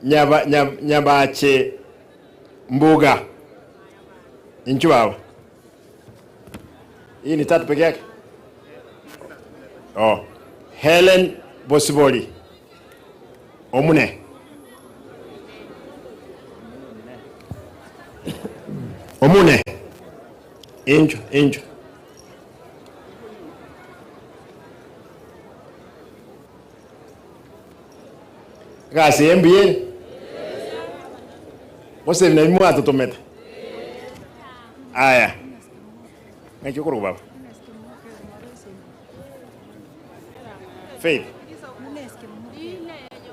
Nyaba, Nyab, Nyabache Mbuga Inchu baba. Hii ni tatu peke yake. Oh. Helen Bosiboli Omune Omune Inchu inchu Gasi embiere Mose na imwa tutomete. Aya. Ng'aki okoro baba. Faith.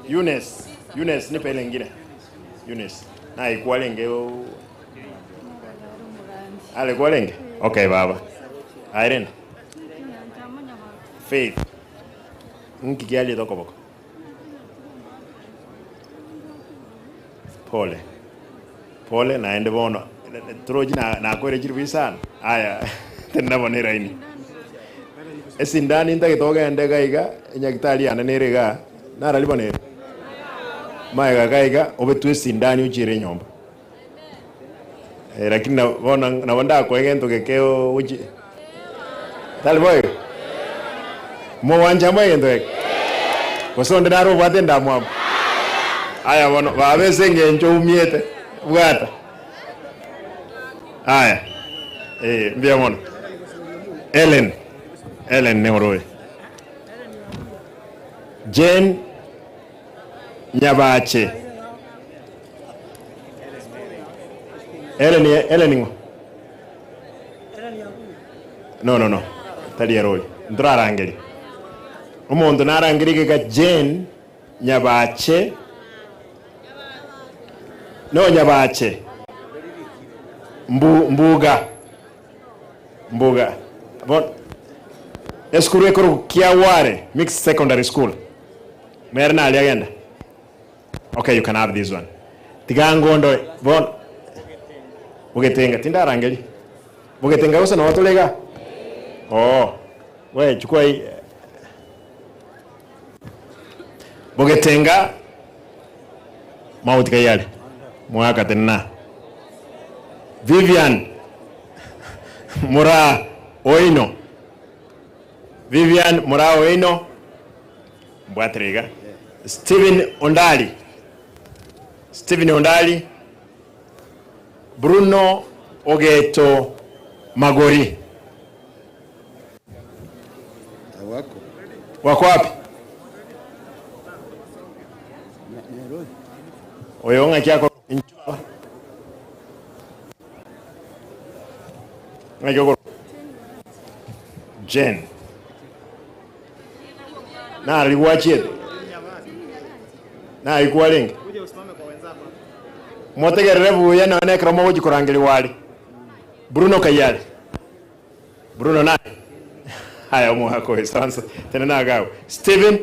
Eunice. Eunice nipe ile ingine. Eunice. Na ikualenge. Ale kualenge. Okay baba. Irene. Faith. Nki kiali toko boko. Pole. Pole naende bono. Turoji na nakwere chiri sana. Aya. Tenabonera ini. Esindani ntagete gaiga enyagitari yane nere iga nararibonere maega gaiga obetwe esindani ochire enyomba eh, lakini bono nabo ndakoa egento geke ochi tari boigo mowancha mwa egento geke gose onde nare obwate endamwamu aya bono baba ase eng'encho oumiete bwata aya eh, mbuya mono Ellen Ellen Neoroe Jane Nyabache Ellen Ellen ng'o No no no tari erori ntorarangeri omonto narangeri geka Jane Nyabache no Nyabache Mbu, Mbuga Mbuga Bon esukuru ekoro Kiaware Mixed Secondary School mere nari agenda okay you can have this one tigangondo bon bugetenga tindarangeri bugetenga gose no turega oh we chukua hii bugetenga mauti kayale mwaka tena Vivian Mura Oino Vivian Mura Oino Mbwatriga Stephen Ondali Stephen Ondali Bruno Ogeto Magori. Wako wapi? Oyo ng'aki ako ng'aki okoro Jane. Nari gwachiete. Nari kwarenge. Motegerere buya nonye ekero mogochi korangeria are. Bruno Kayare. Bruno naye. Haya omwaka oyo sansa tena nagawe. Stephen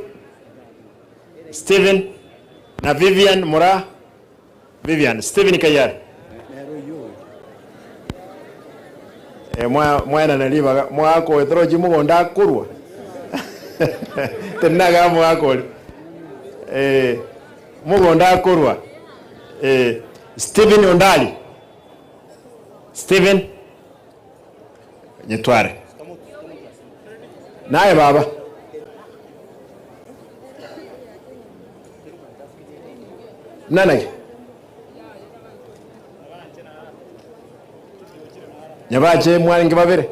Stephen na Vivian Mura Vivian Stephen Kayare. Eh, mwa mwana nalibaga mwaka oyo torochi mogonda akorwa. Tena nagawe mwaka ori. Eh, mogonda akorwa. Eh, Stephen Ondali. Stephen Nyetware. Naye baba. Nanage. Nyabache mwaringe babere.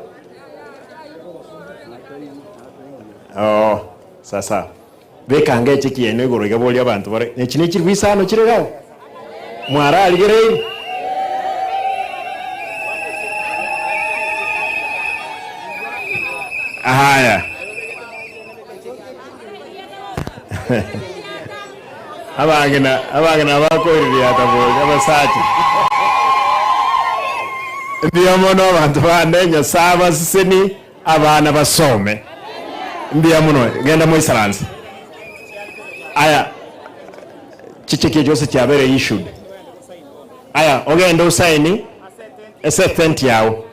Oh, sasa. Bekanga eche kiene igoro iga boria abantu bare. Nechi nechi rwisano chire gago. Mwararigereire. Haya. Abangina abangina bakoiriria tabori abasacha. Mbuya mono abantu bane Nyasaye abaseseni abana basome. Mbuya mono genda moisaranse. Aya chicheki echo chiabere issued. Aya ogende osaini ese yao.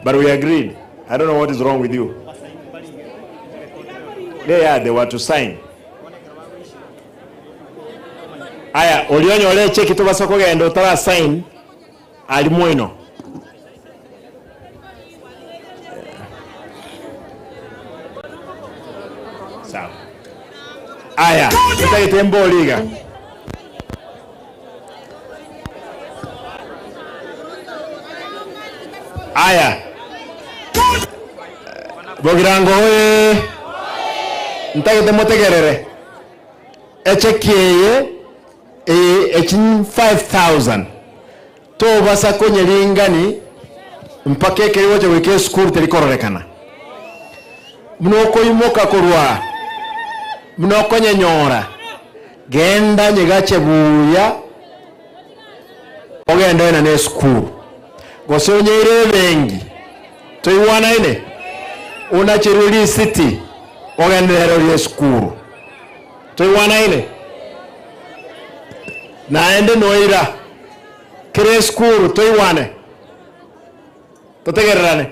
But we agreed. I don't know what is wrong with you. They are, they were to sign. Aya, olionyora echeki tobasa kogenda otara sign ali mwino. Sawa. Aya, tutagete mboliga. Aya. Bogirango oye. Ntagete motegerere. Echeki eye echi 5000 tobasa konyeringani mpaka ekerigo gocha goika esukuru terikororekana buna okoimoka korwa buna okonyenyora genda nyegache buya ogende ena na esukuru gose onyeire ebengi toiwanaine unacherwe risiti ogenderere orie esukuru toiwanaine naende noira kere esukuru toiwane totegererane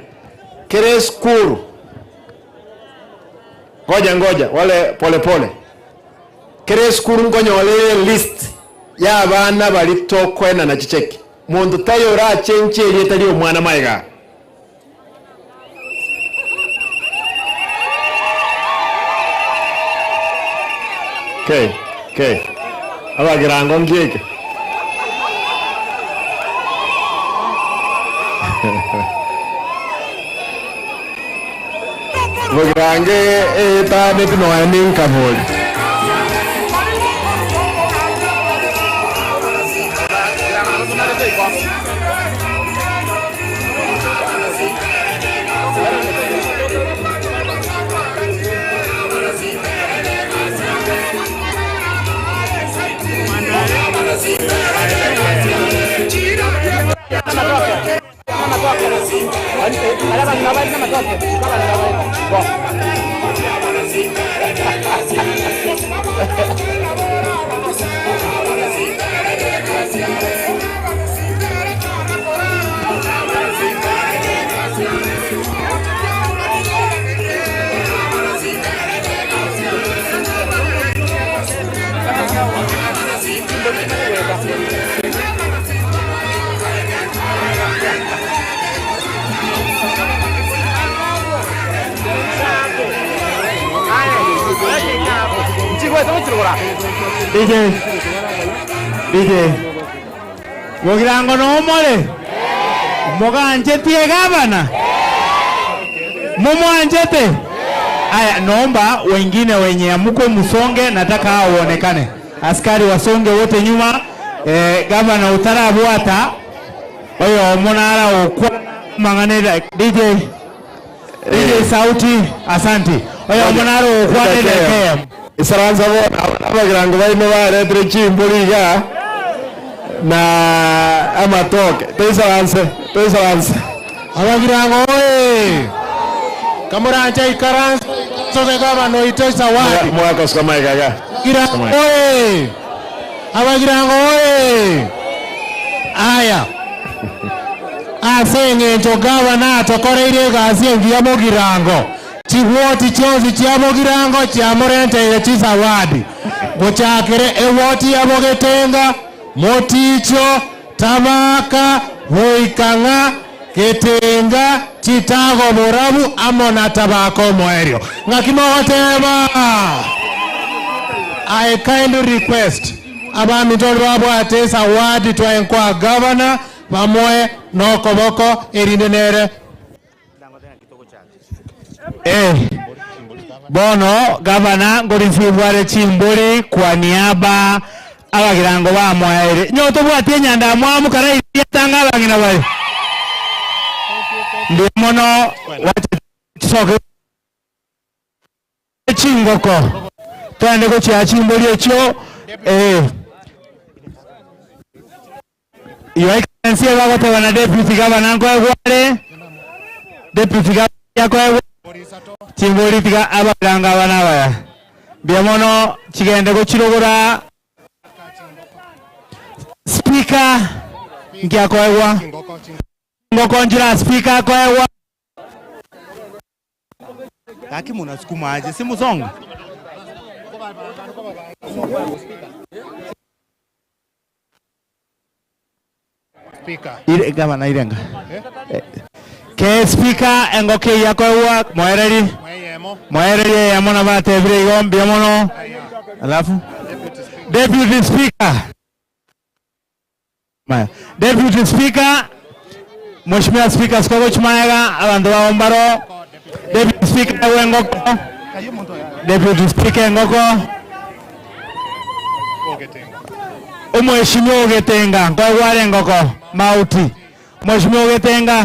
kere esukuru ngoja ngoja wale polepole kere esukuru nkonyolere list ya abana bari tokoenana chicheki mundu tayo orachenche erieta ria omwana maiga okay okay abagirango ngieke Bogirange etaneti noe ninkabori. DJ DJ Bogirango nomore moganchetie gavana mumwanchete Aya, naomba wengine wenye amuko musonge, nataka hao uonekane. Askari wasonge wote nyuma. Eh, gavana utarabwata oyo omonara okwa mang'anera DJ DJ sauti asante oyo omonara okwanire KM Isaransa bono abagirango baino baretire chimbori iga na amatoke toisaranse toisaranse Abagirango oye! Kamuranja ikaranse sobe gavana oito zawadi. Mwaka maikaga Abagirango oye! Abagirango oye! Aya. Ase eng'encho gavana atokoreire egasi engiya mogirango chiwoti chionsi chia mogirango chiamorenteire chizawadi gochakere ewoti ya bogetenga moticho tabaka boikang'a getenga chitago borabu amo na tabaka omoerio ng'aki mogoteba I kindly request abaminto babwate ezawadi twaenkwa gavana bamoe nokoboko erinde nere Eh, bono gavana ngorisibware chimbori kwa niaba abagirango bamwaere nyoto bwatie enyanda mwamu kara iriatanga abang'ina bari ndi mono wache chisoke chingoko twende gochia chimbori echio eh. Your Excellency bagoteba na deputy governor nkoegware deputy governor yakoegwa chimbori tiga abaganga aba nabaya mbuya mono chigende gochirogora speaker nkiakoegwa ngoko njira speaker akoegwa Lakini munasukuma aje, si musonge. Ire gavana irenga ke speaker engoke yakoegwa mwereri mwereri eyemo na batebire igo mbuya mono alafu deputy speaker Maya. Deputy Speaker, Mheshimiwa Speaker Sikogo Chimaega, abantu ba Ombaro. Deputy Speaker wengoko. Deputy Speaker engoko. Omheshimiwa Ogetenga, nkoegware engoko, Mauti. Mheshimiwa Ogetenga.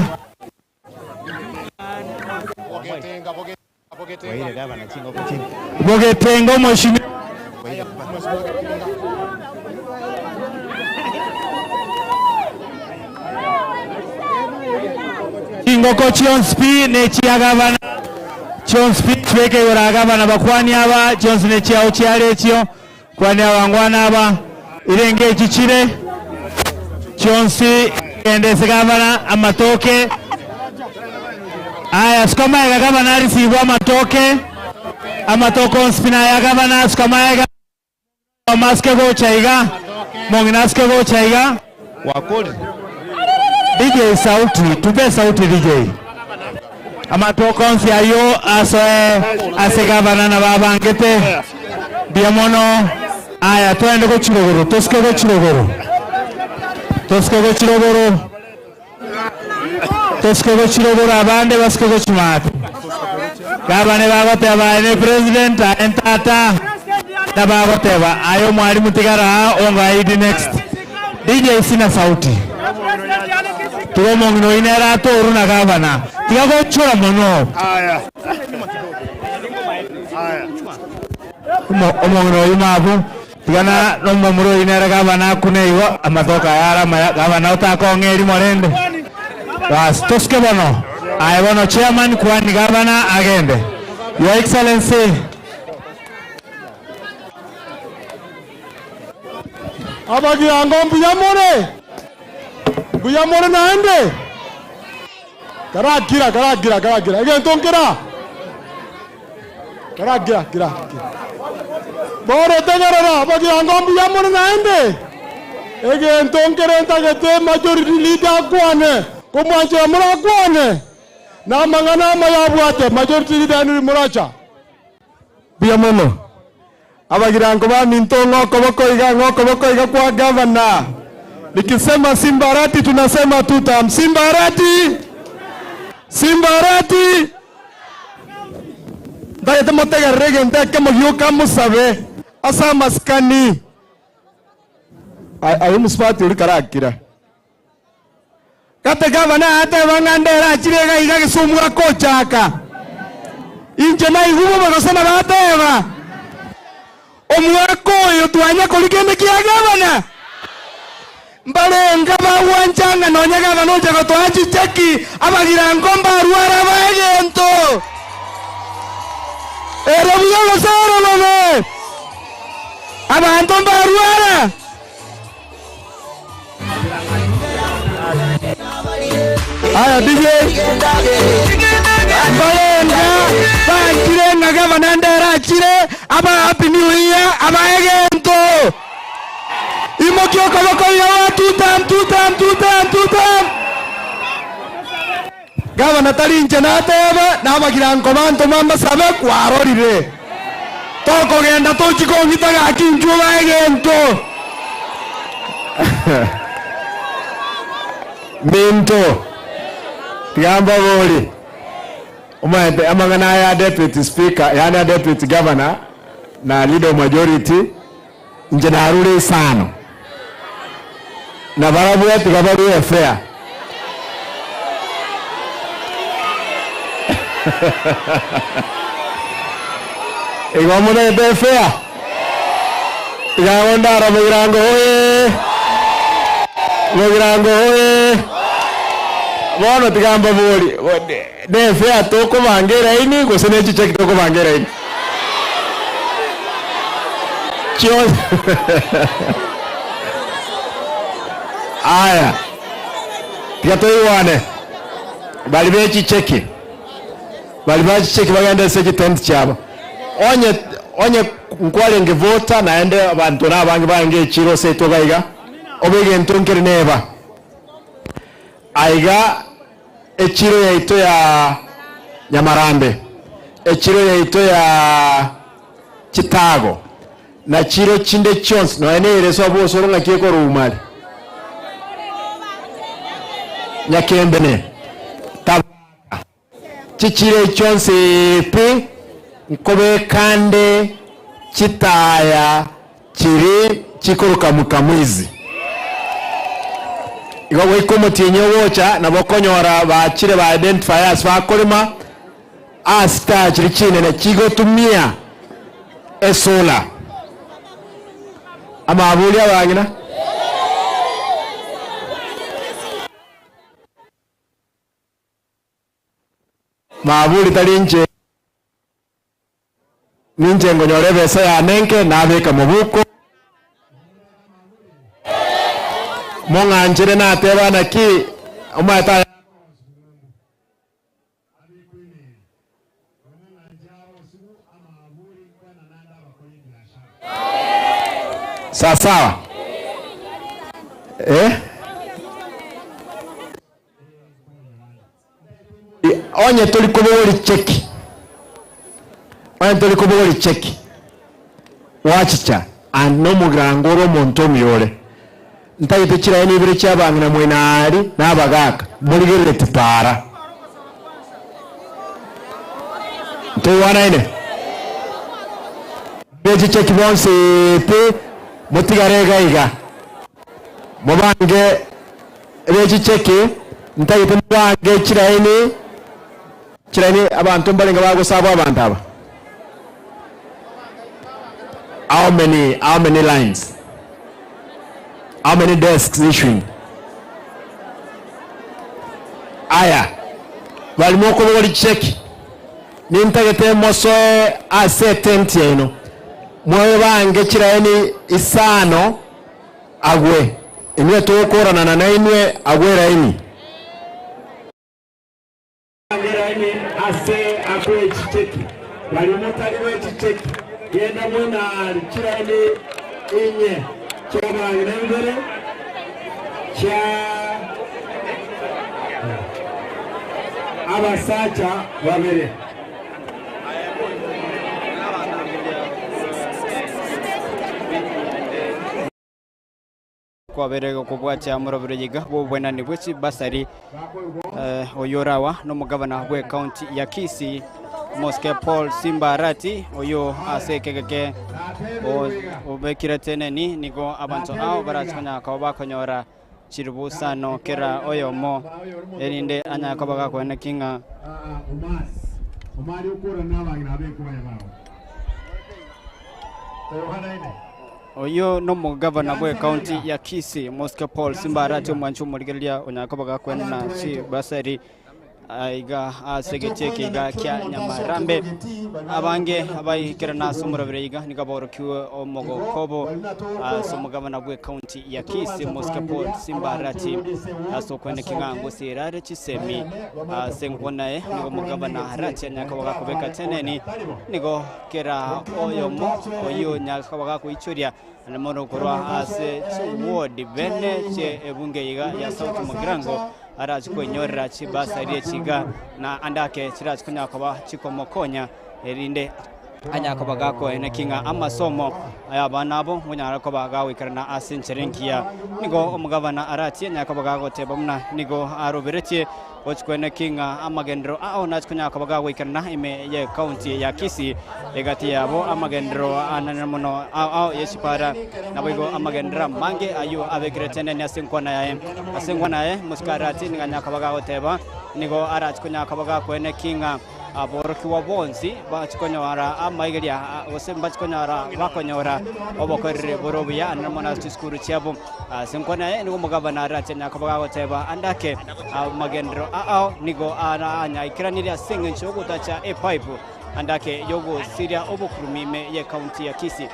Bogetenga omheshimiwa. Chingoko chionsi pi nechia gavana chionsi pi chibeke igoro agavana bakwani aba chionsi nechiao chiare echio kwani abangwana aba irenge echi chire chionsi gende ase gavana amatoke aya sikomaega gavana arisibwa amatoke amatoke onsi pi naya gavana sikomaega masike gocha iga mong'ina asike gocha iga wakori DJ sauti tupe sauti DJ amatoke onsi ayo asoe ase gavana na babangete mbuya mono aya twende gochirogoro tosike gochirogoro tosike gochirogoro tosike gochirogoro abande basike gochimata gavana bagoteba aye ne president aye ntata na bagoteba ayo mwalimu tigara ongaidi next DJ sina sauti tiga omong'ina oyo nere atoru na gavana tiga gochora mono omong'ina oyo mabu tiga na nomomura oyo nere gavana akune igo amatoka aya ara amaya gavana otakong'a erimo rende bas tosike bono aye bono chairman kwani gavana agende your excellency Abagirango mbuya more mbuya more naende karagira karagira karagira egento nkera karagira gira gira. Boro tegerera abagirango mbuya more naende egento nkere ntagete majority leader akwane komwanchera morakwane na amang'ana ama yabwate majority leader Henry Muracha mbuya mono abagirango baminto ng'oko bokoiga ng'oko bokoiga kwa gavana nikisema Simba Arati tunasema tutam Simba Arati Simba Arati. Ntagete motegerere egento ekemo gioka mosabe ase amasikani. Aye omosubati oria karakira. Gate gavana ayateba ng'a ndere achire iga iga gese omwaka ochaka. Inche naigwe bobe gose nabateba, Omwaka oyo twanya koria kende kia gavana? Mbarenga bagwancha ng'a nonya gavana ocha gotoa chicheki, abagirango mbarware abae egento. Ere buya gose ere bobe? Abanto mbarwara. Aya DJ, mbarenga banchire ng'a gavana ndere achire, aba happy new year, abae egento. Imokia okoboko iga gwa tutam tutam tutam tutam. Gavana tari inche nateba, nabagirango bantoma mbasabe, kwarorire. Tokogenda tochie kong'ita gaki inchuo obae egento. Minto, tiga mbaborie, omanyete amang'ana aya ya deputy speaker, yaani ya deputy governor na leader of majority, inche narure isano, na barabwo tiga barue fair. Igo motagete fair? Tiga gondara Bogirango hoye! Bogirango hoye! Bono tiga mbaborie, ne fair tokobanga eraini gose ne chicheki tokobanga eraini? Chionsi. Aya, tiga toigwane, baria be chicheki, baria ba chicheki bagende ase chitent chiabo. Onye onye nkwarenge voter naende abanto na abange barenge echiro ase etoka iga, obe egento nkere neba. Aiga echiro yaito ya Nyamarambe, echiro yaito ya Chitago, na chiro chinde chionsi, nonya nere ase obosoro ng'aki ekoruma aria Nyakembene, Tabaka, chichiro echi chionsi pi, nkobeka nde chitaya chiri chikoroka Mukamwizi. Igo goika omotienyi ogocha nabo okonyora bachire ba identify ase bakorema, ase chitaya chiria chinene chigotumia esolar. Amaburi abang'ina. Maburi tari inche. Ninche nkonyora ebesa yane enke nabeka mobuko. Mong'anchere nateba naki omanyete aya. Sawasawa eh? Onye tori kobogoria cheki, onye tori kobogoria cheki, gwachicha and nomogirango ore omonto omuya ore. Ntagete chiraini ibere chia abang'ina moino aria na abagaka, morigerereti para. Ntoigwanaine? Be chicheki bonsi pi, motigare iga iga. Mobange be chicheki, ntagete mobange chiraini, chiraini abanto mbarenge bagosabwa abanto aba. How many, how many lines? How many desks issuing? Aya, bari mokobogori chicheki, nintagete mosoe ase etent yaino, mwebange chiraini isano agwe, inwe tokoranana nainwe agwe eraini. Bange eraini ase akwe chicheki, baria motari bwe chicheki, genda mwenari chiraini inye chiabang'ina ibere chia abasacha babere. Kwabeire gokobwatia morobero yiga bw'obwenani bwe chibasari eh, oyio orawa nomogabana bw'ekaunti ya Kisii Mosike Paul Simba Arati oyo ase ekegeke obekire teneni nigo abanto ao barache konya koba bakonyora chiribusano kera oyomo erinde anyare koba gakoeneki ng'a Oyio nomogavana bw'ecounty ya Kisii Mosike Paul Simba Arati omwanchi omorigereria onyare koba gakwenena chibasari Aiga ase egetii eke iga kia Nyamarambe, abange abaikerana ase omorabire iga nigo baorokiwe omogokobo ase omogabana bw'ecounty ya Kisii Mosike Paul Simba Arati ase okweneki ng'a ngosira are chisemi ase enkwana eye nigo omogabana Arati anyare koba gakobeka teneni nigo kera oyomo oyio onyare koba gakoichoria Naende mono korwa ase chiward bene chie ebunge iga ya South Mugirango arache koinyorera chibasari echi iga na ande ake chirache konya koba chikomokonya erinde anya koba gakoeneki ng'a amasomo aya abana abo ngonyara koba gagoikerana ase enchera engiya. Nigo omogabana arache anya koba gagoteba buna nigo aroberetie gochia koeneki ng'a amagenderero ao nache konya koba gagoikerana ime ye county ya Kisii egati yabo amagenderero anene mono ao ao ye chipara naboigo amagenderero amange ayio abekire tenene ase enkwana yaye. Ase enkwana yaye mosikarati nigo anya koba gagoteba nigo arache konya koba gakoeneki ng'a Aborokigwa bonsi bachia konyora amaigeria, gose mbachia konyora bakonyora obokoreri bore obuya naende mono ase chisukuru chiabo. Ase enkwana yaye nigo omogabana arache koba gagoteba ande ake amagenderero ao nigo anyaikeranire ase engencho y'ogotacha epaipu ande ake y'ogosiria obokurumi ime y'ecounty ya Kisii.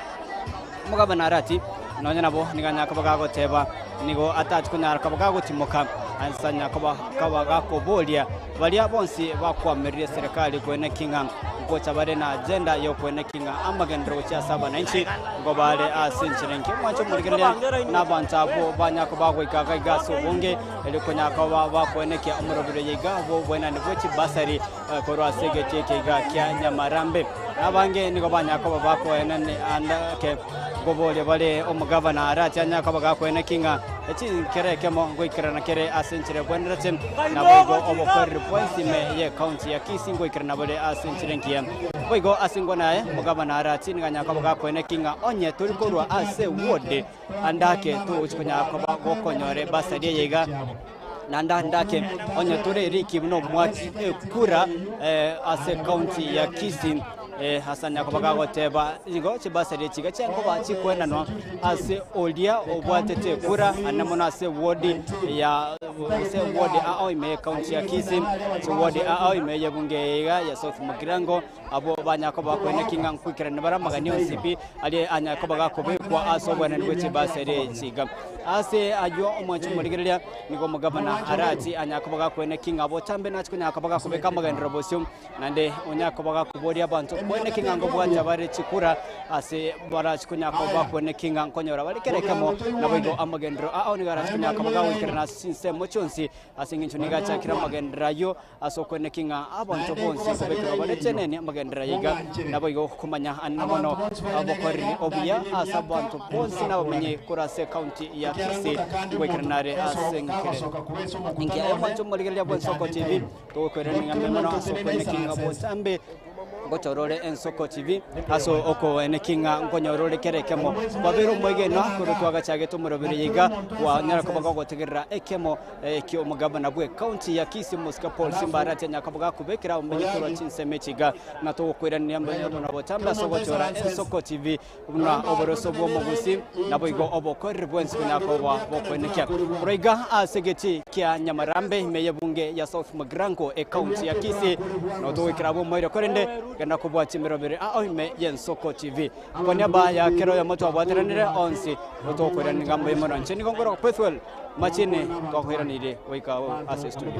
Omogabana arati, Nonya nabo nigo anyare koba gagoteba, nigo atachi konyara koba gagotimoka, ase anyare koba koba gakoboria baria bonsi bakwameririe eserekari koeneki ng'a ngocha bare na agenda y'okoeneki ng'a amagenderero gochia ase abananchi nigo bare ase enchera engiya. Omwancho omorigereria na abanto abwo banyare koba bagoika iga iga ase obonge erio konyara koba bakoenekia omoroberi oyo iga bw'oboenani bwe chibasari korwa ase egetii eke iga kia Nyamarambe. Abange nigo banyara koba bakoenani ande ake nkoboria bare omogavana arache anyare koba gakoeneki ng'a echi kere ekemo ngoikerana kere ase enchera ebwenerete, naboigo obokoreri bwensi ime y'ecounty ya Kisii ngoikerana bore ase enchera engiya. Boigo ase enkwana yaye, omogavana arache nigo anyare koba gakoeneki ng'a onye tori korwa ase eward ande ake togochi konyara koba gokonyora ebasari eye iga, naende ande ake onye tore eriki buna omwaki ekura ase ecounty ya Kisii ase anyare koba gagoteba igo chibasari echi iga chiakoba chikoenanwa ase oria obwatete ekura ande mono ase eward ya gose eward ao ime y'ecounty ya Kisii, ase eward ao ime y'ebunge eye iga ya South Mugirango. Abwo banyare koba bakoeneki ng'a nkoikerania bare amagani onsi pi aria anyare koba gakobekwa ase obwenani bwe chibasari echi iga. Ase ayio omwanchi omorigereria nigo omogabana arache anyare koba gakoeneki ng'a botambe nache konyara koba gakobeka amagenderero bosio, naende onyare koba gakoboria abanto koeneki ng'a ngobwate bare chikura ase barache konyara koba bakoeneki ng'a nkonyora bare kera ekemo, naboigo amagenderero ao nigo arache konyara koba gagoikerana ase chinsemo chionsi ase eng'encho nigo achakire amagenderero ayio. Ase okweneki ng'a abanto bonsi nkobekerwa bare chenene amagenderero aya iga, naboigo komanya anene mono obokoreri obuya ase abanto bonsi nabamenyi korwa ase ecounty ya Kisii ngoikerana are ase enkere engiya y'omwancho omorigereria bw'Ensoko TV togokoirania ng'a mbuya mono ase okweneki ng'a botambe Ngochora ore Ensoko TV ase okoeneki ng'a nkonyora ore kera ekemo. Kwabeire omwegenwa korwa twagachagete omoroberi oyo iga kwanyara koba gogotegerera ekemo ki'omogabana bw'ecounty ya Kisii Omosike Paul Simba Arati anyara koba gakobekera obomenyi korwa chinsemo echi iga ng'a togokoirania mbuya mono botambe ase ogochora Ensoko TV buna oboroso bw'omogusi naboigo obokoreri bwensi konyara koba bokoenekia. Korwa iga ase egetii kia Nyamarambe ime y'ebunge ya South Mugirango ecounty ya Kisii nabo togoikera abwo omoerio korende genda kobwatia emeroberi ao ime y'Ensoko TV. Kwa niaba ya kera oyomo twabwateranire onsi togokoirania niga mbuya mono inche nigo nkorokwa Bethwel Machini twakoiraneire goika agwo ase estudio.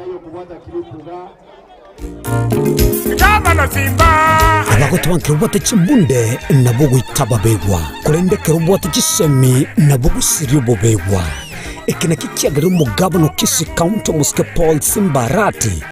Abagotoba nkero obwate chimbunde nabo ogoita ababegwa, korende ekero obwate chisemi nabo ogosiria obobegwa. Eke nakio kiagerire omogabana o Kisii County omosike Paul Simba Arati.